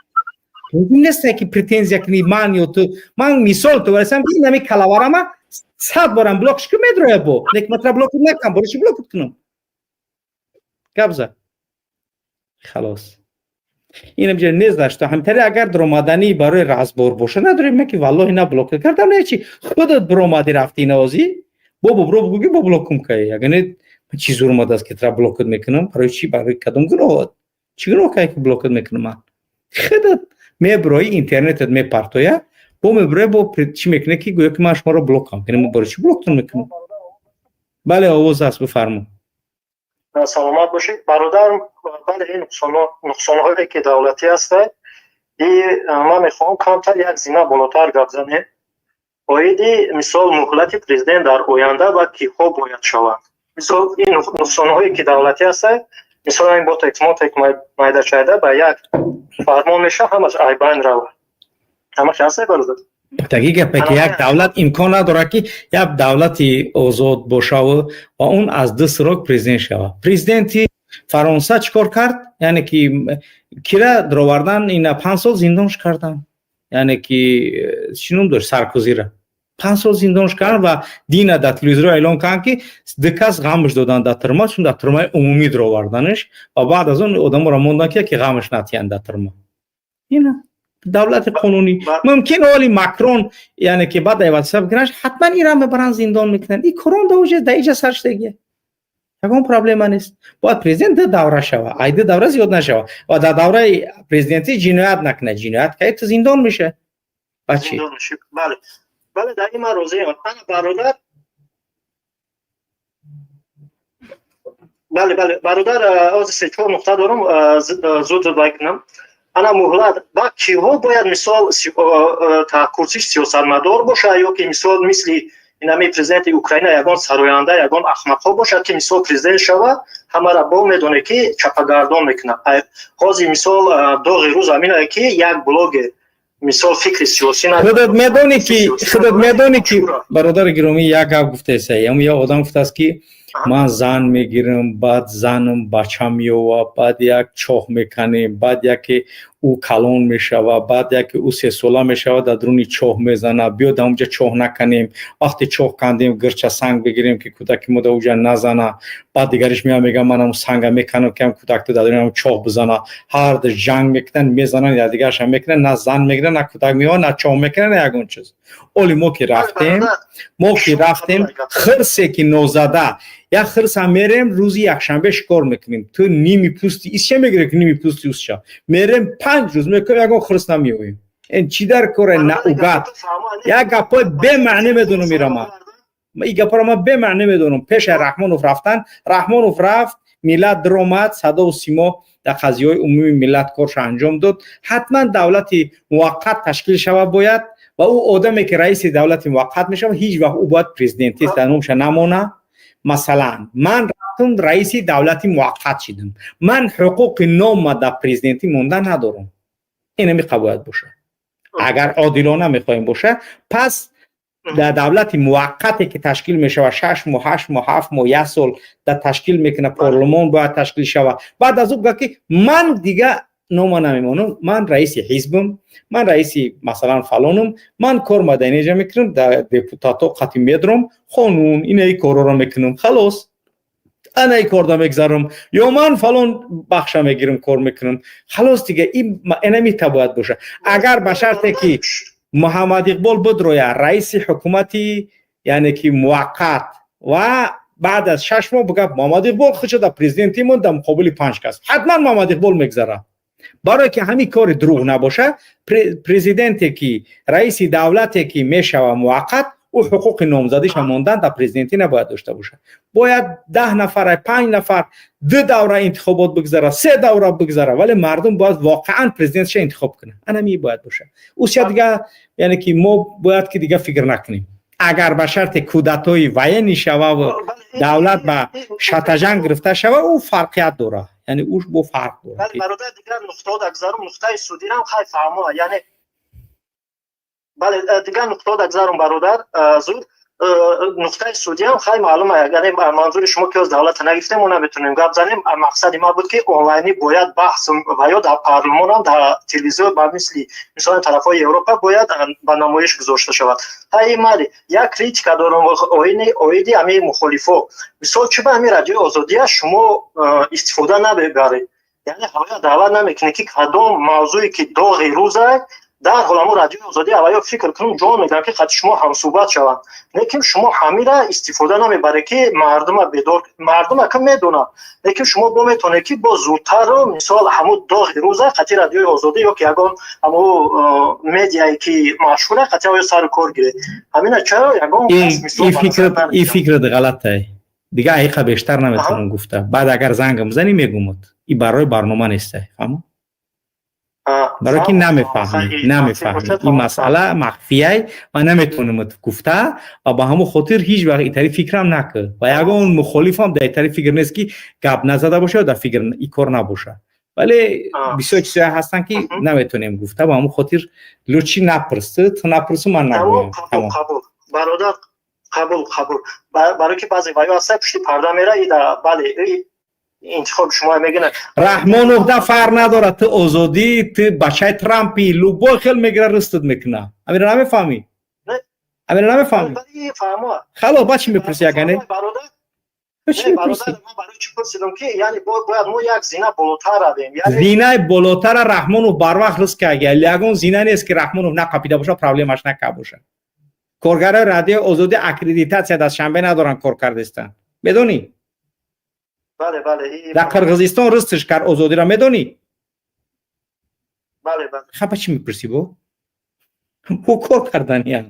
Speaker 1: Нест ки претензия кунӣ ман ё ту. Ман мисол ту варасам, ки инами калаварама 100 борам блокш ку, медроя бо нек матра блок накам. Бори чӣ блокат кунам? Гап зад, халос. Инам ҷа не за что. Ҳамтари агар даромаданӣ барои разбор боша, надорем. Ма ки валлоҳи на блок кардам, не чи худат биромадӣ, рафтӣ навозӣ бо бобро бугӯ, ки бо блокум кай. Агар не, чӣ зур омадааст, ки тра блокат мекунам? Барои чӣ? Барои кадом гуноҳот? Чӣ гуноҳ кай, ки блокат мекунам ман? Худат меброи, интернетат мепартоя, бо меброя, бо чӣ мекунӣ, ки гӯё ки ман шуморо блокам кунем. Барои чӣ блоктон мекунам? Бале, овоз аст, бифармо.
Speaker 18: Саломат бошед, бародар. Бале, ин нуқсонҳое ки давлатӣ ҳастад, и ман мехоҳам камтар як зина болотар гап занем оиди, мисол, муҳлати президент дар оянда ва киҳо бояд шаванд. Мисол, ин нуқсонҳое ки давлатӣ ҳастад, мисол, ин ботекс мотек майдачайда ба як фармон меша, ҳамаш айбайн равад. Ҳамаш ҳастад, бародар.
Speaker 1: Таги гапе ки як давлат имкон надорад, ки як давлати озод бошаву ва он аз ду срок президент шавад. Президенти Фаронса чӣ кор кард? Яъне ки кира даровардан, ина 5 сол зиндонш кардан, яъне ки чӣ ном дошт, Саркозира 5 сол зиндонш кардан ва дина дар телевизорро эълон карданд, ки ду кас ғамш доданд дар тюрьма, чун дар тюрьмаи умумӣ дароварданаш ва баъд аз он одаморо мондан, ки ғамш натиҳанд дар тюрьма. Ина давлати қонунӣ. Мумкин оли Макрон, яъне ки баъд айватса бикунаш, ҳатман ира мебаранд, зиндон мекунанд. И корон даоҷа да иҷа сар шудагия, ягон проблема нест. Бояд президент ду давра шава, ай ду давра зиёд нашава ва дар давраи президентӣ ҷиноят накунад. Ҷиноят кай, ту зиндон меша. Ба чӣ?
Speaker 18: Бале, бале, дар ин ман розиам. Ана, бародар, бале, бале, бародар, ҳозир се чор нуқта дорам, зуд зуд вай кунам. Ана, муҳлат ба киҳо бояд, мисол, курсиш сиёсатмадор бошад ё ки, мисол, мисли инами президенти Украина, ягон сароянда, ягон ахмақҳо бошад, ки, мисол, президент шавад, ҳамара бо медонед, ки чапагардон мекунад. Ҳозир, мисол, доғи рӯз ҳаминае, ки як блогер, мисол, фикри сиёсӣ.
Speaker 1: Худат медонӣ ки, худат медонӣ ки, бародари гиромӣ, як гап гуфтеса, як одам гуфтааст, ки ман зан мегирам, баъд занам бача меёвад, баъд як чоҳ меканем, баъд яке ӯ калон мешавад, баъд яке ӯ сесола мешавад, дар дуруни чоҳ мезанад. Биё, дар онҷа чоҳ наканем. Вақте чоҳ кандем, гирча санг бигирем, ки кӯдаки мо дар онҷа назана. Баъд дигариш меояд, мегӯяд, ман ҳамун санга меканам, ки ҳам кӯдак ту дар дуруни ҳамун чоҳ бизана. Ҳарду ҷанг мекунанд, мезананд, якдигарашам мекунанд, на зан мегиранд, на кӯдак меояд, на чоҳ мекунанд, на ягон чиз. Оли мо ки рафтем, мо ки рафтем, хирсе ки нозада, як хирсам мерем, рӯзи якшанбе шикор мекунем. Ту ними пӯсти исча мегирӣ, ки ними пӯсти усча мерем, 5 рӯз мекунем, ягон хирс намеоем. Ин чӣ дар коре наугад? Як гапҳои бемаънӣ медонам. Ира ман ин гапҳоро ман бемаънӣ медонам. Пеши Раҳмонов рафтан, Раҳмонов рафт, миллат даромад, Садову Симо дар қазияҳои умумии миллат корша анҷом дод. Ҳатман давлати муваққат ташкил шавад бояд, ва ӯ одаме ки раиси давлати муваққат мешавад, ҳеҷ вақт ӯ бояд президентист дар номша намона. Масалан, ман рафтум, раиси давлати муваққат шидам, ман ҳуқуқи нома дар президентӣ монда надорам. Инамиқа бояд бошад, агар одилона мехоҳем боша. Пас Дар давлати муваққате ки ташкил мешавад, 6 моҳ, 8 моҳ, 7 моҳ, як сол дар ташкил мекунад, парлумон бояд ташкил шавад. Баъд аз ӯ гуфт, ки ман дига нома намемонам, ман раиси ҳизбам, ман раиси, масалан, фалонам, ман кор маданияҷа мекунам, дар депутатҳо қатъи медорам, қонун инаи корҳоро мекунам, халос, анаи корда мегзарам, ё ман фалон бахша мегирам, кор мекунам, халос. Дига инамита бояд боша. Агар ба шарте ки Муҳаммад Иқбол бидроя раиси ҳукумати, яъне ки муваққат, ва баъд аз 6 моҳ бигӯяд, Муҳаммад Иқбол худша дар президентимон дар муқобили панҷ кас, ҳатман Муҳаммад Иқбол мегзара. Барое ки ҳамин кори дурӯғ набоша, президенте ки, раиси давлате ки мешава муваққат, ӯ ҳуқуқи номзадиша мондан дар президентӣ набояд дошта бошад. Бояд 10 нафара, панҷ нафар, ду давра интихобот бигзара, се давра бигзара, вале мардум бояд воқеан президентша интихоб кунад. Анами бояд бошад. Усия дига, яъне ки мо бояд ки дига фикр накунем. Агар ба шарти кудатои военный шававу давлат ба шатажан гирифта шава, ӯ фарқият дорад, яъне ӯ бо фарқ дорад.
Speaker 18: Бародар, дигар нуқтаҳо дагзарум, нуқтаи судирам хай фаҳмо, яъне бале, дигар нуқтаҳо дагзарум, бародар, зуд нуқтаи судиам хай маълума. Яъне манзури шумо ки оз давлата нагирифтем, мо наметонем гап занем. Мақсади ма буд, ки онлайнӣ бояд баҳс ва ё дар парлумонам, дар телевизион, ба мисли мисоли тарафҳои Европа бояд ба намоиш гузошта шавад. Ҳай, майли, як критика дорам оиди ҳамин мухолифо. Мисол, чӣ ба ҳамин Радиои Озодия шумо истифода намебаред? Яъне ҳавоя даъват намекунед, ки кадом мавзӯе ки доғи рӯза, дар ҳол ҳамон Радиои Озодӣ аввало фикр кунам, ҷон мегӯям, ки қати шумо ҳамсӯҳбат шаванд. Лекин шумо ҳамира истифода намебаред, ки мардума бедор. Мардума ка медонад, лекин шумо бо метавонед, ки бо зудтарро, мисол, ҳамун доғи рӯза қати Радиои Озодӣ ё ки ягон ҳамун медиае ки машҳура, қати оё сару кор гиред. Ҳамина чаро ягон
Speaker 1: Ин фикрат ғалатай. Дига ҳақиқа бештар наметавонам гуфта. Баъд агар зангам бизанӣ, мегумад. И барои барнома нестай, фаҳмо? Барое ки намефаҳмӣ, ин масъала махфияй ва наметавонем гуфта. Ва ба ҳамон хотир ҳеҷ вақт итари фикрам накард ва ягон мухолифам дар итари фикр нест, ки гап назада боша ё дар фикр и кор набоша. Вале бисёр чизҳое ҳастанд, ки наметавонем гуфта. Ба ҳамон хотир лучше напурс, ту напурсу, ман нагӯям.
Speaker 18: Қабул, бародар, қабул. Барое ки баъзе ваё ҳаста, пушти парда мера. Бале, интихоби шумо мегӯяд.
Speaker 1: Раҳмонов да фарқ надорад, ту Озодӣ, ту бачаи Трампи, любой хел мегира, рустуд мекуна. Амира намефаҳмӣ? Амира намефаҳмӣ? Халос, ба чӣ мепурсӣ, ягане? Зинаи болотара Раҳмонов барвақт рӯз кард. Ягон зина нест, ки Раҳмонов нақапида боша, проблемаш накард боша. Коргарои Радиои Озодӣ аккредитатсия дар Шанбе надоранд, кор кардистанд, медонӣ? Дар Қирғизистон рустш кард Озодиро, медонӣ? Хаба чӣ мепурсӣ? Бо ӯ кор кардания.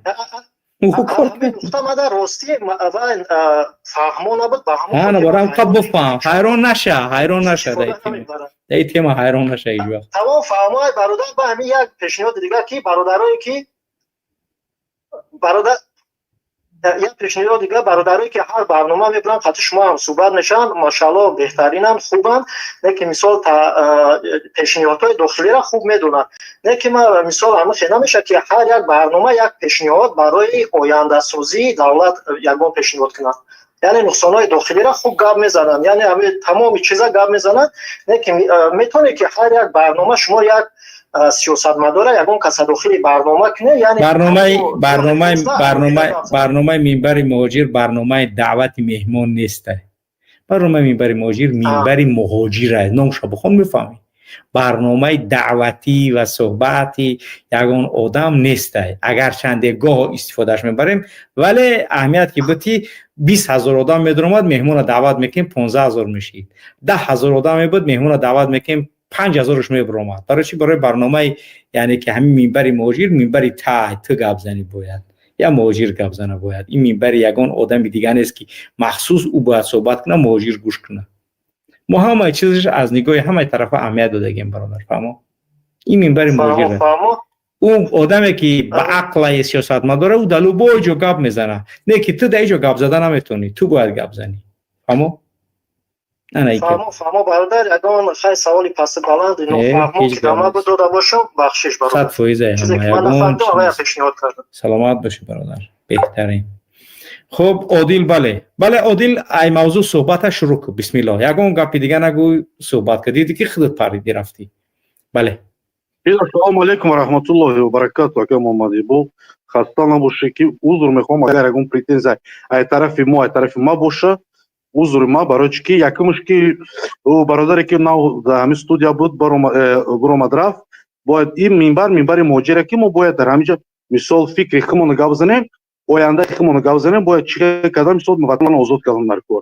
Speaker 1: Барам қа бифаҳм, ҳайрон наша, ҳайрон наша дар ин тема, ҳайрон наша ҳеҷ вақт.
Speaker 18: Тамом, фаҳмои, бародар. Ба ҳамин як пешниҳоди дигар, ки бародарое ки, бародар, як пешниҳод дигар: бародарое ки ҳар барнома мебаранд, қати шумо ҳам суҳбат мешаванд, машаалло, беҳтаринанд, хубанд, лекин мисол пешниҳодҳои дохилиро хуб медонанд. Лекин мисол, ҳамин хел намешавад, ки ҳар як барнома як пешниҳод барои ояндасозии давлат ягон пешниҳод кунанд. Яъне нуқсонҳои дохилиро хуб гап мезананд, яъне ҳамин тамоми чиза гап мезананд, лекин метавонед, ки ҳар як барнома шумо як сиёсатмадора, ягон каса дохили барнома кунед, яъне
Speaker 1: Барномаи Минбари Муҳоҷир барномаи даъвати меҳмон неста. Барномаи Минбари Муҳоҷир минбари муҳоҷира, номша бихон, мефаҳмӣ. Барномаи даъватӣ ва суҳбати ягон одам нестай. Агарчанде гоҳо истифодааш мебарем, вале аҳамият ки бути 20 000 одам медаромад, меҳмона даъват мекунем, 15 000 мешид. 10 000 одам мебуд, меҳмона даъват мекунем, 5000-аш мебаромад. Барои чӣ? Барои барномаи, яъне ки ҳамин Минбари Муҳоҷир минбари тай ту гап занӣ бояд, я муҳоҷир гап зана бояд. Ин минбари ягон одами дига нест, ки махсус ӯ бояд суҳбат кунад, муҳоҷир гӯш кунад. Мо ҳамаи чизаш аз нигоҳи ҳамаи тарафа аҳамият додагем, бародар, фаҳмо? Ин минбари муҳоҷир. Ӯ одаме ки ба ақлаи сиёсатмадора, ӯ дар любой ҷо гап мезана, не ки ту дар ин ҷо гап зада наметавонӣ, ту бояд гап занӣ, фаҳмо?
Speaker 18: Фаҳмо, бародар. Ягон хай саволи пасти баланди нофаҳмо ки дар ман дода бошам, бахшиш, бародар.
Speaker 1: 100%.
Speaker 18: Чизе ки ман нафаҳмидам, аввал пешниҳод кардам.
Speaker 1: Саломат бошӣ, бародар. Беҳтарин. Хуб, Одил, бале, бале, Одил, ай мавзӯъ суҳбата шурӯъ кун. Бисмиллоҳ, ягон гапи дига нагӯй, суҳбат кар. Диди ки худат париди, рафтӣ. Бале.
Speaker 19: Ассалому алайкум ва раҳматуллоҳи ва баракату, ака Муҳаммадиқбол. Хаста набошед, ки узр мехоҳам, агар ягон претензия ай тарафи мо, ай тарафи ма боша, узри ма. Барои чӣ ки якумш ки ӯ бародаре ки нав дар ҳамин студия буд, баромад, рафт. Бояд ин минбар минбари муҳоҷире ки мо бояд дар ҳаминҷа, мисол, фикри худмонро гап занем, ояндаи худмонро гап занем. Бояд чӣ кардан, мисол, ватанро озод кардан дар кор,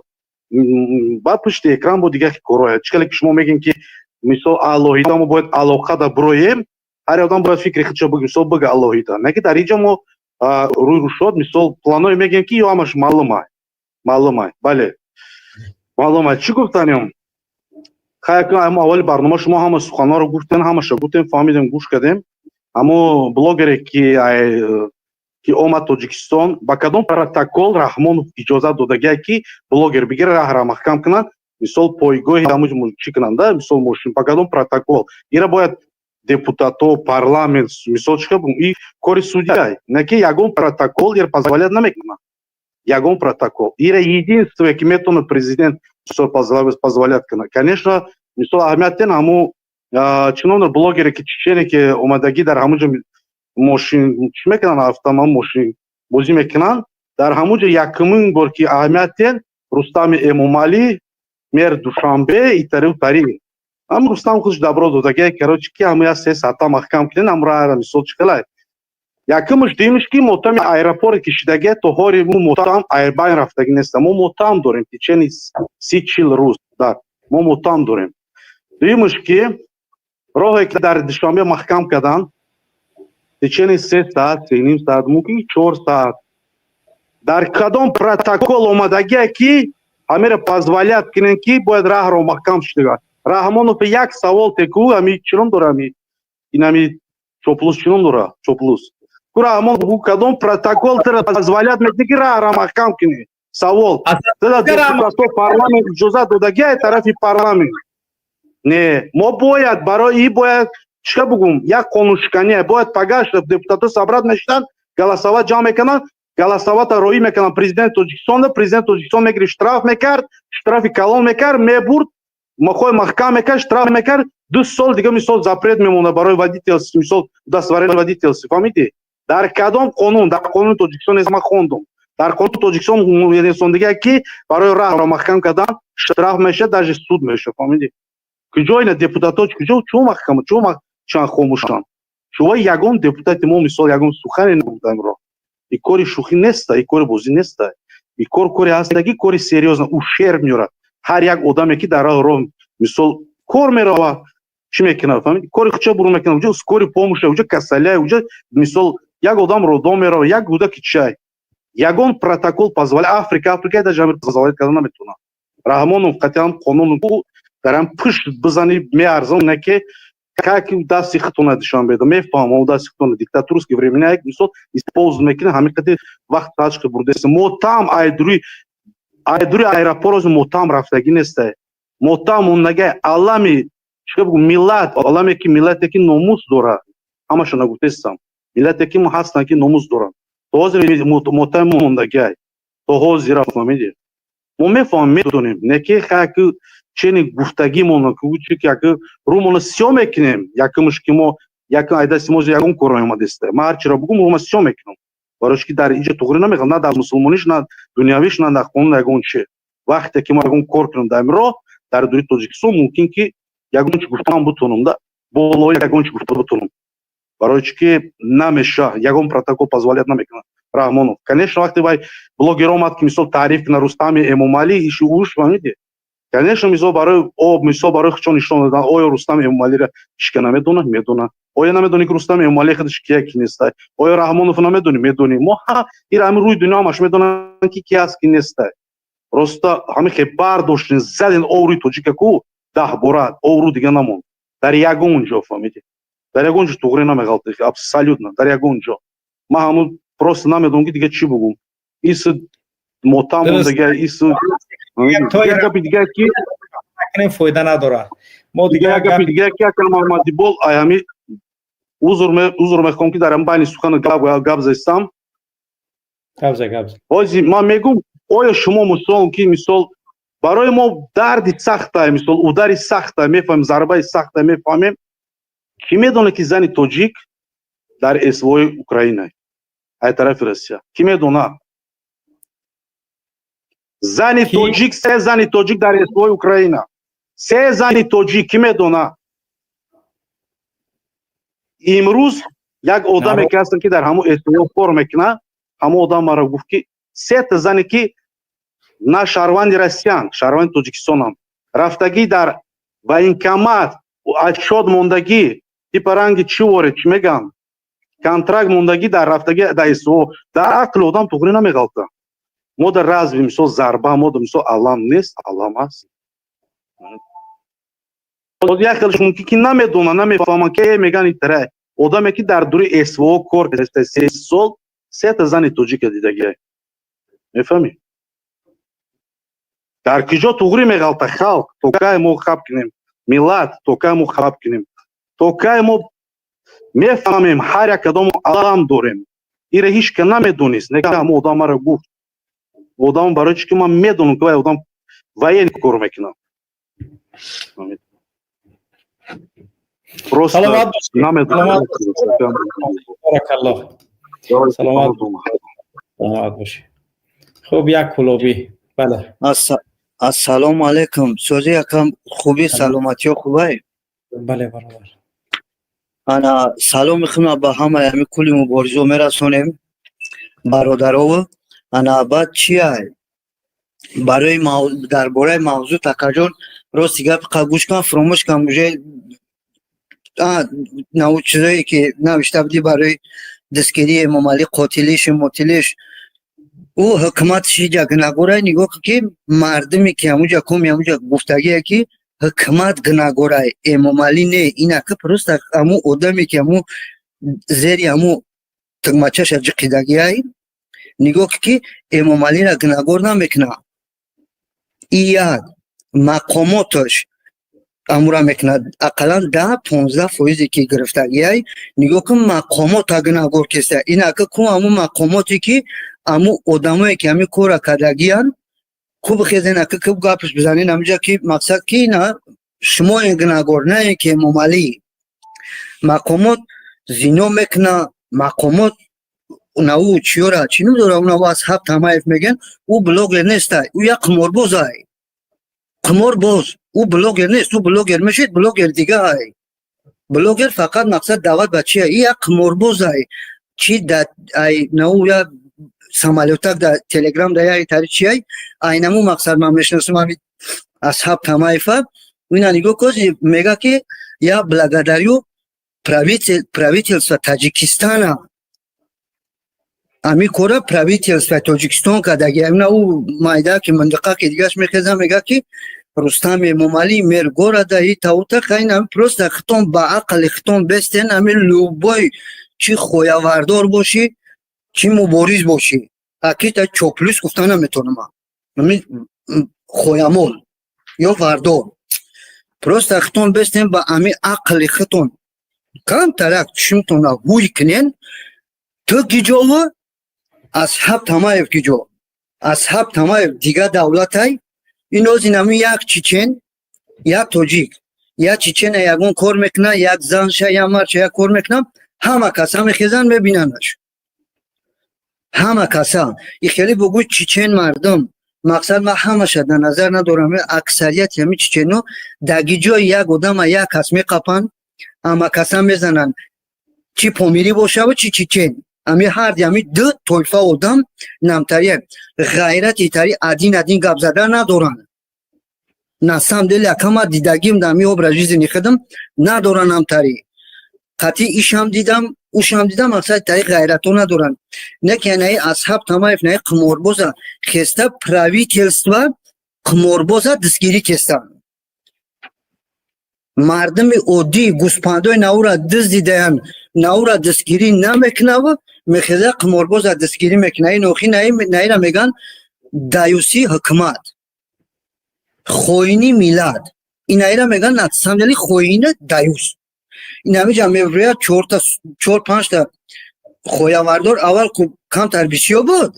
Speaker 19: баъд пушти экран бо дигар корҳое. Чӣ хеле ки шумо мегӯем ки, мисол, алоҳида мо бояд алоқада бироем, ҳар одам бояд фикри худшо, мисол, бига алоҳида. Не ки дар инҷа мо рӯй рӯшод, мисол, планое мегӯем ки ё ҳамаш маълумай, маълумай. Бале, маълумай. Чӣ гуфтанем? Хайр, аввали барнома шумо ҳама суханҳоро гуфтен, ҳамаша гуфтем, фаҳмидем, гӯш кардем. Ҳамо блогере ки омад Тоҷикистон, ба кадом протокол Раҳмонов иҷозат додагия ки блогер бигира, раҳра маҳкам кунанд, мисол, пойгоҳи чӣ кунанда, мисол, мошин? Ба кадом протокол? Ира бояд депутато, парламент, мисол, чӣ и кори судья не ки ягон протокол ира позволять намекунад, ягон протокол. Ира единственное ки метавонад президент, мисол, позволять кунад. Конечно, мисол, аҳамият тен ҳамо чунон блогере ки чечене ки омадагӣ, дар ҳамон ҷо мошин чӣ мекунанд, автомобил, мошин бозӣ мекунанд. Дар ҳамон ҷо якумин бор ки аҳамият тен Рустами Эмомалӣ, мэр Душанбе, итари тари ҳам Рустам худш добро додагия, короче, ки ҳама я 3 саата маҳкам кунен ҳам раҳра, мисол, чӣ хелай. Якумш, дуюмш ки мотами аэропорте ки шидагия, то ҳори мо мотам айбайн рафтагӣ неста. Мо мотам дорем течение 30-40 рӯз дар мо мотам дорем. Дуюмш ки роҳе ки дар Душанбе маҳкам карданд течение 3 саат, 3,5 саат, мумкин 4 саат, дар кадом протокол омадагия ки ҳамеро позволять кунем ки бояд раҳро маҳкам шудага? Раҳмонов як савол теку, ами чӣ ном дора, ами инами Чоплус, чӣ ном дора, Чоплус ку. Раҳмонов, кадом протокол тира позволять мекунӣ ки раҳро маҳкам кунӣ? Савол: депутато, парламент иҷозат додагия тарафи парламент? Не, мо бояд барои и бояд чӣ бугум, як қонуншикания бояд пагаш депутато собрать мешуданд, голосовать ҷамъ мекунанд, голосовать а роӣ мекунанд президенти Тоҷикистон. Президенти Тоҷикистон мегирифт, штраф мекард, штрафи калон мекард, мебурд, махои маҳкам мекард, штраф мекард, 2 сол дига, мисол, запрет мемонад барои водительство, мисол, удостоверение водительство. Фаҳмидӣ? Дар кадом қонун? Дар қонуни Тоҷикистон нест, ман хондум. Дар қонуни Тоҷикистон несондагия ки барои раҳро маҳкам кардан штраф мешавад, даже суд мешавад. Фаҳмидӣ? Куҷо ина депутатҳо, куҷо, чӯ маҳкама, чӯ чанд хомӯшанд? Шумо ягон депутати мо, мисол, ягон сухане нагуфтамро. И кори шӯхӣ неста, и кори бозӣ неста, и кор коре ҳаста ки кори серьёзно ущерб меорад. Ҳар як одаме ки дар роҳ, мисол, кор мерава, чӣ мекунад, фаҳмидӣ, кори худша бурун мекунад, уҷа скорый помощь, уҷа касаля, уҷа, мисол, як одам роддом мерава, як кӯдаки чай. Ягон протокол позволя Африка, Африка даже ҳамин позволять карда наметавонад. Раҳмонов қатъиан қонун дар ҳам пушт бизани меарзам, не ки как дасти худтона Душанбеда мефаҳмам, дасти худтона диктатурский времена як, мисол, использовать мекунад. Ҳамин қади вақт ташқи бурдест. Мотам айдури аэропорт мотам рафтагӣ неста, мотам мондага алами чӣ бугум, миллат, оламе ки миллате ки номус дорад, ҳамаша нагуфтестам, миллате ки ҳастанд ки номус доранд, то ҳозир мотам мондагиай, то ҳозира. Фаҳмидӣ? Мо мефаҳмем, медонем, не ки хаки чени гуфтагимон чи ки як рӯмона сиёҳ мекунем. Якумш ки мо якум айдасти мо ягон кор наомадеста. Ман ҳарчиро бугум, рӯма сиёҳ мекунам, барои ки дар инҷа туғри намехоҳам, на дар мусулмониш, на дунявиш, на дар қонун ягон чи. Вақте ки мо ягон кор кунем дар ин роҳ, дар дури Тоҷикистон, мумкин ки ягон чи гуфтан бутонам, да болои ягон чи гуфта бутонам. Барои чи ки намеша, ягон протокол позволять намекунад Раҳмонов. Конечно, вақте вай блогер омад ки, мисол, таъриф кунад Рустами Эмомалӣ, иши уш, фаҳмидӣ, конечно, мисол, барои об, мисол, барои худшон нишон додан. Оё Рустам Эмомалиро ҳичка намедонад? Медонад. Оё намедонӣ ки Рустам Эмомалӣ худаш кия, ки неста? Оё Раҳмонов намедонӣ? Медонӣ. Мо ира ҳамин рӯи дунё ҳамаш медонанд ки ки ҳаст, ки неста. Просто ҳамин хе бардоштин, задин оврӯи тоҷика ку 10 бора оврӯ дига намонд дар ягон ҷо. Фаҳмидӣ? Дар ягон ҷо туғри намеғалтӣ, абсолютно дар ягон ҷо. Ман ҳамун просто намедонам ки дига чӣ бугум. Ис мотам мондага, ис гапи дига ки
Speaker 1: фоида надорад. Мо
Speaker 19: дига гапи дига ки, ака Муҳаммадибол, ай ҳами узр мехоҳам ки дар ҳам байни сухан гап застам.
Speaker 1: Гап за, гап за.
Speaker 19: Ҳозир ман мегӯм, оё шумо мисол, ки мисол барои мо дарди сахта, мисол удари сахта мефаҳмем, зарбаи сахта мефаҳмем. Кӣ медонад, ки зани тоҷик дар СВОи Украина ай тарафи Россия? Кӣ медонад? Зани тоҷик, се зани тоҷик дар СВОи Украина, се зани тоҷик, кӣ медонад? Имрӯз як одаме ки ҳастанд, ки дар ҳамон СВО кор мекунад, ҳамон одам маро гуфт, ки сета зане, ки на шаҳрванди Россиян, шаҳрванди Тоҷикистонам, рафтагӣ дар военкомат, отчёт мондагӣ, типа ранги чӣ воре, чӣ мегӯям, контракт мондагӣ, дар рафтагӣ дар СВО. Дар ақли одам туғрӣ намеғалта. Мо дар разве мисол зарба, мо дар мисол алам нест? Алам аст. Як хелш мумкин ки намедонанд, намефаҳманд, ки мегӯянд итара одаме, ки дар дури СВО кор карда, 3 сол, сета зани тоҷика дидагиай. Мефаҳмӣ, дар куҷо туғрӣ меғалта? Халқ, то кай мо хаб кунем? Миллат, то кай мо хаб кунем? То кай мо мефаҳмем? Ҳар як кадому алам дорем. Ира ҳеҷ ка намедонист, не, ҳамо одам маро гуфт. Одам барои чӣ ки ман медонам, ки вай одам военный кор мекунад. Просто намедонам.
Speaker 1: Баракаллоҳ, саломат, саломат бошӣ. Хуб, як кулобӣ, бале.
Speaker 20: Ассалому алайкум, сози якам, хуби, саломатиё хубай?
Speaker 1: Бале, бародар.
Speaker 20: Ана саломи худма ба ҳамаи ҳами кулли муборизо мерасонем, бародарову. Ана баъд чиай, барои дар бораи мавзӯъ, такаҷон, рости гап гӯш кан, фуромӯш кан уже нав чизое ки навишта будӣ барои дастгирии Эмомалӣ, қотилиш, мотилиш, ӯ ҳукуматш иҷа гунаҳгорай. Нигоҳ кун, ки мардуме ки ҳамуҷа коми ҳамуҷа гуфтагие, ки ҳукумат гунаҳгорай, Эмомалӣ не. Инаки просто ҳамун одаме, ки ҳамун зери ҳамун тугмачаша ҷиқидагиай. Нигоҳ кун, ки Эмомалиро гунаҳгор намекунад. И як мақомоташ амура мекунад, ақаллан 10-15 фоизе ки гирифтагиай. Нигоҳ кун, мақомота гунаҳгор кеста. Инака ку ҳамун мақомоте, ки ҳамун одамое, ки ҳамин корра кардагиян, ку бихезен, ака, ку гапш бизанен ҳаминҷа, ки мақсад ки ина шумоен гунаҳгор, на ин ки Эмомалӣ. Мақомот зино мекуна, мақомот наву чиёра чӣ ном дора, унаву Асҳаб Тамаев мегӯян, ӯ блогер нестай, ӯ як қиморбозай, қиморбоз. Ӯ блогер нест. Ӯ блогер мешед, блогер дигаай. Блогер фақат мақсад даъват ба чия, и як қиморбозай. Чи да ай нау я самолётак да Телеграм да яй тари чиай, айнаму мақсад ман мешиносам ҳами Асҳаб Тамаева. Ина нигоҳ кун, мега, ки я благодарю правительство Таджикистана, ҳамин кора правительство Тоҷикистон кардаги. Ина ӯ майда ки минтақа ки дигаш мехеза, мега, ки Рустам Эмомалӣ мэр города и таута. Хайна просто хитон ба ақли хитон бестен. Ҳамин любой, чӣ хоявардор бошӣ, чӣ мубориз бошӣ, акита чоплюс гуфта наметонам. Ҳамин хоямол ё вардор, просто хитон бестен, ба ҳамин ақли хитон камтарак чишмтона ҳуй кунен. Ту гиҷову Асҳаб Тамаев киҷо? Асҳаб Тамаев дига давлатай. Ин озин ҳамин як чечен, як тоҷик, як чечена ягон кор мекуна, як занша, як марша як кор мекуна, ҳама каса мехезанд, мебинанаш, ҳама каса. И хеле бугӯй чечен мардум, мақсад ман ҳамаша дар назар надорам, аксарияти ҳамин чечено даги ҷои як одама як кас меқапанд, ҳама каса мезананд, чӣ помирӣ бошаву, чӣ чечен. Ами ҳарди ами ду тойфа одам намтария ғайрати тари один один гап зада надоранд. На самом деле, акама дидагим да ами образ жизни худам надоранд намтари қатъи ишам дидам, ушам дидам, мақсади тари ғайрато надоранд. Не ки наи Асҳаб Тамаев, наи қиморбоза хеста правительство қиморбоза дастгирӣ кестанд. Мардуми оддӣ гӯспандои наура дуздидаянд, наура дастгирӣ намекунаву мехеза қиморбоза дастгирӣ мекуна. Ин охи наира мегӯянд даюсии ҳукумат, хоини миллат. Инаира мегӯянд на самом деле хоини даюс. Ин ҳамиҷа мебурӯяд чорта, чор, панҷта хоявардор. Аввал камтар бисёр буд.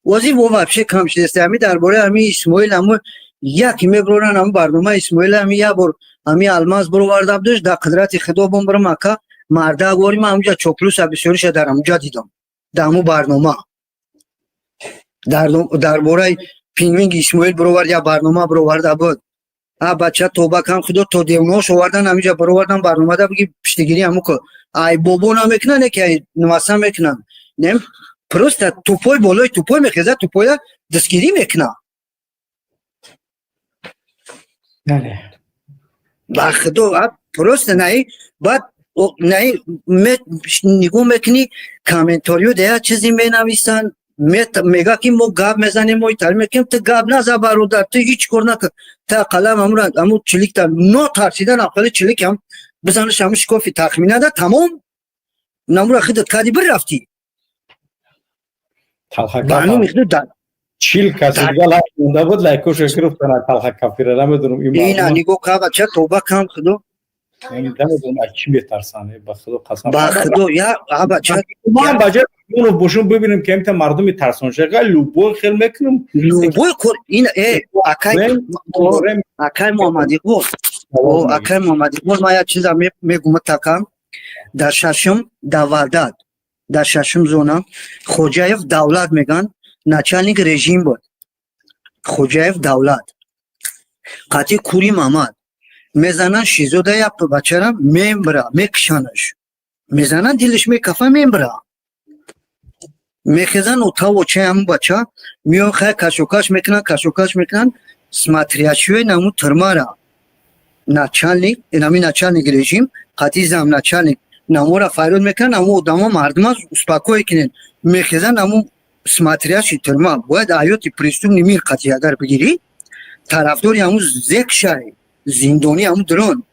Speaker 20: Ози во вообще кам шудааст. Ҳами дар бораи ҳами Исмоил, ҳамо яке меброран, ҳами барномаи Исмоил, ҳами як бор ҳами алмаз бироварда будаш, дар қудрати Худо бом барам, ака, марда гори ман ҳамуҷа чоплуса бисёриша дар ҳамуҷа дидам, дар ҳаму барнома дар бораи пингвинги Исмоил бировард, як барнома бироварда буд. А бача, тоба кам Худо, то девнош овардан, ҳамиҷа бировардан барномада, биги пиштигирӣ ҳаму ку ай бобо намекунан, яке ай нумаса мекунан. Нем просто тупой болои тупой мехеза, тупоя дастгирӣ мекуна. Ба Худо, просто наи баъд наи нигоҳ мекунӣ, комментариё да як чизе менависанд, мега ки мо гап мезанем, мо итар мекунем. Ту гап наза, бародар, ту ҳеҷ кор накун. Та қалам амура аму чиликта нотарсидан, ақали чилик ҳам бизанаш ҳаму шикофи тахминада, тамом, намура худат кади бирафтӣ.
Speaker 1: 40 каси дига лайк монда буд, лайкошо гирифтан, талха кафира намедонам.
Speaker 20: Ина нигоҳ ка, бача, тоба кам Худо.
Speaker 1: Намедонам аз чӣ метарсанд, ба Худо қасам.
Speaker 20: Ба Худо, я бача.
Speaker 1: Ман ба ҷои Умонов бошум, бибинем ки амта мардуми тарсоншаға любой хел мекунам.
Speaker 20: Любой кор ин э акай, акай Муҳаммад Иқбол, акай Муҳаммад Иқбол, ман як чиза мегум такам. Дар шашум, дар Ваҳдат, дар шашум зона Хоҷаев Давлат меган, начальник режим буд. Хоҷаев Давлат қатъи Кури Мамад мезанан, Шизода як бачара мембра, мекушанаш, мезанан, дилаш мекафа, мембра. Мехезан отаву очаи ҳамун бача меоян, хай, кашокаш мекунан, кашокаш мекунан, смотрящий наму тюрьмара начальник, нами начальник режим қатъи зам начальник намора фарёд мекунан, аму одамо мардума успокой кунен. Мехезан, аму смотрящий тюрьма бояд ҳаёти преступный мир қатъи агар бигирӣ, тарафдори ҳаму зек шай, зиндонӣ ҳаму дрон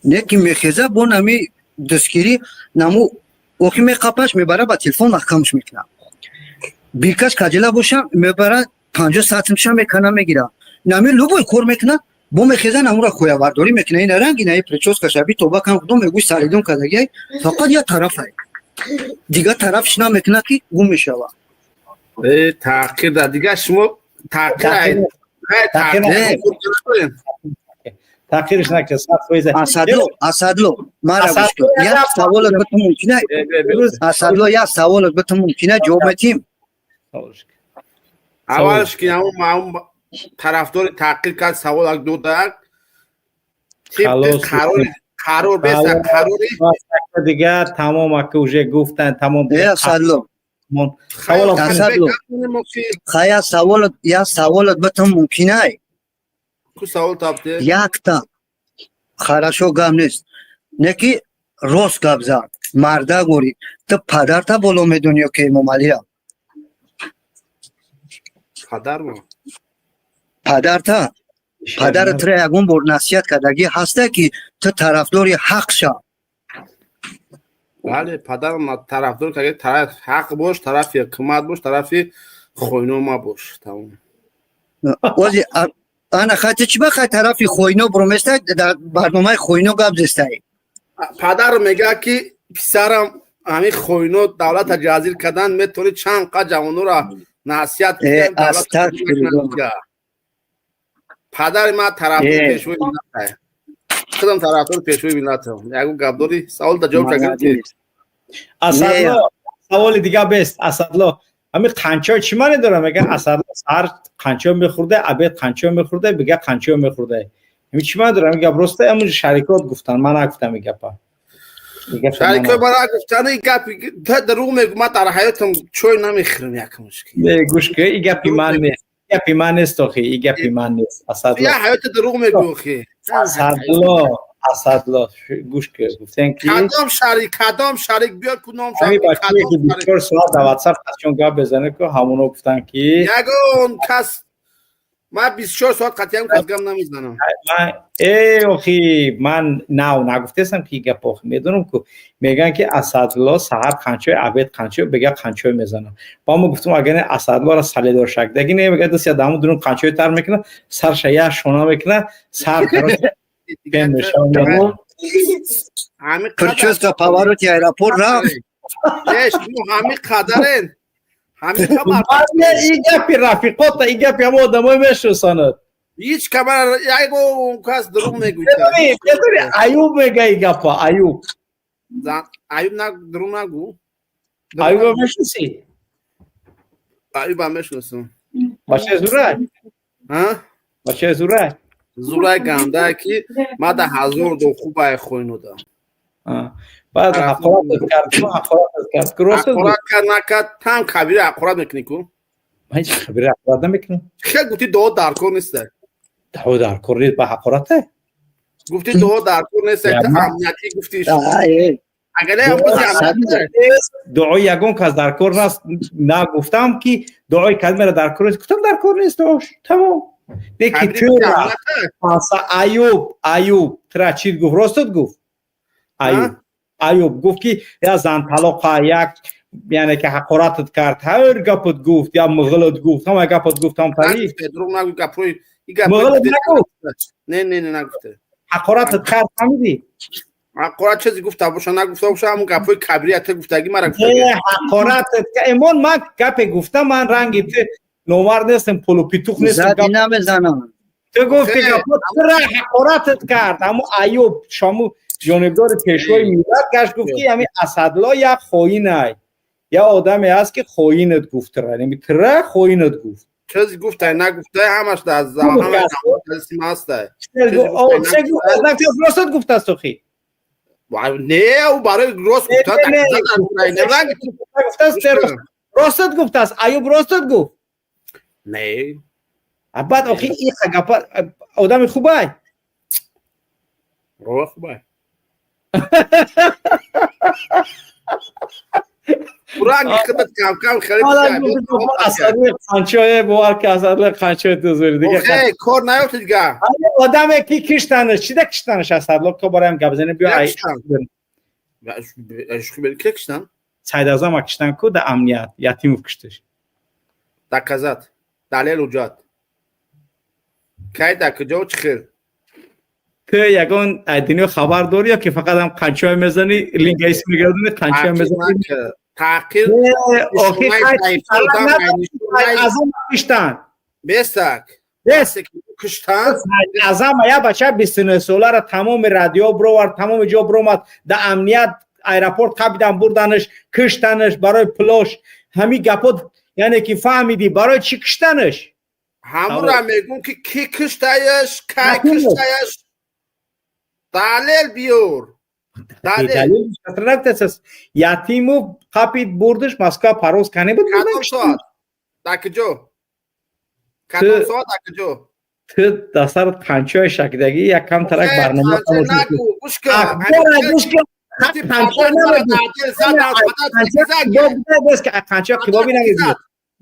Speaker 20: не ки мехеза бо нами дастгирӣ наму охи меқапаш, мебара, ба телефон маҳкамш мекунад. Биркаш каҷила боша, мебара, 50 сатмша мекана, мегира, нами любой кор мекуна, бо мехеза, намура хоявардорӣ мекуна. Ина ранги наи причёска шаби, тоба кам Худо, мегӯй саридон кардагиай, фақат як тарафай, дигар тарафш намекуна ки гум мешава.
Speaker 21: Э, таъқир да дигар шумо таъқир.
Speaker 1: Таъқирш накард, 100%.
Speaker 20: Асадло, Асадло, мара гӯш кун, як саволат ба ту мумкина, Асадло, як саволат ба ту мумкина ҷавоб метим?
Speaker 21: Аввалш ки ҳамун тарафдори таъқир кард, саволак додак, тибқи қарори қарор беса қарори.
Speaker 1: Дигар тамом, ака, уже гуфтан, тамом.
Speaker 20: Э, Асадло, Асадло, хая, саволат, як саволат ба ту мумкинай?
Speaker 21: Ку савол табте.
Speaker 20: Якта, хорошо, гап нест, не ки рост гап зад, марда гӯри, ту падарта боло медонӣ ё ки Эмомалия?
Speaker 21: Падармо.
Speaker 20: Падарта, падарат тра ягон бор насиҳат кардагӣ ҳаста ки ту тарафдори ҳақ шав?
Speaker 21: Бале, падарам тарафдор карда, тараф ҳақ бош, тарафи ҳукумат бош, тарафи хойно мабош, тамом.
Speaker 20: Ози ана хати чӣ ба хай тарафи хойно буроместай, дар барномаи хойно гап зестай?
Speaker 21: Падар мегӯяд ки писарам, ҳамин хойно давлата ҷазир кардан, метавонӣ чанд қа ҷавонора насиҳат. Падари ман тарафдори пешвои миллат, худам тарафдори пешвои миллатам. Ягон гап дорӣ? Савол да ҷавоб шагирди.
Speaker 1: Асадло, саволи дига бест. Асадло, ҳамин қанчо чӣ маъне дорад? Мегӯяд, Асадло саҳар қанчо мехӯрда, обед қанчо мехӯрда, бига қанчо мехӯрда. Ҳамин чӣ маъне дорад ҳамин гап? Роста ҳамин шарикот гуфтан, ман нагуфтам ин гапа.
Speaker 21: Шарикои ман нагуфтан ин гап, дурӯғ мегӯ. Ман дар ҳаётам чой намехӯрам, якмуш.
Speaker 1: Гӯш ки, ин гапи ман нест, гапи ман нест охи, ин гапи ман нест, Асадло.
Speaker 21: Я ҳаёти дурӯғ мегӯ охи.
Speaker 1: Асадло, Асадло, гӯш ки, гуфтем ки
Speaker 21: Кадом шарик, кадом шарик, биёр ку ном.
Speaker 1: Ҳамин бачае ки 24 соат дар ватсап қасчон гап безане ку, ҳамоно гуфтан ки
Speaker 21: Ягон кас, ман 24 соат қатъиян кас гап намезанам.
Speaker 1: Э, охи, ман нав нагуфтесам ки гап, охи, медонам ку. Мегӯянд ки Асадло саҳар қанчои, обед қанчои, бега қанчои мезанам. Ба мо гуфтум, агар не Асадлоро салидор шакдаги не, мегӯяд, дастя даму дурун қанчои тар мекунад, сарша як шона мекунад, сар пен мешавад.
Speaker 20: Прическа повороти аэропорт рафт.
Speaker 21: Шумо ҳамин қадарен.
Speaker 1: Ин гапи рафиқота, ин гапи ҳама одамои мешиносанад.
Speaker 21: Ҳеҷ кабар ягон кас дурӯғ мегӯяд.
Speaker 1: Медони, Аюб мега ин гапа, Аюб.
Speaker 21: Аюб дурӯғ нагӯ.
Speaker 1: Аюба мешиносӣ?
Speaker 21: Аюба мешиносам.
Speaker 1: Бачаи зурай? Бачаи зурай?
Speaker 21: Зурай гандае ки мада ҳазор до хубае хоинода.
Speaker 1: Баъд ҳақорат кард, ҳақорат кард.
Speaker 21: Ҳақорат кард, накард, там кабира ҳақорат мекунӣ ку?
Speaker 1: Ман ҳеҷ кабира ҳақорат намекунам.
Speaker 21: Хел гуфти дуо дар кор нест.
Speaker 1: Дуо дар кор нест, ба ҳақорате?
Speaker 21: Гуфти дуо дар кор нест, амниятӣ гуфти.
Speaker 1: Дуои ягон кас дар кор нест, нагуфтам ки дуои кадмера дар кор нест, гуфтам дар кор нест дуош, тамом. Неки тура Аюб, Аюб тура чӣ гуфт, ростат гуфт? Аюб, Аюб гуфт ки я зан талоқа, як яъне ки ҳақоратат кард, ҳар гапат гуфт, я муғилат гуфт, ҳама гапат гуфт, ҳам тари.
Speaker 21: Дурӯғ нагӯ, гапҳои
Speaker 1: муғилат нагуфт.
Speaker 21: Не, не, не, нагуфта.
Speaker 1: Ҳақоратат кард, фаҳмидӣ?
Speaker 21: Ҳақорат чизе гуфта боша, нагуфта боша, ҳамун гапҳои кабирия ту гуфтагӣ мара гуфтагӣ.
Speaker 1: Ҳақоратат эмон, ман гапе гуфтам, ман ранги ту номард нестам, полупетух нестам.
Speaker 20: Зади намезанам.
Speaker 1: Ту гуфти гапҳо тура ҳақоратат кард, ҳамун Аюб шому ҷонибдори пешвои миллат гашт, гуфт ки ҳамин Асадло як хоинай, як одаме ҳаст ки хоинат гуфт тура, яъне тура хоинат гуфт.
Speaker 21: Чизе гуфтай, нагуфтай, ҳамаш дар ҳаста.
Speaker 1: Ростат гуфтааст охи?
Speaker 21: Не, ӯ барои рост гуфта.
Speaker 1: Ростат гуфтааст, Аюб ростат гуфт?
Speaker 21: Не.
Speaker 1: Баъд охи иха гапа одами хубай?
Speaker 21: Рова хубай. Ранги худат кам-кам хеле
Speaker 1: Асадли қанчое, бовар ки Асадли қанчое ту зури дига.
Speaker 21: Охе, кор наёфти дига.
Speaker 1: Одаме ки киштанаш, чида киштанаш Асадло, ко бароям гап занем, биё ай.
Speaker 21: Ки киштан?
Speaker 1: Сайдазама киштан ку да амният, Ятимов кишташ.
Speaker 21: Доказат. Далел ҳуҷҷат. Кай дар куҷо чӣ хел?
Speaker 1: Ту ягон дунё хабар дорӣ ё ки фақат ҳам қанчое мезанӣ, лингаис мегардонӣ, қанчое мезанӣ?
Speaker 21: Таъқир
Speaker 1: Азам киштан.
Speaker 21: Бестак. Киштан.
Speaker 1: Азама я бача 29 солара тамоми радио бировард, тамоми ҷо биромад, да амният аэропорт қабидан бурданаш, киштанаш барои пулош. Ҳамин гапо яъне ки фаҳмидӣ барои чӣ киштанаш?
Speaker 21: Ҳамура мегӯм ки кӣ киштаяш, кай киштаяш. Далел биёр.
Speaker 1: Далел Ятимов қапид бурдаш Москва пароз кане буд.
Speaker 21: Кадом соат? Дар куҷо? Кадом соат дар куҷо?
Speaker 1: Ту дар сарат қанчои шакидагӣ як кам тарак барнома
Speaker 21: нагӯ, гӯш кун.
Speaker 1: Гӯш кун. Қанчои қибобӣ нагӯ.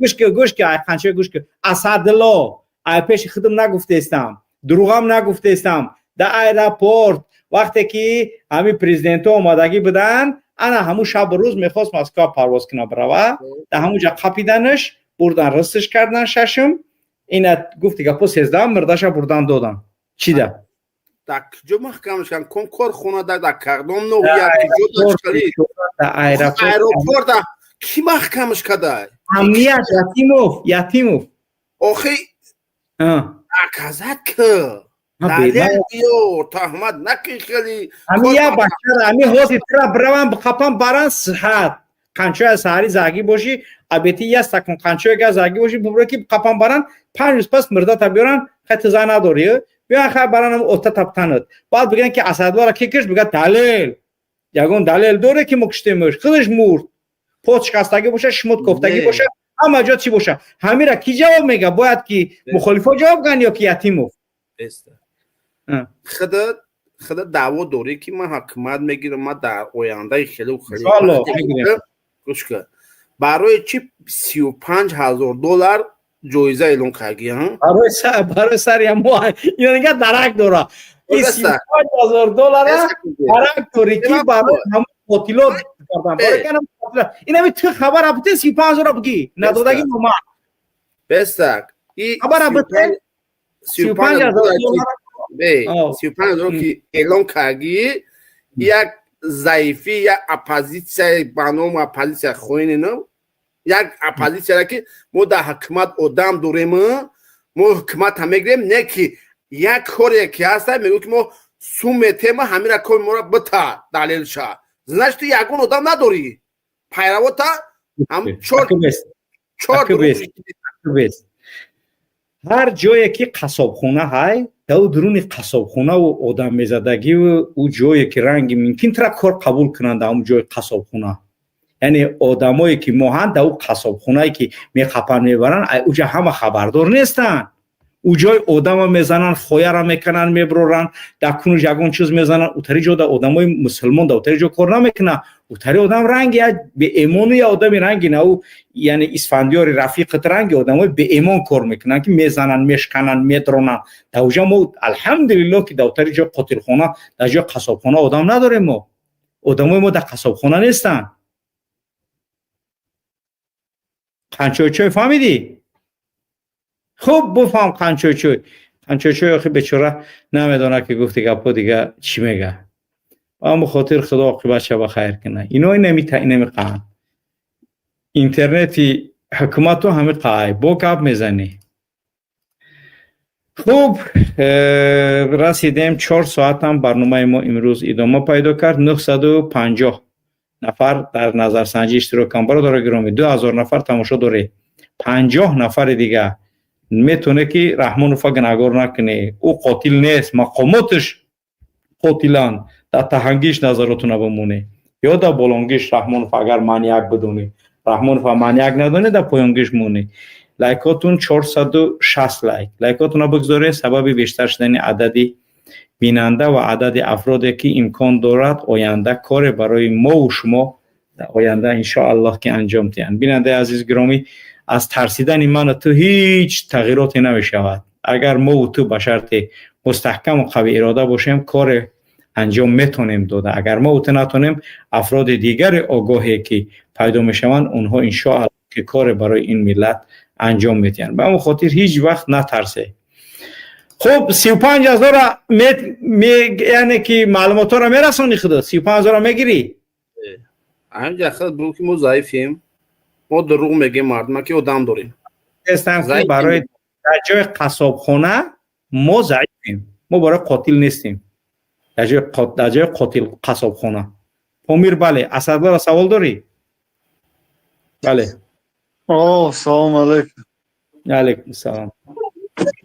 Speaker 1: Гӯш кун, гӯш кун, қанчои гӯш кун. Асадло, ай пеши худам нагуфтаистам, дурӯғам нагуфтаистам. Дар аэропорт вақте ки ҳамин президентҳо омадагӣ буданд, ана ҳамун шабу рӯз мехост Москва парвоз кунад бирава, дар ҳамун ҷа қапиданаш, бурдан рысташ кардан шашум, ина гуфти гапо сездаҳам мирдаша бурдан додан. Чида?
Speaker 21: Дар куҷо маҳкамаш карданд? Ком корхона дар кадом ноҳия куҷо дашкалӣ?
Speaker 1: Дар
Speaker 21: аэропорт ки маҳкамаш кардай?
Speaker 1: Амният Ятимов, Ятимов.
Speaker 21: Охи доказат ки далел биёр, таҳмат накун хеле.
Speaker 1: Ҳамин як бачара, ҳамин ҳозир тура биравам бихапам баран сиҳат. Қанчоя саҳари загӣ бошӣ, абети як стакон қанчоя га загӣ бошӣ, бубура ки қапам баран, 5 рӯз пас мирдата биёран, хай ту зан надорӣ, биён хай баран ота таптанат. Баъд бигӯянд ки Асадлоро ки кишт, бигӯяд далел. Ягон далел доре ки мо киштемаш, худаш мурд. Пот шикастагӣ боша, шумот кофтагӣ боша, ҳама ҷо чӣ боша. Ҳамира ки ҷавоб мега? Бояд ки мухолифо ҷавоб гӯянд ё ки Ятимов?
Speaker 21: Худа даъво дорӣ ки ман ҳукумат мегирам, ман дар ояндаи хеле хеле. Гӯш кун. Барои чӣ $35,000 ҷоиза эълон кардӣ?
Speaker 1: Барои сари ҳамо ина нига дарак дора. Ин $35,000 дарак дорӣ ки барои ҳамо қотилот кардан. Барои ки қотилот. Ин ҳами ту хабар абте 35,000 бигӣ. Надодагӣ номард.
Speaker 21: Бестак.
Speaker 1: Хабар абте
Speaker 21: $35,000 $35,000 ки эълон кардӣ, як заифӣ, як оппозитсия ба номи оппозитсия хоинено, Як оппозитсияра ки мо дар ҳукумат одам дорем, мо ҳукумата мегирем, не ки як коре ки ҳаста, мегӯ ки мо сум метема, ҳамира кори моро бита далелша. Значит, ту ягон одам надорӣ, пайравота ҳам чор чор.
Speaker 1: Ҳар ҷое ки қассобхона ҳай, дар дуруни қассобхонаву одаммезадагиву ӯ ҷое ки ранги мумкин тра кор қабул кунанд, дар он ҷои қассобхона, яъне одамое ки моҳанд, дар ӯ қассобхонае ки меқапанд, мебаранд, уҷа ҳама хабардор нестанд. Ӯ ҷои одама мезананд, хояра мекунанд, меброранд, дар кунуш ягон чиз мезананд. Утари ҷо дар одамои мусулмон дар утари ҷо кор намекунанд. Утари одам ранги як беэмону я одами ранги нау, яъне Исфандиёри рафиқат ранги одамои беэмон кор мекунанд, ки мезананд, мешкананд, медронанд. Дар уҷа мо, алҳамдулиллоҳ, ки дар утари ҷои қотилхона, дар ҷои қассобхона одам надорем. Мо одамои мо дар қассобхона нестанд. Қанчойчой, фаҳмидӣ? Хуб буфаҳм. Қанчойчой, Қанчойчой охи бечора намедонад, ки гуфти гапҳо дига чӣ мега. Ба ҳамн хотир худо оқибатша ба хайр кунад. Ино инами қаҳан интернети ҳукумату ҳами қаҳай бо гап мезанӣ. Хуб, расидем, 4 соатам барномаи мо имрӯз идома пайдо кард. 950 нафар дар назарсанҷӣ иштирок кан. Бародаро гиромӣ, 2000 нафар тамошо доред, 50 нафари дига метавоне ки Раҳмонова гунаҳгор накунӣ. Ӯ қотил нест, мақомоташ қотиланд. Дар таҳангиш назаротуна бимонӣ ё дар болонгиш. Раҳмонов агар маньяк бидонӣ, Раҳмонова маньяк надонӣ, дар поёнгиш монӣ. Лайкотун 460 лайк, лайкотуна бигзоред, сабаби бештар шудани адади бинанда ва адади афроде ки имкон дорад оянда коре барои мову шумо дар оянда, иншоаллоҳ, ки анҷом диҳанд. Бинандаи азиз гиромӣ, аз тарсидани ману ту ҳеҷ тағйироте намешавад. Агар мову ту ба шарти мустаҳкаму қавӣ ирода бошем, коре анҷом метонем дода. Агар мову ту натонем, афроди дигари огоҳе ки пайдо мешаванд, онҳо, иншоаллоҳ, ки коре барои ин миллат анҷом медиҳанд. Ба ҳамон хотир ҳеҷ вақт натарсе. Хуб, 35 ҳазора, яъне ки маълумотҳоро мерасонӣ, худо 35 ҳазора мегирӣ.
Speaker 21: Ҳаминҷа худ бугӯ ки мо заифем, мо дурӯғ мегӯем мардума, ки одам дорем.
Speaker 1: Нестам ки барои дар ҷои қассобхона мо заифем, мо барои қотил нестем. Дар ҷои қотил қассобхона. Помир, бале, Асадлора, савол дорӣ? Бале.
Speaker 2: О, салому алейкум.
Speaker 1: Алейкум салом.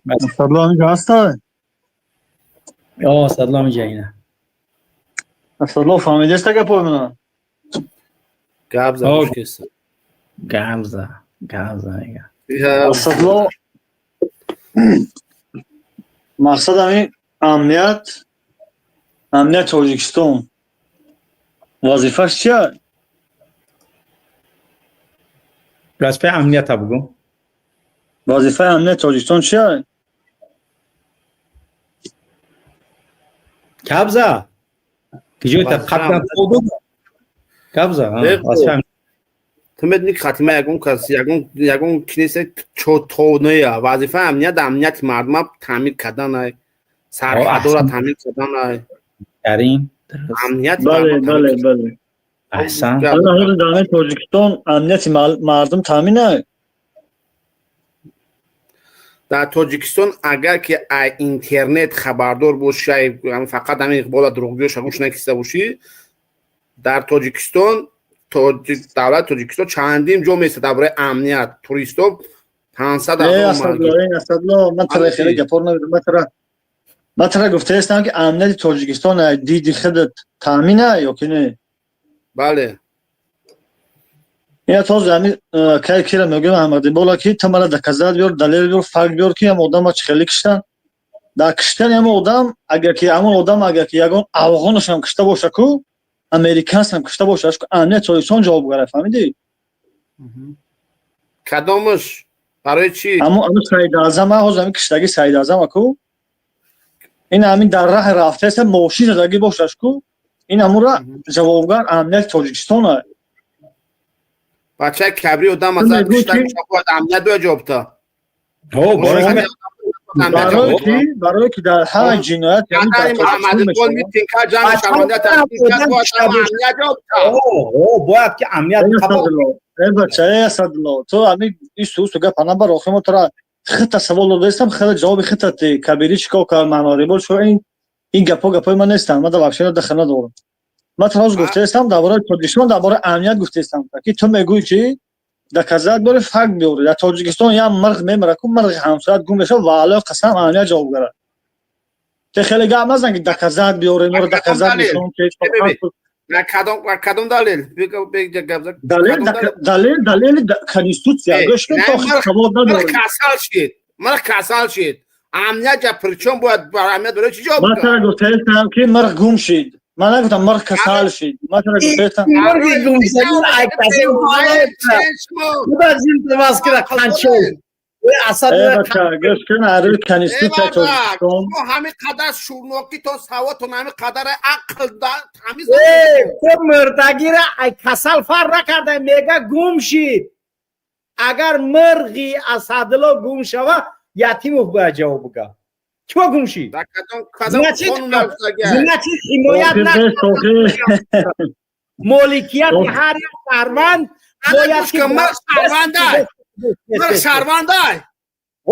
Speaker 2: Асадло ҳаминҷо ҳастай?
Speaker 1: О, Асадло ҳаминҷа ина.
Speaker 2: Асадло, фаҳмидеста гапои мана?
Speaker 21: Гап за.
Speaker 1: Гап за, гап за мега.
Speaker 2: Асадло, мақсад ҳамин амният Тоҷикистон вазифаш чия?
Speaker 1: Вазифаи амнията бугӯ.
Speaker 2: Вазифаи амнияти Тоҷикистон чия?
Speaker 1: Кабза киҷоята қаблан кабза.
Speaker 21: Ту медонӣ, хатима ягон кас, ягон кинеса чотонея. Вазифаи амният амнияти мардума таъмин карданай, сарҳадора таъмин карданай.
Speaker 1: Амният.
Speaker 2: Бале, бале, бале.
Speaker 1: Аҳсан.
Speaker 2: Дар Тоҷикистон амнияти мардум таъмин?
Speaker 21: Дар Тоҷикистон агар ки интернет хабардор бошӣ, фақат ҳамин иқбола дурӯғгӯёша гӯш накиста бошӣ, дар Тоҷикистон, давлати Тоҷикистон чандин ҷо места дар бораи амният, туристо 500.
Speaker 2: Ман тара гуфтаистам, ки амнияти Тоҷикистон диди худат таъмина ё ки не?
Speaker 21: Бале.
Speaker 2: Ина този ҳамин кай кира мегӯям, Аҳмадибола, ки ту мара доказат биёр, далел биёр, факт биёр, ки ҳам одама чӣ хеле киштан. Дар киштани ҳамон одам, агар ки ҳамон одам, агар ки ягон афғонашам кишта боша ку, американсам кишта боша, амнияти Тоҷикистон ҷавобгара, фаҳмидӣ?
Speaker 21: Кадомаш, барои чӣ?
Speaker 2: Ҳамон Саидаъзама, ҳозир ҳамин киштаги Саидаъзама ку, ин ҳамин дар раҳи рафтаеста мошин задагӣ бошаш ку, ин ҳамура ҷавобгар амнияти Тоҷикистона.
Speaker 21: Бачаи кабри одам аз амният бояд ҷавоб та.
Speaker 2: Барое ки дар ҳама ҷиноят
Speaker 1: Бояд ки амният.
Speaker 2: Э бача, э Асадулло, ту ами исту усту гапа набар, охи мо тура хита савол додаистам, хеле ҷавоби хита ти кабири чикор кард, Маҳмад чикор, ин гапҳо гапҳои ман нестанд, ман дар вообще дахл надорам. Ман танҳо гуфтаистам дар бораи Тоҷикистон, дар бораи амният гуфтаистам, ки ту мегӯӣ ки доказать биёри, факт биёри. Дар Тоҷикистон як мирғ мемира ку, мирғи ҳамсоят гум мешавад, ва аллоҳ қасам, амният ҷавобгарад. Те хеле гап назан ки доказать биёре, моро доказать нишон ки
Speaker 21: Кадом далел?
Speaker 2: Далел, далели конститутсия. Гӯш кун, то савод надорӣ.
Speaker 21: Касал шид, мирғ касал шид, амният ҷа причём бояд амният барои чӣ ҷавоб?
Speaker 2: Ман тара гуфтаистам ки мирғ гум шид, ман нагуфтам мирғ касал шид, ман тара гуфтаистам.
Speaker 1: Мирғи гум шид ай касал қанчол.
Speaker 2: Гӯш кун, арӯи конститутсияи Тоҷикистон.
Speaker 21: Ҳамин қадар шурнокитон, саводтон ҳамин қадар, ақл ҳамин.
Speaker 1: Ту мурдагира ай касал фарқ накарда, мега гум шид. Агар мирғи Асадулло гум шава, Ятимов бояд ҷавоб буга, чиба гум шид? Значит, ҳимоят моликияти ҳар як шаҳрванд бояд.
Speaker 21: Мирғ шаҳрвандай.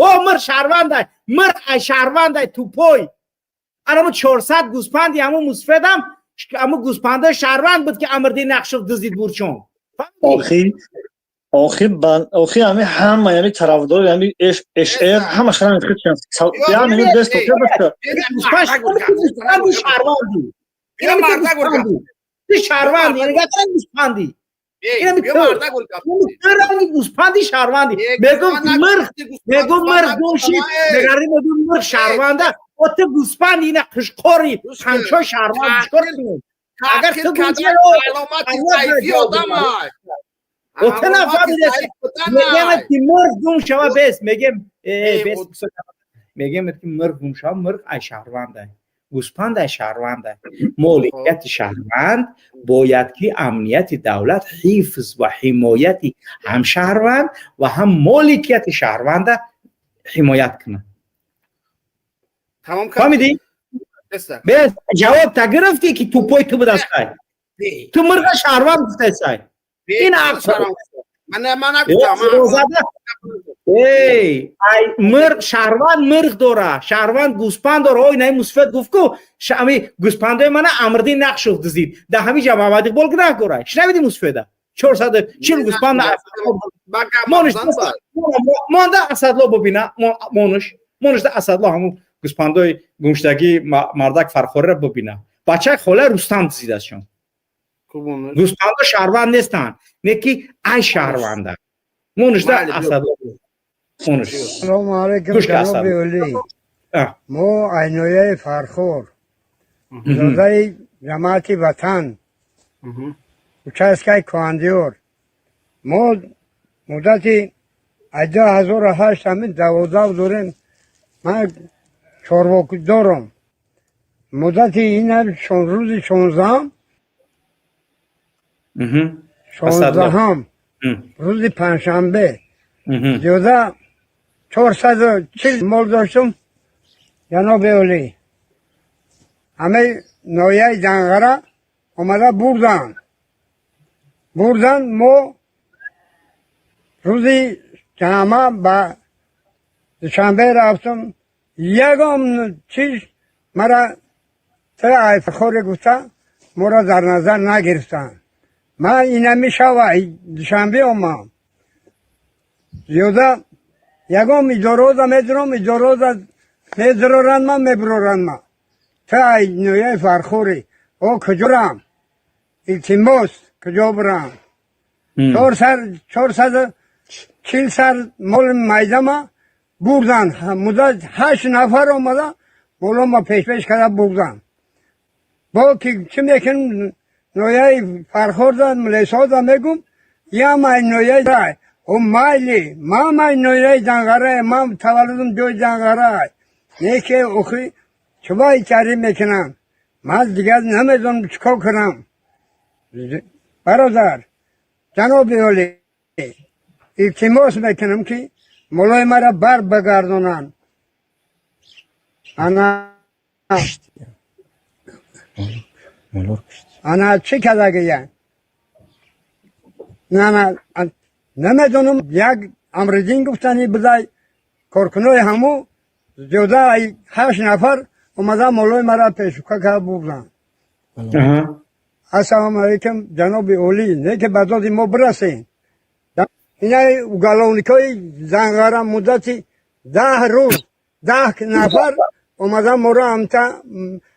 Speaker 1: О, мирғ шаҳрвандай, мирғ ай шаҳрвандай, тупой. Анамо 400 гӯспанди ҳамо мусфедам, ҳамо гӯспандаи шаҳрванд буд, ки Амрдин Нақшов дуздид бурчон.
Speaker 2: Охи, охи, охи, ҳами ҳама ҳами тарафдори ҳами шр ҳама шарам хичан. Я минут бес
Speaker 1: Гӯспанди шаҳрванди, ти шаҳрванди, гӯспанди ранги гӯспанди шаҳрванди. Мегум мирғ, мегум мирғ гум шид, мегарди мегум мирғ шаҳрванда, о ту гӯспанди ина қишқори қанчои шаҳрванд чикор кунем? Агар ту о ту нафаҳмидаси, мегем ки мирғ гум шава, бес мегем, бес мегем ки мирғ гум шава, мирғ ай шаҳрвандай, гӯспанд ай шаҳрванда, моликияти шаҳрванд бояд ки амнияти давлат ҳифз ва ҳимояти ҳам шаҳрванд ва ҳам моликияти шаҳрванда ҳимоят кунад. Фаҳмидӣ? Бес, ҷавоб та гирифтӣ ки тупой ту будастай, ту мирға шаҳрванд гуфтасай. Ин эй, ай мирғ шаҳрванд, мирғ дора, шаҳрванд гӯспанд дора. Ой, наи мусфед гуфт ку, ами гӯспандои мана Амрдин Нақшов дуздид. Дар ҳамин ҷа Маҳмад Иқбол гунаҳкора. Шунавиди мусфеда? 440 гӯспанд монда, Асадло бубина, монуш, монушда Асадло ҳамун гӯспандои гумшудагии мардак Фархориро бубина. Бачаи хола Рустам дуздидашон. Гӯспандо шаҳрванд нестанд, не ки ай шаҳрванда. Монушда Асадло.
Speaker 4: Салому алайкум, ҷаноби олӣ. Мо айнояи Фархор, зодаи ҷамоати Ватан, участкаи Коҳандиёр. Мо муддати аз 2008 ҳамин 12 дорем. Ман чорвокдорам. Муддати ина рӯзи 16-ам, 16-ам, рӯзи панҷшанбе, зиёда 440 мол доштум, ҷаноби олӣ. Ҳамаи ноҳияи Данғара омада бурданд. Бурданд. Мо рӯзи ҷамъа ба Душанбе рафтум, ягон чиз мара айфхоре гуфта моро дар назар нагирифтанд. Ман инами шава Душанбе омам, зиёда ягон идороза медурам, идороза медуроранд ман, мебуроранд ман. Та ай ноҳияи Фархорӣ, о куҷорам? Илтимос, куҷо бурам? 440 сар моли майдама бурданд. Муддат ҳашт нафар омада молома пешпеш карда бурданд. Бо ки чӣ мекунем? Ноҳияи Фархорда млесода мегум, ям ай ноҳияи о майли, ман ай ноҳияи Данғарае, ман таваллудам ҷои Данғарае. Не ки охи чӯба итарӣ мекунам, ман дигар намедонам чӣ кор кунам. Бародар, ҷаноби олӣ, илтимос мекунам ки молои маро бар бигардонанд. Ана ана чӣ кардагия? На, намедонам, як Амриддин гуфтани будай, коркунои ҳаму зиёда 8 нафар омада молои мара пешука карда бурданд. Ассалому алайкум, ҷаноби олӣ, не ки ба доди мо бирасем. Инаи уголовникҳои Занғара муддати 10 рӯз 10 нафар омада моро амта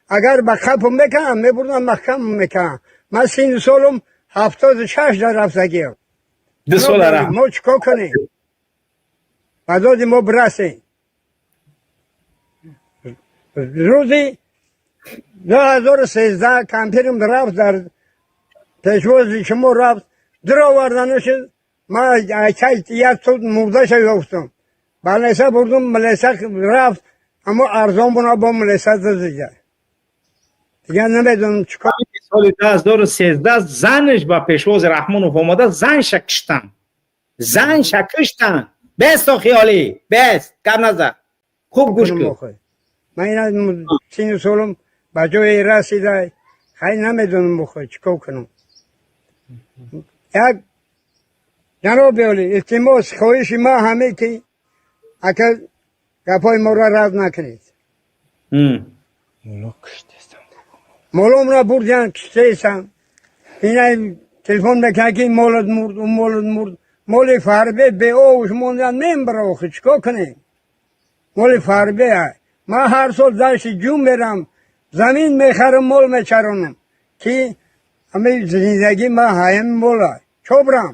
Speaker 4: агар ба қапм мекунам, мебурдам, маҳкам мекунам. Ман сину солум 76 дар рафтагиам.
Speaker 1: 2 сола раҳм.
Speaker 4: Мо чӣ кор кунем? Ба доди мо бирасем. Рӯзи 2013 кампирим рафт, дар пешвози шумо рафт, дуроварданашуд. Ман айчай як тут мурдаша ёфтам. Ба леса бурдум, милиса рафт, аммо арзон буна бо милиса дузида. Дигар намедонам чӣ кор.
Speaker 1: Соли 2013 занаш ба пешвози Раҳмонов омада, занша киштанд. Занша киштанд. Бес то хиёлӣ, бес, гап наза. Хуб гӯш кун.
Speaker 4: Ман ина сину солум ба ҷое расида, хай намедонам бохӯ чӣ кор кунам. Як ҷаноби олӣ, илтимос, хоҳиши ман ҳаме ки ака гапҳои моро рад накунед. Моломро бурдиян, киштаесам. Ина телефон мекунад ки молот мурд, ӯ молот мурд. Моли фарбе беовуш мондан мембара, охи чӣ кор кунем? Моли фарбе. Ман ҳар сол дашти ҷум мерам, замин мехарам, мол мечаронам, ки ҳами зиндагӣ ман ҳаям мола. Чобрам.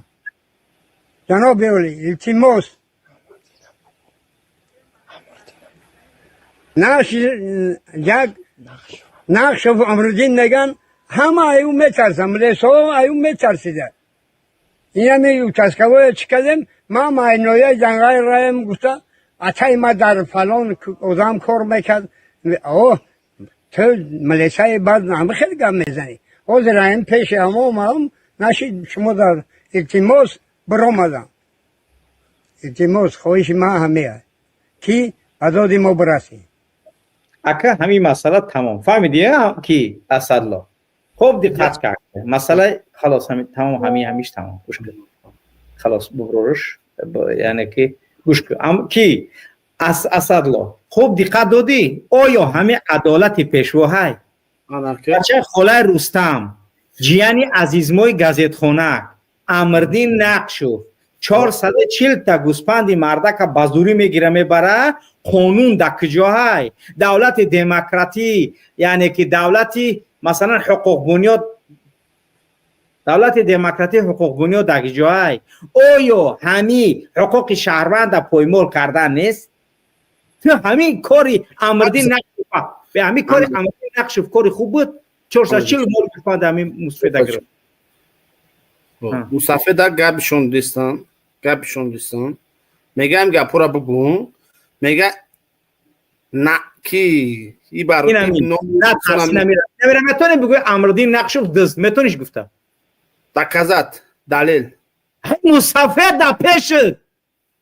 Speaker 4: Ҷаноби олӣ, илтимос. Нақш як Нақшов Амриддин меган, ҳама аю метарсам, лесо аю метарсида. Инами участковое чӣ кардем, ман майноя Ҷанғай раем гуфта, атай ма дар фалон одам кор мекард. О, ту милисаи бад ҳама хеле гап мезанӣ. Ҳозир раем пеши ҳама омадам, нашид шумо дар илтимос биромадам. Илтимос, хоҳиши ман ҳамеа ки ба доди мо бирасем.
Speaker 1: Ака, ҳамин масъала тамом. Фаҳмидӣ ки Асадло? Хуб диққат кард. Масъала халос, ҳамин тамом, ҳамин ҳамиш тамом. Гӯш кун. Халос, буброрш, яъне ки гӯш кун. Ки Асадло, хуб диққат додӣ? Оё ҳамин адолати пешвоҳай? Бачаи холаи Рустам, ҷияни Азизмои газетхонак, Амрдин Нақшов 440 та гӯспанди мардака ба зурӣ мегира мебара, қонун дар куҷоҳай? Давлати демократӣ, яъне ки давлати масалан ҳуқуқбунёд, давлати демократӣ ҳуқуқбунёд дар куҷоҳай? Оё ҳамин ҳуқуқи шаҳрванда поймол кардан нест? Ту ҳамин кори Амрдин Нақшов, ҳамин кори Амрдин Нақшов кори хуб буд? 440 мол гӯспанди ҳамин мусфеда гирифт.
Speaker 21: Мусафеда гапшон дистан, гапшон дистан. Мегаем гапура бугун. Мега на ки и бар
Speaker 1: намира, метонӣ бигӯи Амриддин Нақшов дузд, метониш гуфта?
Speaker 21: Доказать, далел.
Speaker 1: Мусафед да пешит.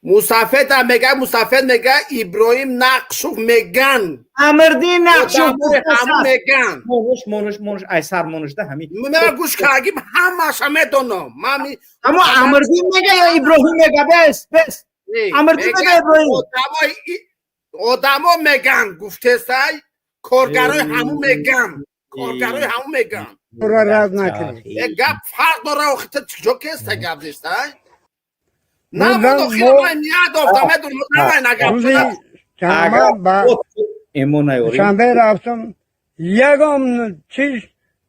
Speaker 21: Мусафеда мега, Мусафед мега Иброҳим Нақшов меган.
Speaker 1: Амриддин Нақшов
Speaker 21: ҳаму меган.
Speaker 1: Монуш, монуш, монуш, айсар монуш да ҳамин.
Speaker 21: Ман гӯш кардагим, ҳамаша медонам. Ман
Speaker 1: Аммо Амриддин мега ё Иброҳим мега? Бес, бес. Амриддин мега Иброҳим.
Speaker 21: Одамо меган гуфтесай, коргарои ҳаму меган. Коргарои ҳаму меган.
Speaker 4: Моро рад накунед.
Speaker 21: Э гап фарқ дора, охи ту чиҷо кеста гап зестай? На ман ният дофта медонам, давай нагап.
Speaker 4: Рӯзи ман ба Душанбе рафтам, ягон чиз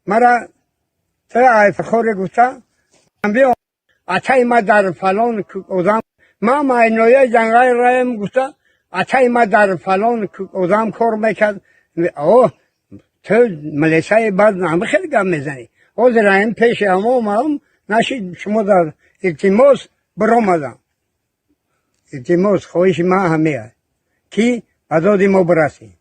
Speaker 4: мара ту айфхоре гуфта, атай ма дар фалон одам, ман майноя Ҷанғай раем гуфта, атай ма дар фалон одам кор мекард. О, ту милисаи бад ҳама хеле гап мезанӣ. Ҳозир раем пеши ҳама омадам, нашид шумо дар илтимос биромадам. Илтимос, хоҳиши ман ҳамеа ки ба доди мо бирасем.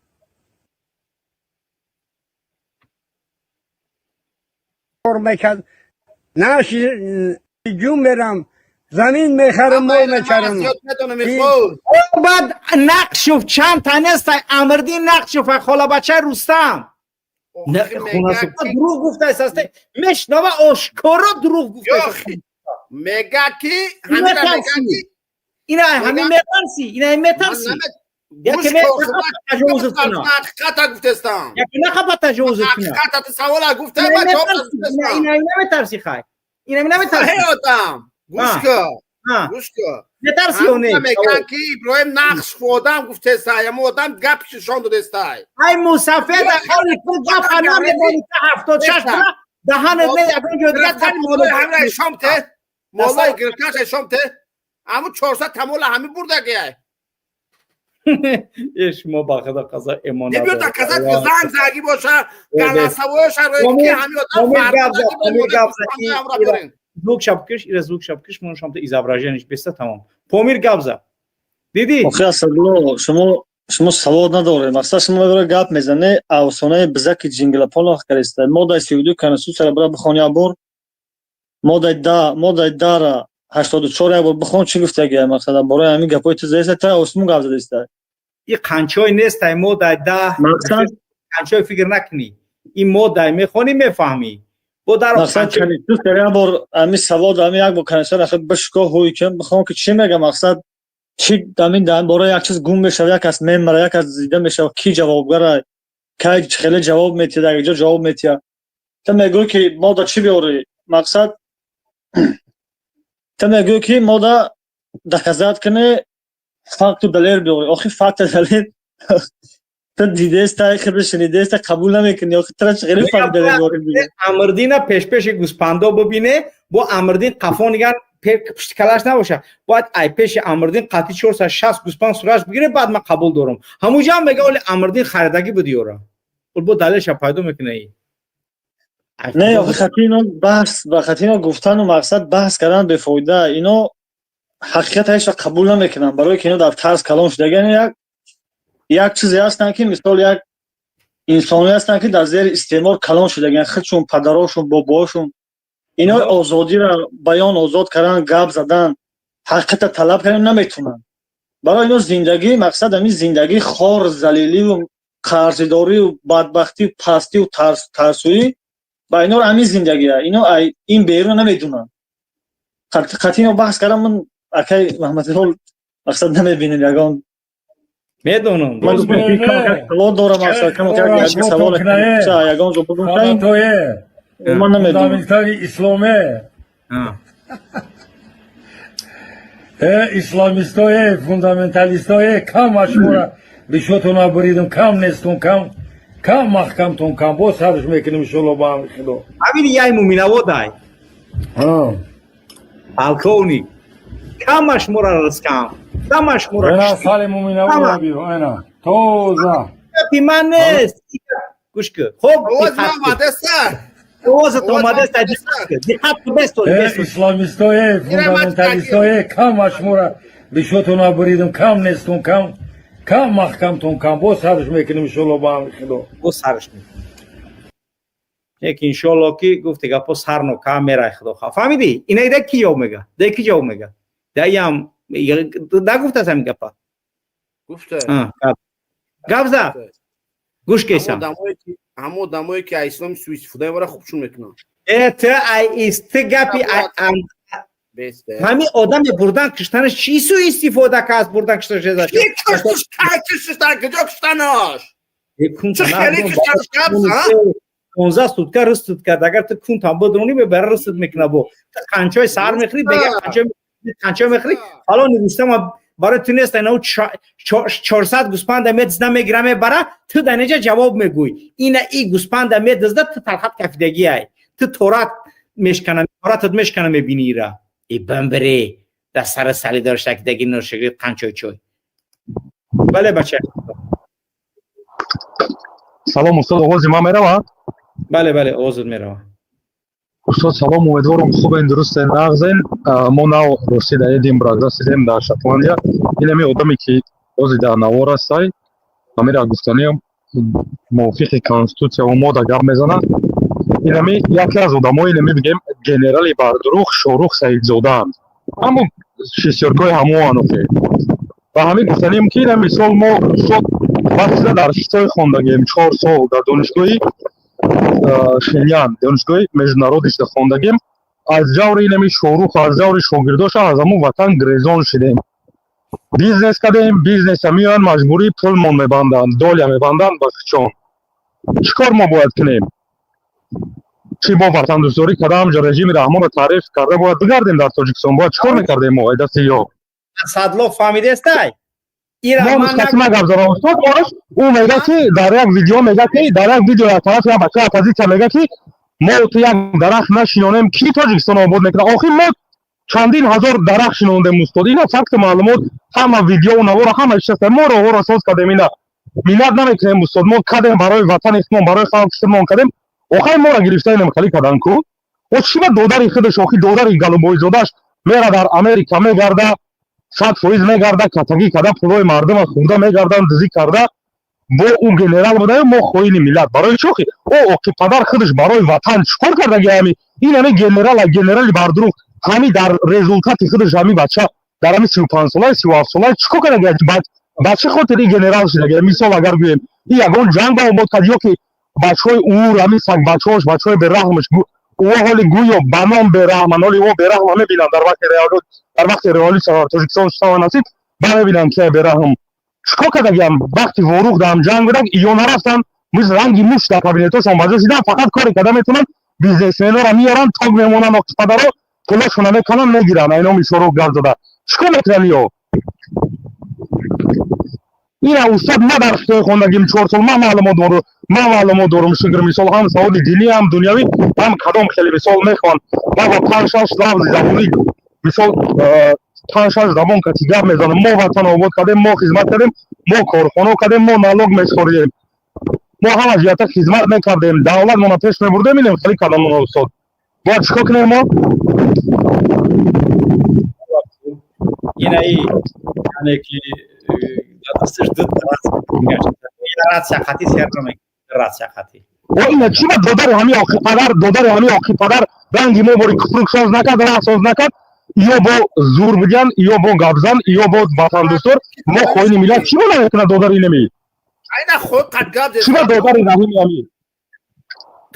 Speaker 4: Кор мекард, наши ҷум мерам, замин мехарам, мол мечаронам.
Speaker 1: Баъд Нақшов чанд та нестай, Амрдин Нақшов холабачаи Рустам. Дурӯғ гуфтааст, мешнава, ошкоро дурӯғ гуфтааст.
Speaker 21: Мега ки ҳамира мега ки
Speaker 1: ина ҳамин метарсӣ, ина метарсӣ.
Speaker 21: Яке таҷовуз кунад. Ҳақиқата гуфтестам.
Speaker 1: Яке нахаба таҷовуз кунад.
Speaker 21: Ҳақиқата ту савола гуфта, ба ҷавоб гуфтестам.
Speaker 1: Ина наметарсӣ, хай. Ина наметарсӣ.
Speaker 21: Эй одам, гӯш кун. Гӯш кун.
Speaker 1: Метарсӣ ё не?
Speaker 21: Меган ки Иброҳим нақш одам гуфтестай, ҳамон одам гап шишон додестай.
Speaker 1: Ай мусафед, ахали ту гапа намедонӣ, 76 та даҳанат не ягон ҷо дигар.
Speaker 21: Молои ҳамира шом те. Молои гирифташа шом те. Ҳамун 400 тамола ҳами бурдагиай.
Speaker 1: Е, шумо ба худо қазо эмон
Speaker 21: надоред. Небиёр доказать ки занг заги боша, голосовоеша рои ки ҳами одам.
Speaker 1: Звук шабкиш, ира звук шабкиш, мон шамта изображение беста, тамом. Помир, гап за. Дидӣ?
Speaker 2: Охи Асадулло, шумо савод надоред. Мақсад, шумо мебара гап мезане, афсонаи бизаки ҷинглаполох кардиста. Моддаи 32 конститутсияро бара бихон як бор. Моддаи 10, моддаи 10-ра 84 як бор бихон, чӣ гуфтагия, мақсад, бораи ҳамин гапҳои ту заиста, та осмон гап задаиста.
Speaker 1: И қанчой нестай моддаи 10.
Speaker 2: Мақсад
Speaker 1: қанчой фикр накунӣ. Ин моддаи мехонӣ, мефаҳмӣ. Бо дар
Speaker 2: мақсад конститутсия як бор ҳамин савод, ҳамин як бор конститутсияро ахир бишко, ҳуй кун, бихон ки чӣ мега, мақсад, чӣ ҳамин дар бораи як чиз гум мешава, як кас мемара, як кас зида мешава, ки ҷавобгара, кай хеле ҷавоб метиҳад, дар ҷо ҷавоб метиҳад. Ту мегӯӣ ки мода чӣ биёрӣ, мақсад, ту мегӯӣ ки мода доказать кунӣ, факту далел биёрӣ. Охи факту далел ту дидеста, хеле шунидеста, қабул намекунӣ. Охи тура чӣ хеле факт далел биёрӣ?
Speaker 1: Амрдина пешпеши гӯспандо бибине, бо Амрдин қафо нигар, пушти калаш набоша. Бояд ай пеши Амрдин қатъи 460 гӯспанд сураш бигире, баъд ман қабул дорам. Ҳамуҷа ҳам мега, оли Амрдин харидагӣ буд ёра. Бо далелша пайдо мекуна.
Speaker 2: Не, охи хати ино баҳс, ба хати ино гуфтану мақсад баҳс кардан бефоида. Ино ҳақиқата ҳеҷ вақт қабул намекунанд, барое ки ино дар тарс калон шудаган. Як чизе ҳастанд ки мисол як инсоне ҳастанд ки дар зери истеъмор калон шудаган, худшон, падарошон, бобоошон. Ино озодиро, баён озод кардан, гап задан, ҳақиқата талаб кардан наметунанд. Барои ино зиндагӣ, мақсад, ҳамин зиндагии хор, залилию қарздорию бадбахтию пастию тарсӯӣ ба иноро ҳамин зиндагия. Ино ин берун намедунанд. Қатъи ино баҳс кардам ман, акай Маҳмадилол, мақсад, намебинем ягон.
Speaker 1: Медонам.
Speaker 2: Савол дорам, мақсад, савол ягон ҷо бугум, ман намедонам.
Speaker 9: Исломе э исламистое, фундаменталистое, кам ашмора ришотона буридум, кам нестун, кам кам маҳкамтон кам, боз сарш мекунем, иншолло, ба амри Худо.
Speaker 1: Ҳамин яй муминаводай полковник, кама шумора рискам, кама шумора.
Speaker 9: Ена сали муминавода биё, ена тоза.
Speaker 1: Гапи ман нест, гӯш кун хоб. Овозат омадааст, диққат кун, бестор.
Speaker 9: Исламистое, фундаменталистое, кама шумора ришотона буридум, кам нестун, кам кам маҳкамтон кам, боз сарш мекунем, иншолло, ба амри Худо.
Speaker 1: Боз сарш мекунем. Лекин иншолло ки гуфти гапо сарно кам мерай, худо хоҳ. Фаҳмидӣ? Ина да ки ҷавоб мега, да ки ҷавоб мега, да ям да гуфтааст ҳамин гапа.
Speaker 21: Гуфта.
Speaker 1: Гап за, гӯш кесам.
Speaker 21: Ҳамон одамое ки аз исломи суистифода мебарад, хубшон мекунанд.
Speaker 1: Э, ту ай ту гапи ҳамин одаме бурдан киштанаш чӣ суистифода ка аз бурдан киштанаш?
Speaker 21: Куҷо киштанаш?
Speaker 1: 15 сутка рыстуд кард. Агар ту кунтам бидронӣ, мебара рыстуд мекуна. Бо ту қанчои сар мехӯри, бега қанчой мехӯри, фалони Рустама барои ту нест. Инау 400 гӯспанда медизда, мегира, мебара, ту дар неҷа ҷавоб мегӯй? Ина и гӯспанда медизда, ту тархат кафидагиай, ту торат мешкана, торатат мешкана, мебини ира и бамбире дар сари салидор шакидаги ношагирд қанчой чой. Бале, бача.
Speaker 3: Салом, устод, овози ман меравад?
Speaker 1: Бале, бале, овозат меравад.
Speaker 3: Устод, салом, умедворам хубен, дурустен, нағзен. Мо нав ростӣ дар Эдинбург расидем, дар Шотландия. Инами одаме ки ози дар навор ҳастай, ҳамира гуфтаниам, мувофиқи конститутсия ва мода гап мезанад. Инами яке аз одамои, инами бигем, генерали бардурух Шорух Саидзодаанд, ҳамон шестёркои ҳамоан. Охе, ва ҳамин гуфтанием ки ина мисол мо, устод, вақтида дар Хитой хондагем, 4 сол дар донишгоҳи Шенян, донишгоҳи международишда хондагем. Аз ҷаври инами Шоҳрух, аз ҷаври шогирдоша аз ҳамун ватан грезон шидем. Бизнес кардем, бизнеса меоянд, маҷбурӣ пулмон мебанданд, доля мебанданд ба хичон. Чӣ кор мо бояд кунем? Чӣ бо ватандӯстдорӣ карда, ҳамҷо режими Раҳмонро таъриф карда бояд бигардем дар Тоҷикистон? Бояд чӣ кор мекардем мо ай дасти ё?
Speaker 1: Асадло, фаҳмидестай?
Speaker 3: Мо мустақима гап задам, устод. Ораш ӯ мега, ки дар як видео мега, ки дар як видео аз тарафи як бачаи оппозитсия мега, ки мо ту як дарахт нашинонем, ки Тоҷикистон обод мекунад? Охир мо чандин ҳазор дарахт шинондем, устод. Ина факту маълумот, ҳама видео, навора, ҳама чиз аст. Мо роҳҳоро соз кардем. Ина миннат намекунем, устод. Мо кардем барои ватани худмон, барои халқи худмон кардем. Охир моро гирифта инам хали кардан ку. О чӣ ба додари худаш, охи додари Галубойзодаш мера дар Америка мегарда, 100% мегарда, катагӣ карда, пулҳои мардума хӯрда мегардан, дизӣ карда. Бо ӯ генерал буда, мо хоини миллат. Барои чӣ охи ӯ оқи падар худаш барои ватан чӣ кор кардаги? Ҳами ин ҳами генерала, генерали бардурӯғ, ҳами дар результати худаш ҳами бача дар ҳами 35-солаи, 37-солаи чӣ кор кардаги? Ба чӣ хотир ин генерал шудаги? Мисол, агар гӯем, ин ягон ҷанг ба обод кард ё ки бачаҳои ур, ҳамин сагбачаҳош, бачаҳои бераҳмаш, ӯ ҳоли гӯё ба ном бераҳман, ҳоли ӯ бераҳма мебинанд дар вақти дар вақти революсия дар Тоҷикистон шава насиб ба мебинанд, ки бераҳм чӣ кор кардагиам. Вақти Ворух даам ҷанг будак, иё нарафтанд, мисл ранги муш дар кабинетошон ба ҷо шидан. Фақат коре карда метавонанд, бизнесменора меоранд, тог мемонанд, оқипадаро пулошона мекунанд, мегиранд. Айноми Шорух гап зада чӣ кор мекунанд иё? Ина, устод, ма дар Хитои хондагим 4 сол, ман маълумот дорум, ман маълумот дорум, шукр. Мисол, ҳам саводи динӣ, ҳам дунявӣ, ҳам кадом хеле мисол мехоҳанд. Ма ба панҷ шаш лафзи забонӣ, мисол, панҷ шаш забон кати гап мезанам. Мо ватан обод кардем, мо хизмат кардем, мо корхоно кардем, мо налог меспоридем, мо ҳама ҷиҳата хизмат мекардем, давлат мона пеш мебурдем. Инем хеле кардам, устод. Бояд чӣ кор кунем мо?
Speaker 1: Инаи, яъне ки дар дасташ ду ратсия қатӣ сер намекунад, ратсия қатӣ.
Speaker 3: О, ина чӣ ба додари ҳами оқи падар, додари ҳами оқи падар ранги мо бори куфрук соз накард, раҳ соз накард. Ё бо зур бидиҳанд, ё бо гапзан, ё бо ватандӯстдор. Мо хоини миллат чӣ бо намекунад додари инами?
Speaker 21: Айна хо қад гап.
Speaker 3: Чӣ ба додари раҳими ҳами?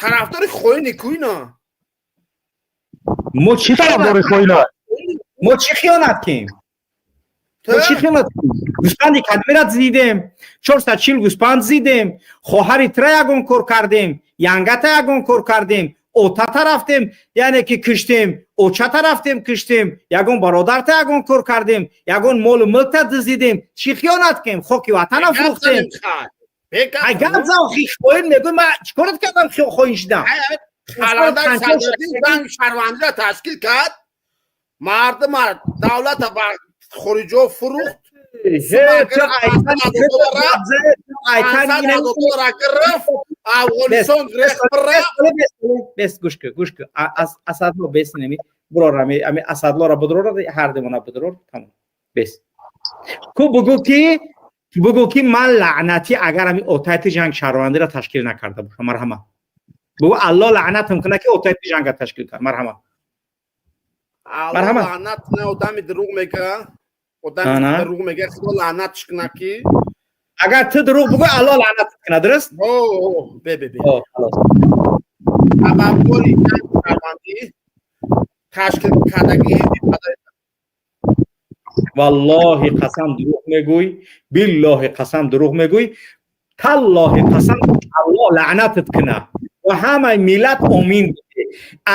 Speaker 21: Тарафдори хоини ку ина?
Speaker 1: Мо чӣ
Speaker 3: тарафдори хоина?
Speaker 1: Мо чӣ хиёнат кем? Мо чӣ хиёнат? Гӯспанди кадмира зидем, 440 гӯспанд зидем, хоҳари тра ягон кор кардем, янгата ягон кор кардем, отата рафтем, яъне ки киштем, очата рафтем киштем, ягон бародарта ягон кор кардем, ягон молу мулкта дизидем? Чӣ хиёнат кем? Хоки ватана фурӯхтем? Ай, гап зан, охи хоин мегӯй, ма чӣ корат кардам, хоин шудам?
Speaker 21: Шаҳрвандиро ташкил кард, мардума давлата ба хориҷо фурӯхт, гирифт, Афғонистон.
Speaker 1: Бес, гӯш кун, гӯш кун, Асадло, бес, неми бурор, ами Асадлора будрор, ҳардимона будрор, тамом, бес ку. Бугӯ ки, бугӯ ки ман лаънатӣ, агар ами отайти ҷанг шаҳрвандиро ташкил накарда бошам, марҳама. Бугӯ, Алло лаънатам кунад, ки отайти ҷанга ташкил кард. Марҳама.
Speaker 21: Марҳама. Лаънат кунад одами дурӯғ мега, одами дурӯғ мега, Худо лаънатш кунад ки.
Speaker 1: Агар ту дурӯғ бугӯ, Алло лаънатат кунад, дуруст?
Speaker 21: Бе, бе, бе. Сабабгори ҷанги шаҳрвандӣ ташкил кардагии ҳизби падари.
Speaker 1: Валлоҳи қасам, дурӯғ мегӯй, биллоҳи қасам, дурӯғ мегӯй, таллоҳи қасам, Аллоҳ лаънатат кунад ва ҳамаи миллат омин.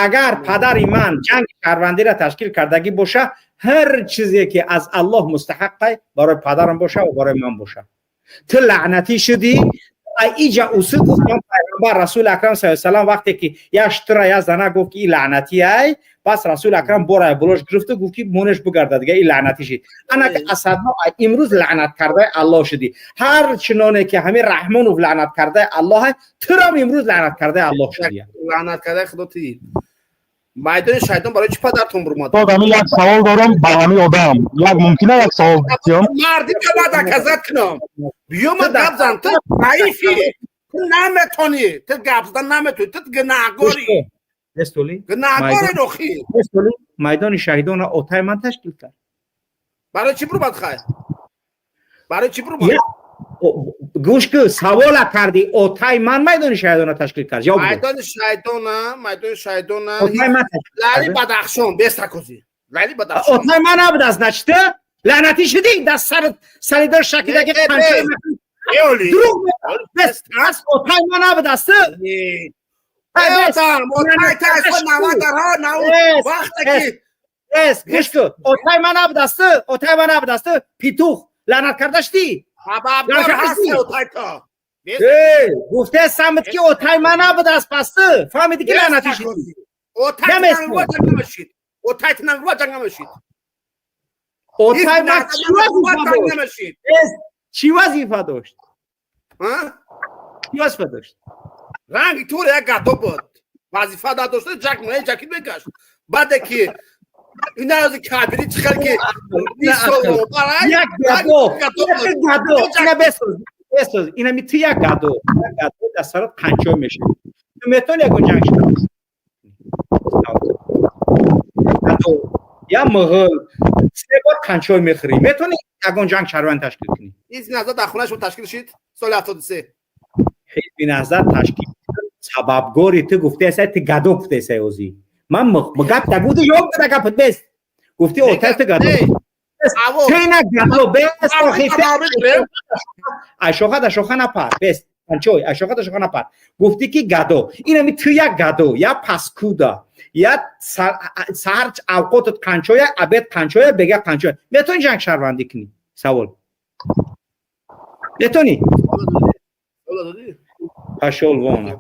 Speaker 1: Агар падари ман ҷанги шаҳрвандиро ташкил кардагӣ боша, ҳар чизе ки аз Аллоҳ мустаҳаққай, барои падарам боша ва барои ман боша. Ту лаънатӣ шудӣ. Иҷа усу гуфтам, пайғамбар Расули Акрам са салам вақте ки як штра, як зана гуфт, ки и лаънатӣ ай, пас Расули Акрам борай булош гирифту гуфт, ки монеш бигарда, дига и лаънатӣ шид. Анака Асадно имрӯз лаънат кардаи Аллоҳ шудӣ. Ҳар чиноне ки ҳамин Раҳмонов лаънат кардаи Аллоҳ, турам имрӯз лаънат кардаи Аллоҳ шудӣ.
Speaker 21: Лаънат кардаи Худо ти. Майдони шайтон барои чӣ падартон бурмад?
Speaker 3: Устод, ҳамин як савол дорам ба ҳамин одам. Як мумкина як савол диҳам?
Speaker 21: Марди биё, доказать кунам. Биё, ма гап зан, ту заифӣ, ту наметонӣ, ту гап задан наметонӣ, ту гунаҳгорӣ.
Speaker 1: Бестоли.
Speaker 21: Гунаҳгори рохӣ.
Speaker 1: Бестоли, майдони шаҳидонро отаи ман ташкил кард.
Speaker 21: Барои чӣ бурмад хай? Барои чӣ бурмад?
Speaker 1: Гӯш ку, савола кардӣ: отай ман Майдони Шаҳидона ташкил кард? Ҷавоб бide.
Speaker 21: Майдони Шаҳидона, Майдони Шаҳидона.
Speaker 1: Отай ман ташкил
Speaker 21: Лали
Speaker 1: кард.
Speaker 21: Бадахшон, бестакози. Лали Бадахшон.
Speaker 1: Отай ман набуда, значит, лаънатӣ шудӣ, дар сар салидор шакидаги.
Speaker 21: Не, не, не.
Speaker 1: Дурӯғ бес, отай ман набудааст.
Speaker 21: Отам, отай та аз навадарҳо нав вақте ки
Speaker 1: Эс, гӯш ку, отай ман набудааст, отай ман набудааст, петух, лаънат карда шудӣ.
Speaker 21: Сабабгор ҳаст отай та.
Speaker 1: Э, гуфте самт ки отай ман набудааст, пас ту фаҳмидӣ ки лаънатӣ шудӣ.
Speaker 21: Отай
Speaker 1: Намест.
Speaker 21: ҷанг намешид. Отай ҷанг намешид.
Speaker 1: Отай ман чӣ вазифа дошт?
Speaker 21: Намешид.
Speaker 1: Эс, чӣ вазифа дошт?
Speaker 21: Ҳа?
Speaker 1: Чӣ вазифа дошт?
Speaker 21: Ранги тур як гадо буд. Вазифа надошта, ҷак май ҷаки мегашт. Баъде ки инази кабири чихел ки 20 сол барай
Speaker 1: як гадо, як гадо, ина бесоз, бесоз, ина ми ту як гадо, як гадо дар сарат қанчо мешавад, ту метавонӣ ягон ҷанг шавад? Гадо я муғул се бор қанчой мехӯрӣ, метавонӣ ягон ҷанг шаҳрванд ташкил кунӣ?
Speaker 21: Ҳизби Наҳзат дар хонаи шумо ташкил шид соли 73.
Speaker 1: Ҳизби Наҳзат ташкил сабабгори ту гуфтаеса, ту гадо гуфтаеса. Озӣ ман гап дагуди ёб да гапат бест, гуфти отай ту гадо, ту ина гадо бест. Охи, ашоха да шоха напар, бест, панчой, ашоха да шоха напар. Гуфтӣ ки гадо, инами ту як гадо, я паскуда, я саҳар авқотат қанчоя, обед қанчоя, бега қанчоя, метавонӣ ҷанг шаҳрвандӣ кунӣ? Савол: метавонӣ? Пошёл вон.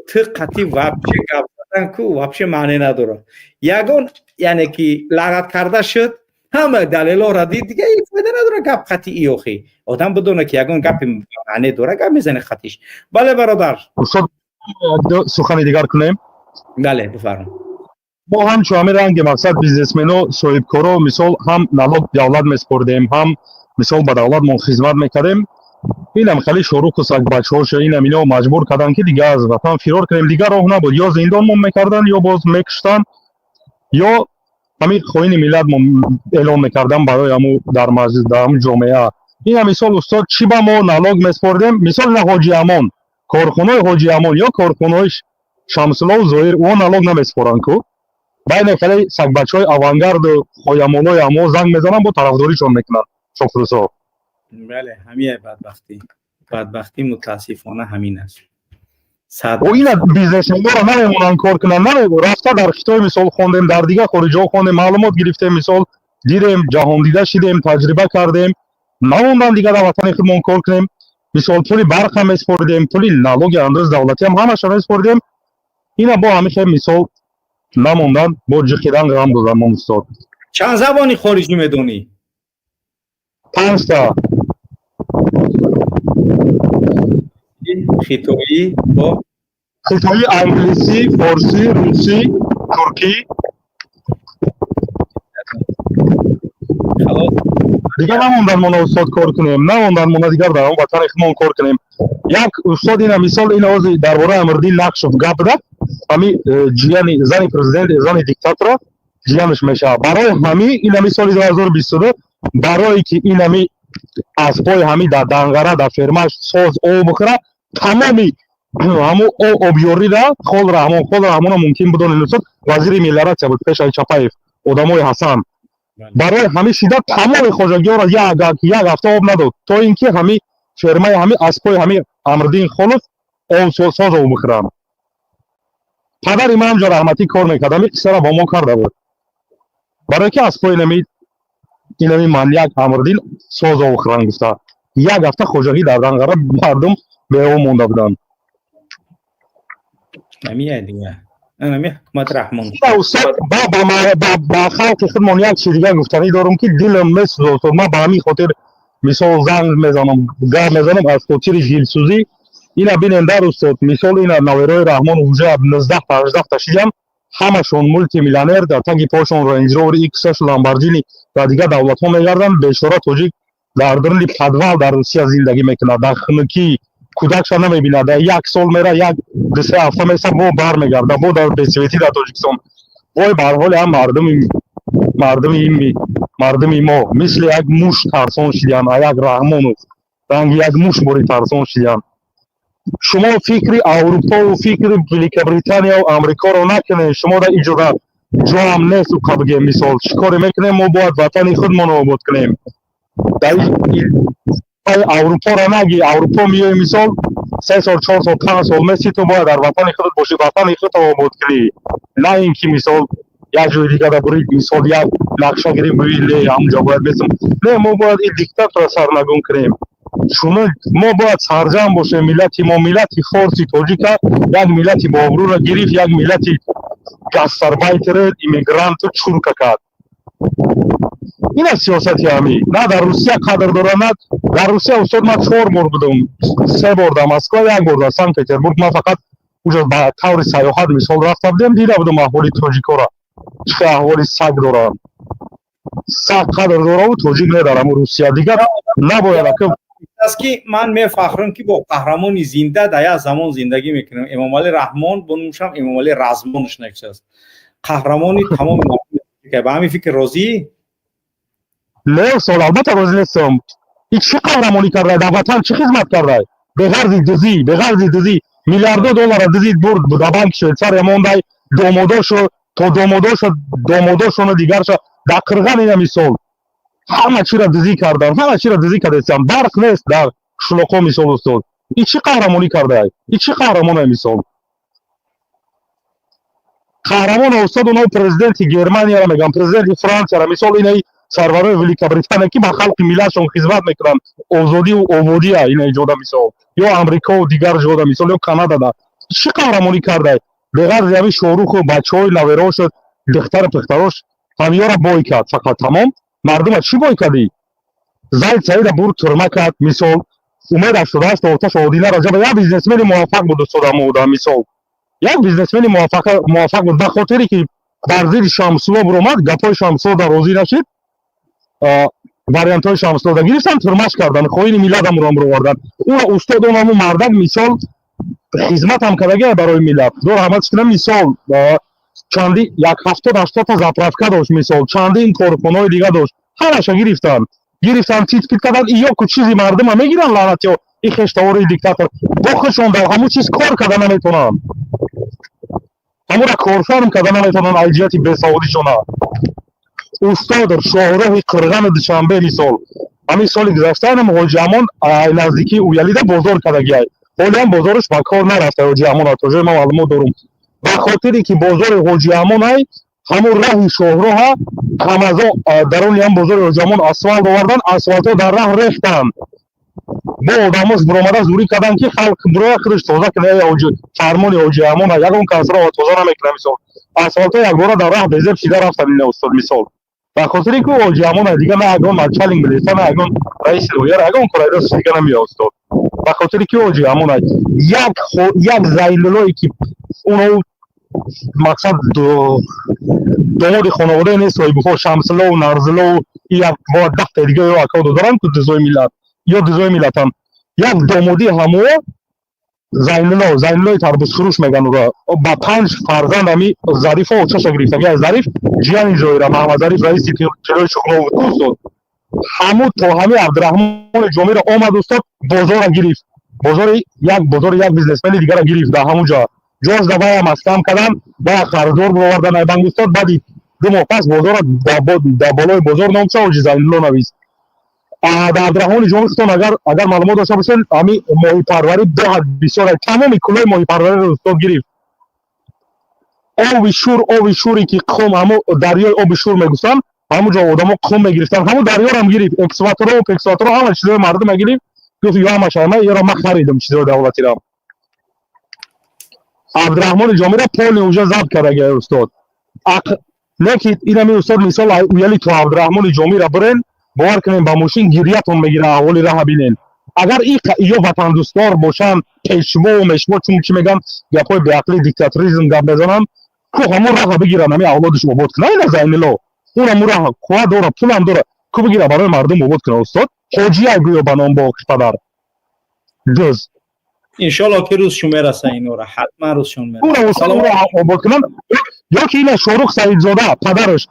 Speaker 1: Ту қатӣ вообще гап задан ку вообще маъне надорад. Ягон, яъне ки лағат карда шуд, ҳама далелоро дид, дига фоида надорад гап қатӣ. Охи, одам бидона ки ягон гапи маъне дора, гап мезане қатиш. Бале, бародар.
Speaker 3: Устод, сухани дигар кунем?
Speaker 1: Бале, бифарм.
Speaker 3: Мо ҳамчун ҳамин ранги мақсад бизнесмено, соҳибкоро, мисол, ҳам налог давлат месупордем, ҳам, мисол, ба давлатмон хизмат мекардем. Инам хеле шоруху сагбачҳоша, инам ино маҷбур карданд, ки дига аз ватан фирор кунем. Дигар роҳ набуд: ё зиндонмон мекарданд, ё боз мекуштанд, ё ҳамин хоини миллатмон эълон мекарданд барои ҳаму дар маҷлис, дар ҳамун ҷомеа. Ина мисол, устод, чӣ ба мо налог месупордем? Мисол, ина Ҳоҷиамон, корхонаи Ҳоҷиамон ё корхонаҳои Шамсуллову Зоҳир, о налог намесупоранд ку. Байне хеле сагбачҳои Авангарду хоямолои ҳамо занг мезананд, бо тарафдоришон мекунанд шофрӯзҳо.
Speaker 1: Бале, ҳамин бадбахтӣ, бадбахтӣ, мутаассифона, ҳамин аст.
Speaker 3: О, ина бизнесменоро намемонанд кор кунанд. Рафта дар Хитой, мисол, хондем, дар дигар хориҷиҳо хондем, маълумот гирифтем, мисол, дидем, ҷаҳондида шидем, таҷриба кардем. Намондан дигар дар ватани худмон кор кунем. Мисол, пули барқам месупоридем, пули налоги андози давлатиам ҳамаша месупоридем. Ина бо ҳамин хел, мисол, намондан, бо ҷиқидан ғам доданд мо, устод.
Speaker 1: Чанд забони хориҷӣ медонӣ?
Speaker 3: Панҷта.
Speaker 1: Хитоӣ бо
Speaker 3: Хитоӣ, англисӣ, форсӣ, русӣ, туркӣ. Дигар намондан мона, устод, кор кунем, намондан мона дигар дар он ватани худмон кор кунем. Як устод, ина мисол, ина ози дар бораи Амирдин Нақшов гап дад. Ҳами ҷияни зани президент, зани диктатора ҷиянаш мешавад. Барои ҳами инами соли 2022, барое ки инами аспои ҳами дар Данғара, дар фермаш соз об бихӯра, тамоми ҳамо обёрира Хол Раҳмон, Хол Раҳмона мумкин бидонед, устод, вазири мелиоратсия буд пешаи Чапаев, одамои Ҳасан. Барои ҳами шида тамоми хоҷагиёро як ҳафта об надод, то ин ки ҳами фермаи ҳами аспои ҳами Амриддин Холов об соз об бихӯранд. Падари ман ҳамҷо раҳматӣ кор мекард, ҳами қиссаро бо мо карда буд, барое ки аспои инами маньяк Амриддин соз об хӯранд гуфта, як ҳафта хоҷагӣ дар Данғара мардум беоб монда буданд.
Speaker 1: Ҳамия дига, ҳами ҳукумат Раҳмон.
Speaker 3: Устод, ба халқи худмон як чиз дигар гуфтанӣ дорум, ки дилам месӯзад, устод. Ман ба ҳамин хотир, мисол, занг мезанам, гап мезанам аз хотири дилсӯзӣ. Ина бинен дар, устод, мисол, ина наверои Раҳмон уже 19 18 шидам, ҳамашон мултимиллионер, дар таги пошон Рейндж Ровер X6, Ламборҷини, дар дигар давлатҳо мегарданд. Бечора тоҷик дар дуруни подвал дар Русия зиндагӣ мекунад, дар хунукӣ, кӯдакша намебинад, дар як сол мера, як 2-се ҳафта меса, бо бармегарда, бо дар бесветӣ дар Тоҷикистон. Вой бар ҳоли ҳам мардуми мо, мисли як муш тарсон шидиян, як Раҳмонов. Ранги як муш бори тарсон шиданд. Шумо фикри Аврупову фикри Великобританияу Амрикоро накунед. Шумо дар иҷода ҷоам нест. Уқа бигем, мисол, чӣ коре мекунем? Мо бояд ватани худмонро обод кунем. Дар Аврупоро наги, Аврупо миёи, мисол, 3 сол, 4 сол, 5 сол меси, ту бояд дар ватани худат бошӣ, ватани худро обод кунӣ, на ин ки, мисол, як ҷои дигара бурид, мисол, як нақша гирем, гӯӣ, не, ҳамунҷо бояд бесм. Не, мо бояд ин диктатора сарнагун кунем. Чуно мо бояд сарҷамъ бошем. Миллати мо, миллати форси тоҷика, як миллати бообрӯро гирифт, як миллати гастарбайтере, иммигранту чурка кард. Ин аст сиёсати ҳамӣ. На дар Русия қадр дора, на дар Русия. Устод, ман чор бор будам: се бор дар Москва, як бор дар Санкт Петербург. Ман фақат уҷо ба таври сайёҳат, мисол, рафта будем, дида будам аҳволи тоҷикора, чӣ аҳволи саг доранд. Саг қадр дораву тоҷик не дар ҳамун Русия. Дигар набояд ака.
Speaker 1: Аст ки ман мефахрам, ки бо қаҳрамони зинда дар як замон зиндагӣ мекунам. Эмомалӣ Раҳмон, бо номушам Эмомалӣ Размонш навиштааст, қаҳрамони тамоми. Ба ҳамин фикр розӣ?
Speaker 3: Не, устод, албатта розӣ нестам. И чӣ қаҳрамонӣ карда? Дар ватан чӣ хизмат карда, беғарзи дузӣ? Беғарзи дузӣ миллиардо доллара дузид, бурд, дар банки Швейтсария мондай. Домодошо то домодошо, домодошону дигарша дар Қирған ина, мисол, ҳама чиро дузӣ кардан, ҳама чиро дузӣ кардастам. Барқ нест дар қишлоқҳо, мисол. Устод, и чӣ қаҳрамонӣ кардай? И чӣ қаҳрамоне, мисол? Қаҳрамон, устод, оно президенти Германияро мегӯям, президенти Франсияро, мисол, инаи сарварои Великобритания, ки ба халқи миллатшон хизмат мекунанд, озодию ободия ина иҷода, мисол, ё Амрикову дигар ҷода, мисол, ё Канадада. Чӣ қаҳрамонӣ кардай, беғарзи ҳамин Шоҳруху бачаҳои наверошу духтару пухтарош? Ҳамиёра бой кард фақат, тамом. Мардума чӣ бой кардӣ? Зайд Саида бурд, турма кард, мисол. Умед 88 оташ Одина Раҷаба як бизнесмени муваффақ буд, устод, амода, мисол, як бизнесмени муваффақ буд. Ба хотире ки бар зидди Шамсулло буромад, гапҳои Шамсулло розӣ нашид, вариантҳои Шамсуллода гирифтан, турмаш кардан, хоини миллат амро овардан ӯро. Устод, он ҳамун мардак, мисол, хизматам кардагия барои миллат, худо раҳматш кунад. Мисол, чанди як 70-80 та заправка дошт, мисол, чандин корхонаҳои дига дошт, ҳамаша гирифтанд, гирифтанд, тит-пит карданд. Иё ку чизи мардума мегиранд, лаънатиё, и хештавори диктатор. Бо худшон дар ҳамун чиз кор карда наметавонанд, ҳамура корфарм карда наметавонанд аз ҷиҳати бесаводишона. Устод, шоҳроҳи Қирғану Душанбе, мисол, ҳамин соли гузаштаам Ҳоҷиамон наздикии Уялида бозор кардагиай. Ҳолиам бозораш ба кор нарафта, Ҳоҷиамон, то ҷои ман маълумот дорум. Ба хотире ки бозори Ҳоҷиамон ай ҳамун раҳи шоҳроҳа камазо даруни ҳам бозори Ҳоҷиамон асфалт овардан, асфалтҳо дар раҳ рехтанд. Бо одамош буромада зурӣ карданд, ки халқ буроя худаш тоза кунад. Фармони Ҳоҷиамон, ягон касро тоза намекунад. Мисол, асфалтҳо якбора дар раҳ безеб шида рафтанд ина, устод. Мисол, ба хотире ки Ҳоҷиамон дига на ягон начальник милиса, на ягон раиси ноҳияра, ягон корайдос дига намея, устод. Ба хотире ки Ҳоҷиамон як Зайнуллое ки уно мақсад домоди хонаводаи нест, соҳибҳо Шамсиллову Нарзиллову як бояд 10 та дига ё акодо доранд, ку дузои миллат ё дузои миллатам. Як домоди ҳамо Зайнулло, Зайнуллои тарбузфурӯш меган уро, ба панҷ фарзанд ами Зарифо очаша гирифтаги. Зариф ҷияни Ҷоира Маҳамад Зариф, раиси тилои Шуғнов буд, устод. Ҳаму то ҳами Абдураҳмони Ҷомиро омад, устод, бозора гирифт, бозори як, бозори як бизнесмени дигара гирифт. Дар ҳамун ҷо ҷош да вая маскам кардан, вая қарздор бировардан ай банк. Устод, баъди 2 моҳ пас бозора дар болои бозор номча Ҳоҷи Зайнулло навист. Дар Абдураҳмони Ҷомӣ худтон агар маълумот дошта бошед, ҳами моҳипарварӣ беҳад бисёр, тамоми кӯлои моҳипарвариро, устод, гирифт. Оби Шур, оби Шуре ки қум, ҳамо дарёи оби Шур мегуфтанд, ҳамун ҷо одамо қум мегирифтанд, ҳамун дарёрам гирифт. Экскаваторо, экскаваторо, ҳама чизои мардума гирифт, гуфт: ё ҳамаша ма, ёро ма харидам, чизои давлатирам. Абдураҳмони Ҷомиро полный уже забт кардагия, устод. Леки инами, устод, мисол, уяли то Абдураҳмони Ҷомиро бирен, бовар кунем, ба мошин гирьятон мегира, аҳволи раҳа бинен. Агар ё ватандӯстдор бошанд, пешвову мешво, чун чӣ мегӯянд, гапҳои беақлӣ, диктаторизм гап мезананд, ку ҳамон раҳа бигиранд, ҳамин авлодаш обод кунад. Ина Зайнило, он ҳамун раҳа қувват дора, пулам дора, ку бигира, барои мардум обод кунад, устод. Ҳоҷия гӯё ба ном бо падар дӯз.
Speaker 1: Иншоалло, ки рӯзшон мераса инора, ҳатман рӯзшон
Speaker 3: мераса, обод кунанд. Ё ки ина Шорух Саидзода, падараш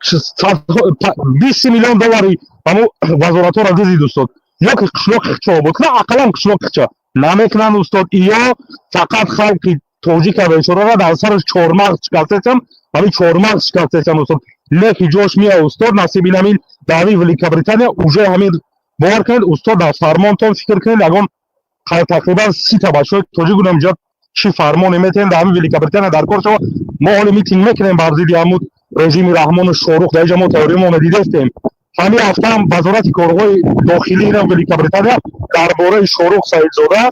Speaker 3: 20 миллион доллари ҳамун вазоратҳоро дизид, устод. Ё ки қишлоқи хича обод кунад, ақаллан қишлоқи хича намекунанд, устод. Ё фақат халқи тоҷика бечорара дар сараш чормағз шикастесам, ҳамин чормағз шикастесам, устод. Леки ҷош мея, устод, насиб ин ҳамин даъви Великобритания уже ҳамин. Бовар кунед, устод, дар фармонтон фикр кунед, ягон тақрибан 30-та бачаҳои тоҷик будам инҷа. Чӣ фармоне метиҳем дар ҳамин Великобритания дар кор шава. Мо ҳоли митинг мекунем бар зидди ҳамун режими Раҳмону Шорух. Дар инҷа мо тайёримона дидестем. Ҳамин ҳафтаам Вазорати корҳои дохилии Великобритания дар бораи Шорух Саидзода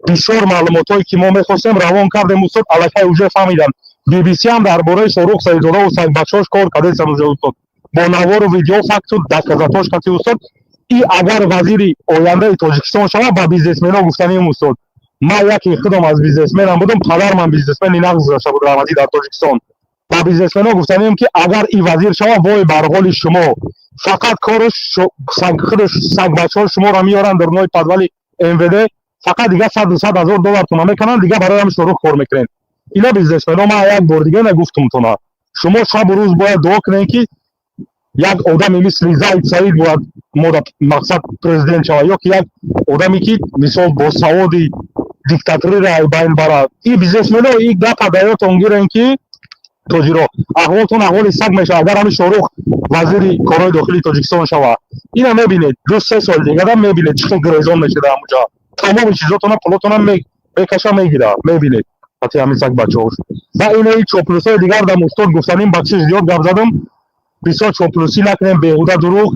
Speaker 3: бисёр маълумотҳое ки мо мехостем, равон кардем, устод. Аллакай уже фаҳмидам, BBC ҳам дар бораи Шорух Саидзодаву сагбачаҳош кор кардестан уже, устод, бо навору видео, факту доказатош кати, устод. И агар вазири ояндаи Тоҷикистон шавад, ба бизнесмено гуфтанем, устод, ман яке худам аз бизнесменам будам, падарман бизнесмени нағз гузашта буд, раҳматӣ, дар Тоҷикистон. Ба бизнесмено гуфтанем, ки агар и вазир шавад, вой бар ҳоли шумо. Фақат корш худаш сагбачаҳо шуморо меоранд дар нои подвали МВД, фақат дига 100-200 ҳазор доллартона мекунанд, дига барои ҳам Шорух кор мекунед. Ина бизнесмено, ман як бор дига нагуфтумтона, шумо шабу рӯз бояд дуо кунед, ки як одаме мисли Зайд Саид бояд мода мақсад президент шавад, ё ки як одаме, ки мисол босаводи диктаториро байн барад. И бизнесмено, и гапа дар ёдтон гирен, ки тоҷиро аҳволтон аҳволи саг мешавад, агар ҳамин Шорух вазири корҳои дохилии Тоҷикистон шавад. Ина мебинед, 2-3 сол дигара мебинед, чӣ хел гирезон мешуда ҳамуҷа. Тамоми чизотона, пулотона мекаша, мегира, мебинед ҳати ҳамин саг бачаҳош ва инаи чоплусҳои дигар. Дам, устод, гуфтаним, бахшиш, зиёд гап задам. Бисёр чоплусӣ накунем, беҳуда дурӯғ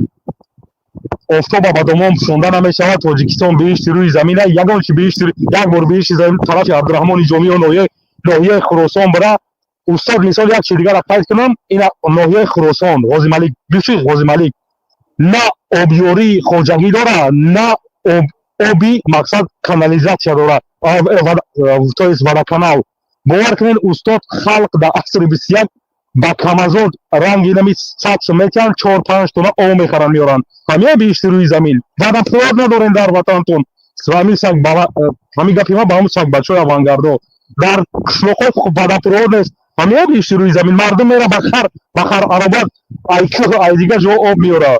Speaker 3: офтоба ба домон пӯшонда намешавад. Тоҷикистон биҳишти рӯи замина, ягон чи биҳишти. Як бор биҳишти замин тарафи Абдураҳмони Ҷомиё, ноҳияи Хуросон бира, устод. Мисол, як чи дигара қайд кунам: ина ноҳияи Хуросон, Ғозималик биши, Ғозималик на обёрии хоҷагӣ дора, на оби мақсад канализация дора, то есть водоканал. Бовар кунед, устод, халқ дар асри 21 ба камазот ранги нами сатс метиҳанд, чор панҷ тона об мехаранд, меоранд. Ҳамия биҳишти рӯи замин. Водопровод надорем дар ватантон. Ҳамин саг, ҳамин гапи ман ба ҳамун сагбачаҳои авангардо: дар қишлоқҳо водопровод нест. Ҳамия биҳишти рӯи замин. Мардум мера ба хар аробат ай кӯҳ, ай дигар ҷо об меорад.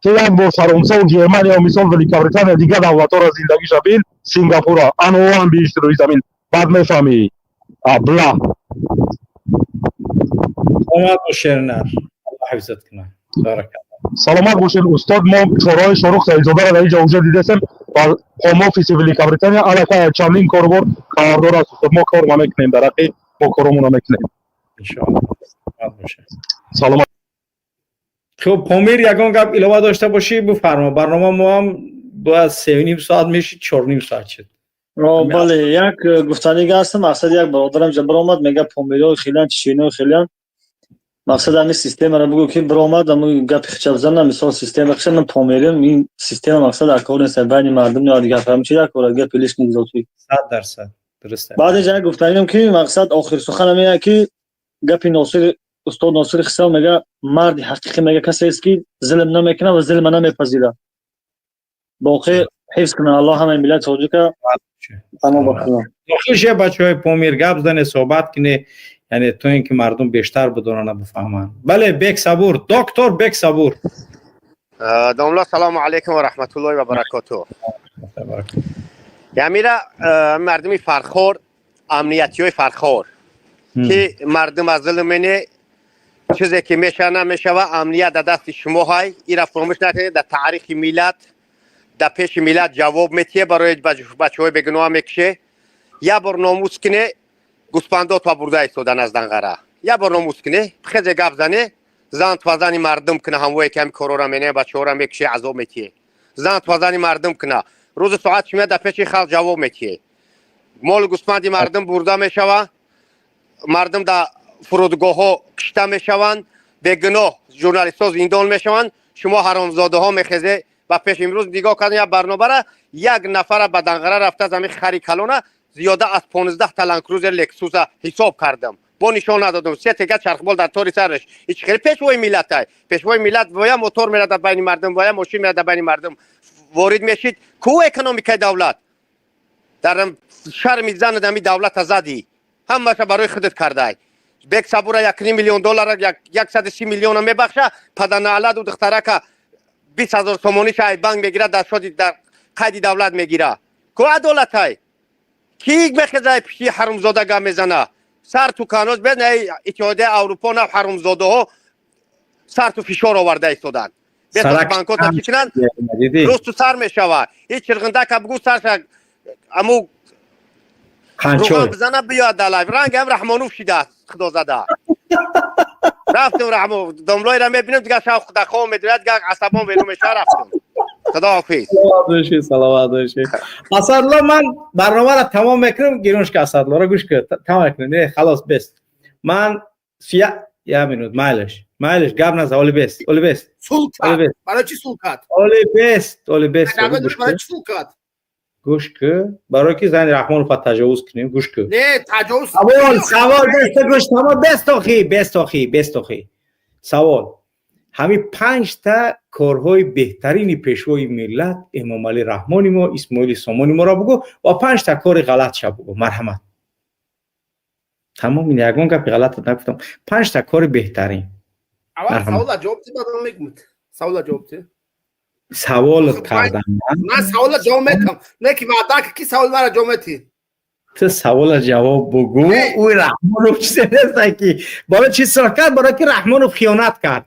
Speaker 3: Ту як бор Фаронсаву Германия, мисол Великобритания, дигар давлатҳоро зиндагиша бин, Сингапура, аноам биҳишти рӯи замин, баъд мефаҳмӣ, абла.
Speaker 1: Саломат бош, Шернар, Аллоҳ ҳифзат кунад, баракалло.
Speaker 3: Саломат бошед, устод. Мо чораҳои Шорух Саидзодаро дар инҷо уже дидесем ва Home Office Великобритания аллакай чандин корбор хабардор аст, устод. Мо кор намекунем дар ҳаққи, мо коромонро мекунем.
Speaker 1: Иншоалло, саломат бошед.
Speaker 3: Саломат.
Speaker 1: Хуб, Помир, ягон гап илова дошта бошӣ, бифармо. Барнома мо ҳам бояд 3,5 соат мешид, 4,5 соат шуд.
Speaker 2: Бале, як гуфтанига ҳастам. Мақсад, як бародарам ҷа баромад, мега помириҳо хелиан, чечениҳо хелиан. Мақсад, ҳамин системаро бугӯ, ки баромад, ҳамн гапи хича бизанам. Мисол, система хича, ман помирим, ин система мақсад дар кор нест, байни мардум ё дигар ҳамин чи як кора гапи лишний зотӣ.
Speaker 1: 100% дуруст.
Speaker 2: Баъд инҷа як гуфтаним, ки мақсад, охир сухан ҳамин, ки гапи Носир, устод Носири Хисрав мега: марди ҳақиқӣ, мега, касест, ки зулм намекунад ва зулма намепазирад. Боқӣ ҳифз кунад Аллоҳ ҳамаи миллати тоҷика, паноҳ ба Худо.
Speaker 1: Дохил ше, бачаҳои Помир, гап зане, суҳбат кине, яъне то ин ки мардум бештар бидонанд, бифаҳманд. Бале, Бек Сабур, доктор Бек Сабур.
Speaker 5: Домла, салому алайкум ва раҳматуллоҳи ва баракотуҳ. Ямира мардуми Фархор, амниятиҳои Фархор, ки мардум аз зулм мене, чизе ки меша намешава, амният дар дасти шумо ҳай. Ира фуромӯш накунед, дар таърихи миллат, дар пеши миллат ҷавоб метиҳе барои бачаҳои бегуноҳ мекуше. Як бор номус кине, гӯспандотва бурда истодан аз Данғара. Як бор номус кине, хезе гап зане, зан твазани мардум кина, ҳамвое ки ҳами корора мене, бачаҳора мекуше, азоб метиҳе. Зан твазани мардум кина, рӯзи соат чимия дар пеши халқ ҷавоб метиҳе. Моли гӯспанди мардум бурда мешава, мардум дар фурудгоҳҳо кишта мешаванд, бегуноҳ журналистҳо зиндон мешаванд. Шумо ҳаромзодаҳо мехезе ба пеш. Имрӯз нигоҳ кардам як барномара, як нафара ба Данғара рафта, аз ҳамин хари калона зиёда аз 15 та Ландкрузер, Лексуса ҳисоб кардам, бо нишон надодам, се тега чархбол дар тори сараш. Ҳеч хеле пешвои миллатай? Пешвои миллат воя мотор мерад дар байни мардум, воя мошин мерад дар байни мардум ворид мешид. Ку экономикаи давлат? Дар шарми занад ҳами давлата задӣ, ҳамаша барои худат кардай. Бек Сабура 1,5 миллион доллара, 130 миллиона мебахша, паданаъладу духтарака. 20 000 сомониша ай банк мегирад, дар шоди дар қайди давлат мегира. Ку адолатай? Ки мехезай пишти ҳарумзода гап мезана? Сар ту каноз бе, на Иттиҳодияи Аврупо, на ҳарумзодаҳо сар ту фишор оварда истоданд. Банкота чӣ кунанд? Рӯз ту сар мешава. Ҳеҷ чирғиндака бугӯ, сарша аму руған бизана, биёяд далай. Рангам Раҳмонов шидааст, худозада. Рафтем, Раҳмон домлоира мебинем, дигар шав худахо медояд, дигар асабон берун мешава. Рафтем, худоҳофиз.
Speaker 1: Саломат бошӣ, саломат бошӣ, Асадло. Ман барномаро тамом мекунам. Гируншка, Асадлоро гӯш кун, тамом мекунем. Не, халос, бес. Ман я минут, майлаш, майлаш, гап наза. Оли бес, оли бес.
Speaker 21: Барои чӣ сул кард?
Speaker 1: Оли бес, оли бес.
Speaker 21: Барои чӣ сул кард?
Speaker 1: Гӯш ку, барои ки зани Раҳмонова таҷовуз кунем, гӯш ку.
Speaker 21: Не, таҷовуз.
Speaker 1: Савол, савол, беста гӯш, тамом, бестохи, бестохи, бестохи. Савол: ҳамин панҷта корҳои беҳтарини пешвои миллат Эмомалӣ Раҳмони мо, Исмоили Сомони моро бугӯ ва панҷта кори ғалатша бугӯ, марҳамат. Тамом, ин ягон гапи ғалатат нагуфтам. Панҷта кори беҳтарин.
Speaker 21: Аввал савола ҷавоб ти, баъд мегӯм. Савола ҷавоб ти.
Speaker 1: Саволат кардам.
Speaker 21: Ман савола ҷавоб метам, не ки ваъда ки савол мара ҷавоб метӣ.
Speaker 1: Ту савола ҷавоб бугӯ. Ӯ Раҳмонов чизе неста ки барои чи силҳ кард, барои ки Раҳмонов хиёнат кард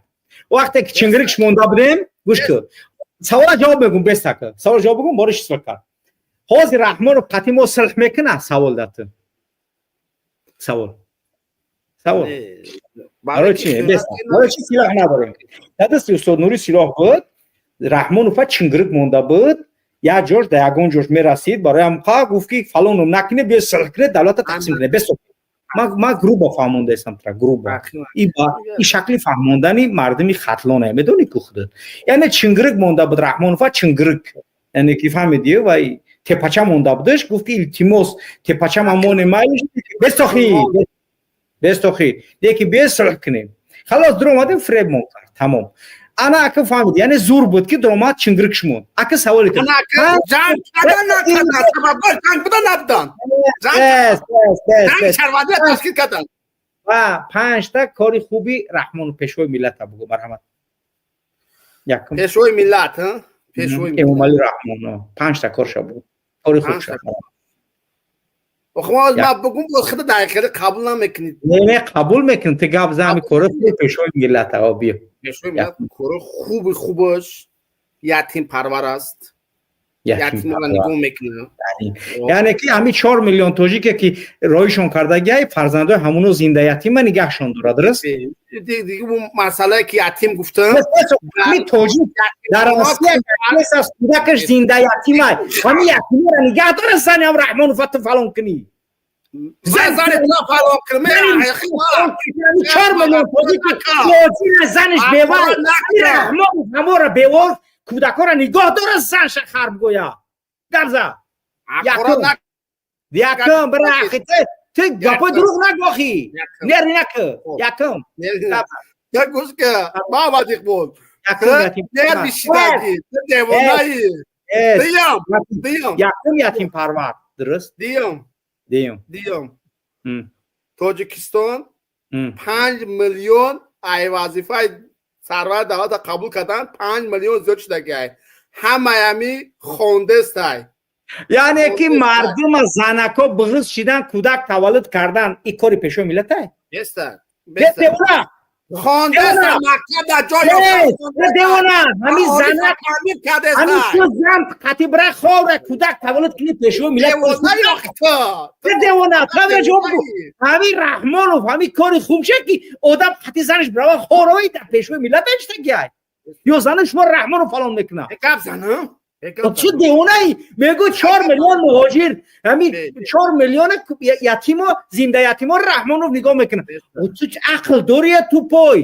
Speaker 1: вақте ки чингирикш монда будем. Гӯш ку, савола ҷавоб мегӯм, бестака, савол ҷавоб бугӯм. Барои чи силҳ кард? Ҳозир Раҳмонов қатъи мо силҳ мекунад? Савол дар ту, савол, савол. Барои чи, барои чи силоҳ надорем? Дар дасти устод Нури силоҳ буд, Раҳмонова чингирик монда буд, як ҷош да ягон ҷош мерасид. Барои ҳамқа гуфт ки фалоно накунед, биё силҳ кунед, давлата тақсим кунед. Бес, ман грубо фаҳмондаистам тра, грубо. И шакли фаҳмондани мардуми Хатлоне, медонӣ ку худат. Яъне чингирик монда буд Раҳмонова, чингирик, яъне ки фаҳмидӣ, вай тепача монда будаш. Гуфт ки илтимос, тепачама моне, майлиш, бестохи, бестохи, леки биё сулҳ кунем. Халос, дуромадем, фребмон кард, тамом. Ана ака фаҳмид, яъне зур буд ки дуромад, чингирик шумон. Ака, саволи
Speaker 21: ҷанг кардан накардан, сабабгор ҷанг будан набудан, ҷанг шарвандия ташкил кардан.
Speaker 1: Ва панҷта кори хуби Раҳмону пешвои миллата бугӯ, марҳамат.
Speaker 21: Якум. Пешвои миллат,
Speaker 1: пешвои Эмомалӣ Раҳмон панҷта корша бугӯ, кори хубша.
Speaker 21: Охо, ман бугум, боз худа дақиқаи қабул намекунед.
Speaker 1: Не, не, қабул мекунем. Ту гап зан, ҳами кори хуби пешвои миллата, биё.
Speaker 21: Пешвои миллат кори хуби хубаш ятим парвар аст, ятимро нигоҳ мекунад.
Speaker 1: Яъне ки ҳами 4 миллион тоҷике ки роҳишон кардагиай, фарзандои ҳамуно зинда ятима нигаҳшон дорад, дуруст?
Speaker 21: Дига масъалае ки ятим гуфтам.
Speaker 1: Ҳами тоҷик дар Россия аз кӯдакаш зинда ятимай, ҳами ятимаро нигаҳ дора зани ҳам Раҳмонов ту фалон кунӣ.
Speaker 21: Зани фалон кунӣ.
Speaker 1: 4 миллион тоҷик занаш бевай, Раҳмонов ҳамора бевор кӯдакҳоро нигоҳ дора, занша харб гӯя гапза. Якум бира, ту гапои дурӯғ нагохӣ, нерви накӣ. Якум.
Speaker 21: Гӯшка, Муҳаммад Иқбол, нерви шидаги, ту девонаи. Диям, диям.
Speaker 1: Якум, ятимпарвар, дуруст.
Speaker 21: Диям.
Speaker 1: Диюм.
Speaker 21: Диюм, Тоҷикистон 5 миллион ай вазифаи сарвари давлата қабул кардан, 5 миллион зиёд шудагиай, ҳамаями хондестай.
Speaker 1: Яъне ки мардума занако биғиз шидан, кӯдак таваллуд кардан, ин кори пешвои миллатай?
Speaker 21: Беста.
Speaker 1: Девона.
Speaker 21: Хондеста, мактаб дар ҷой.
Speaker 1: Девона, ҳамин занак, ҳамин ту зан қатӣ бира ховра, кӯдак таваллуд кунӣ, пешвои миллат? Девона, таве ҷавоб гу. Ҳамин Раҳмонов ҳамин кори хуб ша ки одам қатӣ занаш бирава ховравай, дар пешвои миллат иштагиай ё зани шумо Раҳмонов фалон мекунад?
Speaker 21: Гап занам.
Speaker 1: Чӣ девонаи? Мегӯ 4 миллион муҳоҷир, ҳамин 4 миллиона ятимо, зинда ятимо Раҳмонов нигоҳ мекунад. Ту ақл дория, тупой?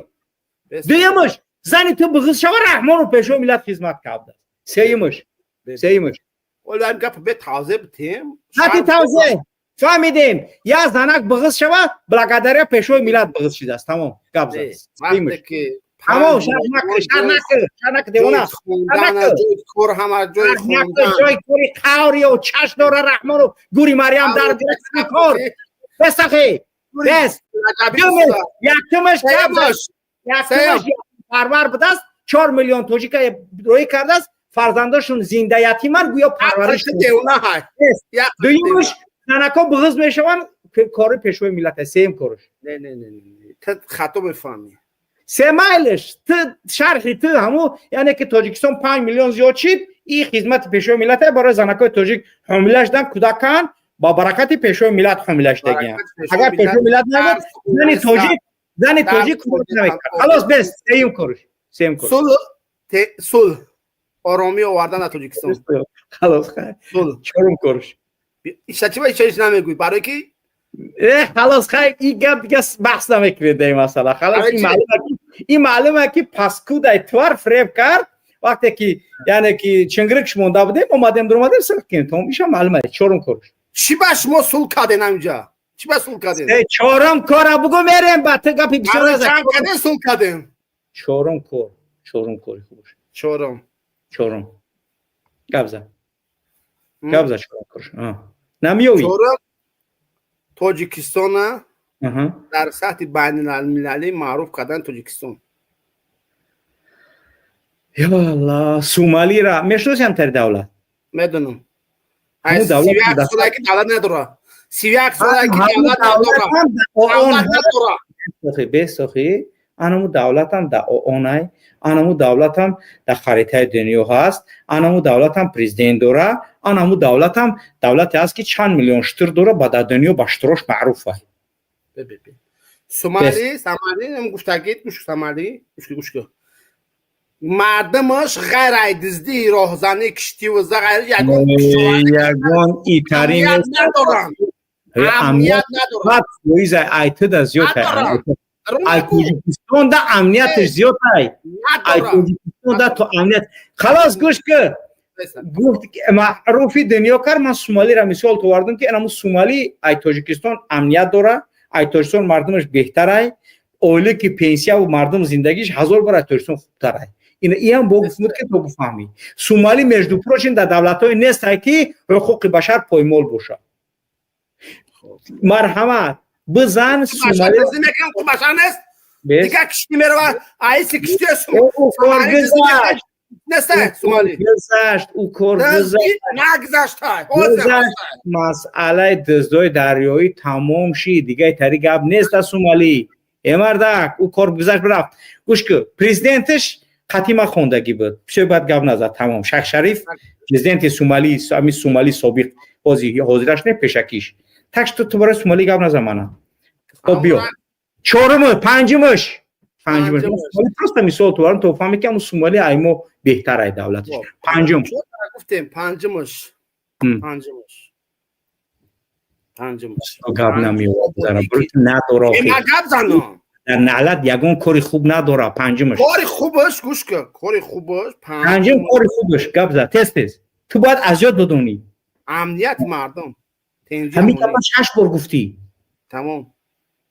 Speaker 1: Дуюмаш, зани ту биғиз шава, Раҳмонов пешвои миллат хизмат карда. Сеюмаш, сеюмаш. Нати тавзеҳ, фаҳмидем. Я занак биғиз шава, благодаря пешвои миллат биғиз шидааст, тамом, гап зад. Тамом, шарҳ накӣ, шарҳ накӣ, шарҳ накӣ, девона.
Speaker 21: Кор ҳама ҷои.
Speaker 1: Ҷои кори қавриё чаш дора Раҳмонов, гури Марьям дар кор бесахи бес. Якумаш, якумаш парвар будааст. 4 миллион тоҷика роӣ кардааст, фарзандошон зинда ятиман, гӯё парвариш. Дуюмаш, занако буғиз мешаванд, кори пешвои миллат аст. Сеюм корш.
Speaker 21: Не, не, не, ту хато мефаҳмӣ.
Speaker 1: Се майлиш, ту шарҳи ту ҳаму, яъне ки Тоҷикистон 5 миллион зиёд шид, и хизмати пешвои миллат аст. Барои занакои тоҷик ҳомила шудан, кӯдакан ба баракати пешвои миллат ҳомила шудагиям. Агар пешвои миллат набуд, зани тоҷик кӯдак намекард. Халос, бес. Сеюм корш, сеюм корш.
Speaker 21: Сулҳ, оромӣ овардан дар Тоҷикистон.
Speaker 1: Халос, чорум корш.
Speaker 21: Ишачиба ишаиш намегӯй, барое ки
Speaker 1: Халос, хай, и гап дига баҳс намекунед дар ин масъала. Халос, ин маълума ки паскудай твар фиреб кард, вақте ки, яъне ки чингирикш монда будем, омадем, дуромадем, сулҳ кунем, тамом. Иша маълума. Чорум корш.
Speaker 21: Чӣ ба шумо сулҳ карден ҳаминҷа? Чӣ ба сулҳ карден?
Speaker 1: Чорум кора бугу, мерем ба ту гапи бисёр.
Speaker 21: Чанд карден, сулҳ кардем?
Speaker 1: Чорум кор, чорум кори хубаш.
Speaker 21: Чорум.
Speaker 1: Чорум гап зад, гап зад, чорум корш намеёвӣ.
Speaker 21: Чорум, Тоҷикистона дар сатҳи байналмилалӣ маъруф кардани Тоҷикистон.
Speaker 1: Ё Аллоҳ, Сомалира мешиносиам, тари давлат?
Speaker 21: Медонам. 31 сола ки давлат надора, 31 сола ки давлат надора, давлат надора.
Speaker 1: Бесохи, анаму давлатам да ООН-ай, анаму давлатам дар харитаи дунё ҳаст, анаму давлатам президент дора, анаму давлатам давлате ҳаст, ки чанд миллион шутур дора, ба дар дунё ба шутурош маъруф ай.
Speaker 21: Сомали, Сомали гуфтагид, гӯш, Сомали, гӯш, гӯш, мардумаш ғайр ай дуздӣ, роҳзанӣ, киштиву ғайр
Speaker 1: ягон ягон итари
Speaker 21: надоранд, амният надоранд.
Speaker 1: Фоиза ай туда зиёд, ай Тоҷикистон да амнияташ зиёд, ай Тоҷикистон да то амният. Халос, гӯш ки, гуфт маъруфи дунё кард. Ман Сомалиро мисол овардам, ки анаму Сомали ай Тоҷикистон амният дора, ай Тоҷикистон мардумаш беҳтарай, ойлики, пенсияву мардум зиндагиш ҳазор бор ай Тоҷикистон хубтарай. Иам бо гуфтмуд, ки то бифаҳмӣ, Сомали, между прочим, дар давлатҳое нестай, ки ҳуқуқи башар поймол бошад. Марҳамат, бизан.
Speaker 21: Сомали нест, дигар кишти меравад, аиси кишти.
Speaker 1: Гузашт, ӯ кор.
Speaker 21: Нагузашта.
Speaker 1: Масъалаи дуздои дарёӣ тамом шид, дигаи тари гап нест аз Сомалӣ. Э мардак, ӯ кор гузашт, рафт. Гӯш ку, президенташ қатима хондагӣ буд, бисёр бад гап назад, тамом. Шах Шариф, президенти Сомалӣ, ами Сомалӣ собиқ, ҳозираш не, пешакиш. Так что ту барои Сомалӣ гап назан мана. Хоб, биё чоруму панҷумаш, панҷумаш. Просто мисол туварам, то фаҳме, ки ҳамун Сомалӣ ай мо беҳтар ай давлаташ. Панҷум.
Speaker 21: Гуфтем, панҷумаш, панҷумаш, панҷумаш.
Speaker 1: Гап намеёвад, надора.
Speaker 21: Гап занам.
Speaker 1: Дар наълат ягон кори хуб надора. Панҷумаш.
Speaker 21: Кори хубаш, гӯш кун, кори хубаш.
Speaker 1: Панҷум кори хубаш, гап зад, тез, тез. Ту бояд аз ёд бидонӣ.
Speaker 21: Амнияти мардум.
Speaker 1: Ҳамин гапа шаш бор гуфтӣ.
Speaker 21: Тамом.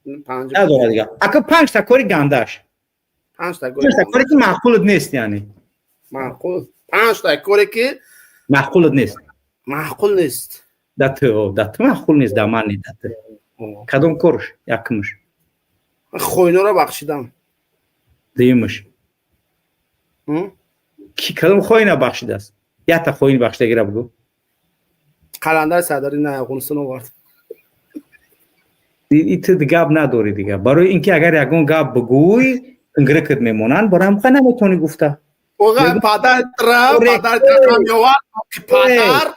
Speaker 1: Надора дига. Ака, панҷта кори гандаш, панҷта коре ки маъқулат нест, яъне.
Speaker 21: Маъқул, панҷта коре ки
Speaker 1: маъқулат нест.
Speaker 21: Маъқул нест.
Speaker 1: Да ту маъқул нест, да ман не, да ту кадом корш? Якумш.
Speaker 21: Хойноро бахшидам.
Speaker 1: Дуюмш. Ки, кадом хоина бахшидааст? Якта хоин бахшидагира бугӯ.
Speaker 21: Қаландари Сардари на Афғонистон овард.
Speaker 1: Ту гап надорӣ дига, барои ин ки агар ягон гап бигӯй, ингирикат мемонанд, барои ҳамқа наметавонӣ гуфта.
Speaker 21: Падар падар меовард, падар.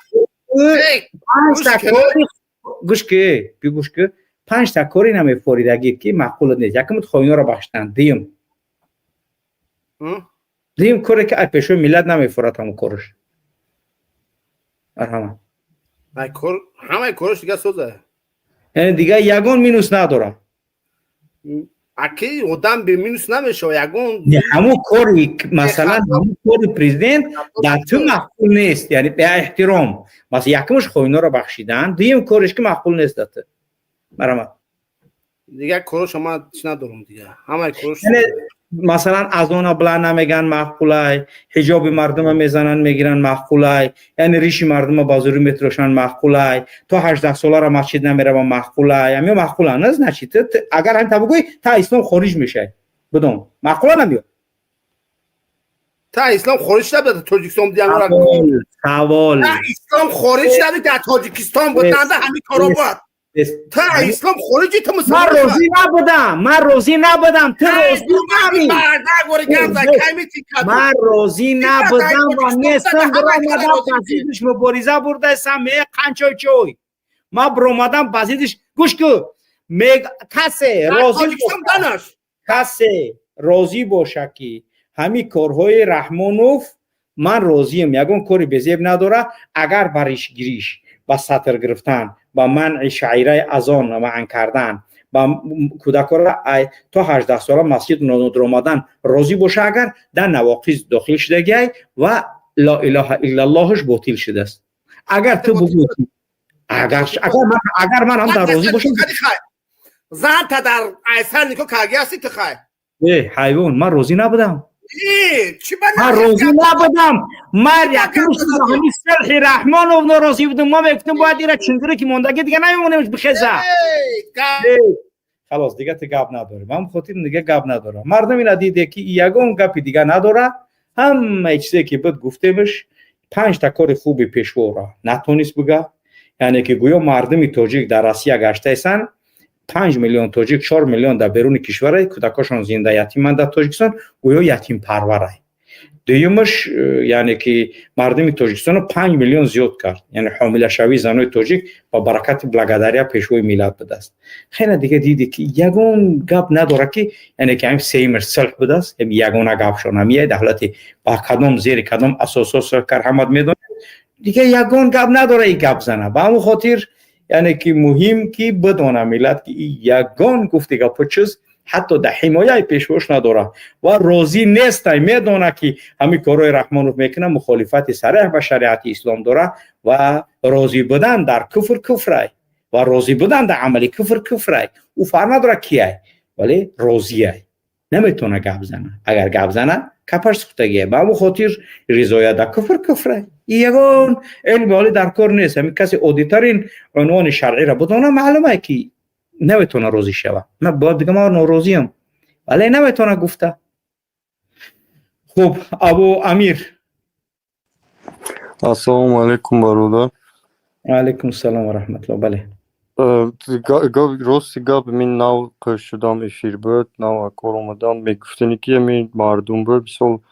Speaker 1: Гӯш ки, бигӯш ки, панҷта кори намефоридагид, ки маъқулат нест. Якумат, хоиноро бахштан. Дуюм коре, ки ай пешои миллат намефорад, ҳамун корш. Марҳамат.
Speaker 21: Ҳамаи корш дига соза.
Speaker 1: Яъне дига ягон минус надорад.
Speaker 21: Аки, одам бе минус намешава, ягон.
Speaker 1: Ҳамун кори, масалан, ҳамун кори президент дар ту маъқул нест, яъне беэҳтиром. Масалан, якумаш хоиноро бахшидан, дуюм кореш, ки маъқул нест дар ту. Марҳамат.
Speaker 21: Дигар короша ман чи надорам, дига ҳамаи корош.
Speaker 1: Масалан, азона билан намеган, маъқулай? Ҳиҷоби мардума мезананд, мегиранд, маъқулай? Яъне риши мардума ба зӯрӣ метирошанд, маъқулай? То 18 солара масҷид намерава, маъқулай? Амё маъқула не, значит, агар ҳамин та бигӯй, та ислом хориҷ мешавӣ, бидон. Маъқула намеё.
Speaker 21: Та ислом хориҷ шуда дар Тоҷикистон будӣ ҳамора.
Speaker 1: Савол.
Speaker 21: Та ислом хориҷ шуда дар Тоҷикистон буданда ҳамин коро буд. Та ислом хориҷи ту
Speaker 1: ман розӣ набудам, ман розӣ набудам, ту розӣ набудӣ. Ман розӣ набудам ва нестам. Биромадам, ба зиддиш мубориза бурдаистам. Е қанчой чой, ман биромадам ба зиддиш. Гӯш ку, касе розӣ, касе розӣ боша, ки ҳамин корҳои Раҳмонов ман розием, ягон кори безеб надора, агар ба ришгириш, ба сатр гирифтан, ба манъи шаъираи азон манъ кардан, ба кӯдакора то 18 сола масҷид омадан розӣ боша, агар дар навоқиз дохил шудагиай ва ло илоҳа иллаллоҳш ботил шудааст. Агар ту бугӯ, агар ман ҳам дар розӣ бошам.
Speaker 21: Зан та дар айсар никоҳ карги ҳасти ту, хай?
Speaker 1: Э, ҳайвон, ман розӣ набудам, ман розӣ набудам. Ман якум ҳамин сулҳи Раҳмонов норозӣ будам. Ма мегуфтам, бояд ира чунгуре ки мондаги дига намемонемш, бихеза. Халос, дига ту гап надорӣ. Ман хотир дига гап надорам. Мардум ина диде, ки ягон гапи дига надора. Ҳамаи чизе ки буд, гуфтемш. Панҷта кори хуби пешвора натонист бига, яъне ки гӯё мардуми тоҷик дар Россия гаштаистанд, 5 миллион тоҷик, 4 миллион дар беруни кишвара, кӯдакошон зинда ятиманд дар Тоҷикистон, гӯё ятимпарварай. Дуюмаш, яъне ки мардуми Тоҷикистоно 5 миллион зиёд кард, яъне ҳомилашавии занои тоҷик ба баракати, благодаря пешвои миллат будааст. Хеле дига диде, ки ягон гап надора, ки яъне ки ҳамин сеюмаш сулҳ будааст. Ягона гапшон ҳамия давлати ба кадом, зери кадом асосҳо сулҳ кард, ҳамат медонед. Дига ягон гап надора и гап зана. Ба ҳамон хотир, яъне ки муҳим ки бидона миллат, ки ягон гуфти гапо чиз ҳатто дар ҳимояи пешвош надорад ва розӣ нестай. Медона, ки ҳамин корҳои Раҳмонов мекунад, мухолифати сареҳ ба шариати ислом дорад ва розӣ будан дар куфр куфрай ва розӣ будан дар амали куфр куфрай. Ӯ фарқ надорад кияй, вале розияй, наметавона гап зана. Агар гап зана, капаш сӯхтагия. Ба ҳамон хотир ризоят дар куфр куфрай. Ягон илми олӣ дар кор нест. Ҳамин каси оддитарин унвони шаръиро бидона, маълумае, ки наметавона розӣ шава. Ман бояд бигам, ман норозиам, вале наметавона гуфта. Хуб, Абу Амир.
Speaker 6: Ассалому алайкум, бародар.
Speaker 1: Алайкум салом ва раҳматулло, бале.
Speaker 6: Рости гап, мин нав қӯш шудам, эфир буд, нав кор омадам. Мегуфтани, ки ҳамин мардум буд, мисол,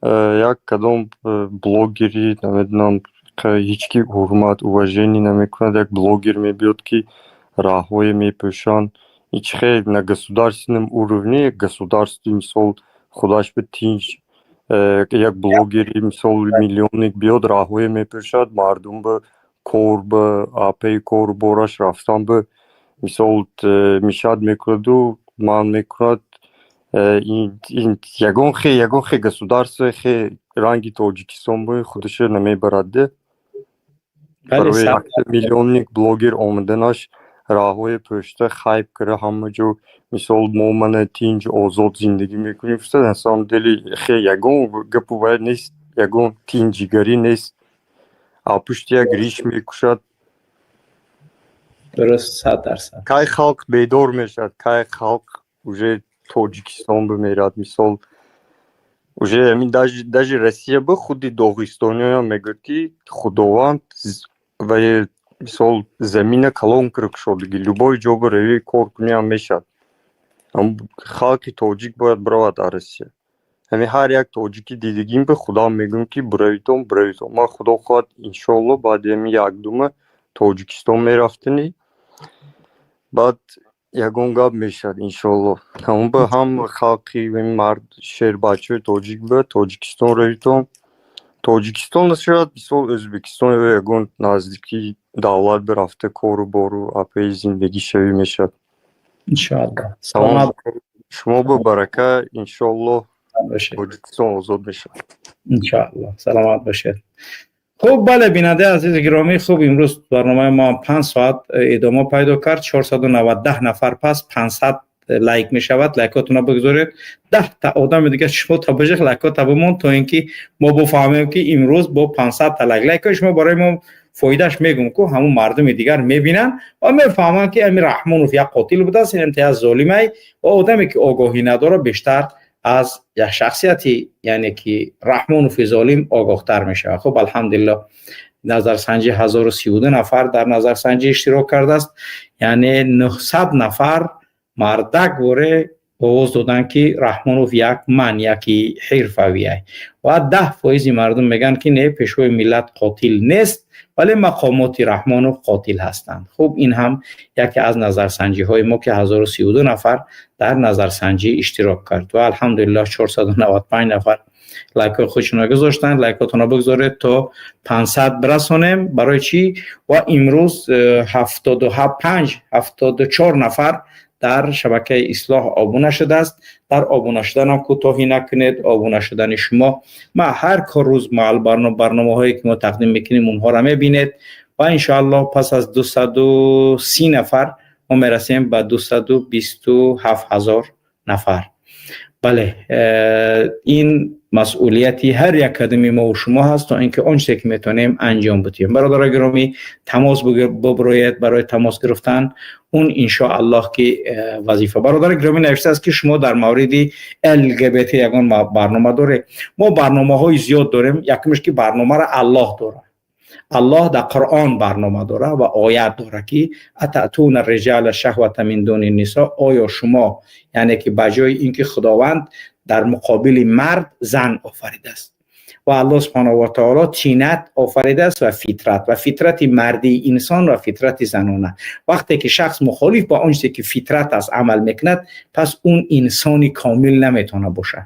Speaker 6: як кадом блогери, намедонам, ҳеҷ ки ҳурмат, уважение намекунад, як блогер мебиёд, ки раҳҳое мепӯшанд. Ҳеҷ хел на государственном уровне, государстве, мисол, худаш ба тинҷ, як блогери, мисол, миллионник биёд, раҳҳое мепӯшад, мардум ба кор, ба апаи кору бораш рафтан ба, мисол, мешать мекунаду манъ мекунад. Ягон хе государстве хе ранги Тоҷикистон бо худаша намебарад де. Барои якта миллионник блогер омаданаш, раҳҳои пӯшта, хайп кара, ҳама ҷо, мисол, мо мана тинҷ, озод зиндагӣ мекунем. На самом деле хе ягон гапу вай нест, ягон тинҷигарӣ нест. А пушти як риш мекушад.
Speaker 1: Дуруст, 100%.
Speaker 6: Кай халқ бедор мешавад? Кай халқ уже Тоҷикистон бимерад? Мисол, уже ҳамин даже Россия ба худи доғистониёям мегӯяд, ки Худованд ва, мисол, замина калон кира кушодагӣ, любой ҷо баравӣ, кор куниам мешавад. Халқи тоҷик бояд биравад дар Россия. Ҳамин ҳар як тоҷики дидагим ба худам мегӯям, ки биравитон, биравитон. Ман, худо хоҳад, иншоалло, баъди ҳамин якдума Тоҷикистон мерафтанӣ, баъд ягон гап мешавад, иншоалло. Ҳамон ба ҳам халқи мард, шербачаҳои тоҷик ба Тоҷикистон равитон. Тоҷикистон нашавад, мисол, Ӯзбекистон ё ягон наздики давлат бирафта, кору бору апаи зиндагӣ шавӣ мешавад.
Speaker 1: Иншоалло.
Speaker 6: Шумо ба барака, иншоалло, Тоҷикистон озод мешавад.
Speaker 1: Иншоалло, саломат бошед. Хуб, бале, бинандаи азизи гиромӣ, хуб, имрӯз барномаи мо 5 соат идома пайдо кард. 490 нафар, пас 500 лайк мешавад. Лайкотона бигзоред. 10 та одами дига шумо та бижиқ, лайкота бимон, то ин ки мо бифаҳмем, ки имрӯз бо 500 та лайк. Лайкои шумо барои мо фоидааш мегум, ку ҳамун мардуми дигар мебинанд ва мефаҳманд, ки ами Раҳмонов як қотил будааст, ин як золимай, ва одаме ки огоҳӣ надорад, бештар. аз як шахсияти, яъне ки Раҳмонови золим огоҳтар мешавад. Хуб, алҳамдулиллоҳ, назарсанҷӣ 1032 нафар дар назарсанҷӣ иштирок кардааст, яъне 900 нафар мардак воре овоз доданд, ки Раҳмонов як маньяки ҳирфавиай, ва 10% мардум мегӯянд, ки не, пешвои миллат қотил нест, вале мақомоти Раҳмонов қотил ҳастанд. Хуб, ин ҳам яке аз назарсанҷиҳои мо, ки 1032 нафар дар назарсанҷӣ иштирок кард. Ва алҳамдулиллоҳ, 495 нафар лайкҳои худшонро гузоштанд. Лайкотонро бигзоред, то 500 бирасонем. Барои чӣ? Ва имрӯз 75, 74 нафар дар шабакаи Ислоҳ обуна шудааст. Дар обуна шуданам кӯтоҳӣ накунед. Обуна шудани шумо ма ҳар кор рӯз барномаҳое ки мо тақдим мекунем, онҳоро мебинед. Ва иншоаллоҳ, пас аз 230 нафар мо мерасем ба 227 000 нафар. Бале, ин масъулияти ҳар як қадами мо шумо ҳаст, то инки он чизе ки метавонем анҷом бидиҳем. Бародарои гиромӣ, тамос биброед. Барои тамос гирифтан он иншоаллоҳ ки вазифа. Бародари гиромӣ навиштааст, ки шумо дар мавриди ЛГБТ ягон барнома доред? Мо барномаҳои зиёд дорем. Якумш, ки барномаро Аллоҳ дорад. Аллоҳ дар Қуръон барнома дора ва оят дора, ки أتأتون الرجال شهوة من دون النساء. Оё шумо, яъне ки ба ҷои инки Худованд дар муқобили мард зан офаридааст ва Аллоҳ субҳонаҳу ва таоло тинат офаридааст ва фитрат, ва фитрати мардии инсон ва фитрати занона. Вақте ки шахс мухолиф ба он чизе ки фитрат аст амал мекунад, пас он инсони комил наметавона бошад.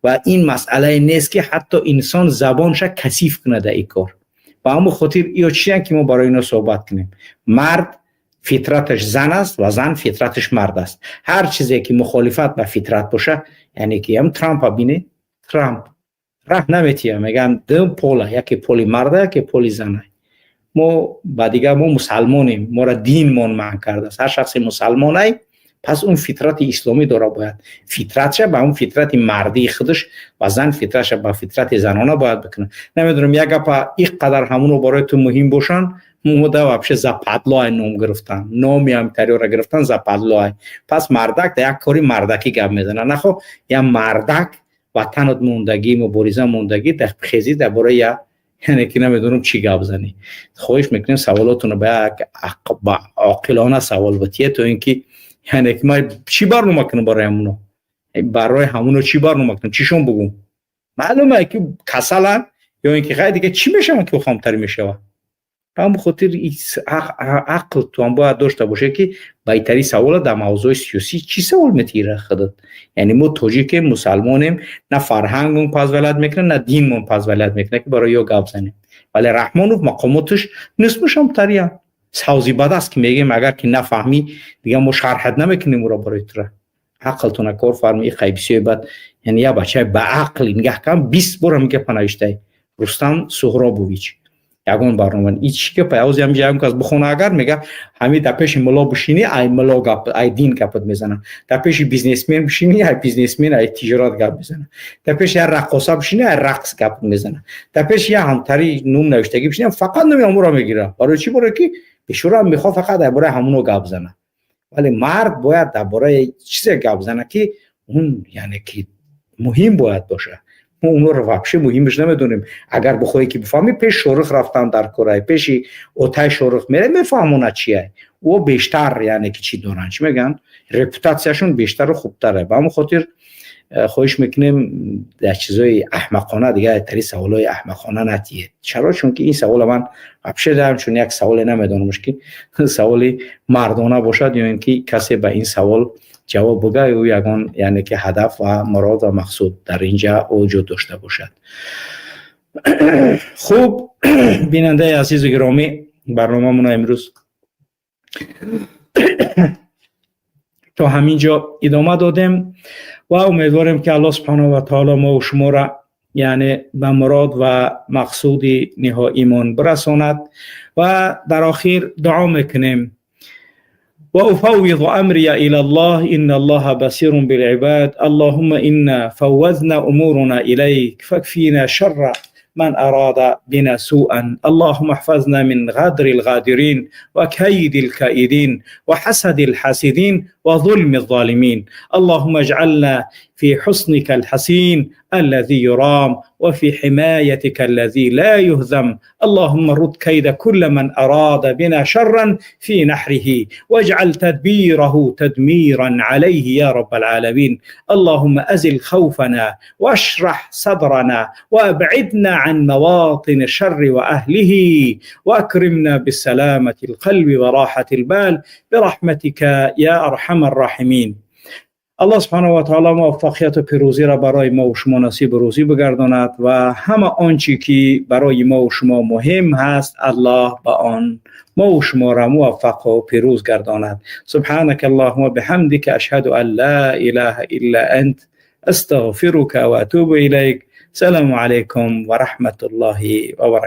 Speaker 1: Ва ин масъалае нест, ки ҳатто инсон забонша касиф кунад дар ин кор. Ба ҳамон хотир ё чиян, ки мо барои ино суҳбат кунем? Мард фитраташ зан аст ва зан фитраташ мард аст. Ҳар чизе ки мухолифат ба фитрат боша, яъне ки ҳам Трампа бине, Трамп раҳ наметия, мегӯянд ду пола, яке поли марда, яке поли зана. Мо ба дигар, мо мусалмонем, моро динмон манъ кардааст. Ҳар шахси мусалмонай, пас он фитрати исломӣ дора, бояд фитратша ба он фитрати мардии худаш ва зан фитратша ба фитрати занона бояд бикунад. Намедонам, як гапа ин қадар ҳамуно барои ту муҳим бошанд, мода вообще западло ай ном гирифтан, номи ҳамтариёра гирифтан западло ай. Пас мардак дар як кори мардакӣ гап мезанад. Нахо я мардак ватанат мондагӣ, мубориза мондагӣ, дар хезӣ дар бораи я, яъне ки намедонам чӣ гап занӣ. Хоҳиш мекунем, саволотонро ба як оқилона савол битие, то ин ки, яъне ки ман чӣ барнома кунам барои ҳамуно? Барои ҳамуно чӣ барнома кунам? Чишон бугум? Маълуме, ки касаланд ё ин ки ғайр дига чӣ мешаванд, ки хомтарӣ мешавад. Ба ҳамон хотир ақл ту ҳам бояд дошта боше, ки байтари савола дар мавзӯи сиёсӣ чӣ савол метиҳӣ худат? Яъне мо тоҷикем, мусалмонем, на фарҳангмон позволять мекунад, на динмон позволять мекунад, ки барои ё гап занем. Вале Раҳмонов мақомоташ нисбашам тариян савзи бад аст, ки мегӯем, агар ки нафаҳмӣ, дига мо шарҳат намекунем ӯро барои тура. Ақлтона кор фарми. Қайбисиёи бад, яъне як бачаи ба ақл нигаҳ кам, 20 бор ҳамин гапа навиштаи Рустам Суҳробович. Ягон барнома и чӣ гапа? Ҳози ҳамин ягон кас бихона, агар мега, ҳами дар пеши мулло бишинӣ, ай мулло гап, ай дин гапат мезанад, дар пеши бизнесмен бишинӣ, ай бизнесмен, ай тиҷорат гап мезанад, дар пеши як раққоса бишинӣ, ай рақс гап мезанад, дар пеши як ҳамтари нум навиштагӣ бишинӣ, фақат номи ҳамуро мегирад. Барои чӣ? Барои ки бешура мехоҳ фақат дар бораи ҳамуно гап занад. Вале мард бояд дар бораи чизе гап занад, ки он, яъне ки муҳим бояд бошад. Мо онро вообще муҳимаш намедонем. Агар бихоҳӣ ки бифаҳмӣ, пеш Шорух рафтан дар корай, пеши отай Шорух мере, мефаҳмонад чия. Ӯ бештар, яъне ки чӣ доранд, чӣ мегӯянд, репутатсияшон бештару хубтаре. Ба ҳамон хотир хоҳиш мекунем, дар чизои аҳмақона дига тари саволҳои аҳмақона натиҳед. Чаро? Чунки ин савола ман вообще дорам, чун як саволе намедонамш, ки саволи мардона бошад ё ин ки касе ба ин савол ҷавоб буга, ӯ ягон, яъне ки ҳадаф ва мурод ва мақсуд дар инҷа вуҷуд дошта бошад. Хуб, бинандаи азизу гиромӣ, барномамонро имрӯз то ҳамин ҷо идома додем ва умедворем, ки Аллоҳ субҳонаҳу ва таоло мо шуморо, яъне ба мурод ва мақсуди ниҳоимон бирасонад. Ва дар охир дуо мекунем: وأفوض أمري إلى الله، إن الله بصير بالعباد. اللهم إنا فوضنا أمورنا إليك، فاكفينا شر من أراد بنا سوءا. اللهم احفظنا من غدر الغادرين وكيد الكائدين وحسد الحاسدين وظلم الظالمين. اللهم اجعلنا في حصنك الحصين الذي يرام وفي حمايتك الذي لا يهزم. اللهم رد كيد كل من أراد بنا شرا في نحره واجعل تدبيره تدميرا عليه يا رب العالمين. اللهم أزل خوفنا واشرح صدرنا وأبعدنا عن مواطن الشر وأهله وأكرمنا بالسلامة القلب وراحة البال برحمتك يا أرحم الراحمين. الله سبحانه و تعالی موفقیت و پیروزی را برای ما و شما نصیب روزی بگرداند و همه آنچه که برای ما و شما مهم هست الله به آن ما و شما را موفق و پیروز گرداند. سبحانك اللهم بحمدك اشهد ان لا اله الا انت استغفرك واتوب اليك. سلام علیکم و رحمت الله و برکاته.